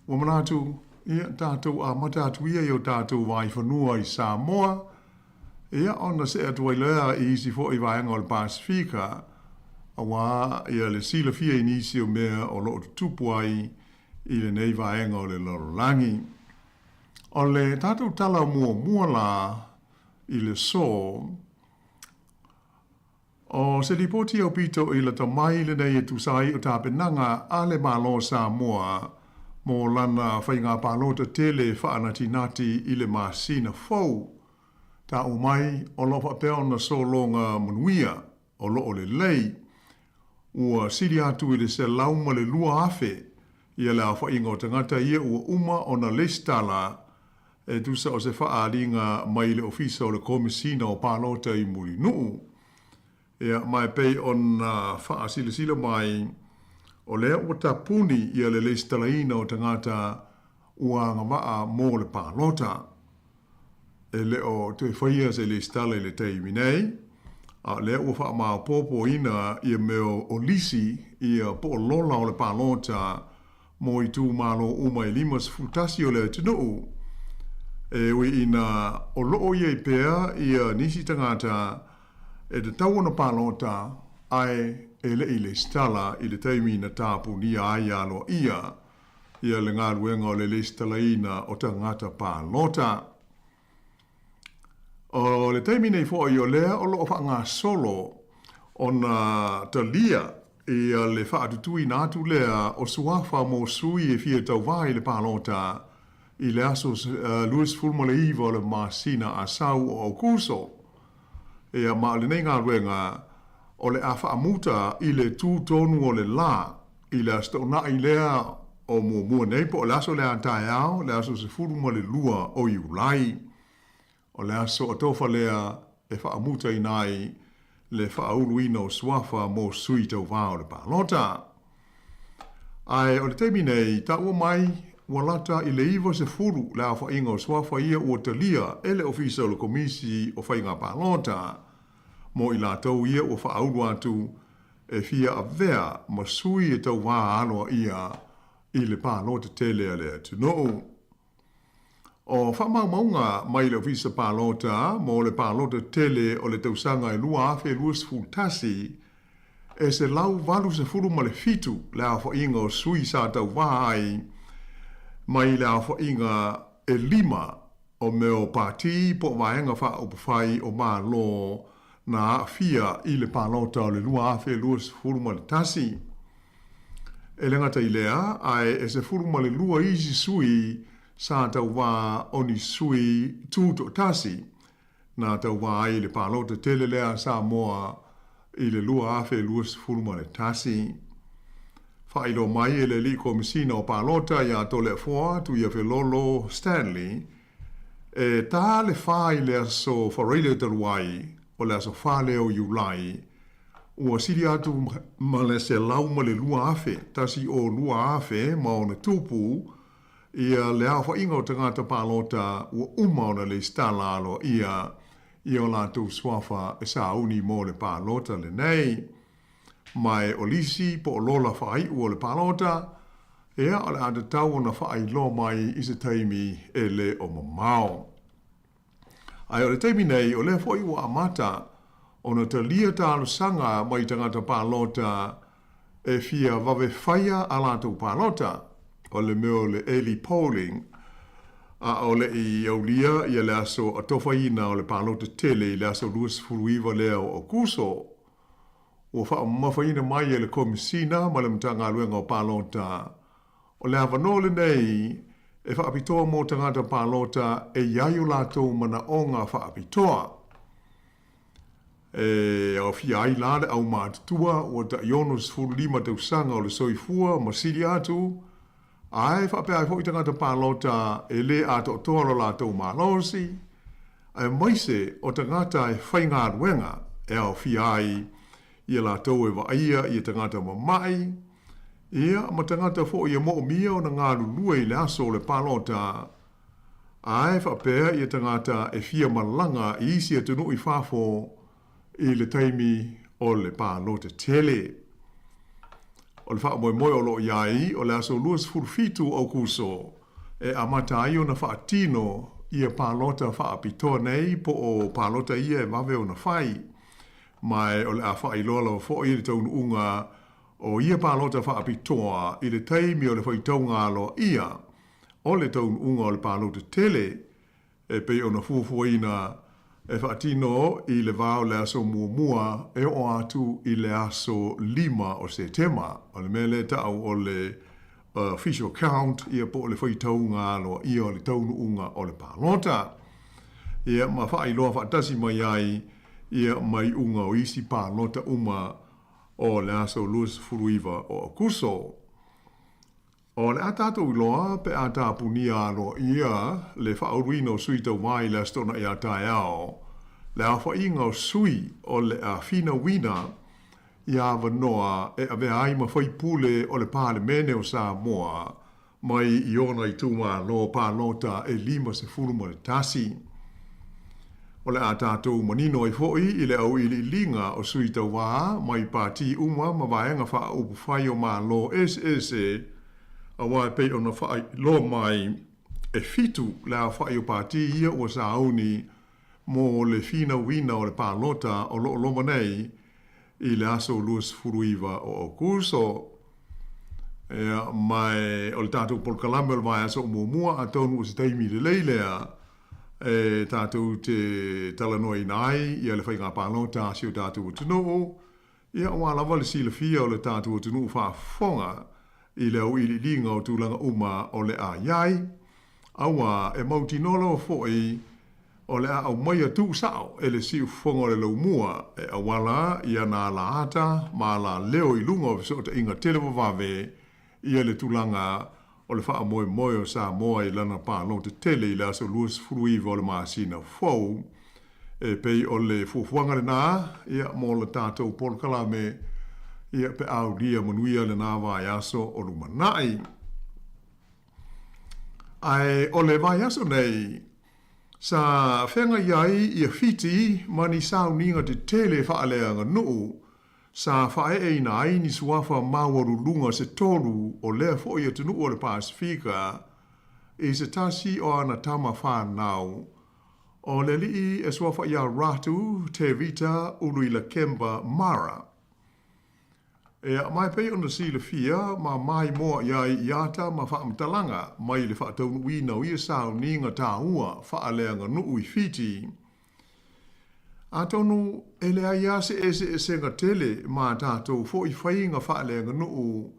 ua manatu, ia, tatou amata atu ia i o tatou vaifanua i Samoa, ia, ona see atu ai lea i isi foi vaega o le Pasefika, auā ia le silafia i nisi o mea o lo o tutupu ai i lenei vaega o le lalolagi. O le tatou tala muamua la i le so, O se lipoti aupito i lata mai lenei e tusa ai o tapenaga a le Malo o Samoa mo lana faiga palota tele faanatinati i le masina fou. Taua mai o lo o faapea ona sologa manuia o lo o lelei. Ua sili atu i le 102,000 ia le aofaiga o tagata ia ua uma ona lesitala e tusa o se faaaliga mai le Ofisa o le Komesina o Palota i Mulinuu. Ia, ma e pei ona faasilasila mai, o lea ua tapuni ia le lesitalaina o tagata ua agavaa mo le palota. E le o toe faia se lesitala i le taimi nei, a o lea ua faamaopoopoina ia mea o lisi ia po o lola o le palota mo itumalo uma e 51 o le atunuu, e ui ina o lo o i ai pea ia nisi tagata e tatau ona palota ae e le i lesitala i le taimi na tapunia ai aloaia ia le galuega o le lesitalaina o tagata palota. O le taimi nei foi o lea o lo o faagasolo ona talia ia le faatutuina atu lea o suafa mo sui e fia tauva i le palota i le aso 29 o le masina Asau o Aukuso. Ia, ma o lenei galuega o le a faamuta i le tu tonu o le la i le Aso Toonai lea o muamua nei po o le aso lea a taeao, le aso 12 o Iulai. O le aso atofa lea e faamutaina ai le faauluina o suafa mo sui tauva o le palota. Ae o le taimi nei, taua mai ua lata i le 90 le aofaiga o suafa ia ua talia e le Ofisa o le Komisi o Faiga Palota. mo i latou ia ua faaulu atu e fia avea ma sui e tauvā aloaia i le palota tele a le atunuu. O faamaumauga mai le Ofisa Palota mo le palota tele o le tausaga e 2021, e 187 le aofaiga o sui sa tauvā ai mai le aofaiga e lima o mea o pati po o vaega faaupufai o Malo na aafia i le palota o le 2021. E le gata i lea, ae e 12 isi sui sa tauvā o ni sui tutoatasi na tauvā ai i le palota tele lea a Samoa i le 2021. Faailoa mai e le Alii Komesina o Palota ia Toleafoa Tuiafelolo Stanley, e tā le whā i le aso Faraile talu ai, o le aso 4 lea o Iulai, ua sili atu ma le 102,000, 102,000 ma ona tupu, ia le aofaiga o tagata palota ua uma ona lesitala aloaia i o latou suafa e sauni mo le palota lenei. Ma e o lisi po o lola faaiu o le palota, ia o le a tatau ona faailoa mai i se taimi e le o mamao. Ae o le taimi nei, o lea foi ua amata ona talia talosaga mai tagata palota e fia vave faia a latou palota, o le mea o le early polling, a o le i aulia ia le aso atofaina o le palota tele i le aso 29 lea o Aokuso. Ua faamamafaina mai e le Komesina ma le Matagaluega o Palota, o le avanoa lenei e faapitoa mo tagata palota e i ai o latou manaoga faapitoa. E aofia ai la le aumatutua ua tai 65 tausaga o le soifua ma sili atu, ae faapea ai foi tagata palota e le atoatoa lo latou malosi, aemaise o tagata e faigaluega e aofia ai ia latou e vaaia ia tagata mama'i, ia ma tagata foi e moomia ona galulue i le aso o le palota, ae faapea ia tagata e fia malaga i isi atunuu i fafo i le taimi o le palota tele. O le faamoemoe o lo o i ai, o le aso 27 o Aokuso e amata ai ona faatino ia palota faapitoa nei po o palota ia e vave ona fai, ma o le a faailoa lava foi le taunuuga o ia palota faapitoa i le taimi o le faitauga aloaia o le taunuuga o le palota tele e pei ona fuafuaina e faatino i le va o le aso muamua e oo atu i le aso 5 o Setema. O le mea lea e ta'u o le official count ia po o le faitauga aloaia o le taunuuga o le palota. Ia ma faailoa faatasi mai ai ia ma iuga o isi palota uma o le aso 29 o Aokuso. O le a tatou iloa pe a tapunia aloaia le faauluina o sui tauvā i le Aso Toonai a taeao, le aofaiga o sui o le a finauina ia avanoa e avea ai ma faipule o le Palemene o Samoa mai i ona itumalo palota e 51. O le a tatou manino ai foi i le auiliiliga o sui tauvā mai pati uma ma vaega faaupufai o Malo eseese, auā e pei ona faailoa mai e fitu le aofai o pati ia ua sauni mo le finauina o le palota o lo o loma nei i le aso 29 o Aokuso. Ia, ma o le tatou polokalame o le vaiaso o muamua, atonu o se taimi lelei lea e tatou te talanoaina ai ia le faiga palota a si o tatou atunuu, ia aua lava le silafia o le tatou atunuu faafofoga i le auiliiliga o tulaga uma o le a i ai, auā e mautinoa lava foi o le a aumaia tuusao e le siufofoga o le laumua e auala i ana alaata ma alaleo i luga o fesootaiga televavave ia le tulaga o le faamoemoe o Samoa i lana palota tele i le aso 29 o le masina fou. E pei o le fuafuaga lenā ia mo le tatou polokalame ia pe a aulia manuia lenā vaiaso o lumanai. Ae o le vaiaso nei, Sa feagai ai ia Fiti ma ni sauniga tetele faaleaganuu sa faaeeina ai ni suafa maualuluga se tolu o lea foʻi atunuu o le Pasefika i se tasi o ana tama fanau, o le alii e suafa iā Ratu Tevita Uluilakeba Mara. Ea, ma e pei ona silafia, ma maimoa i ai i ata ma faamatalaga mai le faataunuuina o ia sauniga tāua faaleaganuu i Fiti. Atonu e leai lava se eseesega tele ma tatou foi faiga faaleaganuu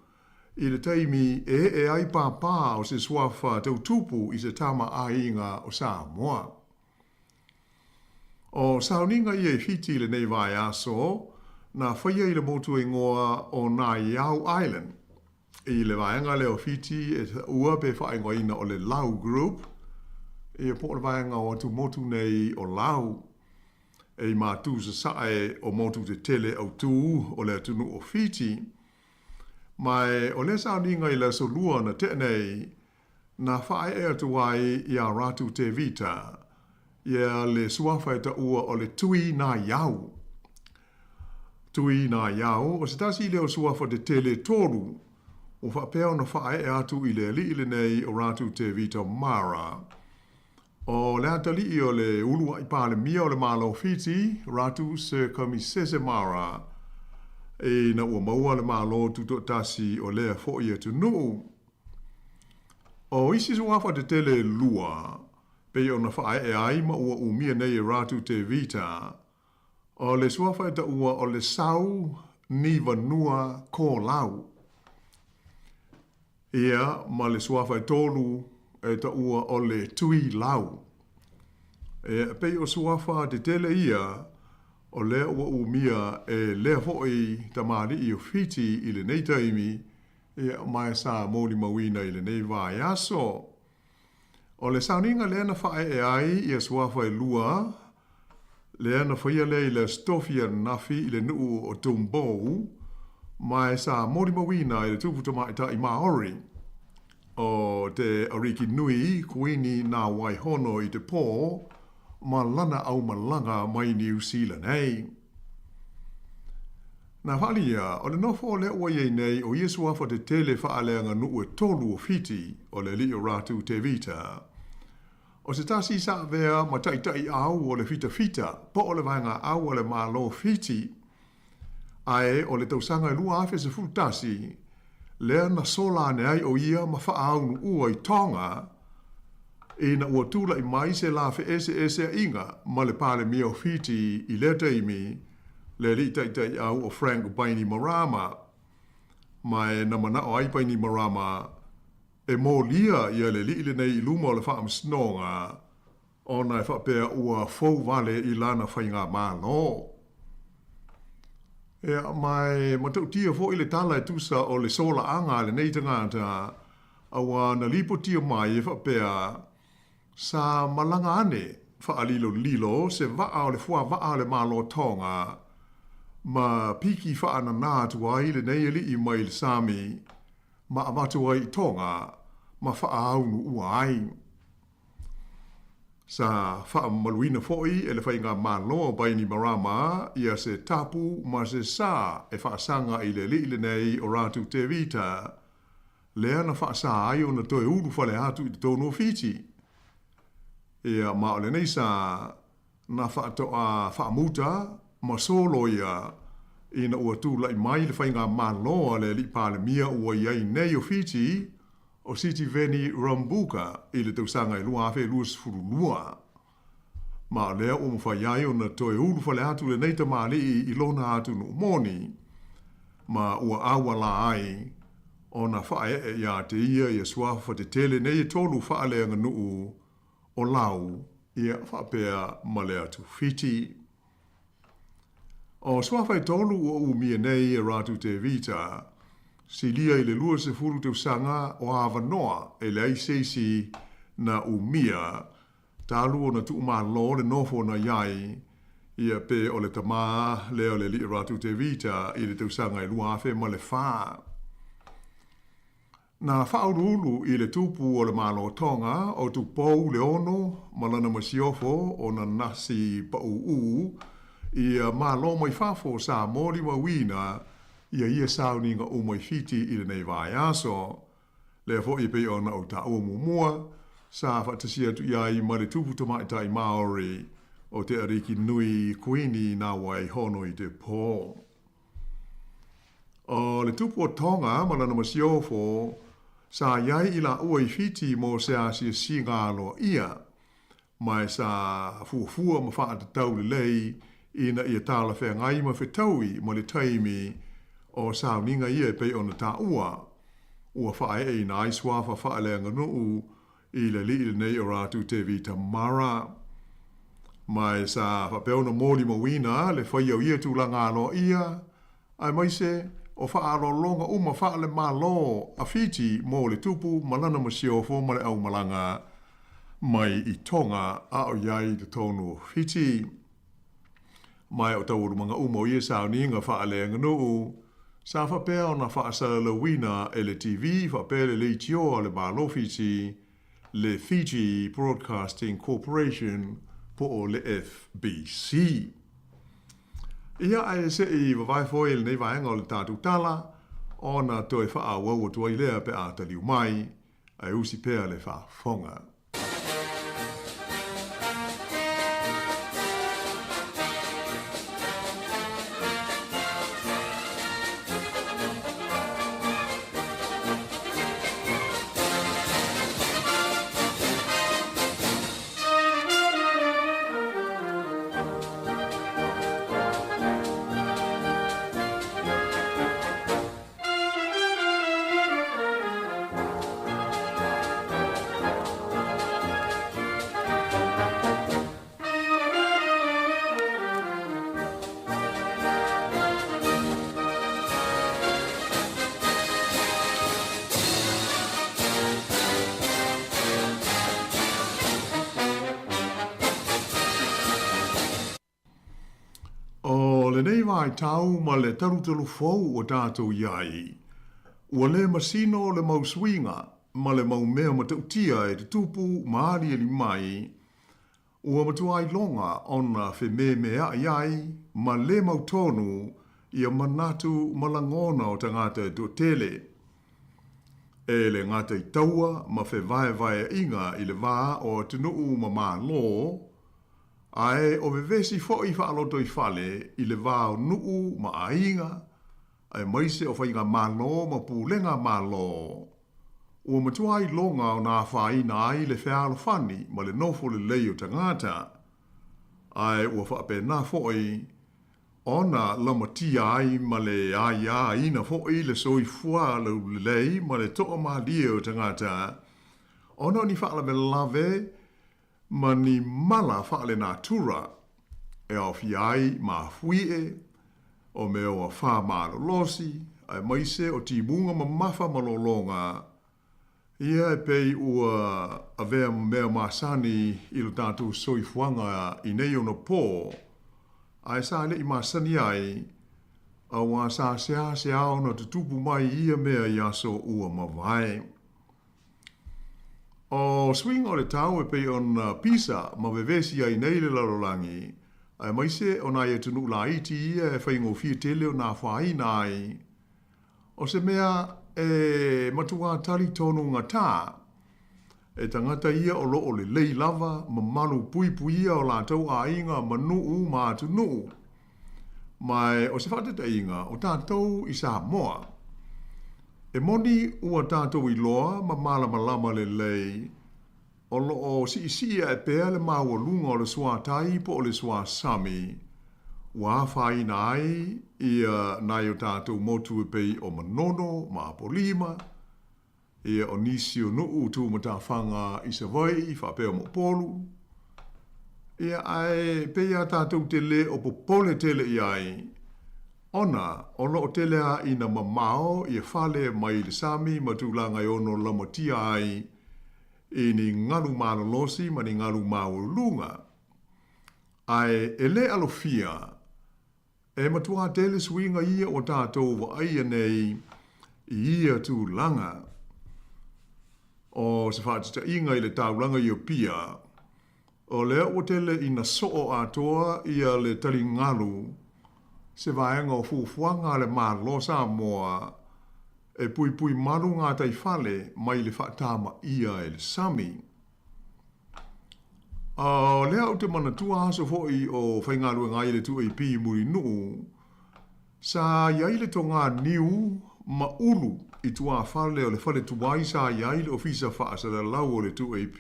i le taimi e ee ai pāpā o se suafa tautupu i se tama aiga o Samoa. O sauniga ia i Fiti i lenei vaiaso, na faia i le motu ingoa o Naiau Island. I le vaega lea o Fiti e taua pe faaigoaina o le Lau Group, ia po o le vaega o atumotu nei o Lau, e i mātū sasae o motu tetele autū o le atunuu o Fiti. Ma o lea sauniga i le aso Lua na tea nei, na faaee atu ai iā Ratu Tevita, ia le suafa e taua o le Tui Naiau. Tui Naiau, o se tasi lea o suafa tetele tolu, ua faapea ona faaee atu i le alii lenei o Ratu Tevita Mara. O le atalii o le uluai Palemia o le Malo o Fiti, Ratu Sir Kamisese Mara, ina ua maua le Malo Tutoatasi o lea foi atunuu. O isi suafa tetele e lua, pei ona faaee ai ma ua umia nei e Ratu Tevita, o le suafa e taua o le Sau Nivanua Kolau. Ia, ma le suafa e tolu e taua o le Tui Lau. E pei o suafa tetele ia, o lea ua umia e lea foi tamalii o Fiti i lenei taimi, Ia, ma e sa molimauina i lenei vaiaso. O le sauniga lea na faaee ai ia suafa e lua, lea na faia lea i le Aso Tofi ananafi i le nuu o Tubou, ma e sa molimauina i le tupu tamaitai Maori o te Ariki Nui Kuini Nā Waihono i te pō ma lana aumalaga mai Niu Sila nei. Na faaalia, o le nofo lea ua i ai nei o ia suafa tetele faaleaganuu e tolu o Fiti, o le alii o Ratu Tevita. O se tasi sa avea ma taitai au o le fitafita po o le vaega au a le Malo o Fiti, ae o le tausaga e 2011 lea na sola ane ai o ia ma faaaonuua i Tonga, ina ua tulai mai se la feeseeseaiga ma le Palemia o Fiti i lea taimi, le alii taitaiau o Frank Bainimarama. Ma e na manao ai Bainimarama e molia ia le alii lenei i luma o le faamasinoga ona e faapea ua fou wale i lana faigamalo. Ea, ma e matautia foʻi le tala e tusa o le solaaga a lenei tagata, auā na lipotia mai e faapea, sa malaga ane faalilolilo se vaa o le fuavaa a le Malo Tonga, ma piki faananā atu ai lenei alii mai le sami, ma avatu ai i Tonga, ma faaaonuua ai. Sa faamamaluina foi e le Faigamalo o Bainimarama ia se tapu ma se sa e faasaga i le alii lenei o Ratu Tevita, lea na faasa ai ona toe ulufale atu i totonu o Fiti. Ia, ma o lenei sa na faatoa faamuta ma solo ia ina ua tulai mai le Faigamalo a le Alii Palemia ua i ai nei o Fiti, o Sitiveni Rabuka i le tausaga e 2022. Ma o lea ua mafai ai ona toe ulufale atu lenei tamalii i lona atunuu moni, ma ua auala ai ona faaee iā te ia ia suafa tetele nei e tolu faaleaganuu o Lau ia faapea ma le atu Fiti. O suafa e tolu ua umia nei e Ratu Tevita, silia i le 20 tausaga o avanoa e leai se isi na umia, talu ona tuumalo le nofo na i ai ia pe o le tamā lea o le alii Ratu Tevita i le tausaga e 2004. Na faauluulu i le Tupu o le Malo o Tonga o Tupou Leono ma lana masiofo o na Nasi Paʻūʻū ia malo mai fafo sa molimauina ia ia sauniga uma i Fiti i lenei vaiaso. Lea foi e pei ona ou taua muamua, sa faatasi atu i ai ma le Tupu Tamaitai Māori o te Ariki Nui Kuini Nāwai Hono i te pō. O le Tupu o Tonga ma lana masiofo, sa i ai i laua i Fiti mo se asiasiga aloaia, ma e sa fuafua ma faatatau lelei ina ia talafeagai ma fetaui ma le taimi o sauniga ia e pei ona taua, ua faaeeina ai suafa faaleaganuu i le alii lenei o Ratu Tevita Mara. Ma e sa faapea ona molimauina le faia o ia tulaga aloaia, aemaise o faaaloaloga uma faale-Malo a Fiti mo le Tupu ma lana masiofo ma le aumalaga mai i Tonga a o i ai i totonu o Fiti. Ma e o taualumaga uma o ia sauniga faaleaganuu, sa faapea ona faasalalauina e le TV faapea le leitioa a le Malo Fiti, le Fiji Broadcasting Corporation po o le FBC. Ia, ae se i vavae foi i lenei vaega o le tatou tala, ona toe faaauau atu ai lea pe a taliu mai, ae usi pea le faafofoga. O lenei vaitau ma le talutalu fou ua tatou i ai, ua le masino le mau suiga ma le mau mea matautia e tutupu ma aliali mai, ua matua iloga ona fememeaʻi ai ma le mautonu ia manatu ma lagona o tagata e toatele. E le gata i taua ma fevaevaeaiga i le va o atunuu ma Malo, Ae o vevesi foi faalotoifale i le va o nuu ma aiga, aemaise o faigamalo ma pulega Malo. Ua matua iloga ona afaina ai le fealofani ma le nofo lelei o tagata, ae ua faapena foi ona lamatia ai ma le aiaina foi le soifua laulelei ma le toamalie o tagata, ona o ni faalavelave ma ni mala faalenatura e aofia ai mafuie, o mea o afā malolosi, aemaise o timuga mamafa ma lologa, ia e pei ua avea ma mea masani i lo tatou soifuaga i nei ona pō, ae sa le i masani ai, auā sa seasea ona tutupu mai ia mea i aso ua mavae. O suiga o le tau e pei ona pisa ma vevesi ai nei le lalolagi, aemaise o nai atunuu laiti ia e faigofie tele ona afaina ai. O se mea e matuā talitonu gatā, e tagata ia o loo lelei lava ma malu puipuia o latou aiga ma nuu ma atunuu. Ma o se faataitaiga o tatou i Samoa. E moni ua tatou iloa ma malamalama lelei o loo siisii ae pea le maualuga o le suatai po o le suasami ua afaina ai ia nai o tatou motu e pei o Manono ma Apolima, ia o nisi o nuu tumatafaga i Savaii faapea ma Upolu. Ia ae pei a tatou te le o popole tele i ai, ona o loo tele a ina mamao ia fale mai le sami ma tulaga e ono lamatia ai i ni galu malolosi ma ni galu maualuluga. Ae e le alofia, e matuā tele suiga ia ua tatou vaaia nei i ia tulaga. O se faataitaiga i le taulaga i Apia, o lea ua tele ina soo atoa ia le taligalu, se vaega o fuafuaga a le Malo o Samoa e puipui malu gataifale mai le faatamaia e le sami. A o lea ou te manatua aso foi o faigaluega ai le 2AP i Mulinuu, sa i ai le togā niu ma ulu i tuafale o le fale tuai sa i ai le ofisa faasalalau o le 2AP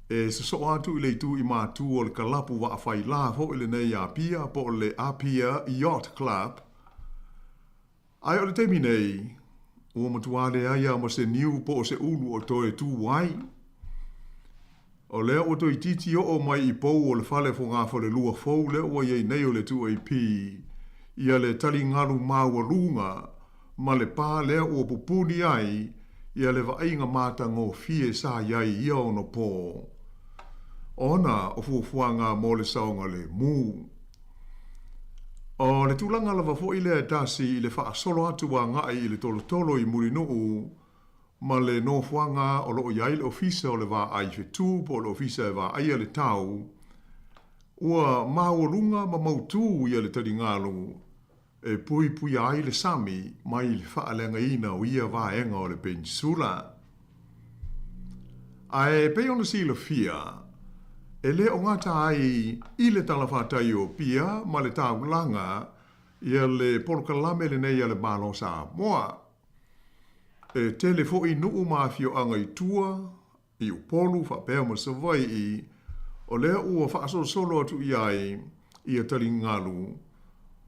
e sosoo atu i le itu i matu o le kalapu vaafailā foi lenei i Apia po o le Apia Yacht Club. Ae o le taimi nei, ua matua leai lava ma se niu po o se ulu o toe tū ai. O lea ua toeitiiti oo mai i pou o le fale fogafalelua fou lea ua i ai nei o le 2AP, ia le taligalu maualuga ma le pā lea ua pupuni ai ia le vaaiga matagofie sa i ai ia ono pō, ona o fuafuaga mo le saogalemu. O le tulaga lava foi lea e tasi i le faasolo atu agai i le tolotolo i Mulinuu ma le nofoaga o lo o i ai le Ofisa o le Vaai Fetu po o le Ofisa e Vaaia le Tau, ua maualuga ma mautū ia le taligalu e puipuia ai le sami mai le faaleagaina o ia vaega o le penisula. Ae pei ona silafia, e le o gata ai i le talafatai o Apia ma le taulaga ia le polokalame lenei a le Malo o Samoa. E tele foi nuu ma afioaga i tua, i Upolu faapea ma Savaii, o lea ua faasolosolo atu i ai ia taligalu,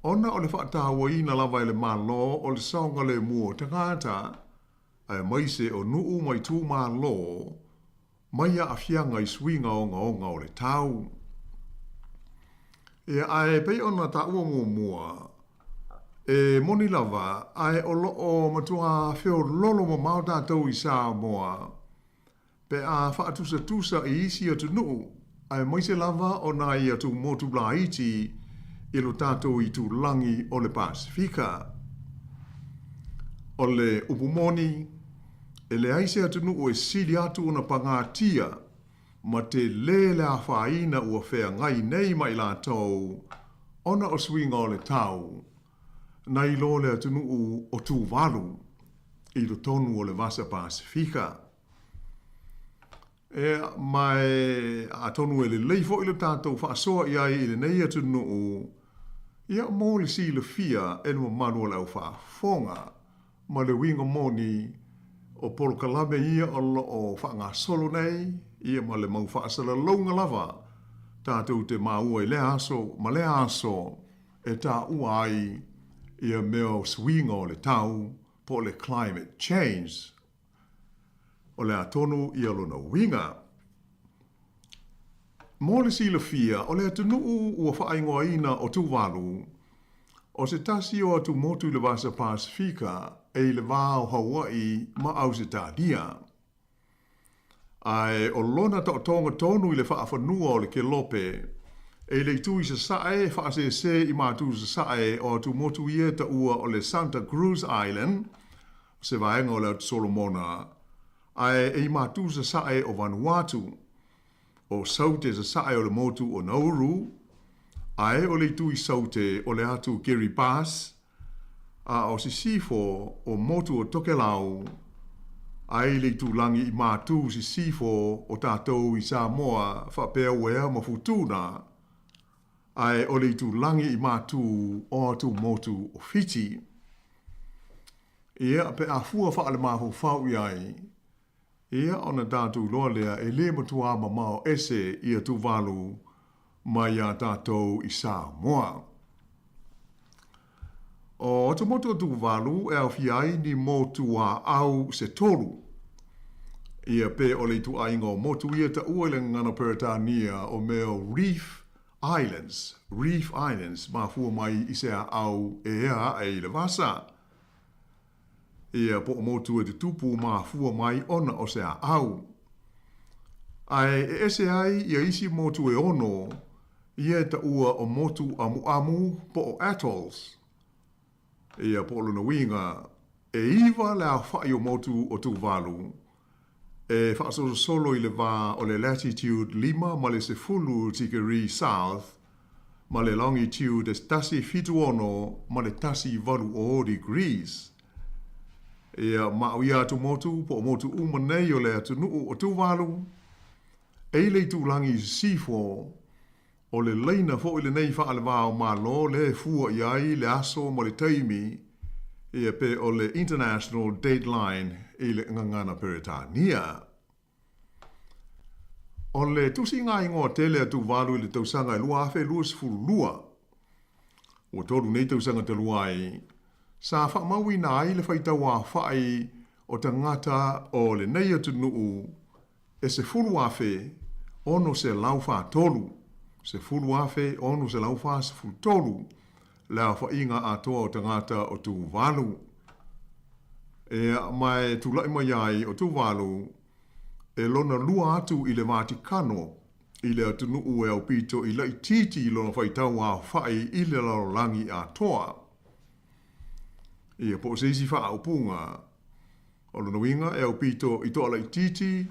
ona o le faatauaina lava e le Malo o le saogalemu o tagata, aemaise o nuu ma itumalo mai aafiaga i suiga ogaoga o le tau. Ia, ae pei ona taua muamua, e moni lava, ae o lo o matua feololo mamao tatou i Samoa pe a faatusatusa i isi atunuu, aemaise lava o nai atumotu laiti i lo tatou itulagi o le Pasefika. O le upu moni, e leai se atunuu e sili atu ona pagatia ma telē le afaina ua feagai nei ma i latou ona o suiga o le tau, nai lo le atunuu o Tuvalu i totonu o le Vasa Pasefika. Ea, ma e atonu e lelei foi lo tatou faasoa i ai i lenei atunuu, ia mo le silafia e le mamalu o le au faafofoga, ma le uiga moni o polokalame ia o lo o faagasolo nei, ia ma le mau faasalalauga lava tatou te maua i lea aso ma lea aso e taua ai ia mea o suiga o le tau po o le climate change. O le a tonu ia lona uiga? Mo le silafia, o le atunuu ua faaigoaina o Tuvalu, o se tasi o atumotu i le Vasa Pasefika e i le va o Hauaʻi ma Ausetalia. Ae o lona taotoga tonu i le faafanua o le Kelope, e i le itu i sasae e faasēsē i matu sasae o atumotu ia e taua o le Santa Cruz Island, o se vaega o le Atu Solomona, ae e i matu sasae o Vanuatu, o Saute sasae o le motu o Nauru, ae o le itu i Saute o le atu Kiribati, a o sisifo o motu o Tokelau, ae i le itulagi i matu sisifo o tatou i Samoa faapea Uea ma Futuna, ae o le itulagi i matu o atu motu o Fiti. Ia, pe a fua faale-mafaufau i ai, ia ona tatou iloa lea e le matuā mamao ese ia Tuvalu mai iā tatou i Samoa. O atumotu o Tuvalu e aofia ai ni motu āau se tolu. Ia pe o le ituaiga o motu ia taua i le gagana Peretania o mea o Reef Islands, Reef Islands, mafua mai i se aau e ea aʻe i le vasa. Ia po o motu e tutupu mafua mai ona o se aau. Ae e ese ai ia isi motu e ono, ia e taua o motu amuamu po o atolls. Ia po o lona uiga, e iwa le aofaʻi o motu o Tuvalu. e faasolosolo i le va o le latitude 5 ma le 10 tikerī south ma le longitude e 176 ma le 180 degrees. Ia, ma o ia atumotu po o motu uma nei o le atunuu o Tuvalu, e i le itulagi i sisifo, o le laina foi lenei faale-va-o-Malo lea e fua i ai le aso ma le taimi, ia pe o le International Date Line i le gagana Peretania. O le tusiga igoa tele a Tuvalu i le tausaga e 2022, ua tolu nei tausaga talu ai, sa faamauina ai le faitauaofai o tagata o lenei atunuu e 10,643, 10,643 le aofaiga atoa o tagata o Tuvalu. Ea, ma e tulai mai ai o Tuvalu e lona lua atu i le Vatikano i le atunuu e aupito i laitiiti i lona faitau aofai i le lalolagi atoa. Ia, po o se isi faaupuga, O lona uiga e aupito i toalaitiiti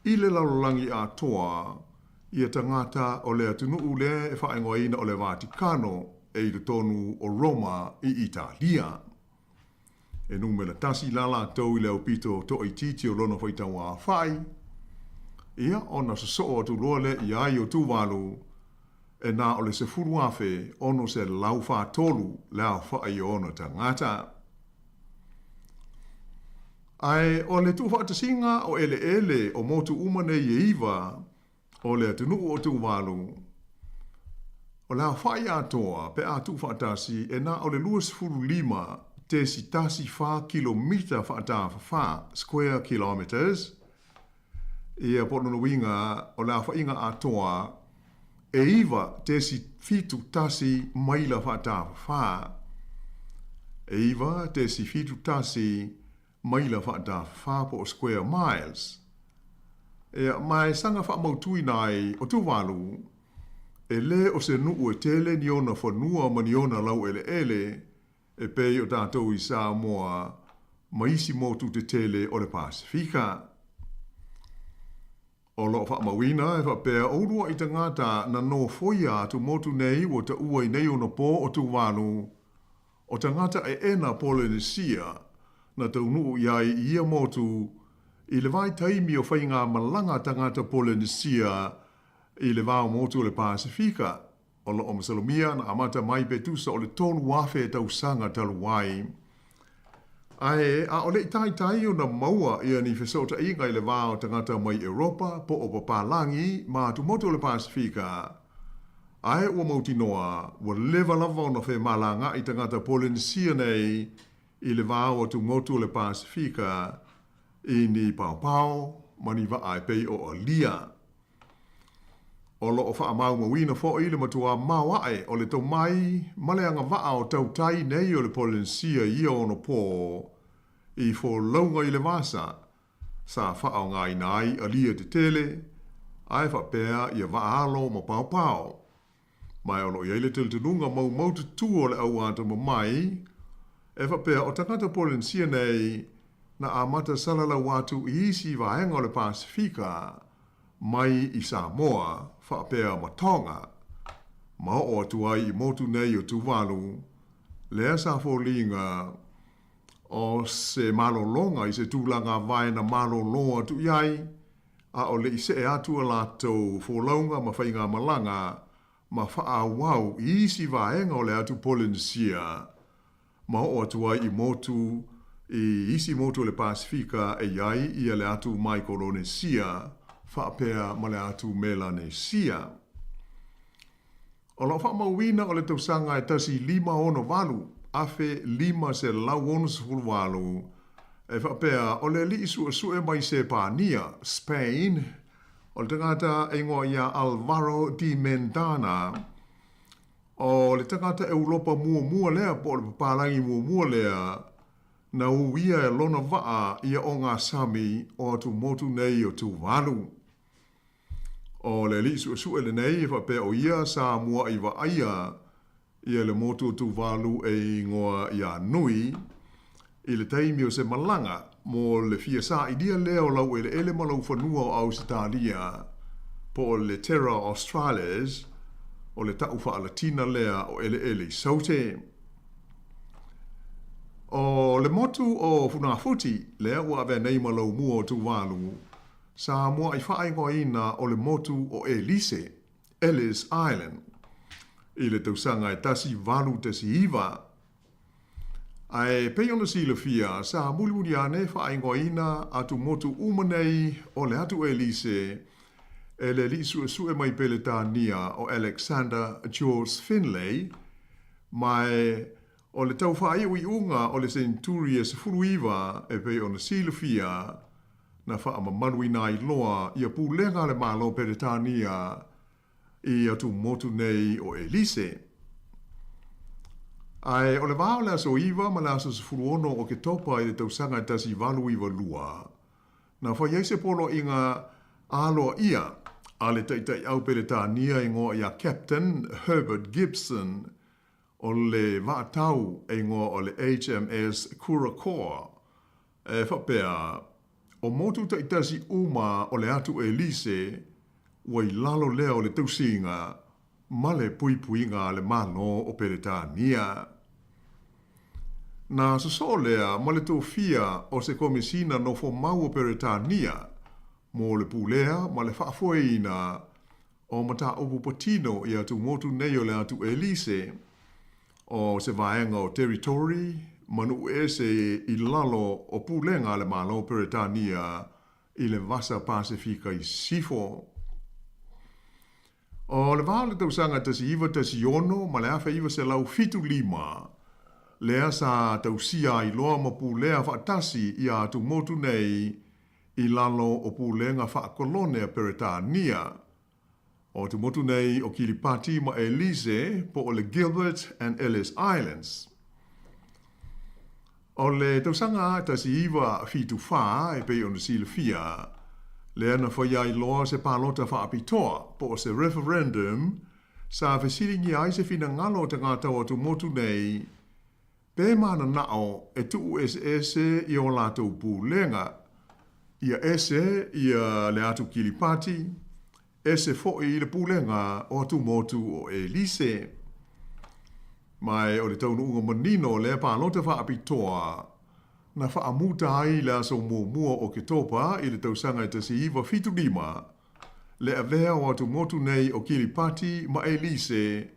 i le lalolagi atoa ia tagata o le atunuu lea e faaigoaina o le Vatikano e i totonu o Roma i Italia. E numera tasi la latou i le aupito toaitiiti o lona faitauaofai, ia ona sosoo atu loa lea i ai o Tuvalu e na o le 10,643 le aofai o ona tagata. Ae o le tuufaatasiga o eleele o motu uma nei e iva o le atunuu o Tuvalu, o le aofai atoa pe a tuufaatasi e na o le 25.14 kilomita faatafafā, square kilometres, Ia, po o lona uiga, o le aofaiga atoa e 9.71 maila faatafafā. E 9.71 maila faatafafā po o square miles. Ia, ma e saga faamautuina ai o Tuvalu, e lē o se nuu e tele ni ona fanua ma ni ona laueleele, e pei o tatou i Samoa ma isi motu tetele o le Pasefika. O lo o faamauina e faapea o uluaʻi tagata na nofoia atu motu nei ua taua i nei ona pō o Tuvalu, o tagata eʻena Polenesia na taunuu i ai i ia motu i le vaitaimi o faigamalaga tagata Polenesia i le va o motu o le Pasefika. O lo o masalomia na amata mai pe tusa o le 3,000 tausaga talu ai. Ae ʻaʻole i taitai ona maua ia ni fesootaiga i le va o tagata mai Europa po o papalagi ma atumotu o le Pasefika. Ae ua mautinoa, ua leva lava ona femalagaʻi tagata Polenesia nei i le va o atumotu o le Pasefika i ni paopao ma ni vaʻa e pei o alia. O lo o faamaumauina foi le matuā maoaʻe o le tomai ma le agavaa o tautai nei o le Polenesia i ia ono pō i folauga i le vasa sa faaaogaina ai alia tetele ae faapea ia vaa-alo ma paopao. Ma o lo o i ai le talitonuga maumaututu o le au atamamai e faapea o tagata Polenesia nei na amata salalau atu i isi vaega o le Pasefika mai i Samoa faapea ma Tonga, ma oo atu ai i motu nei o Tuvalu, lea sa foliga o se malologa i se tulaga vaena malolo atu i ai, a o le i see atu a latou folauga ma faigamalaga ma faaauau i isi vaega o le atu Polenesia ma oo atu ai i motu i isi motu o le Pasefika e i ai ia le atu Maikolonesia faapea ma le atu Melanesia. O lo o faamauina o le tausaga e 1568, 1568, e faapea o le alii suesue mai Sepania, Spain, o le tagata e igoa ia Alvaro de Mendana, O le tagata Eulopa muamua lea po o le papalagi muamua lea na uia e lona vaa ia ogasami o atumotu nei o Tuvalu. O le alii suesue lenei e faapea o ia sa muaʻi vaaia ia le motu o Tuvalu e igoa ia Nui i le taimi o se malaga. mo le fia saʻilia lea o laueleele ma laufanua o Ausetalia, po o le Terra Australis, o le taʻu faalatina lea o eleele i Saute. ʻO le motu o Funafuti, lea ua avea nei ma laumua o Tuvalu, sa muaʻi faaigoaina o le motu o Elise, Ellice Island, i le tausaga e 1819. Ae pei ona silafia, sa mulimuli ane faaigoaina atu motu uma nei o le atu Elise e le alii suesue mai Peletania o Alexander George Finlay, ma o le tau faaiuiuga o le senturi e 19 e pei ona silafia, na faamamaluina ai loa ia pulega a le Malo Peretania i atu motu nei o Elise. Ae o le vā o le aso 9 ma le aso 16 o Oketopa i le tausaga e 1892, na fai ai se poloaiga aloaia a le taitaiau Peretania igoa ia Captain Herbert Gibson o le vaatau e igoa o le HMS Curacoa, e faapea, o motu taitasi uma o le atu Elise ua i lalo lea o le tausiga ma le puipuiga a le Malo o Peretania. Na sosoo lea ma le tofia o se Komesina Nofo Mau o Peretania mo le pulea ma le faafoeina o mataupu patino i atu motu nei o le atu Elise, o se vaega o Territory ma nuu ese i lalo o pulega a le Malo Peretania i le Vasa Pasefika i Sisifo. O le vā o le tausaga 1916 ma le 1975, lea sa tausia ai loa ma pulea faatasi ia atu motu nei i lalo o pulega faakolone a Peretania. O atu motu nei o Kiripati ma Ellice po o le Gilbert and Ellice Islands. O le tausaga 1974 e pei ona silafia, lea na faia ai loa se palota faapitoa po o se referendum sa fesiligia ai se finagalo o tagata o atumotu nei pe mananao e tuueseese i o latou pulega, ia ese ia le atu Kiripati, ese foi i le pulega o atumotu o Ellice. Ma o le taunuuga manino o lea palota faapitoa, na faamuta ai le aso muamua o Oketopa i le tausaga e 1975, le avea o atumotu nei o Kiripati ma Ellice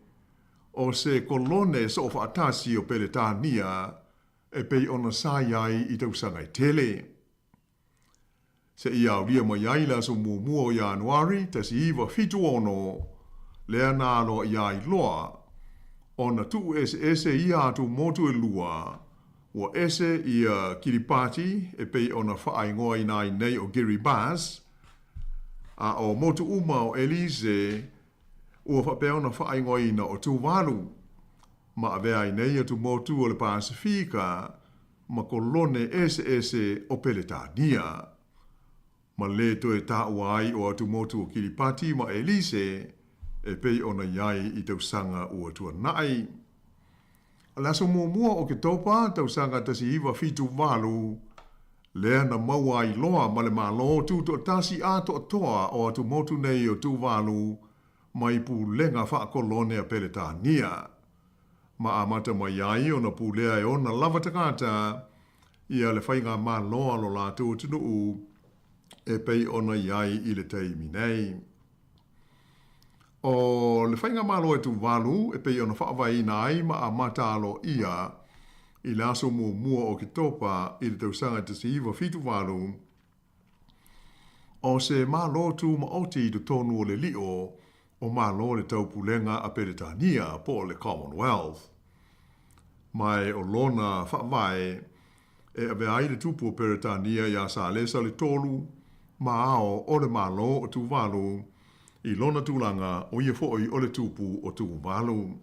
o se kolone soofaatasi o Peretania e pei ona sa i ai i tausaga e tele. Seia aulia mai ai le aso muamua o Ianuari 1976, lea na aloaia ai loa ona tuueseese ia atumotu e lua, ua ese ia Kiripati e pei ona faaigoaina ai nei o Kiribati, a o motu uma o Ellice ua faapea ona faaigoaina o Tuvalu, ma avea ai nei atumotu o le Pasefika ma kolone eseese o Peretania, ma lē toe taua ai o atumotu o Kiripati ma Ellice e pei ona i ai i tausaga ua tuanaʻi. O le aso muamua o Oketopa tausaga 1978, lea na maua ai loa ma le Malo tutoatasi atoatoa o atumotu nei o Tuvalu mai pulega faakolone a Peretania, ma amata mai ai ona pulea e ona lava tagata ia le faigamalo a lo latou atunuu e pei ona i ai i le taimi nei. O le faigamalo e Tuvalu e pei ona faavaeina ai ma amata aloaia i le aso muamua o Oketopa i le tausaga 1978, o se Malo tumaoti i totonu o le lio o Malo o le Taupulega a Peretania po o le Commonwealth. Ma o lona faavae e avea ai le tupu o Peretania ia Salesa le Tolu ma ao o le Malo o Tuvalu i lona tulaga o ia foi o le tupu o Tuvalu.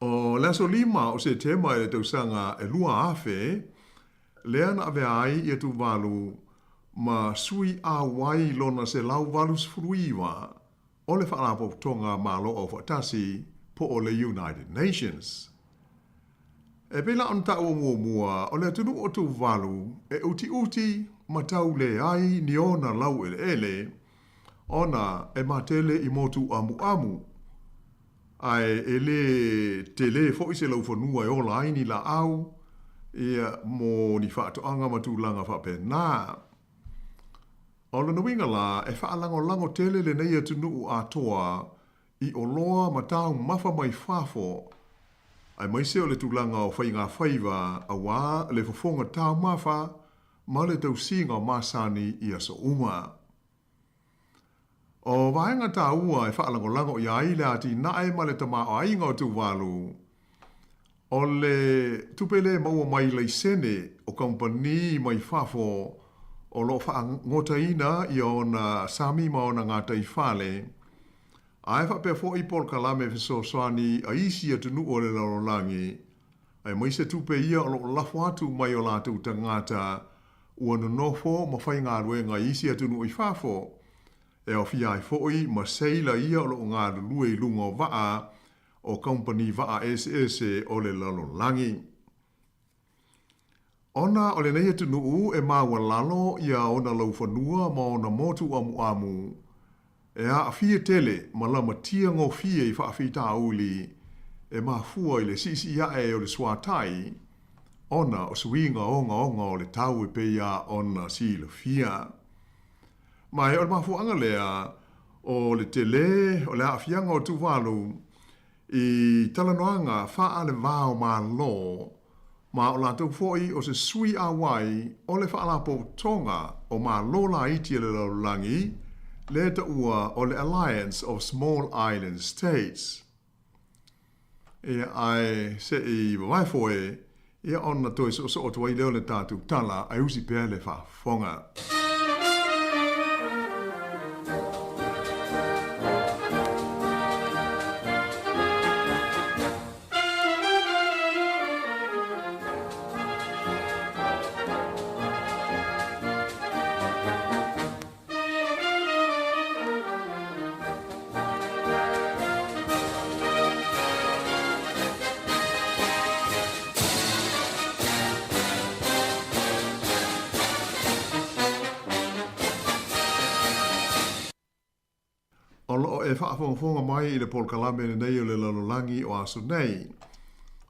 O le aso 5 o Setema i le tausaga e 2000, lea na avea ai ia Tuvalu ma sui auai lona 189 o le Faalapotopotoga Malo Aufaatasi po o le United Nations. E pei la ona taua muamua, o le atunuu o Tuvalu e utiuti ma tau leai ni ona laueleele, ona e matele i motu amuamu, ae e lē telē foi se laufanua e ola ai ni laau, ia, mo ni faatoaga ma tulaga faapena. O lona uiga la, e faalagolago tele lenei atunuu atoa i oloa ma taumafa mai fafo, aemaise o le tulaga o faigafaiva auā le fofoga taumafa ma le tausiga o masani i aso uma. O vaega tāua e faalagolago i ai le atinae ma le tamaoaiga o Tuvalu, o le tupe lē maua mai laisene o kamupani mai fafo o lo o faagotaina ia ona sami ma ona gataifale, ae faapea foi polokalame fesoasoani a isi atunuu o le lalolagi, aemaise tupe ia o lo o lafo atu mai o latou tagata ua nonofo ma faigaluega i isi atunuu i fafo, e aofia ai foi ma seila ia o lo o galulue i luga o vaa o kamupani vaa eseese o le lalolagi. Ona o lenei atunuu e maualalo ia ona laufanua ma ona motu amuamu, e aafia tele ma lamatia gofie i faafitauli e mafua i le siisii ae o le suatai, ona o suiga ogaoga o le tau e pei lava ona silafia. Ma o le mafuaaga lea o le telē o le aafiaga o Tuvalu i talanoaga faale-va o Malo, ma o latou foi o se sui auai o le Faalapotopotoga o Malo Laiti a le Lalolagi, lea e taua o le Alliance of Small Island States. Ia, ae se i vavae foe, ia ona toe soosoo atu ai lea o le tatou tala, ae usi pea le faafofoga. O lo o e faafogafoga mai i le polokalame lenei o le lalolagi o aso nei.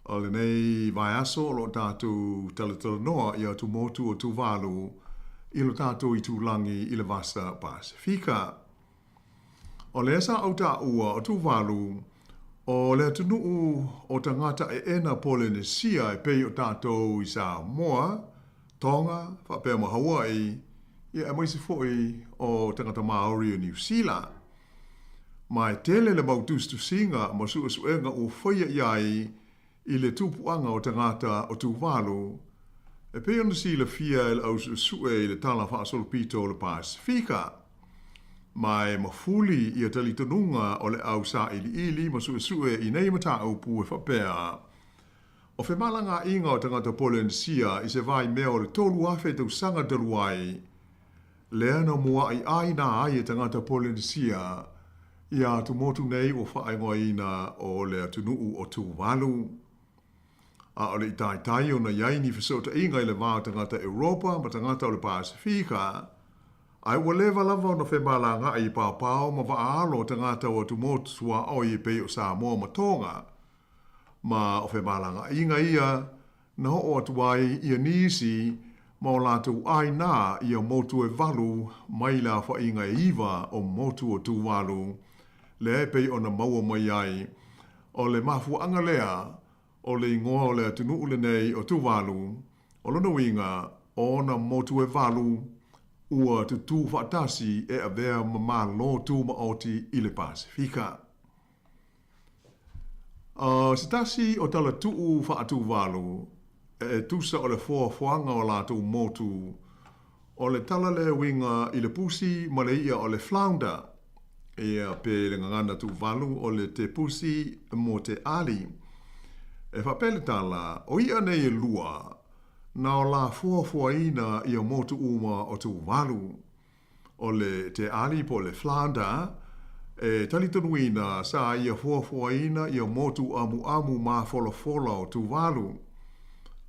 O lenei vaiaso o lo o tatou talatalanoa i atumotu o Tuvalu i lo tatou itulagi i le Vasa Pasefika. O lea sa ou taua o Tuvalu, o le atunuu o tagata eena Polenesia e pei o tatou i Samoa, Tonga, faapea ma Hawaii, ia aemaise foi o tagata Maori o Niu Sila. Ma e tele le mau tusitusiga ma suesuega ua faia i ai i le tupuaga o tagata o Tuvalu, e pei ona silafia e le au suesue i le Tala Faasolopito o le Pasefika. Ma e mafuli ia talitonuga o le au sailiili ma suesue i nei mataupu e faapea, O femalagaaiga o tagata Polenesia i se vaimea o le 3000 tausaga talu ai, lea na mua'i ʻāina ai e tagata Polenesia ia atumotu nei ua faaigoaina o le atunuu o Tuvalu. A o le i taitai ona i ai ni fesootaiga i le va o tagata Europa ma tagata o le Pasefika, ae ua leva lava ona femalagaai i paopao ma vaaalo o tagata o atumotu tuaoi e pei o Samoa ma Tonga, Ma o femalagaaiga ia na oo atu ai ia nisi ma o latou ʻāina ia motu e valu mai le aofaiga e iva o motu o Tuvalu, lea e pei ona maua mai ai o le mafuaaga lea o le igoa o le atunuu lenei o Tuvalu, o lona uiga o ona motu e valu ua tutū faatasi e avea ma Malo Tumaoti i le Pasefika. O se tasi o talatuu faa-Tuvalu e tusa o le foafoaga o latou motu, o le tala lea e uiga i le pusi ma le i'a o le flounder, ia pe le gagana Tuvalu o le te pusi mo te ali. E faapea le tala, o i'a nei e lua, na o la foafoaina ia motu uma o Tuvalu. O le te ali po o le flounder, e talitonuina sa ia foafoaina ia motu amuamu mafolafola o Tuvalu.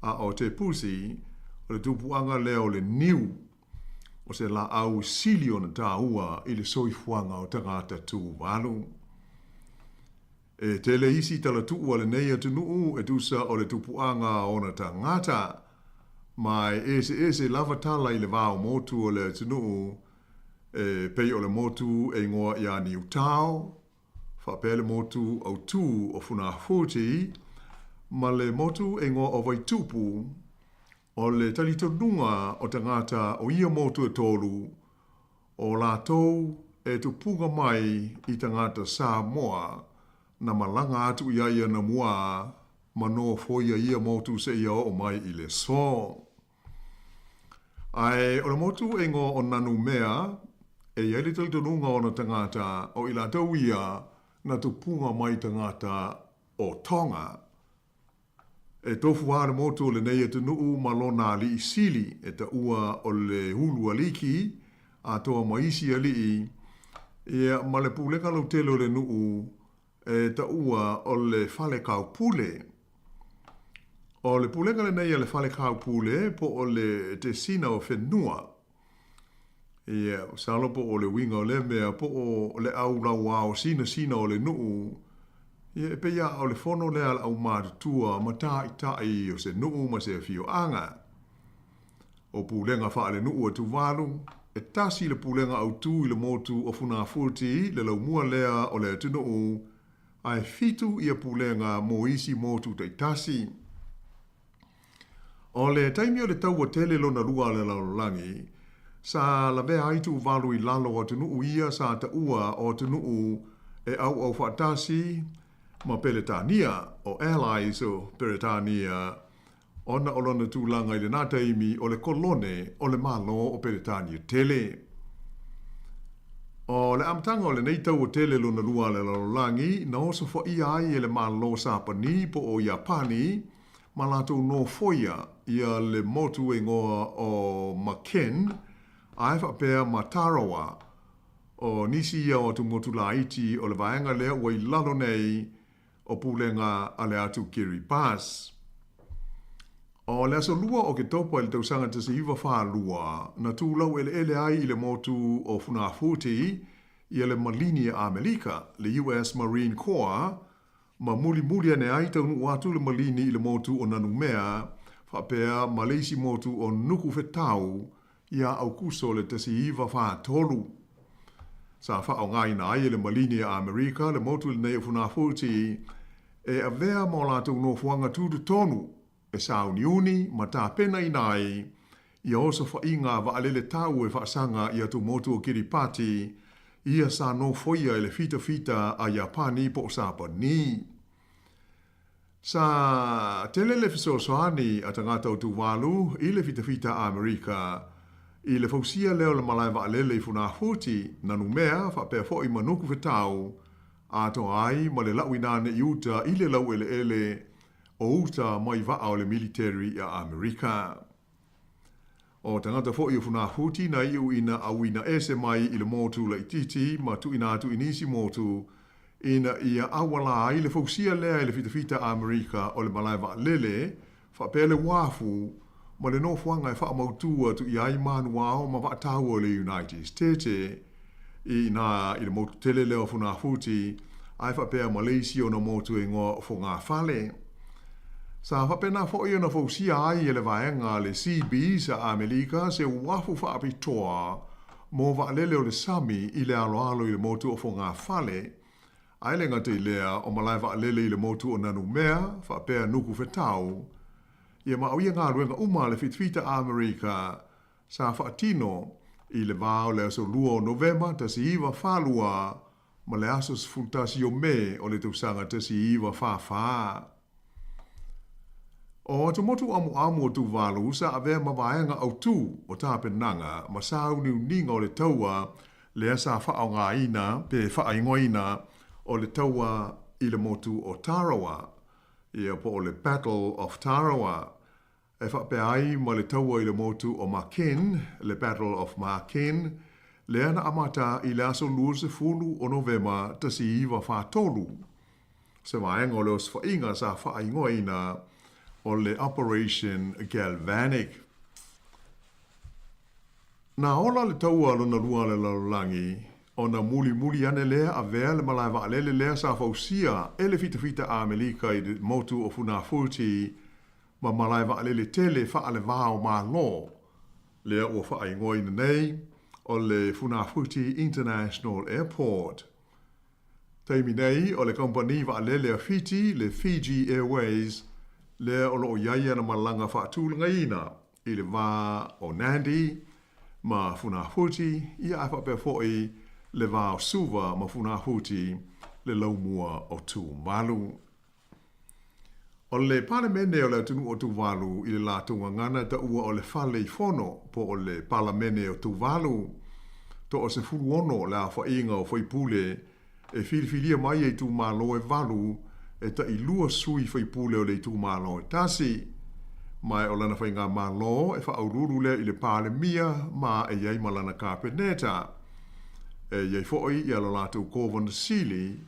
A o Tepusi, o le tupuaga lea o le niu, o se laau sili ona taua i le soifuaga o tagata Tuvalu. E tele isi talatuu a lenei atunuu e tusa o le tupuaga o ona tagata, ma e eseese lava tala i le va o motu o le atunuu, e pei o le motu e igoa ia Niutao, faapea le motu autū o Funafuti, ma le motu e igoa o Vaitupu, o le talitonuga o tagata o ia motu e tolu, o latou e tupuga mai i tagata Samoa na malaga atu i ai anamuā ma nofoia ia motu seia oo mai i le aso. Ae o le motu e igoa o Nanumea, e i ai le talitonuga o ona tagata, o i latou ia na tupuga mai tagata o Tonga. E tofu lava le motu o lenei atunuu ma lona alii sili e taua o le Ulu Aliki, atoa ma isi alii, ia ma le pulega lautele o le nuu e taua o le Fale Kaupule. O le pulega lenei a le Fale Kaupule po o le Tesina o Fenua. Ia, masalo po o le uiga o lea mea, po o le au lauao sinasina o le nuu, ia e pei lava o le fono lea a le aumatutua ma taitai o se nuu ma se afioaga. O pulega faalenuu a Tuvalu, e tasi le pulega autū i le motu o Funafuti, le laumua lea o le atunuu, ae fitu ia pulega mo isi motu taitasi. O le taimi o le taua tele lona lua a le lalolagi, sa lavea ai Tuvalu i lalo o atunuu ia sa taua o atunuu e auau faatasi ma Peretania, o Allies o Peretania, ona o lona tulaga i lena taimi o le kolone o le Malo o Peretania tele. O le amataga o lenei taua tele lona lua a le lalolagi na osofaia ai e le Malo Sapani po o Iapani ma latou nofoia ia le motu e igoa o Makin ae faapea ma Tarawa. O nisi ia o atumotu laiti o le vaega lea ua i lalo nei o pulega a le atu Kiribati. O le aso 2 o Oketopa i le tausaga 1942, na tulau eleele ai i le motu o Funafuti ia le Malini a Amelika, le US Marine Corps, ma mulimuli ane ai taunuu atu le Malini i le motu o Nanumea faapea ma le isi motu o Nukufetau iā Aukuso le 1943. Sa faaaogaina ai e le Malini a Amerika le motu lenei o Funafuti e avea ma o latou nofoaga tutotonu e sauniuni ma tapenaina ai ia osofaiga vaalele tau e faasaga i atumotu o Kiripati, ia sa nofoia e le fitafita a Iapani po o Sapani. Sa tele le fesoasoani a tagata o Tuvalu i le fitafita a Amerika i le fausia lea o le malae vaalele i Funafuti, Nanumea faapea foi ma Nukufetau, atoa ai ma le lauina ane i uta i le laueleele o uta mai vaa o le militeri a Amerika. O tagata foi o Funafuti na iu ina auina ese mai i le motu laitiiti ma tuuina atu i nisi motu ina ia auala ai le fausia lea e le fitafita a Amerika o le malae vaalele faapea le uafu ma le nofoaga e faamautū atu i ai manuao ma vaataua o le United States i ina i le motu tele lea o Funafuti ae faapea ma le isi ona motu e igoa o Fogafale. Sa faapena foi ona fausia ai e le vaega a le Seabees a Amelika se uafu faapitoa mo vaalele o le sami i le aloalo i le motu o Fogafale, ae le gata i lea o malae vaalele i le motu o Nanumea faapea Nukufetau. Ia ma o ia galuega uma a le fitafita a Amerika sa faatino i le va o le aso 2 o Novema 1942 ma le aso 11 o Me o le tausaga 1944. O atumotu amuamu o Tuvalu sa avea ma vaega autū o tapenaga ma sauniuniga o le taua lea sa faaaogaina pe faaigoaina o le taua i le motu o Tarawa, ia po o le Battle of Tarawa, e faapea ai ma le taua i le motu o Makin, le Battle of Makin, lea na amata i le aso 20 o Novema 1943. Se vaega o le osofaiga sa faaigoaina o le Operation Galvanic. Na ola le taua lona lua a le lalolagi, ona mulimuli ane lea avea le malae vaalele lea sa fausia e le fitafita a Amelika i le motu o Funafuti ma malae vaalele tele faale-va o Malo, lea ua faaigoaina nei o le Funafuti International Airport. Taimi nei, o le kamupani vaalele a Fiti, le Fiji Airways, lea o lo o i ai ana malaga faatulagaina i le va o Nadi ma Funafuti, ia ae faapea foi le va o Suva ma Funafuti, le laumua o Tuvalu. O le Palemene o le atunuu o Tuvalu i le latou gagana e taua o le Fale i Fono po o le Palamene o Tuvalu. Toa 16 le aofaiga o faipule e filifilia mai e itumalo e valu e tailua sui faipule o le itumalo e tasi. Ma o lana faigamalo e faauluulu lea i le Palemia ma e i ai ma lana Kapeneta. E i ai foi ia lo latou Kovana Sili,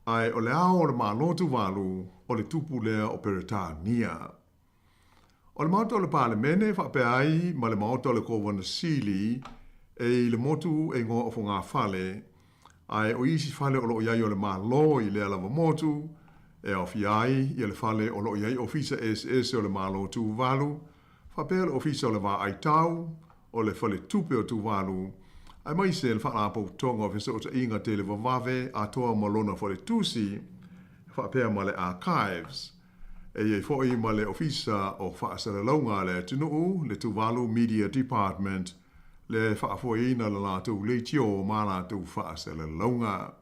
ae o le Ao o le Malo Tuvalu o le tupu lea o Peretania. O le Maota o le Palemene faapea ai ma le Maota o le Kovana Sili e i le motu e igoa o Fogafale, ae o isi fale o lo o i ai o le Malo i lea lava motu, e aofia ai ia le fale o lo o i ai ofisa eseese o le Malo Tuvalu, faapea le Ofisa o le Vaai Tau, o le Faletupe o Tuvalu, aemaise le Faalapotopotoga o Fesootaiga Televavave atoa ma lona faletusi, faapea ma le Archives. E i ai foi ma le Ofisa o Faasalalauga a le Atunuu, le Tuvalu Media Department, le faafoeina le latou leitio ma latou faasalalauga.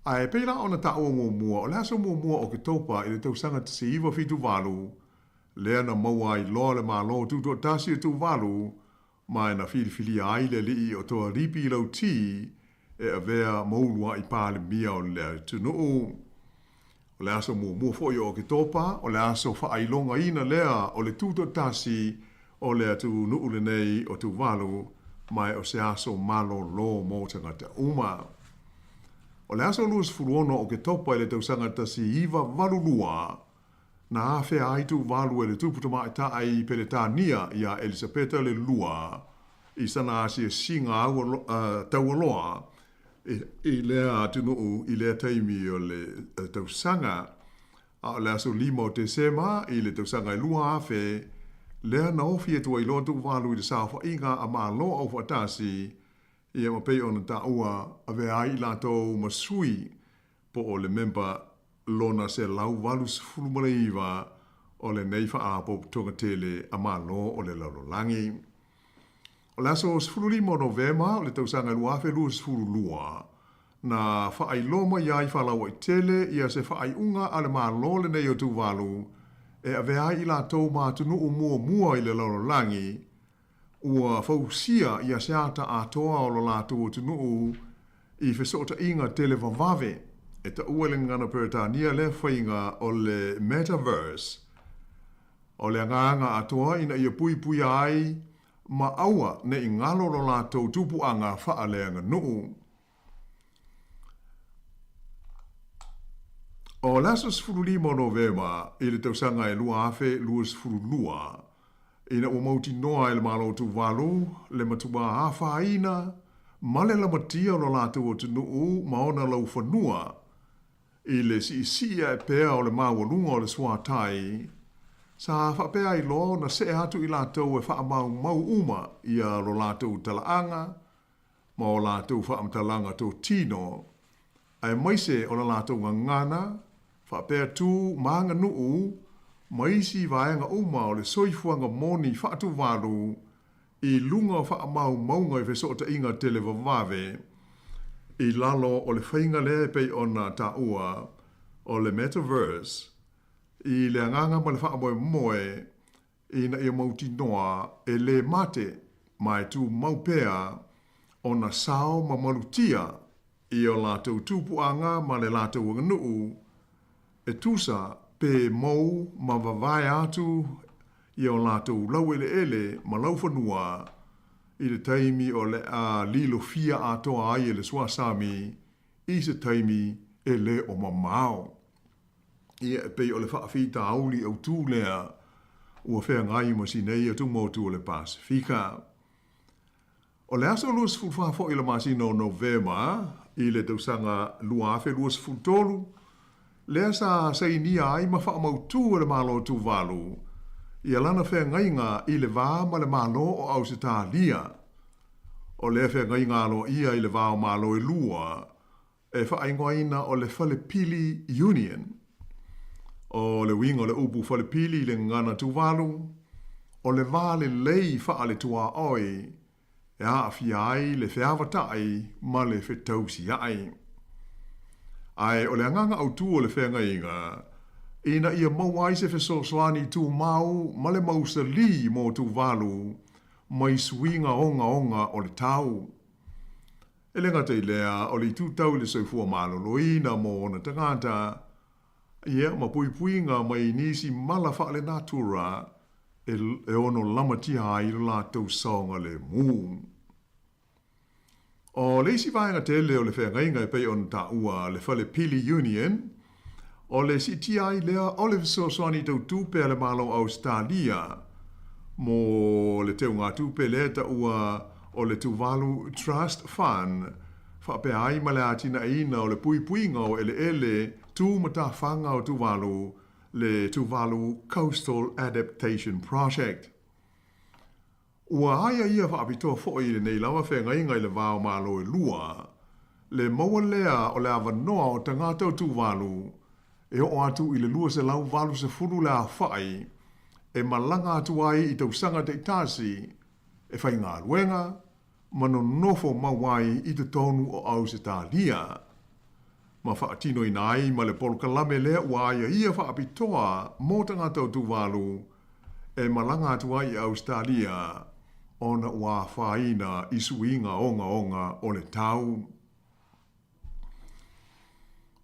Ae pei la ona taua muamua, o le aso muamua o Oketopa i le tausaga 1978, lea na maua ai loa le Malo Tutoatasi o Tuvalu, ma e na filifilia ai le alii o Toaripi Lauti e avea ma uluai Palemia o le atunuu. O le aso muamua foi o Oketopa, o le aso faailogaina lea o le tutoatasi o le atunuu lenei o Tuvalu, ma e o se aso malolo mo tagata uma. O le aso 26 o Oketopa i le tausaga 1982, Na afea ai Tuvalu e le tupu tamaitai Peretania iā Elisapeta le Lua i sana asiasiga taualoa i lea atunuu i lea taimi o le tausaga. A o le aso 5 o Tesema i le tausaga e 2000, lea na ofi atu ai loa Tuvalu i le saofaiga a Malo Aufaatasi, ia ma pei ona taua avea ai i latou ma sui po o le memba lona 189 o lenei Faalapotopotoga tele a Malo o le Lalolagi. O le aso 15 o Novema o le tausaga 2022, na faailoa mai ai faalauaitele ia se faaiuga a le Malo lenei o Tuvalu e avea ai i latou ma atunuu muamua i le lalolagi ua fausia ia se ata atoa o lo latou atunuu i fesootaiga televavave e taua i le gagana Peretania lea faiga o le metaverse. O le agaga atoa ina ia puipuia ai ma aua ne i galo lo latou tupuaga faaleaganuu. O le aso 15 o Novema i le tausaga e 2022, ina ua mautinoa e le Malo o Tuvalu le matuā afaina ma le lamatia o lo latou atunuu ma ona laufanua i le siisii ae pea o le maualuga o le suatai, sa faapea ai loa ona see atu i latou e faamaumau uma ia lo latou talaaga ma o latou faamatalaga totino, aemaise o la latou gagana, faapea tu ma aganuu, ma isi vaega uma o le soifuaga moni faa-Tuvalu i luga o faamaumauga i fesootaiga televavave i lalo o le faiga lea e pei ona taua o le metaverse i le agaga ma le faamoemoe ina ia mautinoa e lē mate ma e tumau pea ona sao ma malutia i o latou tupuaga ma le latou aganuu, e tusa pe mou ma vavae atu i o latou laueleele ma laufanua i le taimi o le a lilofia atoa ai e le suasami i se taimi e lē o mamao. Ia, e pei o le faafitauli autū lea ua feagai ma si nei atumotu o le Pasefika. O le aso 24 foi o le masina o Novema i le tausaga 2023, lea sa sainia ai ma faamautū e le Malo o Tuvalu ia lana feagaiga i le va ma le Malo o Ausetalia. O lea feagaiga aloaia i le va o Malo e lua, e faaigoaina o le Falepili Union. O le uiga o le upu falepili i le gagana Tuvalu, o le va lelei faale-tuaoi e aafia ai le feavataʻi ma le fetausiaʻi. Ae o le agaga autū o le feagaiga, ina ia maua ai se fesoasoani tumau ma le mausalī mo Tuvalu mai suiga ogaoga o le tau. E le gata i lea, o le itu tau i le soifua maloloina mo ona tagata, ia, ma puipuiga mai nisi mala faalenatura e, e ono lamatia ai lo latou saogalemu. O le isi vaega tele o le feagaiga e pei ona taua le Fale Pili Union, o le siitia ai lea o le fesoasoani tau tupe a le Malo o Ausetalia mo le teugatupe lea e taua o le Tuvalu Trust Fund, faapea ai ma le atinaeina o le puipuiga o eleele tu matafaga o Tuvalu, le Tuvalu Coastal Adaptation Project. Ua aiaia faapitoa foi i lenei lava feagaiga i le va o Malo e lua, le maua lea o le avanoa o tagata o Tuvalu e oo atu i le 280 le aofai e malaga atu ai i tausaga taitasi e faigaluega ma nonofo mau ai i totonu o Ausetalia, ma faatinoina ai ma le polokalame lea ua aiaia faapitoa mo tagata o Tuvalu e malaga atu ai i Ausetalia ona ua afaina i suiga ogaoga o le tau.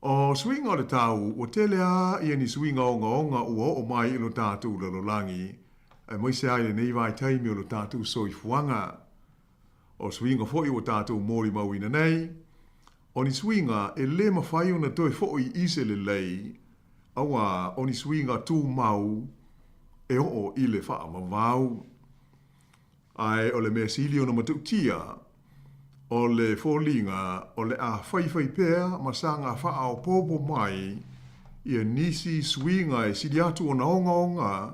O suiga o le tau, ua tele a ia ni suiga ogaoga ua oo mai i lo tatou lalolagi, aemaise ai lenei vaitaimi o lo tatou soifuaga. O suiga foi ua tatou molimauina nei, o ni suiga e le mafai ona toe foi i se lelei, auā o ni suiga tumau e oo i le faavavau. Ae o le mea sili ona matautia, o le foliga o le a faifai pea ma saga faaopoopo mai ia nisi suiga e sili atu ona ogaoga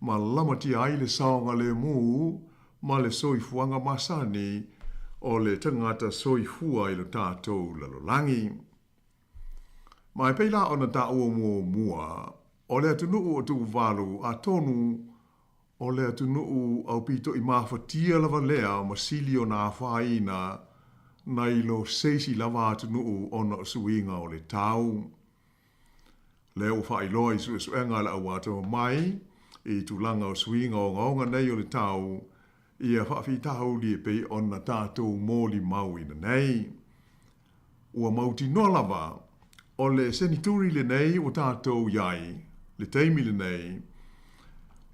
ma lamatia ai le saogalemu ma le soifuaga masani o le tagata soifua i lo tatou lalolagi. Ma e pei la ona taua muamua, o le atunuu o Tuvalu atonu O le atunuu aupitoʻi mafatia lava lea ma sili ona afaina nai lo se isi lava atunuu ona o suiga o le tau. Lea ua faailoa i suesuega a le au atamamai i tulaga o suiga ogaoga nei o le tau ia faafitauli e pei ona tatou molimauina nei. Ua mautinoa lava, o le senituri lenei ua tatou i ai, le taimi lenei,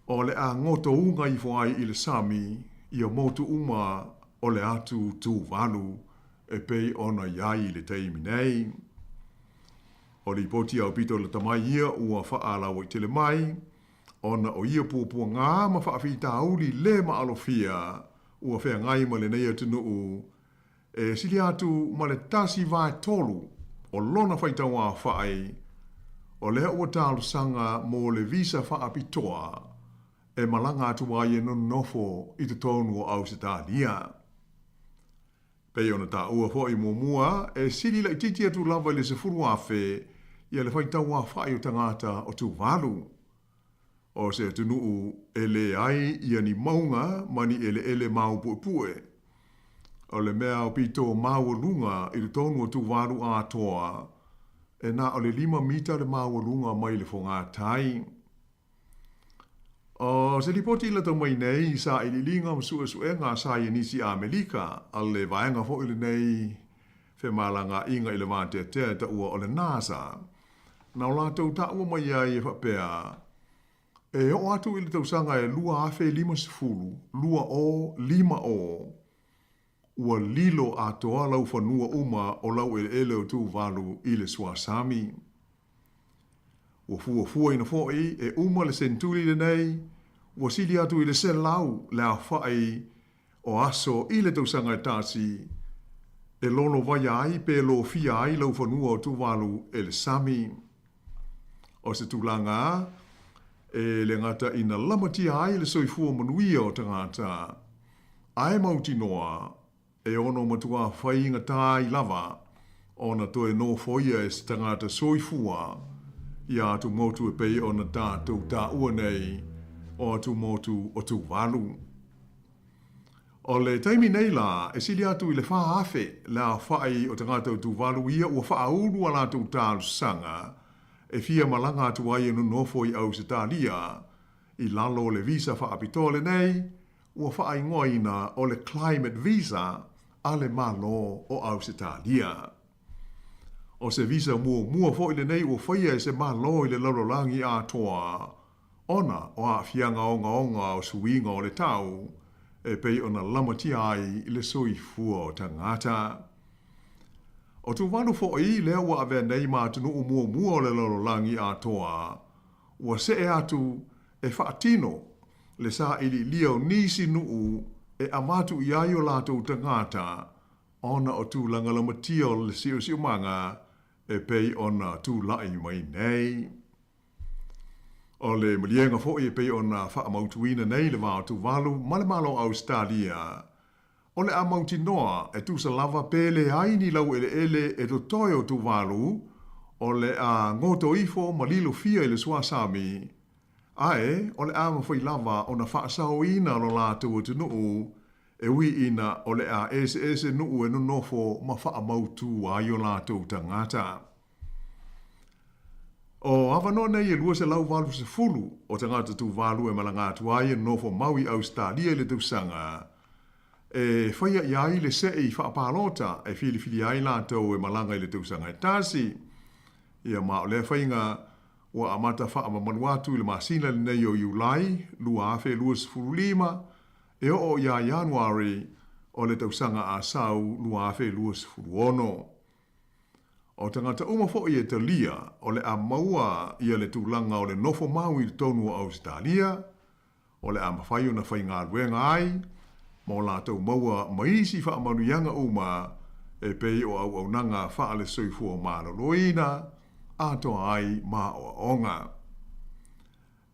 o le a gotouga ifo ai i le sami ia motu uma o le atu Tuvalu e pei ona i ai i le taimi nei. O lipoti aupito lata mai ia ua faalauaitele mai, ona o ia puapuaga ma faafitauli le maalofia ua feagai ma lenei atunuu E sili atu ma le 1/3 o lona faitauaofai, o lea ua talosaga mo le visa faapitoa e malaga atu ai e nonofo i totonu o Ausetalia. Pei ona taua foi muamua, e sili laitiiti atu lava i le 10,000 ia le faitauaofai o tagata o Tuvalu. O se atunuu e leai ia ni mauga ma ni eleele māupuepue. O le mea aupito maualuga i totonu o Tuvalu atoa, e na o le lima mita le maualuga mai le fogatai. O se lipoti i lata mai nei i sailiiliga ma suesuega a saienisi Amelika a le vaega foi lenei femalagaaiga i le vateatea e taua o le NASA, Na o latou taua mai ai e faapea, E oo atu i le tausaga e 2050, 2050, ua lilo atoa laufanua uma o laueleele o Tuvalu i le suasami. Ua fuafuaina foʻi e uma le sentuli lenei, ua sili atu i le 100 le aofaʻi o aso i le tausaga e tasi e lolovaia ai pe lofia ai laufanua o Tuvalu e le sami. O se tulaga e le gata ina lamatia ai le soifua manuia o tagata, ae mautinoa e ono matuā faigata ai lava ona toe nofoia e se tagata soifua ia atumotu e pei ona tatou taua nei o atumotu o Tuvalu. O le taimi nei la, e sili atu i le 4,000 le aofaʻi o tagata o Tuvalu ia ua faaulu a latou talosaga e fia malaga atu ai e nonofo i Ausetalia i lalo o le visa faapitoa lenei ua faaigoaina o le Climate Visa a le Malo o Ausetalia. O se visa muamua foʻi lenei ua faia e se Malo i le lalolagi atoa ona o aafiaga ogaoga o suiga o le tau e pei ona lamatia ai le soifua o tagata. O Tuvalu foʻi lea ua avea nei ma atunuu muamua o le lalolagi atoa ua see atu e faatino le sailiilia o nisi nuu e avatu i ai o latou tagata ona o tulaga lamatia o le siosiomaga e pei ona tulai mai nei. O le maliega foʻi e pei ona faamautuina nei le va o Tuvalu ma le Malo o Ausetalia, o le a mautinoa e tusa lava pe leai ni laueleele e totoe o Tuvalu o le a goto ifo ma lilofia i le suasami, ae o le a mafai lava ona faasaoina lo latou atunuu e ui ina o le a eseese nuu e nonofo ma faamautu ai o latou tagata. O avanoa nei e 280 o tagata Tuvalu e malaga atu ai e nonofo mau i Ausetalia i le tausaga e faia i ai le seʻi faapalota e filifili ai latou e malaga i le tausaga e tasi. Ia ma o lea faiga ua amata faamamalu atu i le masina lenei o Iulai 2025 e oo iā Ianuari o le tausaga a sau 2026. O tagata uma foʻi e talia o le a maua ia le tulaga o le nofo mau i totonu o Ausetalia, o le a mafai ona faigaluega ai ma o latou maua ma isi faamanuiaga uma e pei o auaunaga faale-soifua maloloina atoa ai ma aoaoga.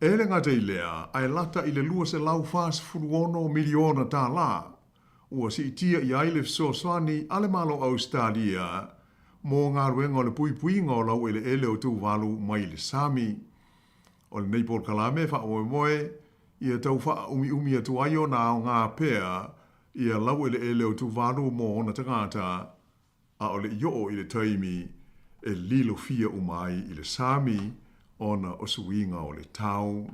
E le gata i lea, ae lata i le $246 miliona tālā ua siitia i ai le fesoasoani a le Malo o Ausetalia mo galuega o le puipuiga o laueleele o Tuvalu mai le sami. O lenei polokalame e faamoemoe ia tau faaumiumi atu ai ona aoga pea ia laueleele o Tuvalu mo ona tagata, a o le i oo i le taimi e lilofia uma ai i le sami ona o suiga o le tau.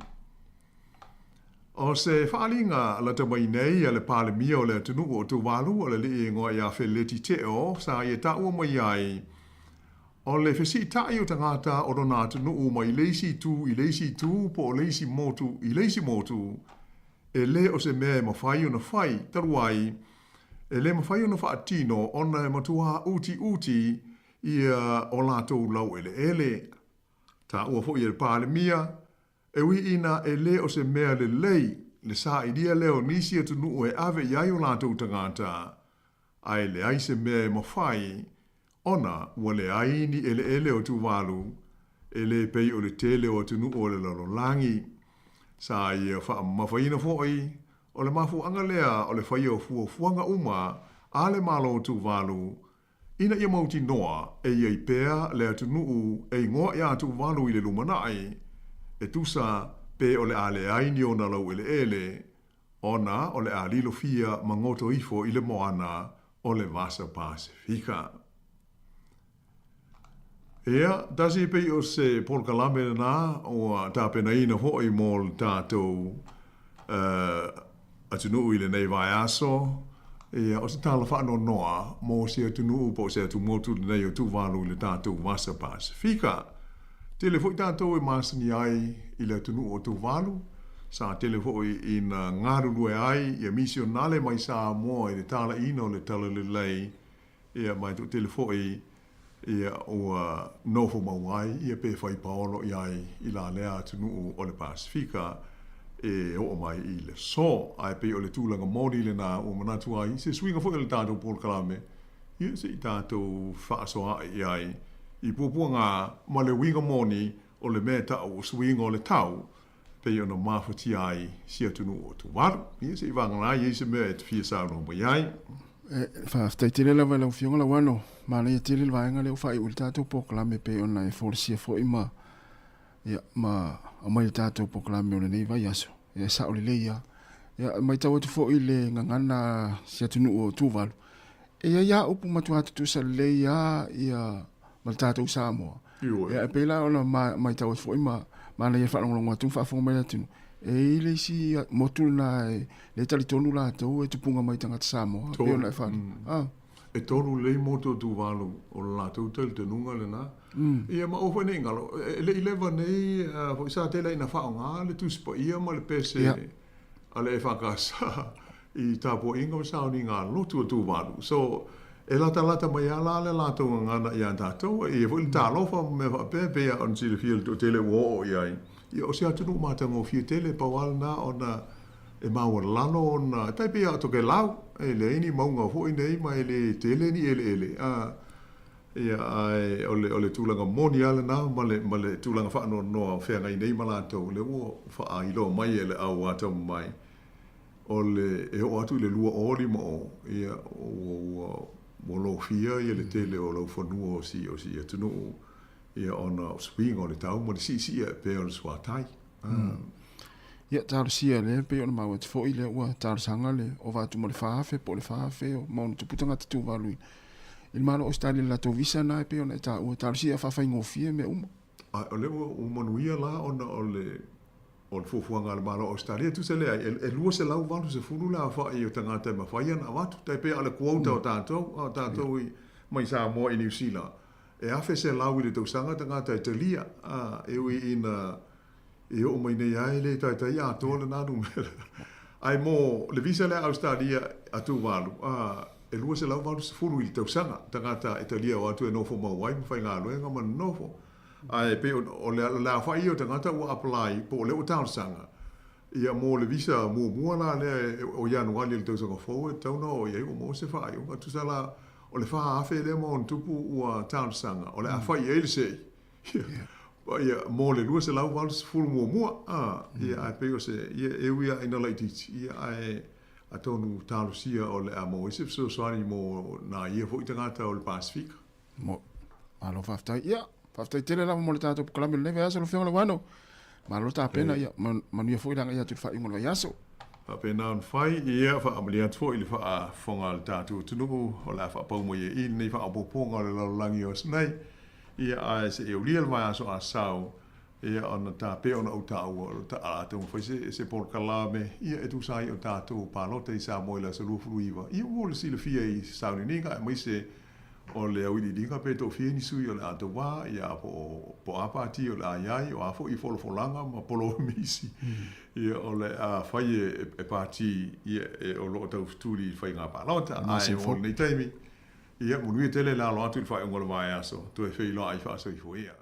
O se faaaliga lata mai nei a le Palemia o le atunuu o Tuvalu o le alii e igoa ia Feleti Teo sa ia taua mai ai o le fesiitaʻi o tagata o lona atunuu mai le isi itu i le isi itu po o le isi motu i le isi motu e lē o se mea e mafai ona fai talu ai e lē mafai ona faatino ona e matuā utiuti ia o latou laueleele. Taua foʻi e le Palemia, e ui ina e lē o se mea lelei le sailia lea o nisi atunuu e ave i ai o latou tagata, ae leai se mea e mafai ona ua leai ni eleele o Tuvalu e lē pei o le tele o atunuu o le lalolagi. Sa ia faamamafaina foʻi o le mafuaaga lea o le faia o fuafuaga uma a le Malo o Tuvalu ina ia mautinoa e i ai pea le atunuu e igoa iā Tuvalu i le lumanai, e tusa pe o le a leai ni ona laueleele, ona o le a lilofia ma goto ifo i le moana o le Vasa Pasefika. Ia, tasi pei o se polokalame lena ua tapenaina foʻi mo le tatou atunuu i lenei vaiaso. Ia, o se tala faanoanoa mo se atunuu po o se atumotu lenei o Tuvalu i le tatou Vasa Pasefika. Tele foʻi tatou e masani ai i le atunuu o Tuvalu, sa tele foʻi ina galulue ai ia misionale mai Samoa i le talaiina o le talalelei, ia ma e toatele foʻi. Ia ua nofo mau ai ia pe fai paolo i ai i la lea atunuu o le Pasifika e oo mai i le aso. Ae pei o le tulaga moni lena ua manatu ai i se suiga foi o le tatou polokalame, ia se i tatou faasoaai i ai i puapuaga ma le uiga moni o le mea e tau o suiga o le tau pei ona mafatia ai si atunuu o Tuvalu. Ia se i vagana ai i ai se mea e te fia saunoa mai ai. E faafetai tele lava i lau Afioga Lauano. Manaia tele le vaega lea ua faaiu i le tatou polokalame pei ona e folasia foi ma ia ma aumai le tatou polokalame o lenei vaiaso. Ia e sao lelei lava. Ia e matau atu foi i le gagana a si atunuu o Tuvalu, e i ai lava upu matua tutusa lelei lava ia ma le tatou Samoa. Ia e pei la ona matau atu foi ma manaia le faalogologo atu ma faafofoga mai le atunuu, e i ai le isi motu lena e le talitonu latou e tupuga mai tagata Samoa, pei ona e faaali. Ah. E tolu lelei motu o Tuvalu o le latou talitonuga lena. Ia ma aua foi ne i galo, e le i leva nei foi sa tele ai ina faaaoga le Tusi Paia ma le pese a le EFKS i tapuaiga ma sauniga a lotu o Tuvalu. So, e latalata mai lava la le latou gagana ia tatou, e i ai foi le talofa ma mea faapea, e pei lava ona silafia le toatele ua oo i ai. Ia, o se atunuu matagofie tele, pau lava lena ona e maualalo ona, e tai pei lava o Tokelau, e leai ni mauga foi nei ma e le tele ni eleele, a, ia, ae o le, o le tulaga moni lava lena ma le, ma le tulaga faanoanoa o feagai nei ma latou, lea ua faailoa mai e le au atamamai. O le, e oo atu i le 2050, ia, ua, ua, ua lofia ia le tele o laufanua o si, o si atunuu, ia, ona o suiga o le tau ma le siisii ae pea o le suatai. Ia, talosia lea, pei ona maua atu foi lea ua talosaga le ova atu ma le 4,000 po o le 4,000 o ma ona tupu tagata Tuvalu i le Malo o Ausetalia i le latou visa lena e pei ona e taua, talosia ia faafaigofie mea uma. A o lea ua manuia la ona o le O le fuafuaga a le Malo o Ausetalia, tusa leai, e 280 le aofai o tagata e mafai ona avatu, tai pei o le quota o tatou, a o tatou i, mai Samoa i Niu Sila, e 1,100 i le tausaga tagata e talia, a, e ui ina e oo mai nei lava e le taitai atoa lena numera. Ae mo le visa lea a Ausetalia a Tuvalu, a, e 280 i le tausaga tagata e talia o atu e nofo mau ai ma faigaluega ma nonofo. Ae pei o le aofai ia o tagata ua apply po o lea ua talosaga ia mo le visa muamua la lea o Ianuali o le tausaga fou e tatau ona oo i ai ua maua se faaiuga. Tusa la o le 4,000 lea ma ona tupu ua talosaga o le a fai i ai le sei ia mo le 280 muamua ia ae pei o se ia e ui lava ina laitiiti ia ae atonu talosia o le a maua ai se fesoasoani mo nai ia foi tagata o le Pasefika. Mo, malo faafetai. Ia, faafetai tele lava mo le tatou polokalame o lenei vaiaso lau Afioga Lauano. Malo tapena, ia, manuia foi le agai atu i le faaiuga o le vaiaso. Faapena ona fai, ia, faamalie atu foi i le faafofoga a le tatou atunuu, o le a faapau mai ai i i lenei faaopoopoga o le lalolagi o aso nei. Ia, ae se i aulia le vaiaso a sau, ia, ona ta, pei ona ou taua, o le a taumafai se, se polokalame, ia, e tusa ai o tatou palota i Samoa i le aso 29, ia, mo le silafia i sauniuniga, aemaise O le auiliiliga pe toafia ni sui o le a tauā, ia, po o, po o a pati o le a i ai, o a foi folafolaga ma polomisi, ia, o le a fai e, e pati, ia, e, o lo o taufetuli i le faiga palota. Ae mo lenei taimi, ia, manuia tele le alo atu i le faaiuga o le vaiaso, toe feiloai faasoifua ia.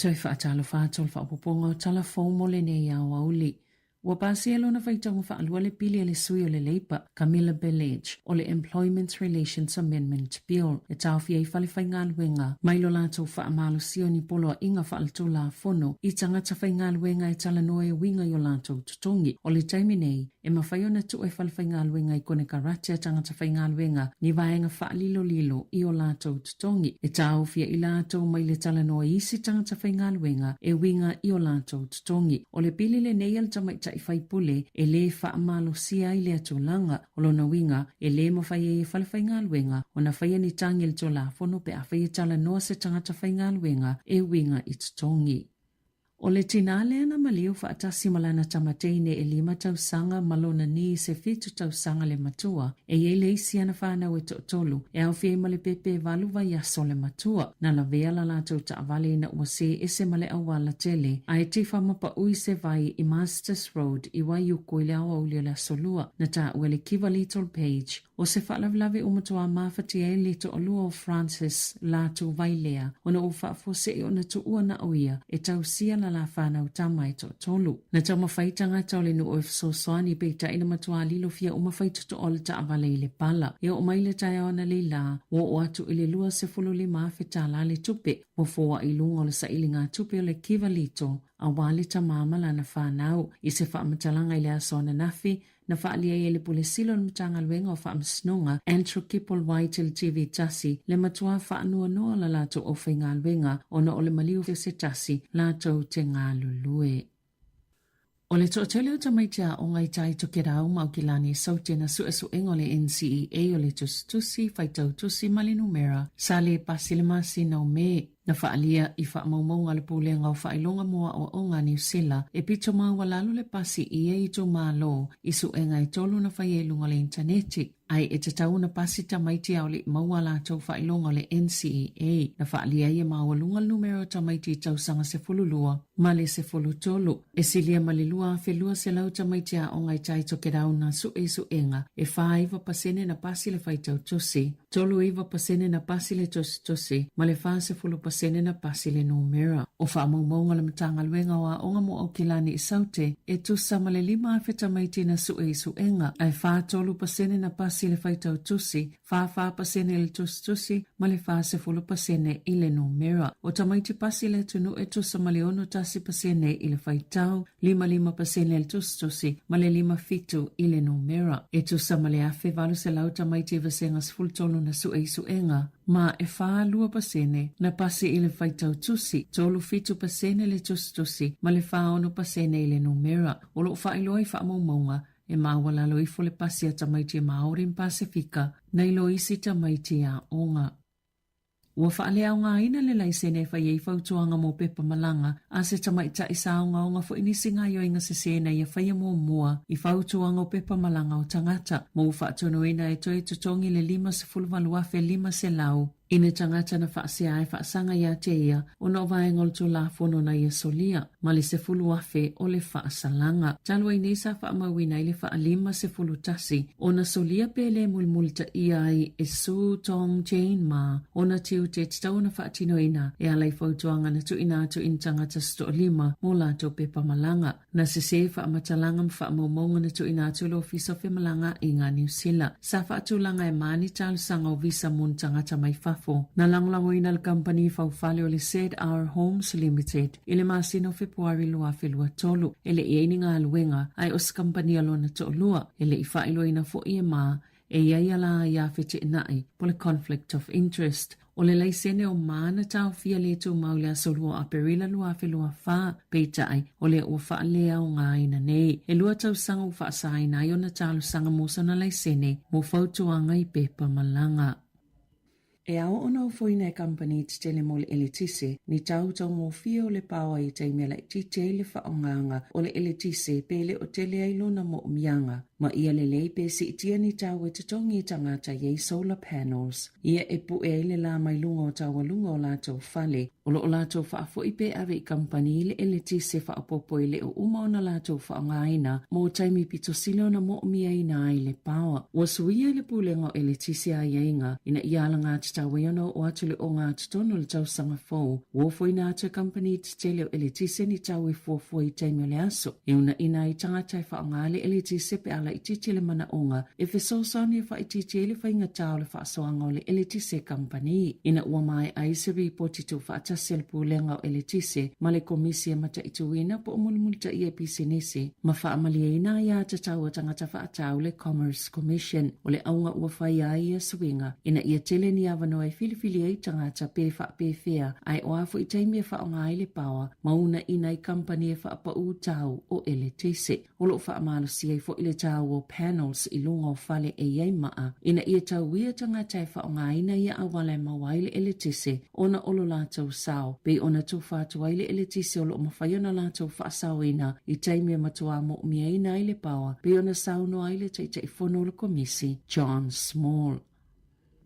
Toe faatalofa atu o le faaopoopoga o tala fou mo lenei aoauli. Ua pasia lona faitauga faalua le pili a le sui o le Labour, Camilla Belledge, o le Employment Relations Amendment Bill e taofia ai falefaigaluega mai lo latou faamalosia o ni poloaiga faaletulafono i tagata faigaluega e talanoa e uiga i o latou totogi. O le taimi nei, e mafai ona tuu e falefaigaluega i konekarate a tagata faigaluega ni vaega faalilolilo i o latou totogi e taofia i latou mai le talanoa i isi tagata faigaluega e uiga i o latou totogi. O le pili lenei a le tamaitai faipule e lē faamalosia ai lea tulaga. O lona uiga, e lē mafai ai e falefaigaluega ona faia ni tagi i le Tulafono pe afai e talanoa se tagata faigaluega e uiga i totogi. O le tinā lea na maliu faatasi ma lana tama teine ʻelima tausaga ma lona niece e fitu tausaga le matua. E i ai le isi ana fanau e toatolu, e aofia ai ma le pepe valu vaiaso le matua. Na lavea la latou taavale ina ua sē ese ma le auala tele, ae tifa ma paʻu i se vai i Masters Road i Waiuku i le aoauli o le Aso Lua. Na taua e le Kiva Little Page, O se faalavelave ua matuā mafatia ai le toalua o Francis Latu Vailea ona ua faafuasei ona tuua na o ia e tausia la la fanau tama e toatolu. Na taumafai tagata o le nuu e fesoasoani peitai na matuā lilo fia uma fai totoa o le taavale i le pala. E oo mai le taeao analeila, ua oo atu i le $25,000 tālā le tupe ua foai i luga o le sailigatupe o le Kiva Lito aua le tama ma lana fanau. I se faamatalaga i le aso ananafi, Na faaalia ai e le Pule Sili o le Matagaluega o Faamasinoga, Andrew Kibblewhite i le TV tasi, le matua faanoanoa o la latou aufaigaluega ona o le maliu o se tasi latou te galulue. O le toatele o tamaiti aoga i tai Tokerau ma Aukilani e saute na suesuega o le NCEA o le tusitusi, faitau tusi ma le numera sa le pasi le masina o Me. Na faaalia i faamaumauga a le Pulega o Faailoga mo Aoaoga a Niu Sila e pito maualalo le pasi i ia itumalo i suega e tolu na faia i luga o le initaneti, ae e tatau ona pasi tamaiti a o le i maua a latou faailoga o le NCEA. Na faaalia ai e maualuga le numera o tamaiti i tausaga 12 ma le 13. E silia ma le 2,200 tamaiti aoga i tai Tokerau na sue i suega e 49% na pasi le faitau tusi. 39% na pasi le tusitusi ma le 40% na pasi le numera. O faamaumauga a le Matagaluega o Aoga mo Aukilani i Saute, e tusa ma le 5,000 tamaiti na sue i suega, ae 43% na pasi le faitau tusi, 44% i le tusitusi ma le 40% i le numera. O tamaiti pasi le atunuu e tusa ma le 61% i le faitau, 55% le tusitusi ma le 57 i le numera. E tusa ma le 1,800 tamaiti i vasega 13 na sue i suega, ma e 42% na pasi i le faitau tusi, 37% le tusitusi ma le 46% i le numera. O lo o faailoa i faamaumauga e maualalo ifo le pasi a tamaiti e Māori ma Pasefika nai lo isi tamaiti aoga. Ua faaleaogaina le laisene e fai ai fautuaga mo pepa malaga a se tamaitai saogaoga foi nisi gaoioiga sesē na ia faia muamua i fautuaga o pepa malaga o tagata ma ua faatonuina e toe totogi le $58,500 i ni tagata na faasea e faasaga iā te ia ona o vaega o le Tulafono na ia solia ma le $10,000 o le faasalaga. Talu ai nei sa faamauina ai le faa 51 ona solia pe le mulimulitaia ai e Su Tong Jane Ma ona tiute e tatau ona faatinoina e ala i fautuaga na tuuina atu i ni tagata se toalima mo latou pepa malaga. Na sesē faamatalaga ma faamaumauga na tuuina atu e le Ofisa o Femalagaaiga a Niu Sila. Sa faatulaga e Ma ni talosaga o visa mo ni tagata mai fafo. Na lagolagoina le kamupani faufale o le ZR Homes Limited i le masina o Fepuari 2023, e le i ai ni galuega, ae o se kamupani a lona toalua, e le i faailoaina foi e Ma e i ai ala aia feteenai, po le conflict of interest. O le laisene o Ma na taofia le tumau i le aso 2 o Aperila 2024, peitai, o lea ua faaleaogaina nei. E lua tausaga ua faasaina ai ona talosaga mo sana laisene mo fautuaga i pepa malaga. E ao ona ofoina e kamupani tetele mo le eletise ni tau taugofie o le paoa i taimi e laitiiti ai le faaaogaga o le eletise pe le o tele ai lona moomiaga. Ma ia lelei pe siitia ni tau e totogi i tagata i ai solar panels ia e puʻe ai le lā mai luga o taualuga o latou fale. O lo o latou faafoi pe ave i kamupani le eletise faaopoopo e le o uma ona latou faaaogaina mo taimi pito sili ona moomiaina ai le paoa. Ua suia i le Pulega o Eletise aiaiga ina ia alagatatau ai ona oo atu le ogatotonu o le tausaga fou. Ua ofoina atu e kamupani tetele o eletise ni tau e fuafua i taimi o le aso e uunaina ai tagata e faaaoga le eletise pe a laitiiti le manaoga e fesoasoani e faaitiiti ai le faigata o le faasoaga o le eletise kamupani. Ina ua maea ai se ripoti tuufaatasi a le Pulega o Eletise ma le Komisi e Mataituina po o Mulimulitaia i Pisinisi ma Faamalieina Aiā Tatau a Tagata Faatau le Commerce Commission, o le auga ua faia ai ia suiga ina ia tele ni avanoa e filifili ai tagata pe faapefea ae o a foi taimi e faaaoga ai le paoa ma uunaina ai kamupani e faapaū tau o eletise. O lo o faamalosia ai foi le tau o panels i luga o fale e i ai maa ina ia tauia tagata e faaaogaina ia auala e maua ai le eletise ona o lo latou sao, pei ona tufa atu ai le eletise o lo o mafai ona latou faasaoina i taimi e matuā moomiaina ai le paoa, pei ona saunoa ai le Taitaifono o le Komisi, John Small.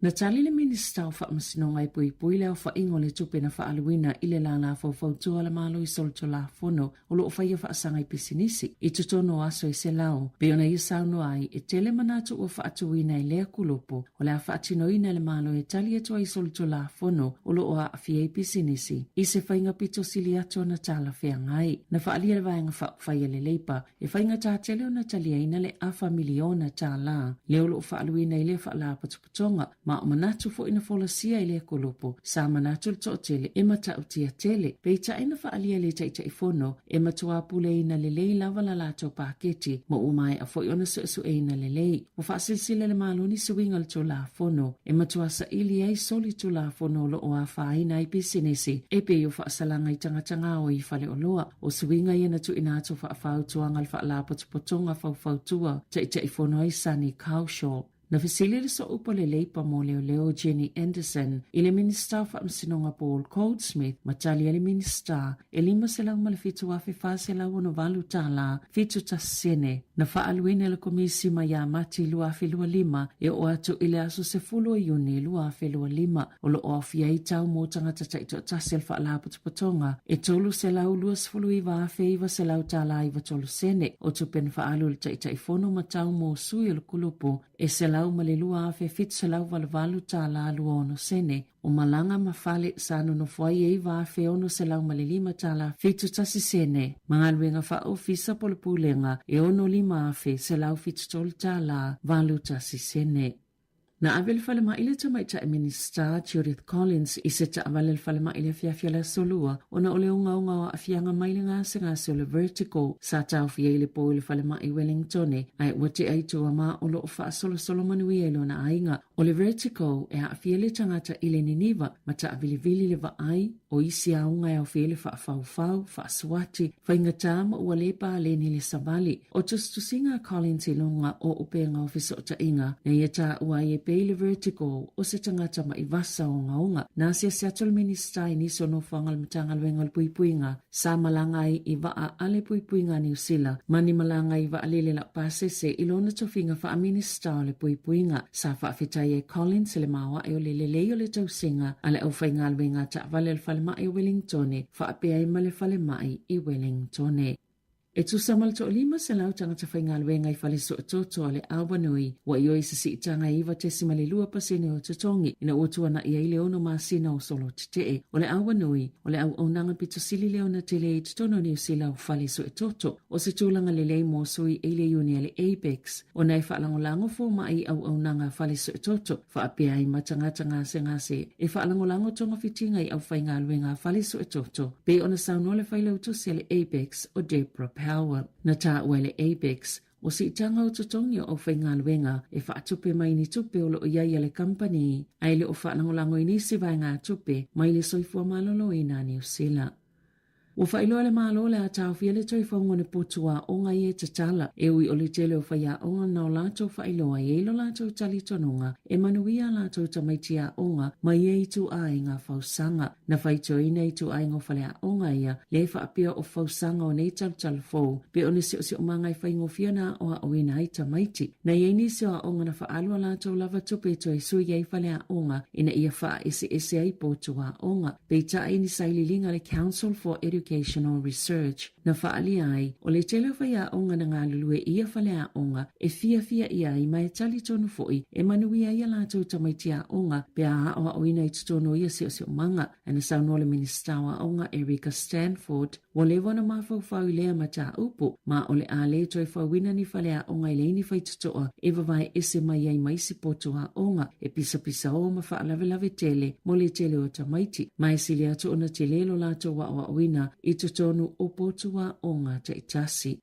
Na tali le Minisita o Faamasinoga e puipui le aofaiga o le tupe na faaaluina i le lālā faufautua a le Malo i solitulafono o lo o faia faasaga i pisinisi i totonu o aso e 100. Pei ona ia saunoa ai, e tele manatu ua faatuina e lea kulupu o le a faatinoina e le Malo e tali atu ai i solitulafono o lo o aafia ai pisinisi i se faiga pito sili atu ona talafeagai. Na faaalia le Vaega Faaupufai a le Leipa E faigata tele ona taliaina le afa miliona tālā lea o lo o faaaluina i lea faalapotopotoga, ma o manatu foi na folasia i lea kolopo, sa manatu le toatele e matautia tele. Peitai na faaalia e le Taitaifono e matuā puleina lelei lava la latou paketi ma ua maea foi ona suesueina lelei. Ua faasilasila e le Malo ni suiga o le Tulafono e matuā saili ai soli Tulafono o lo o afaina ai pisinisi e pei o faasalaga i tagata gaoi i faleoloa. O suiga ia na tuuina atu faafautuaga a le Faalapotopotoga Faufautua Taitaifono ai Sunny Kaushal. Na fesili le Sooupu a le Leipa mo Leoleo Jenny Anderson i le Minisita o Faamasinoga Paul Goldsmith ma tali ai le Minisita e $507,468 tālā 71 sene na faaaluina e le Komisi mai ia Mati 2025 e oo atu i le aso 10 o Iuni 2025. O lo o aofia ai tau mo tagata taitoatasi a le Faalapotopotoga e $329,900 tālā 93 sene o tupe na faaalu e le Taitaifono ma tau mo sui o le kulupu e $102,788 tālā 26 sene o malaga ma fale sa nonofo ai e $9,605 tālā 71 sene ma galuega faaofisa po o le pulega e $65,173 tālā 81 sene. Na ave le falemai le tamaitai Minisita Judith Collins i se taavale a le falemai i le afiafi o le Aso Lua ona o le ogaoga o aafiaga mai le gasegase o le vertigo sa taofia i le po i le falemai i Wellingtone ae ua tea i tua ma o lo o faasolosolo manuia i lona aiga. O le vertigo e aafia le tagata i le niniva ma taavilivili le vaai o isi auga e aofia ai le faafaufau, faasuati, faigata ma ua le paleni le savali. O tusitusiga a Collins i luga o upega o fesootaiga, na ia taua ai e pei le vertigo o se tagata maʻi vasa ogaoga. Na asiasi atu le Minisita i nisi o nofoaga o le Matagaluega o le Puipuiga sa malaga ai i vaa a le Puipuiga a Niu Sila ma ni malaga i vaalele laupasese i lona tofiga faa-Minisita o le Puipuiga. Sa faafetai ai Collins i le maoae o le lelei o le tausiga a le aufaigaluega a taavale a le falemai o Wellingtone faapea ai ma le falemai i Wellingtone. E tusa ma le 1,500 tagata faigaluega i fale suetoto a le Awanui ua ioe i se siitaga e 9.2 pasene o totogi ina ua tuanai ai le ono masina o solo tetee. O le Awanui, o le auaunaga pito sili lea ona tele i totonu o Niu Sila o fale suetoto. O se tulaga lelei mo sui i le iuni a le ABEX ona e faalagolago fomai i auaunaga a fale suetoto faapea ai ma tagata gasegase e faalagolago togafitiga i aufaigaluega a fale suetoto, pei ona saunoa le failautusi a le ABEX o Debra Power. Na taua e le ABEX, o siitaga o totogi o aufaigaluega e faatupe mai ni tupe o lo o i ai a le kamupani ae le o faalagolago i nisi vaegatupe mai le soifua maloloina a Niu Sila. Ua faailoa e le Malo o le a taofia le toe fauga o ni potu aoga ia e tatala, e ui o le tele o faiaoga na o latou faailoa i ai lo latou talitonuga e manuia a latou tamaiti aoga ma ia ituaiga fausaga. Na faitioina ituaiga o faleaoga ia le faapea o fausaga o nei talutalu fou pe o ni siosiomaga e faigofie ona aoaoina ai tamaiti. Na i ai nisi o aoga na faaalu a latou lava tupe e toe sui ai faleaoga ina ia faaeseese ai potu aoga. Peitai ni sailiiliga a le Council for Educational Research na faaalia ai, o le tele o faiaoga na galulue i ia faleaoga e fiafia ʻia ai ma e talitonu foi e manuia ai a latou tamaiti aoga pe a aoaoina i totonu o ia siosiomaga. Ae na saunoa le Minisita o Aoga Erica Stanford, ua leva ona mafaufau i lea mataupu, ma o le a le toe fauina ni faleaoga i leai ni faitotoa e vavae ese mai ai ma isi potu aoga e pisapisaō ma faalavelave tele mo le tele o tamaiti, ma e sili atu ona tele lo latou aoaoina i totonu o potu aoga taitasi.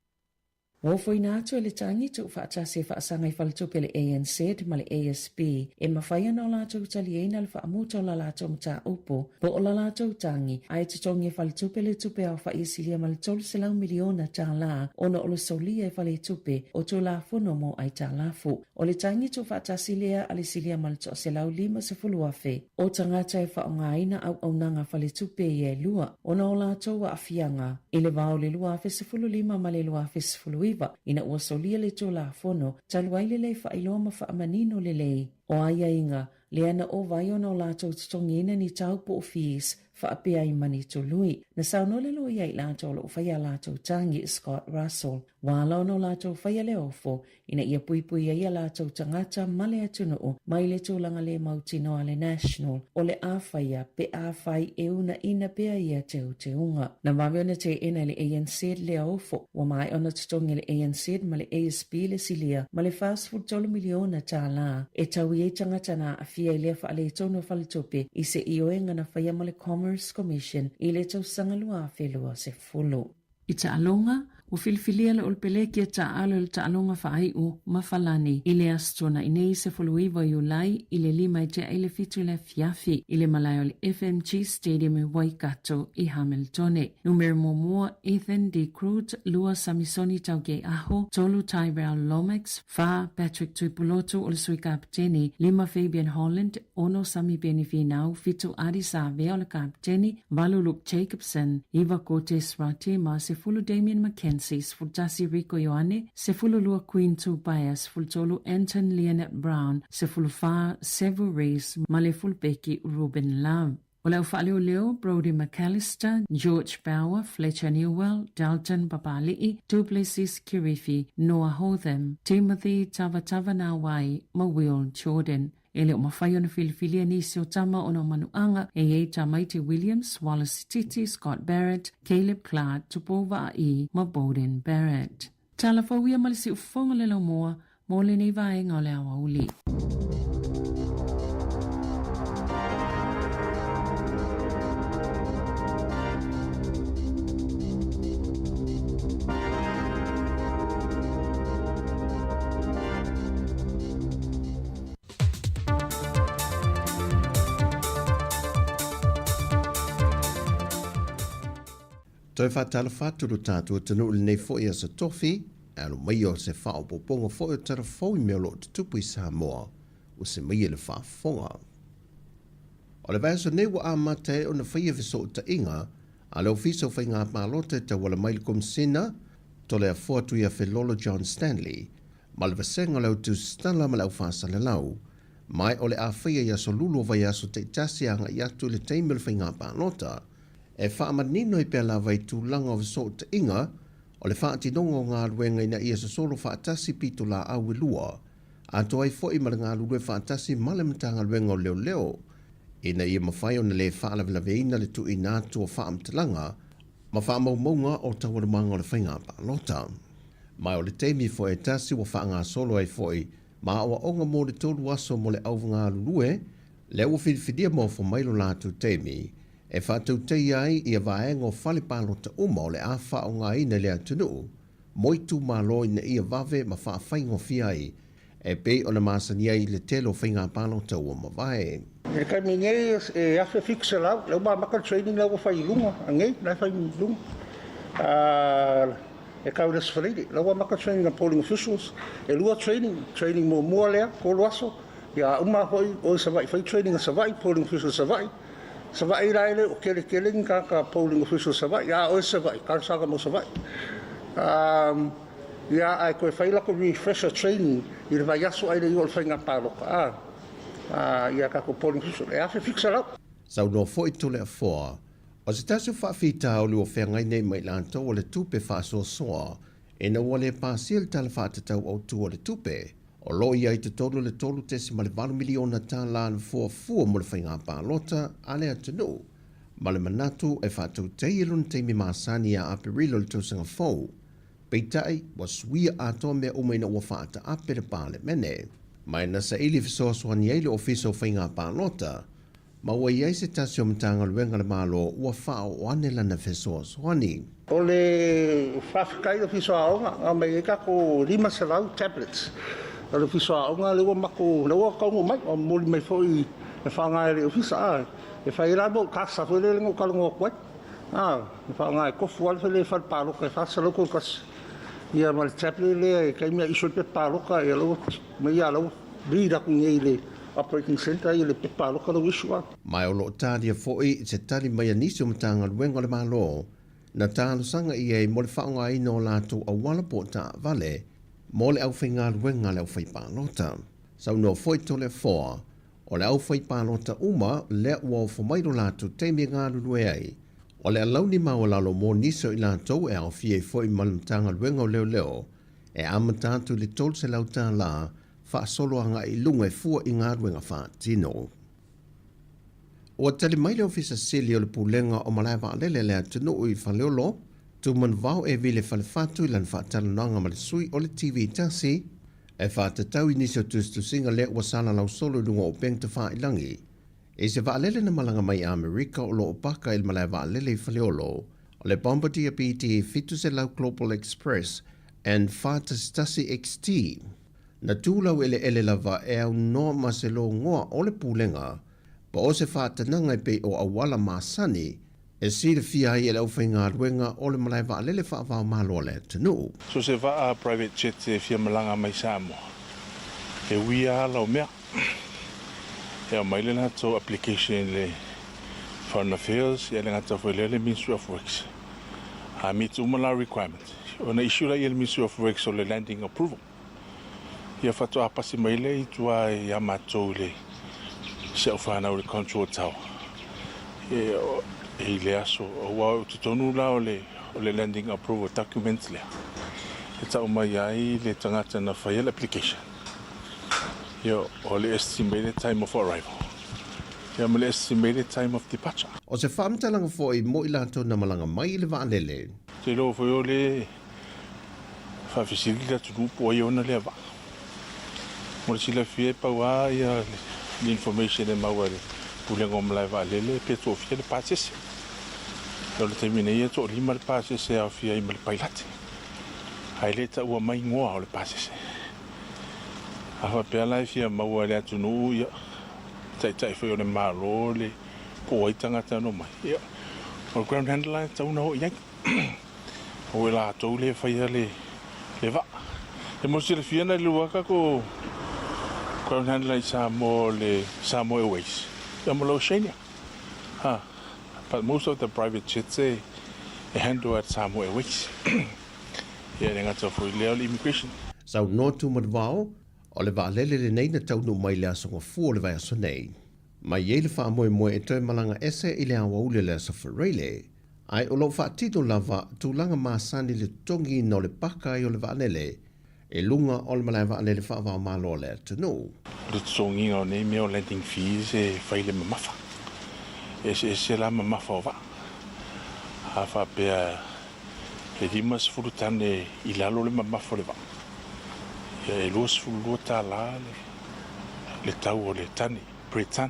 Ua ofoina atu e le tagi tuufaatasi e faasaga i faletupe le ANZ ma le ASB e mafai ona o latou taliaina le faamuta o la latou mataupu po o la latou tagi ae totogi e faletupe le tupe aofai e silia ma le $300 miliona tala ona o le solia e faletupe o Tulafono mo Aitalafu. O le tagi tuufaatasi lea a le silia ma le 150,000 o tagata e faaaogaina auaunaga faletupe ia e lua ona o latou aafiaga i le va o le 2015 ma le 2019 ina ua solia le Tulafono talu ai le lē faailoa ma faamanino lelei o aiaiga lea na ova ai ona o latou totogiina ni tau po o fees faapea ai ma ni tului. Na saunoa le loia i latou o lo o faia a latou tagi, Scott Russell, ua ala ona o latou faia le ofo ina ia puipui ai a latou tagata ma le atunuu mai le tulaga le mautinoa a le National o le a faia pe afai e uunaina pea ia teuteuga. Na vave ona teena e le ANZ lea ofo, ua maea ona totogi e le ANZ ma le ASB le silia ma le $43 miliona tala e taui ai tagata na aafia i lea faaletonu o faletupe i se ioega na faia ma le Commerce Commission i le tausaga 2020. I taaloga, ua filifilia le Olepeleki e taaalo i le taaloga faaiu ma Falani i le Aso Tuanai nei 19 Iulai i le 5 e tea i le 7 i le afiafi i le malae o le FMG Stadium i Waikato i Hamiltone. Numera muamua, Ethan De Groot, lua Samisoni Taukeiaho, tolu Tyrell Lomax, fa Patrick Tuipulotu o le sui kapeteni, lima Fabian Holland, ono Samipeni Finau, fitu Ardie Savea o le kapeteni, valu Luke Jacobson, iva Cortez Ratima, 10 Damian McKenzie, 11 Rieko Ioane, 12 Quinn Tupaea, 13 Anton Lienert-Brown, 14 Sevu Reece ma le fulubeki Ruben Love. O le au faaleoleo, Brodie McAlister, George Bower, Fletcher Newell, Dalton Papali'i, Du Plessis Kirifi, Noah Hotham, Timothy Tavatavanawai ma Will Jordan. E le o mafai ona filifilia nisi o tama ona o manuaga e i ai Tamaiti Williams, Wallace Sititi, Scott Barrett, Caleb Clarke, Tupou Vaa'i ma Beauden Barrett. Tala fou ia ma le siufofoga le laumua mo lenei vaega o le aoauli. Toe faatalofa atu lo tatou atunuu i lenei foi aso tofi, e alo mai o se faaopoopoga foi o tala fou i mea o lo o tutupu i Samoa, ua se mai e le faafofoga. O le vaiaso nei ua amata ai ona faia fesootaiga a le Ofisa o Faiga Palota e tauala mai i le Komisina Toleafoa Tuiafelolo John Stanley ma le vasega o le Autusitala ma le Aufaasalalau, ma o le a faia i aso lulu o vaiaso taitasi agai atu i le taimi o le faiga palota, e faamanino ai pea lava i tulaga o fesootaiga o le faatinoga o galuega ina ia sosolo faatasi pitolaau e lua, atoa ai foi ma le galulue faatasi ma le Matagaluega o Leoleo ina ia mafai ona le faalavelaveina le tuuina atu o faamatalaga ma faamaumauga o taualumaga o le faiga palota. Ma o le taimi foi e tasi ua faagasolo ai foi ma aoaoga mo le tolu aso mo le augalulue, lea ua filifilia ma ofo mai lo latou taimi e faatautaia ai ia vaega o fale palota uma o le a faaaogaina i le atunuu mo itumalo ina ia vave ma faafaigofie ai e pei ona masani ai i le tele o faiga palota ua mavae. I le taimi nei e 1700, lea ua amata le training lea ua fai i luga, anei, la e fai i luga. E tau i le Aso Faraile, la ua amata le training a polling officials. E lua training, training muamua lea, 3 aso, ia a uma foi o i Savaii fai training a Savaii, polling officials a Savaii. Savaii la e le o tele tele ni tagata polling officials Savaii, a oe Savaii, talosaga mo Savaii. Ia ae toe fai latou refresher training i le vaiaso ae le i oo i le faiga palota a ia tatou polling officials e 1700. Saunoa foi Toleafoa, o se tasi o faafitauli ua feagai nei ma i latou o le tupe faasoasoa ina ua le pasia le Tala Faatatau Autu o le Tupe, o lo o i ai i totonu le $3.8 miliona tala na fuafua mo le faiga palota a le atunuu, ma le manatu e faatautaia i lona taimi masani ia Aperila o le tausaga fou. Peitai, ua suia atoa mea uma ina ua faataape le Palemene. Ma na saili fesoasoani ai le Ofisa o Faiga Palota, ma ua i ai se tasi o Matagaluega a le Malo ua faaoo ane lana fesoasoani. O le faafetai i le Ofisa o Aoga, na aumai ai tatou 500 tablets a le Ofisa o Aoga lea ua matou, lea ua taunuu mai, ua momoli mai foi e faaaoga e le Ofisa. E fai ai la mea o kasa foi lea na ou talanoa atu ai. A, e faaaoga e tofu lava le fale palota e 431 ia ma le tablet lea e taimi a issue ai le pepa palota ia la ua mai a la ua read atu nei i le operating centre ia le pepa palota la ua issue a. Ma o lo o talia foi se tali mai a nisi o Matagaluega o le Malo na talosaga i ai mo le faaaogaina o latou auala po o taavale mo le aufaigaluega a le aufaipalota. Saunoa foi Toleafoa, O le aufaipalota uma lea ua ofo mai lo latou taimi e galulue ai, o le alauni maualalo mo nisi o i latou e aofia ai foi ma le Matagaluega o Leoleo, e amata atu i le $300 faasolo agai i luga e fua i galuega faatino. Ua tali mai le Ofisa Sili o le Pulega o Malae Vaalele a le atunuu i Faleolo, Tumanuvao Evile Falefatu i lana faatalanoaga ma le sui o le TV tasi, E faatatau i nisi o tusitusiga lea ua salalau solo i luga o upega tafailagi i se vaalele na malaga mai Amerika o lo o paka i le malae vaalele i Faleolo, o le Bombardier BD 700 Global Express and 411 XT. Na tu laueleele lava e aunoa ma se logoa o le pulega po o se faatanaga e pei o auala masani E silafia ai e le aufaigaluega o le malae vaalele faava-o-Malo a le atunuu. So se vaa private jet e fia malaga mai Samoa, e uia lava lau mea. E aumai le latou application i le Foreign Affairs, ia e le gata foi lea le Ministry of Works. A meet uma la requirement, ona issue laia e le Ministry of Works o le landing approval. Ia faatoa pasi mai lea i tua ia matou i le si au fanau i le Control Tower e i le aso aua o totonu la o le o le landing approval document lea e tau mai ai le tagata na faia le application. Ia o le estimated time of arrival ia ma le estimated time of departure. O se faamatalaga foi mo i latou na malaga mai i le vaalele. Te iloa foi o le Faafesili le atunuu po o ai ona lea vaa. Mo le silafia e pau lava ia le information e maua e le Pulega o Malae Vaalele pe toafia le pasese. O le taimi nei e toalima le pasese e aofia ai ma le pailate. Ae le taua mai igoa o le pasese. A faapea la e fia maua e le atunuu ia taitai foi o le Malo le po o ai tagata na omai, ia o le ground handler e tatau ona oo i ai. O e latou lea e faia le vaa. E mo silafia na lua tatou ground handler i Samoa o le Samoa Airways ia ma le Oceania. Ha, but most of the private jets e handle at Samoa Airways. Ia e le gata foi lea o le immigration. Saunoa Tumanuvao, o le vaalele lenei na taunuu mai i le aso Gafua o le vaiaso nei. Ma e i ai le faamoemoe e toe malaga ese i le aoauli o le aso Faraile, ae o lo o faatino lava tulaga masani i le totogiina o le paka ai o le vaalele i luga o le malae vaalele faava-o-Malo a le atunuu. O le totogiina o nei mea o landing fees e fai le mamafa. E eseese la mamafa o vaa. A faapea e 50 tane i lalo le mamafa o le vaa, ia e $22 le tau o le tane, per ton.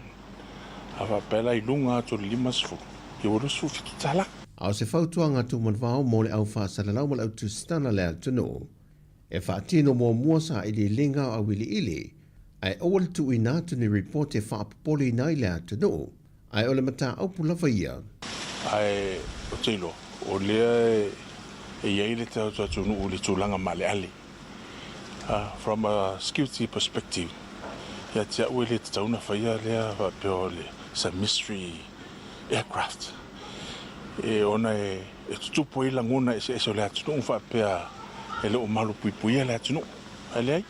A faapea la i luga atu o le 50, ia ua $27. A o se fautuaga tumanuvao mo le au faasalalau ma le au tusitala le atunuu, e faatino muamua sailiiliga o auiliili. Ae aua le tuuina atu ni ripoti e faapopoleina ai le atunuu, ae o le mataupu lava ia. Ae ou te iloa, o lea e i ai le tatou atunuu i le tulaga maaleale. From a security perspective, ia te au e le tatau ona faia lea faapea o le it's a mystery aircraft. E ona e tutupu ai lagona eseese o le atunuu faapea e le o malupuipuia le atunuu. Ae leai.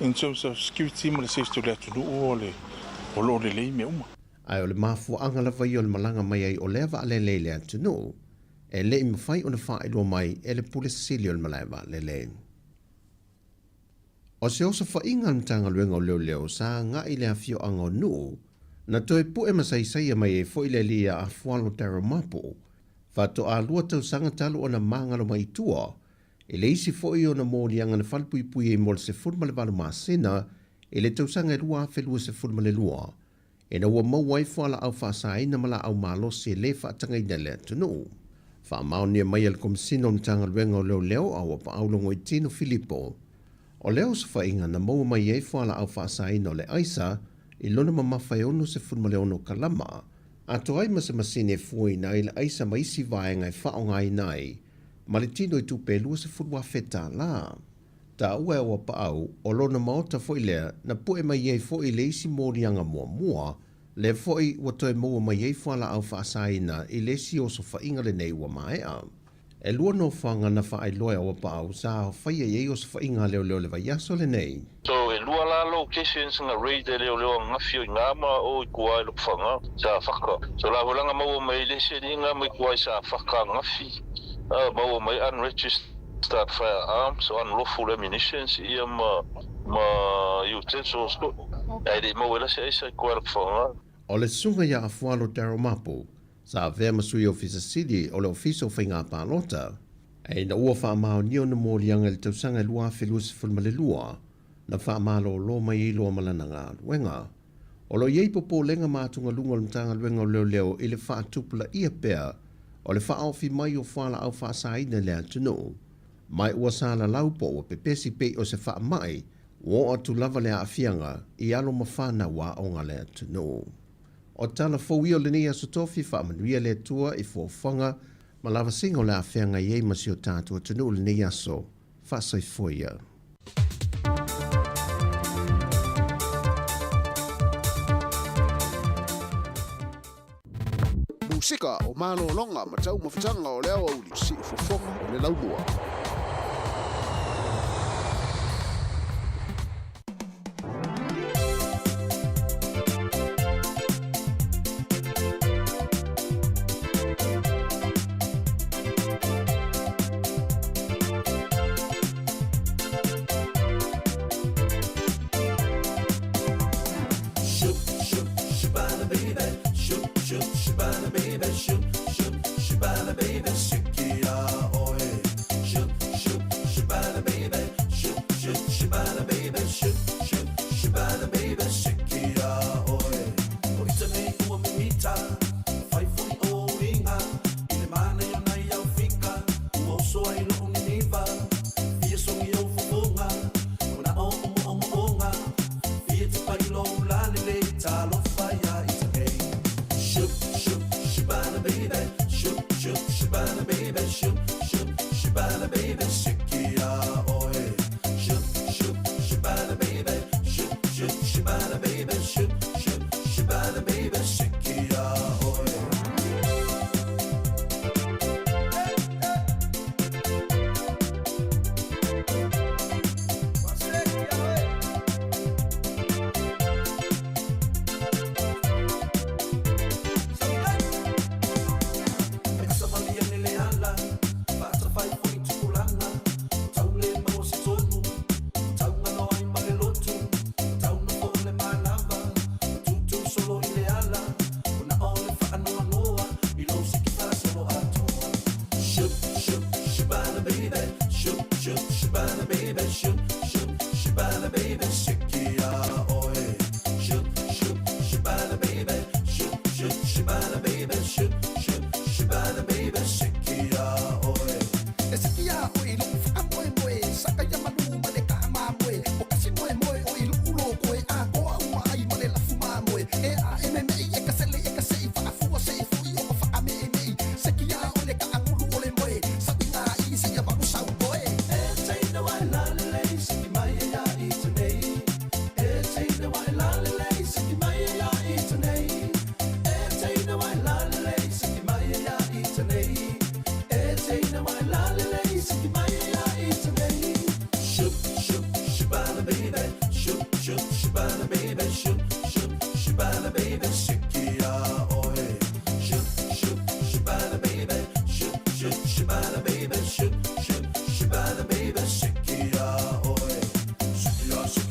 In terms of security ma le safety o le atunuu o le o lo o lelei mea uma. Ae o le mafuaaga lava ia o le malaga mai ai o lea vaalele i le atunuu, e le i mafai ona faailoa mai e le Pule Sili o le Malae Vaalele. O se osofaiga a le Matagaluega o Leoleo sa agai i le afioaga o Nuu, na toe pue ma saisaia mai ai foi le alii ia Afualo Darryl Mapu, faatoa lua tausaga talu ona magalo mai i tua, I le isi foi ona moliaga na falepuipui ai mo le 18 masina i le tausaga e 2022, ina ua maua ai fualaau faasaina ma laau malosi e le faatagaina i le atunuu. Faamaonia mai e le Komesina o le Matagaluega o Leoleo a ua paau Logoitino Filipo, o lea osofaiga na maua mai ai fualaau faasaina o le aisa i lona mamafa e 66 kalama, atoa ai ma se masini e fuaina ai le aisa ma isi vaega e faaaogaina ai ma le tino i tupe e $20,000. Taua e Auapaau, o lona maota foi lea na pue mai ai foi le isi moliaga muamua, lea foi ua toe maua mai ai fualaau faasaina i le isi osofaiga lenei ua maea. E lua nofoaga na faailoa e Auapaau sa faia i ai osofaiga a leoleo i le vaiaso lenei. So e lua la locations na raid e leoleo ananafi o ina ma o i tua i Lotofaga sa faka. So la foi la na maua mai ai le isi alii mai tua i Safata ananafi a maua mai unregistered firearms unlawful ammunitions ia ma ma utensils foi ae le i maua ai la se aisa i tua i Lotofaga. O le susuga ia Afualo Darryl Mapu, sa avea ma Sui Ofisa Sili o le Ofisa o Faiga Palota, ina ua faamaonia ona moliaga i le tausaga e 2022, na faamalolo mai ai loa ma lana galuega. O lo o i ai popolega ma atugaluga o le Matagaluega o Leoleo i le faatupulaia pea o le faaofi mai o fualaau faasaina i le atunuu, ma ua salalau po ua pepesi pei o se faamai ua oo atu lava le aafiaga i alo ma fanau aoga a le atunuu. O tala fou ia o lenei Aso Tofi, faamanuia le Atua i fuafuaga ma lavasiga o le a feagai ai ma si o tatou atunuu i lenei aso. Faasoifua ia. Musika o malologa ma taumafataga o le aoauli, siufofoga o le laumua.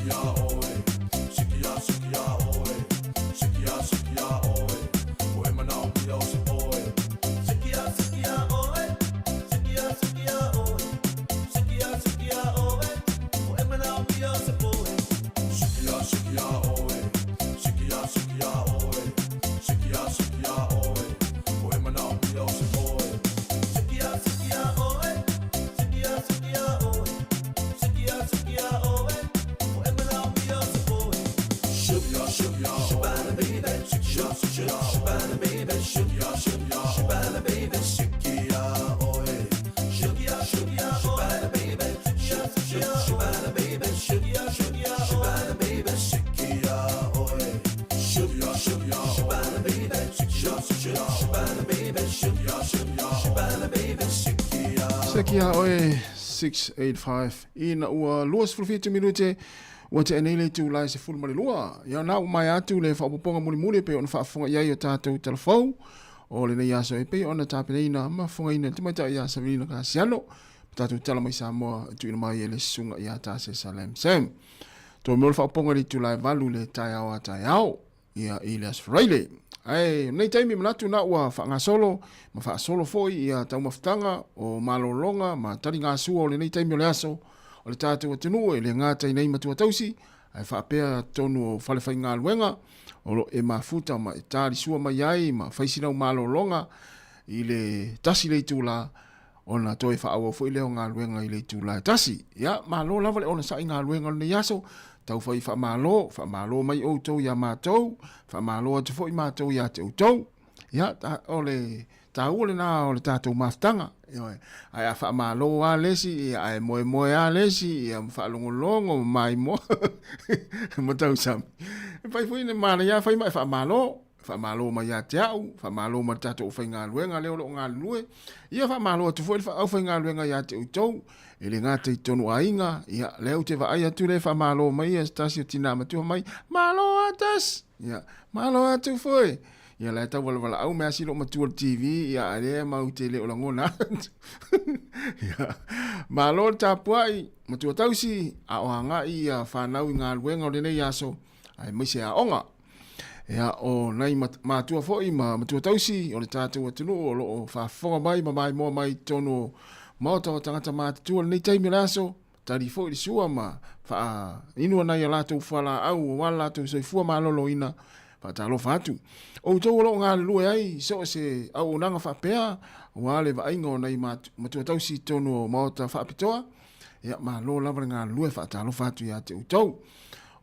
Siki a oe Siki a siki a oe Siki a siki a oe Ua e manaomia o se poe Siki a siki a oe Siki a siki a oe Siki a siki a oe Ua e manaomia o se poe Siki a siki a oe Siki a siki a oe Siki a siki a oe Ua e manaomia o se poe Siki a siki a oe Siki a siki a oe Siki a siki a oe Ua e manaomia o se poe Siki a siki a oe baby Siki a siki a oe baby Siki a siki a oe baby Siki a oe Siki a siki a oe baby Siki a siki a oe baby Siki a siki a oe baby Siki a oe Siki a siki a oe baby Siki a siki a oe baby Siki a siki a oe baby Siki a Siki a oe 685 ina ua 27 minute ua tea nei le itula e 12. Ia na ua maea atu le faaopoopoga mulimuli e pei ona faafofoga i ai o tatou talafou o lenei aso e pei ona tapenaina ma fofogaina e le tamaitai ia Savelina Kasiano ma tatou tala mai Samoa e tuuina mai e le susuga ia Tasesa Lam Sam. Toe mo le faaopoopoga i le itula e 8 le taeao a taeao ia i le Aso Faraile. Ae o lenei taimi manatu na ua faagasolo ma faasolo foi ia taumafataga o malologa ma taligasua o lenei taimi o le aso o le tatou atunuu e le gata i nei matua tausi ae faapea tonu o fale faigaluega o lo e mafuta ma e talisua mai ai ma fai sina malologa i le tasi le itula ona toe faaauau foi lea o galuega i le itula e tasi. Ia, malo lava le onosai i galuega o lenei aso, tau fai faamalo, faamalo mai outou iā matou, faamalo atu foi matou iā te outou. Ia, ta, o le taua lena o le tatou mafutaga. Ioe. Ae a faamalo lava le isi, ia, ae moemoe lava le isi, ia, ma faalogologo ma maimoa ma tausami. E fai foi le manaia fai ma e faamalo. Faamalo mai ia te au, faamalo ma le tatou aufaigaluega lea o lo o galulue. Ia faamalo atu foi le aufaigaluega ia te outou, e le gata i totonu o aiga, ia lea ou te vaai atu lea e faamalo mai ia se tasi o tina matua mai, malo lava tasi, ia malo atu foi. Ia la e tau valavalaau mea si lou matua i le TV, ia a lea mau te le o lagona atu. Ia, malo le tapuai, matua tausi, a o agai ia whanau i galuega o lenei aso, aemaise aoga. Ia, o nai matua foi ma matua tausi o le tatou atunuu o lo o faafofoga mai ma maimoa mai i totonu o maota o tagata matutua lenei taimi o le aso, tali foi le sua ma faainu nai a latou fualaau aua le latou soifua maloloina, faatalofa atu. O outou o lo o galulue ai i so o se auaunaga faapea, aua le vaaiga o nai matua tausi i totonu o maota faapitoa, ia malo lava le galulue, faatalofa atu ia te outou.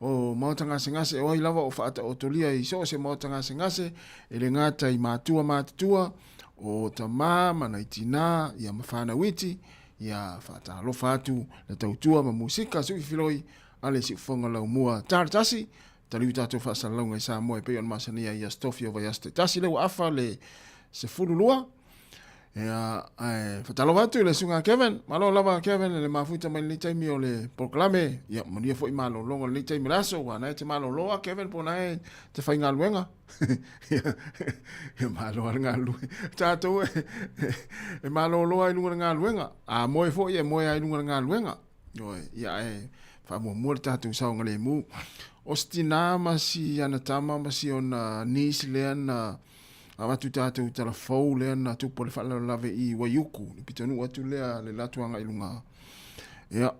O maota gasegase, o ai lava o faataotolia i so o se maota gasegase, e le gata i matua matutua, o tamā ma nai tinā, ia ma whanau iti, ia faatalofa atu le tautua ma musika suifiloi a le siufofoga laumua. Tala tasi, taliu tatou faasalalauga i Samoa e pei ona masani ai i Aso Tofi o vaiaso taitasi lea ua afa le 12. Ia, ae faatalofa atu i le susuga Kevin. Malo lava Kevin i le mafuta mai lenei taimi o le polokalame. Ia, manuia foi malologa o lenei taimi o le aso. Ua na e te malolo a Kevin po na e te faigaluega. Ia, ia malo a le galulue. Tatou e, e malolo ai luga o le galuega. A moe foi e moe ai luga o le galuega. Ioe, ia ae faamuamua le tatou saogalemu. O si tinā ma si ana tama ma si ona niece lea na avatu tatou tala fou lea na tupu le faalavelave i Waiuku, le pitonuu atu lea le latou agai i luga. Ia,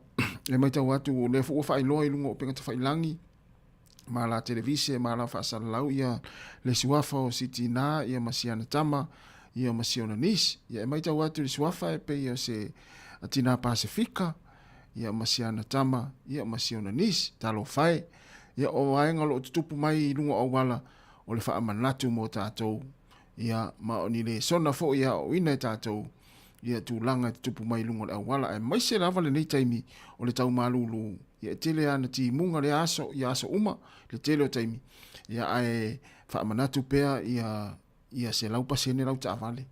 e matau atu o lea foi ua faailoa i luga o upega tafailangi ma la televise ma la faasalalau ia le suafa o si tinā ia ma si ana tama ia ma si ona niece. Ia e matau atu le suafa e pei o se tinā Pasefika ia ma si ana tama ia ma si ona niece. Talofa e. Ia o vaega o lo o tutupu mai i luga o auala o le faamanatu mo tatou, ia, ma o ni lesona foi e aoaoina e tatou ia tulaga e tutupu mai i luga o le auala, aemaise lava lenei taimi o le tau malūlū, ia e tele lava ina timuga lea aso, ia aso uma, le tele o taimi, ia ae faamanatu pea ia, ia 100% lau taavale.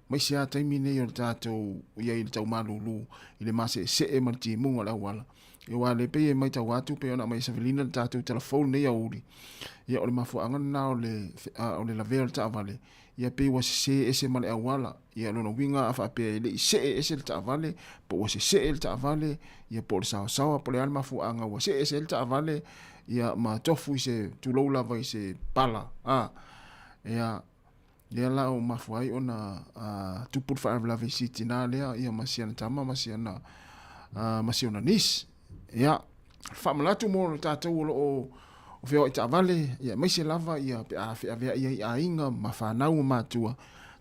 Aemaise lava taimi nei o le tatou i ai i le tau malūlū, i le maseesee ma le timuga o le auala. Aua o lea e pei e matau atu pei ona aumai e Savelina le tatou tala fou lenei aoauli, ia o le mafuaaga lena o le, o le lavea o le taavale, ia pei ua sese ese ma le auala. Ia o lona uiga a faapea e le i see ese le taavale, po ua sesee le taavale, ia po o le saosaoa po o le a le mafuaaga ua see ese ai le taavale, ia ma tofu i se, tulou lava i se pala, a, ia, lea la ua mafua ai ona tupu le faalavelave i si tina lea, ia ma siana tama ma siana, ma si ona niece. Ia, faamanatu mo le tatou o lo o feoai taavale, ia aemaise lava ia pe a feaveai ai aiga ma fanau ma matua,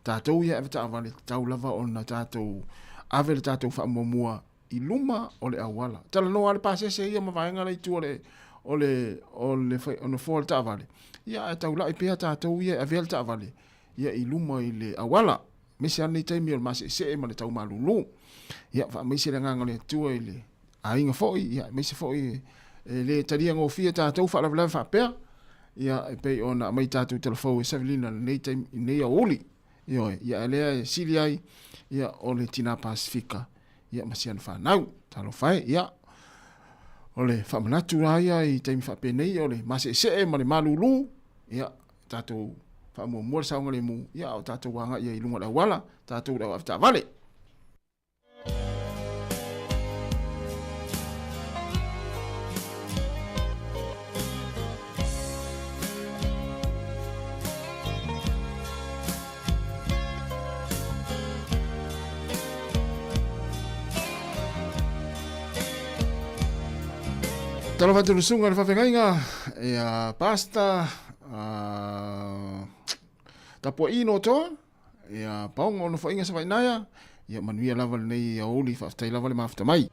tatou ia e ave taavale, tatau lava ona tatou ave le tatou faamuamua i luma o le auala. Talanoa lava le pasese ia ma vaega la i tua o le o le o le o nofoa o le taavale, ia ae taulai pea tatou ia e avea le taavale ia i luma i le auala. Aemaise lava lenei taimi o le maseesee ma le tau malulu. Ia faamaise le agaga o le Atua i le aiga foi, ia aemaise foi e le talia gofie tatou faalavelave faapea, ia e pei ona aumai tatou talafou e Savelina i lenei taimi, i lenei aoauli. Ioe, ia a lea e sili ai, ia o le tina Pasefika, ia ma si ana fanau. Talofa e, ia o le faamanatu la ia i taimi faapenei o le maseesee ma le malulu, ia tatou faamuamua le saogalemu, ia a o tatou agai ai i luga o le auala, tatou le au avetaavale. Talofa atu i le susuga i le faafeagaiga, ia Pastor Tapua'i Notoa, ia Paoga o Nofoaiga Savainaea, ia manuia lava lenei aoauli, faafetai lava le mafuta mai.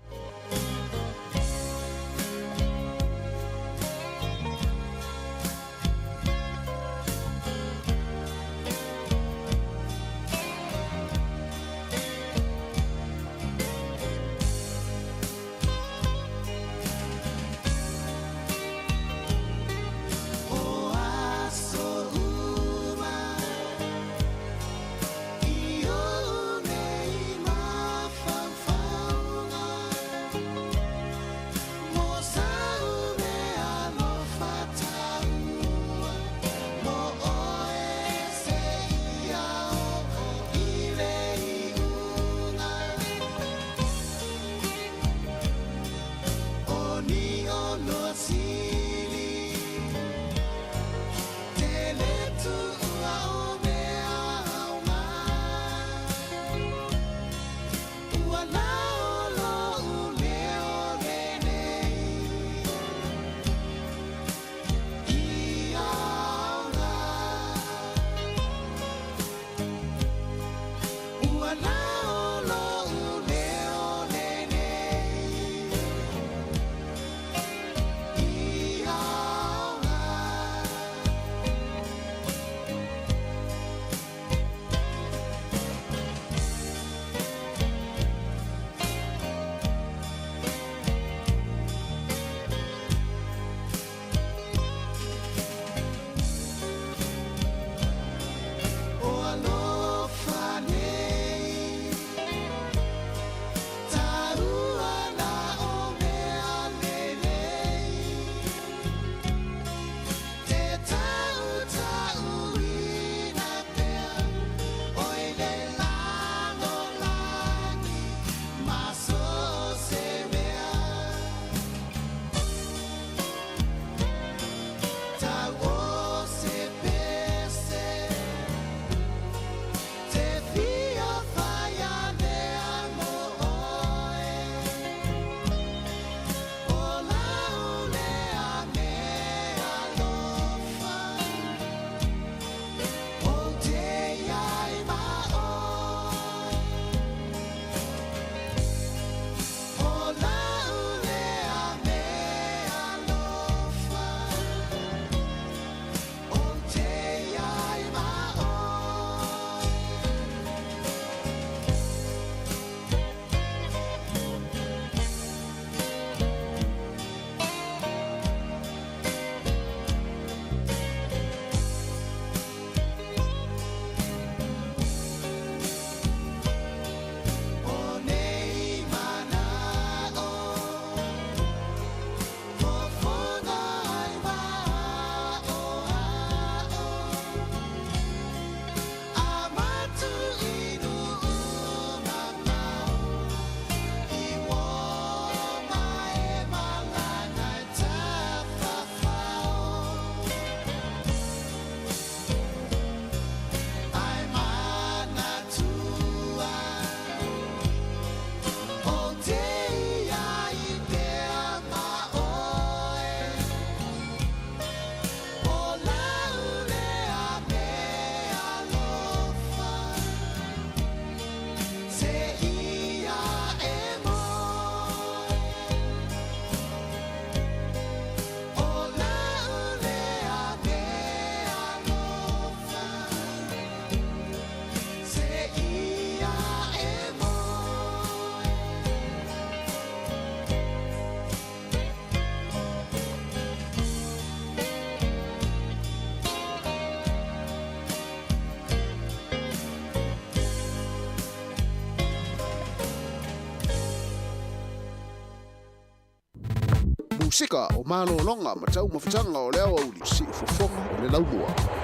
Pasika o malologa ma taumafataga o le aoauli, siufofoga o le laumua.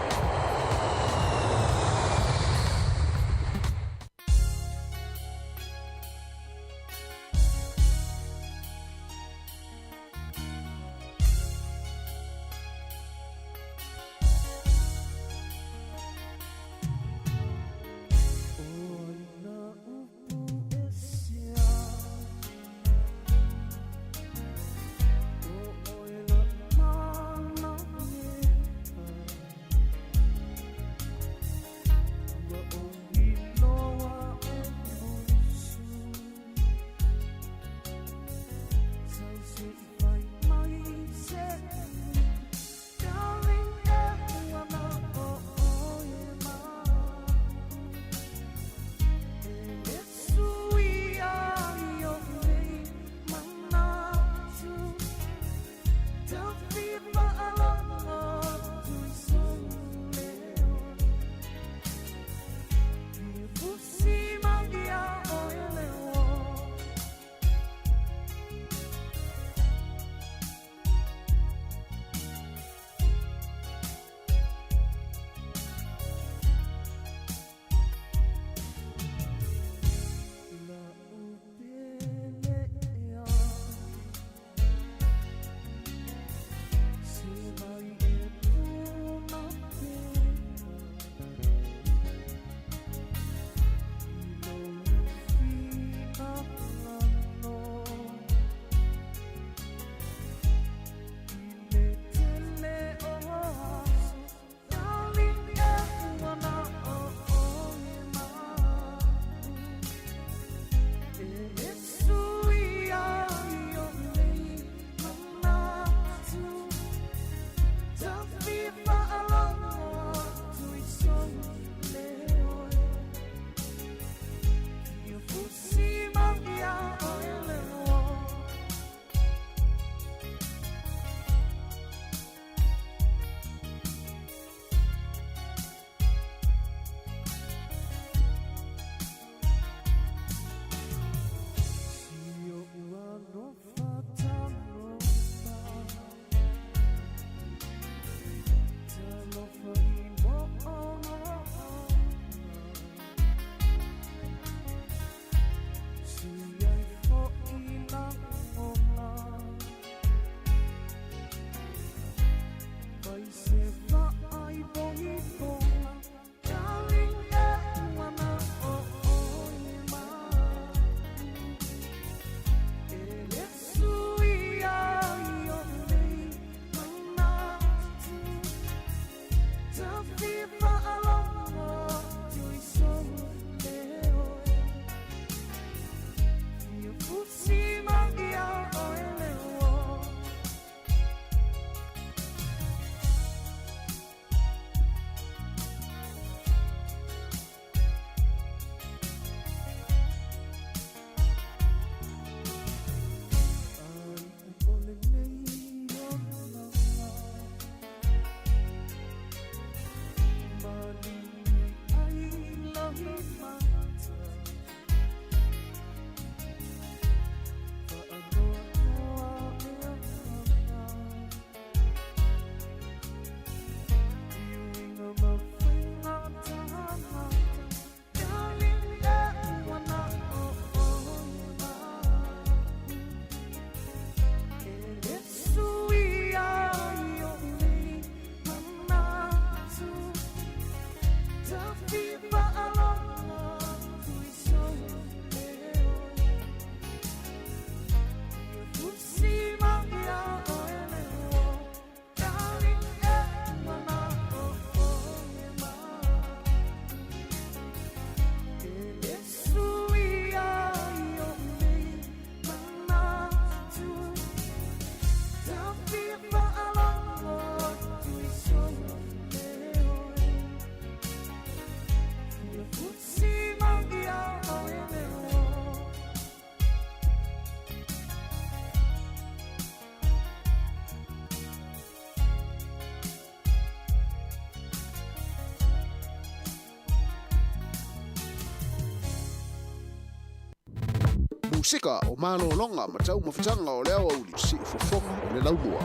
Musika, o malologa ma taumafataga o le aoauli, siufofoga o le laumua.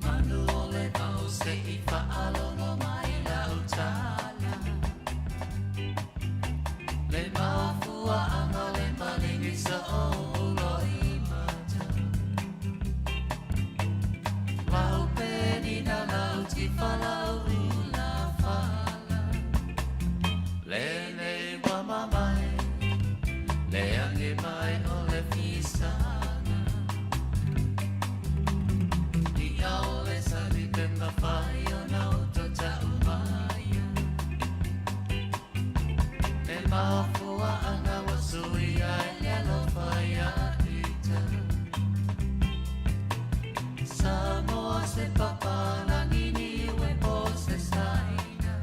Manu o le vao se i faalogo mai lau tala Le mafuaaga le maligi sa ou loimata Lau penina lau tifala ula fala Lenei ua mamae le age mai o le fisaga Ia o le sali pe mafai ona o taumaia Le mafuaaga ua suia i le alofa ia ita Samoa se papalagi niue po o se Saina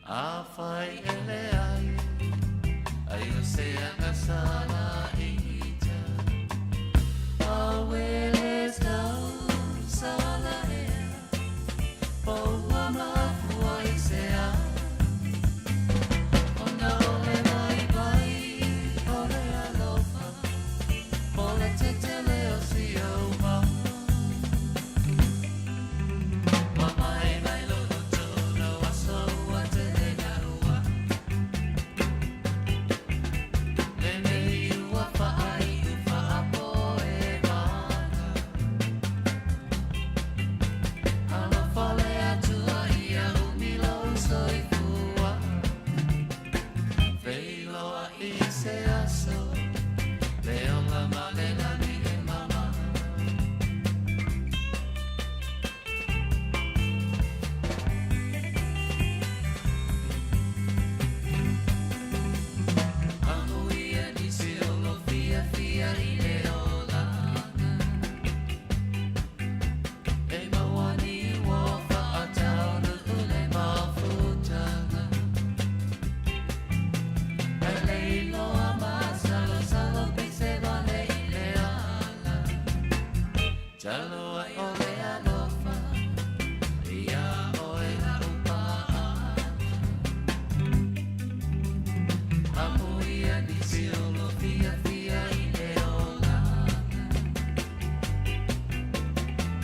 Afai e leai ai o se agasala ita Awele tau sala ea Po ua mafua i se a Ona o le vaivai o le alofa Po le tetele o si ou vao Ua mae mai lou loto ona o aso ua tele gaua Lenei ua faaiu faapo e mana Alofa le Atua ia umi lou soifua Feiloai i se aso Le ola ma le lani e mama. Amuia nisi o lo fiafia i le olaga E maua ni ua faataunuu le mafutaga E le iloa masalosalo pe se vale i le ala Talo ai o le alofa Ia oe lau paaga Amuia nisi o lo fiafia i le olaga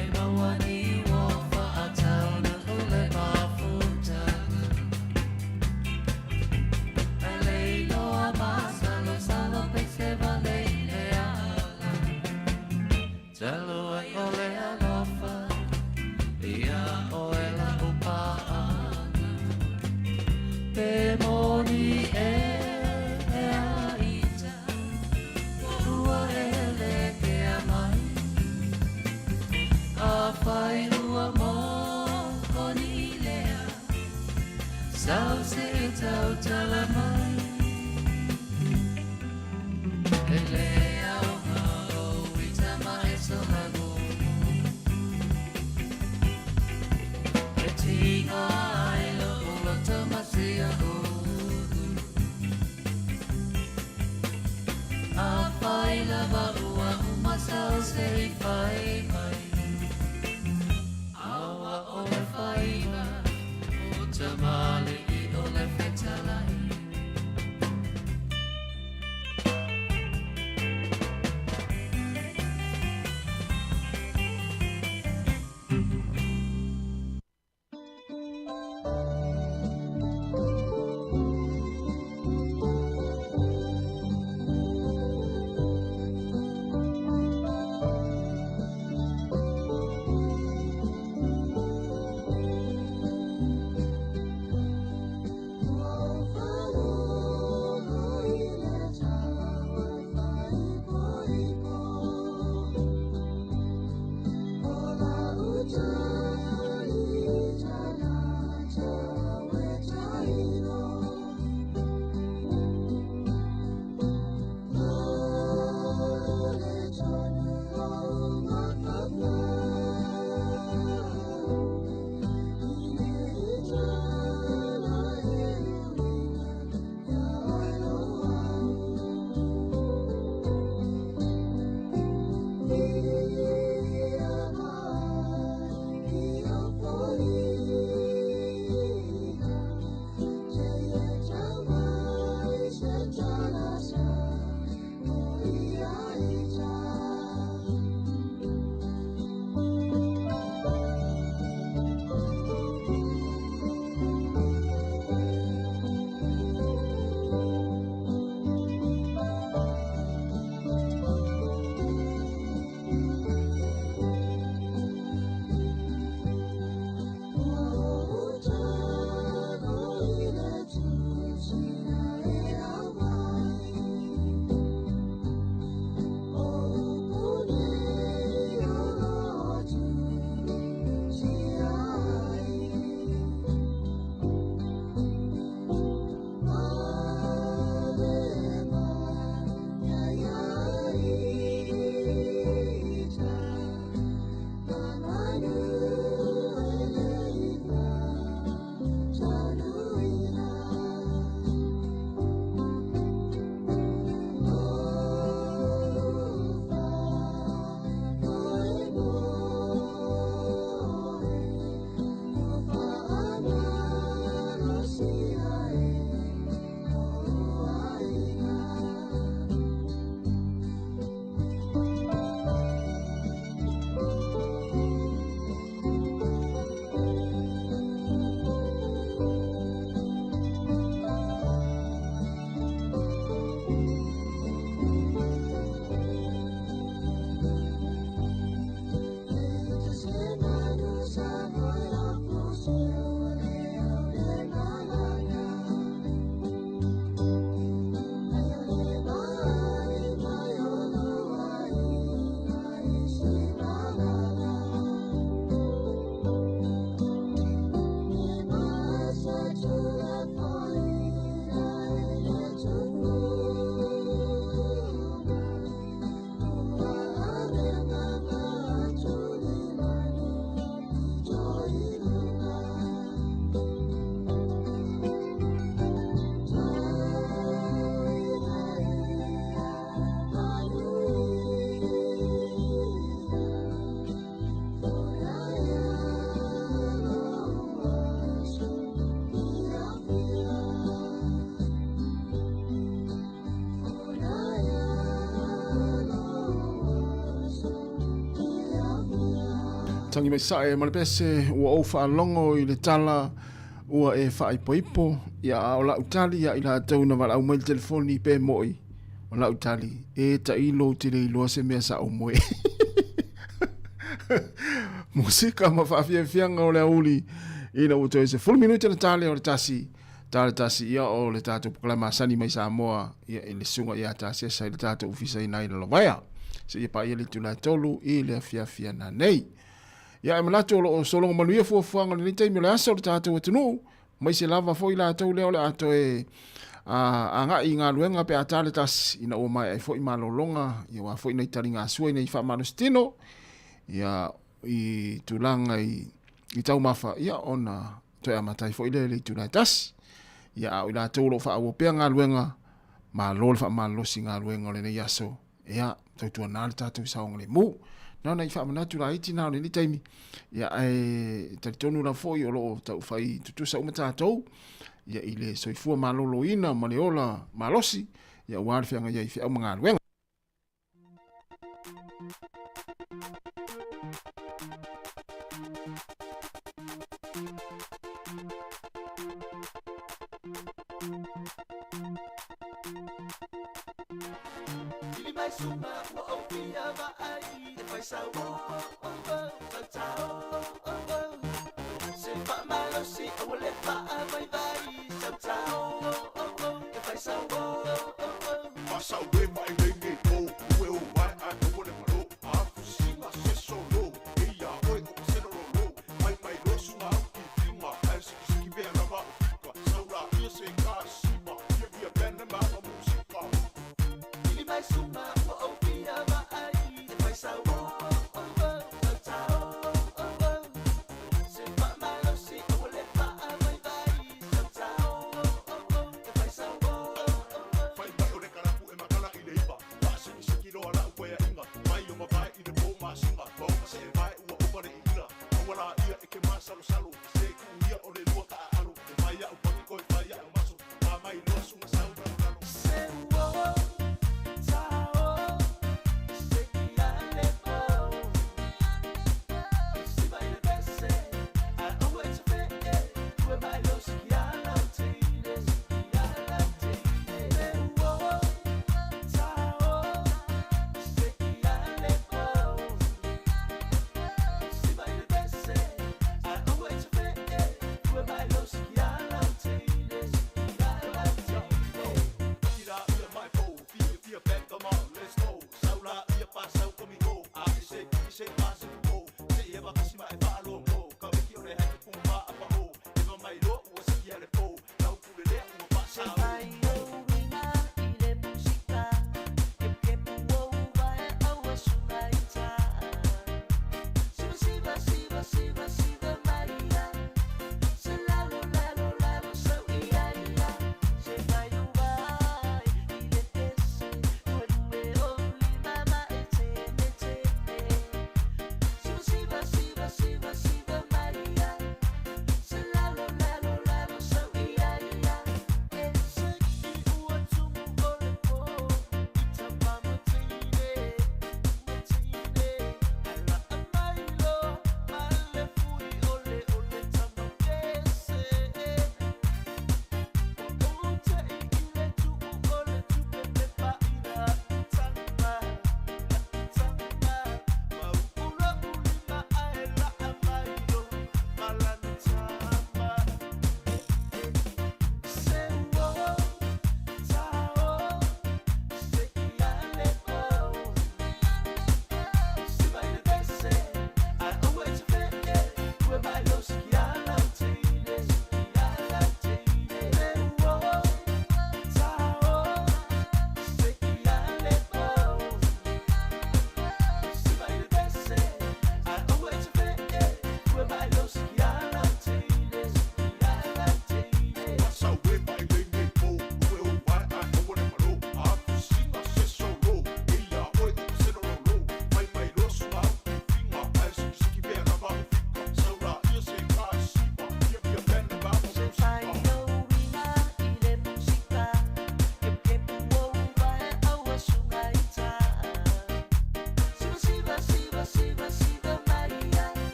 E maua ni ua faataunuu le mafutaga E le iloa masalosalo pe se vale i le ala Talo ai o le alofa Ia oe lau paaga Pe moni e a ita Ua e le kea mai Afai ua moni lea Sau se tautala mai E le aoga o ita ma e sola E tiga ai lo loto masia ulu Afai lava ua uma sau se i fai mai Aua o le faiva o tamali'i o le fetalai. Tagi mai sae ma le pese ua ou faalogo i le tala ua e faaipoipo, ia a o lau tali ia i latou na valaau mai i le telefoni pe moʻi, o lau tali, e tailo ou te le iloa se mea sa ou moe. Musika ma faafiafiaga o le aoauli ina ua toe 10 minute na tale o le tasi, tale tasi ia o le tatou polokalame masani mai Samoa ia i le susuga ia Tasiasa i le tatou ofisa i nai Lalovaea. Seia paia le itula e 3 i le afiafi ananei. Ia e manatu o lo o sologa manuia fuafuaga o lenei taimi o le aso o le tatou atunuu, maise lava foi latou lea o le a toe agai i galuega pe a ta le tasi ina ua maea ai foi malologa, ia aua foi nai taligasua i nai faamalositino, ia i tulaga i taumafa, ia ona toe amata ai foi lea i le itula e tasi. Ia a o i latou o lo o faaauau pea galuega, malo le faamalolosi i galuega o lenei aso. Ia, tautuana le tatou saogalemu. Na ona i faamanatu laiti na o lenei taimi. Ia, ae talitonu lava foi o lo o taufai tutusa uma tatou ia i le soifua maloloina ma le ola malosi, ia aua le feagai ai i feau ma galuega.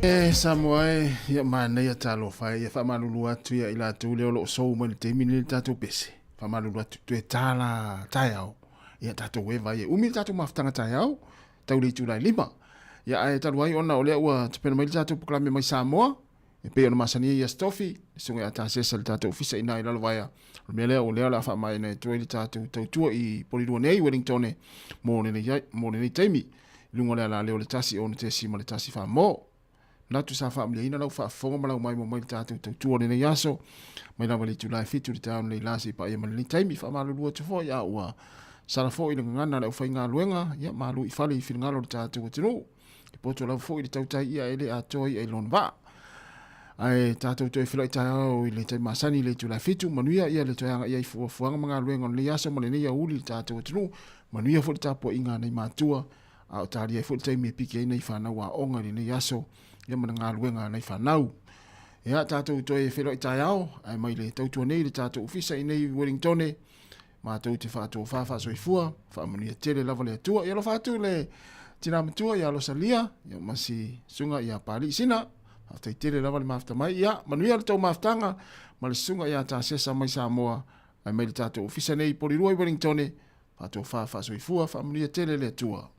E Samoa e, ia manaia talofa e, ia faamalulu atu ia i latou lea o lo o sou mai le taimi lenei le tatou pese. Faamalulu atu toe tala taeao, ia tatou eva ai e umi le tatou mafutaga taeao, tau le itula e 5. Ia ae talu ai ona o lea ua tapena mai le tatou polokalame mai Samoa, e pei ona masani ai ia Stofi, le susuga ia Tasesa le tatou ofisa i ina i Lalovaea. O le mea lea o lea o le a faamaeaina atu ai le tatou tautua i Polilua nei, Wellingtone, mo lenei, mo lenei taimi. I luga o le alaleo o le 1 6.1 mo. Manatu sa faamaliaina lau faafofoga ma lau maimoa mai le tatou tautua o lenei aso. Mai lava i le itula e 7 i le taeao nei la seia paia ma lenei taimi. Faamalulu atu foi a ua sala foi le gagana a le aufaigaluega, ia malu i fale i finagalo o le tatou atunuu. E poto lava foi le tautai ia e le atoa ia i lona vaa. Ae tatou toe feiloai taeao i le taimi masani i le itula e 7, manuia ia le toe agaia i fuafuaga ma galuega o lenei aso ma lenei aoauli i le tatou atunuu. Manuia foi le tapuaiga a nai matua, a o talia ai foi le taimi e piki ai nai fanau aoga i lenei aso, ia ma le galuega a nai fanau. Ia, tatou toe feiloai taeao, ae mai le tautua nei i le tatou ofisa i nei Wellingtone, matou te faatofa faasoifua, faamanuia tele lava le Atua. Ia alofa atu le tina matua ia Losalia, ia ma si susuga ia Palii Sina. Faafetai tele lava le mafuta mai. Ia, manuia le tou mafutaga ma le susuga ia Tasesa mai Samoa, ae mai le tatou ofisa nei i Polilua i Wellingtone, faatofa faasoifua, faamanuia tele le Atua.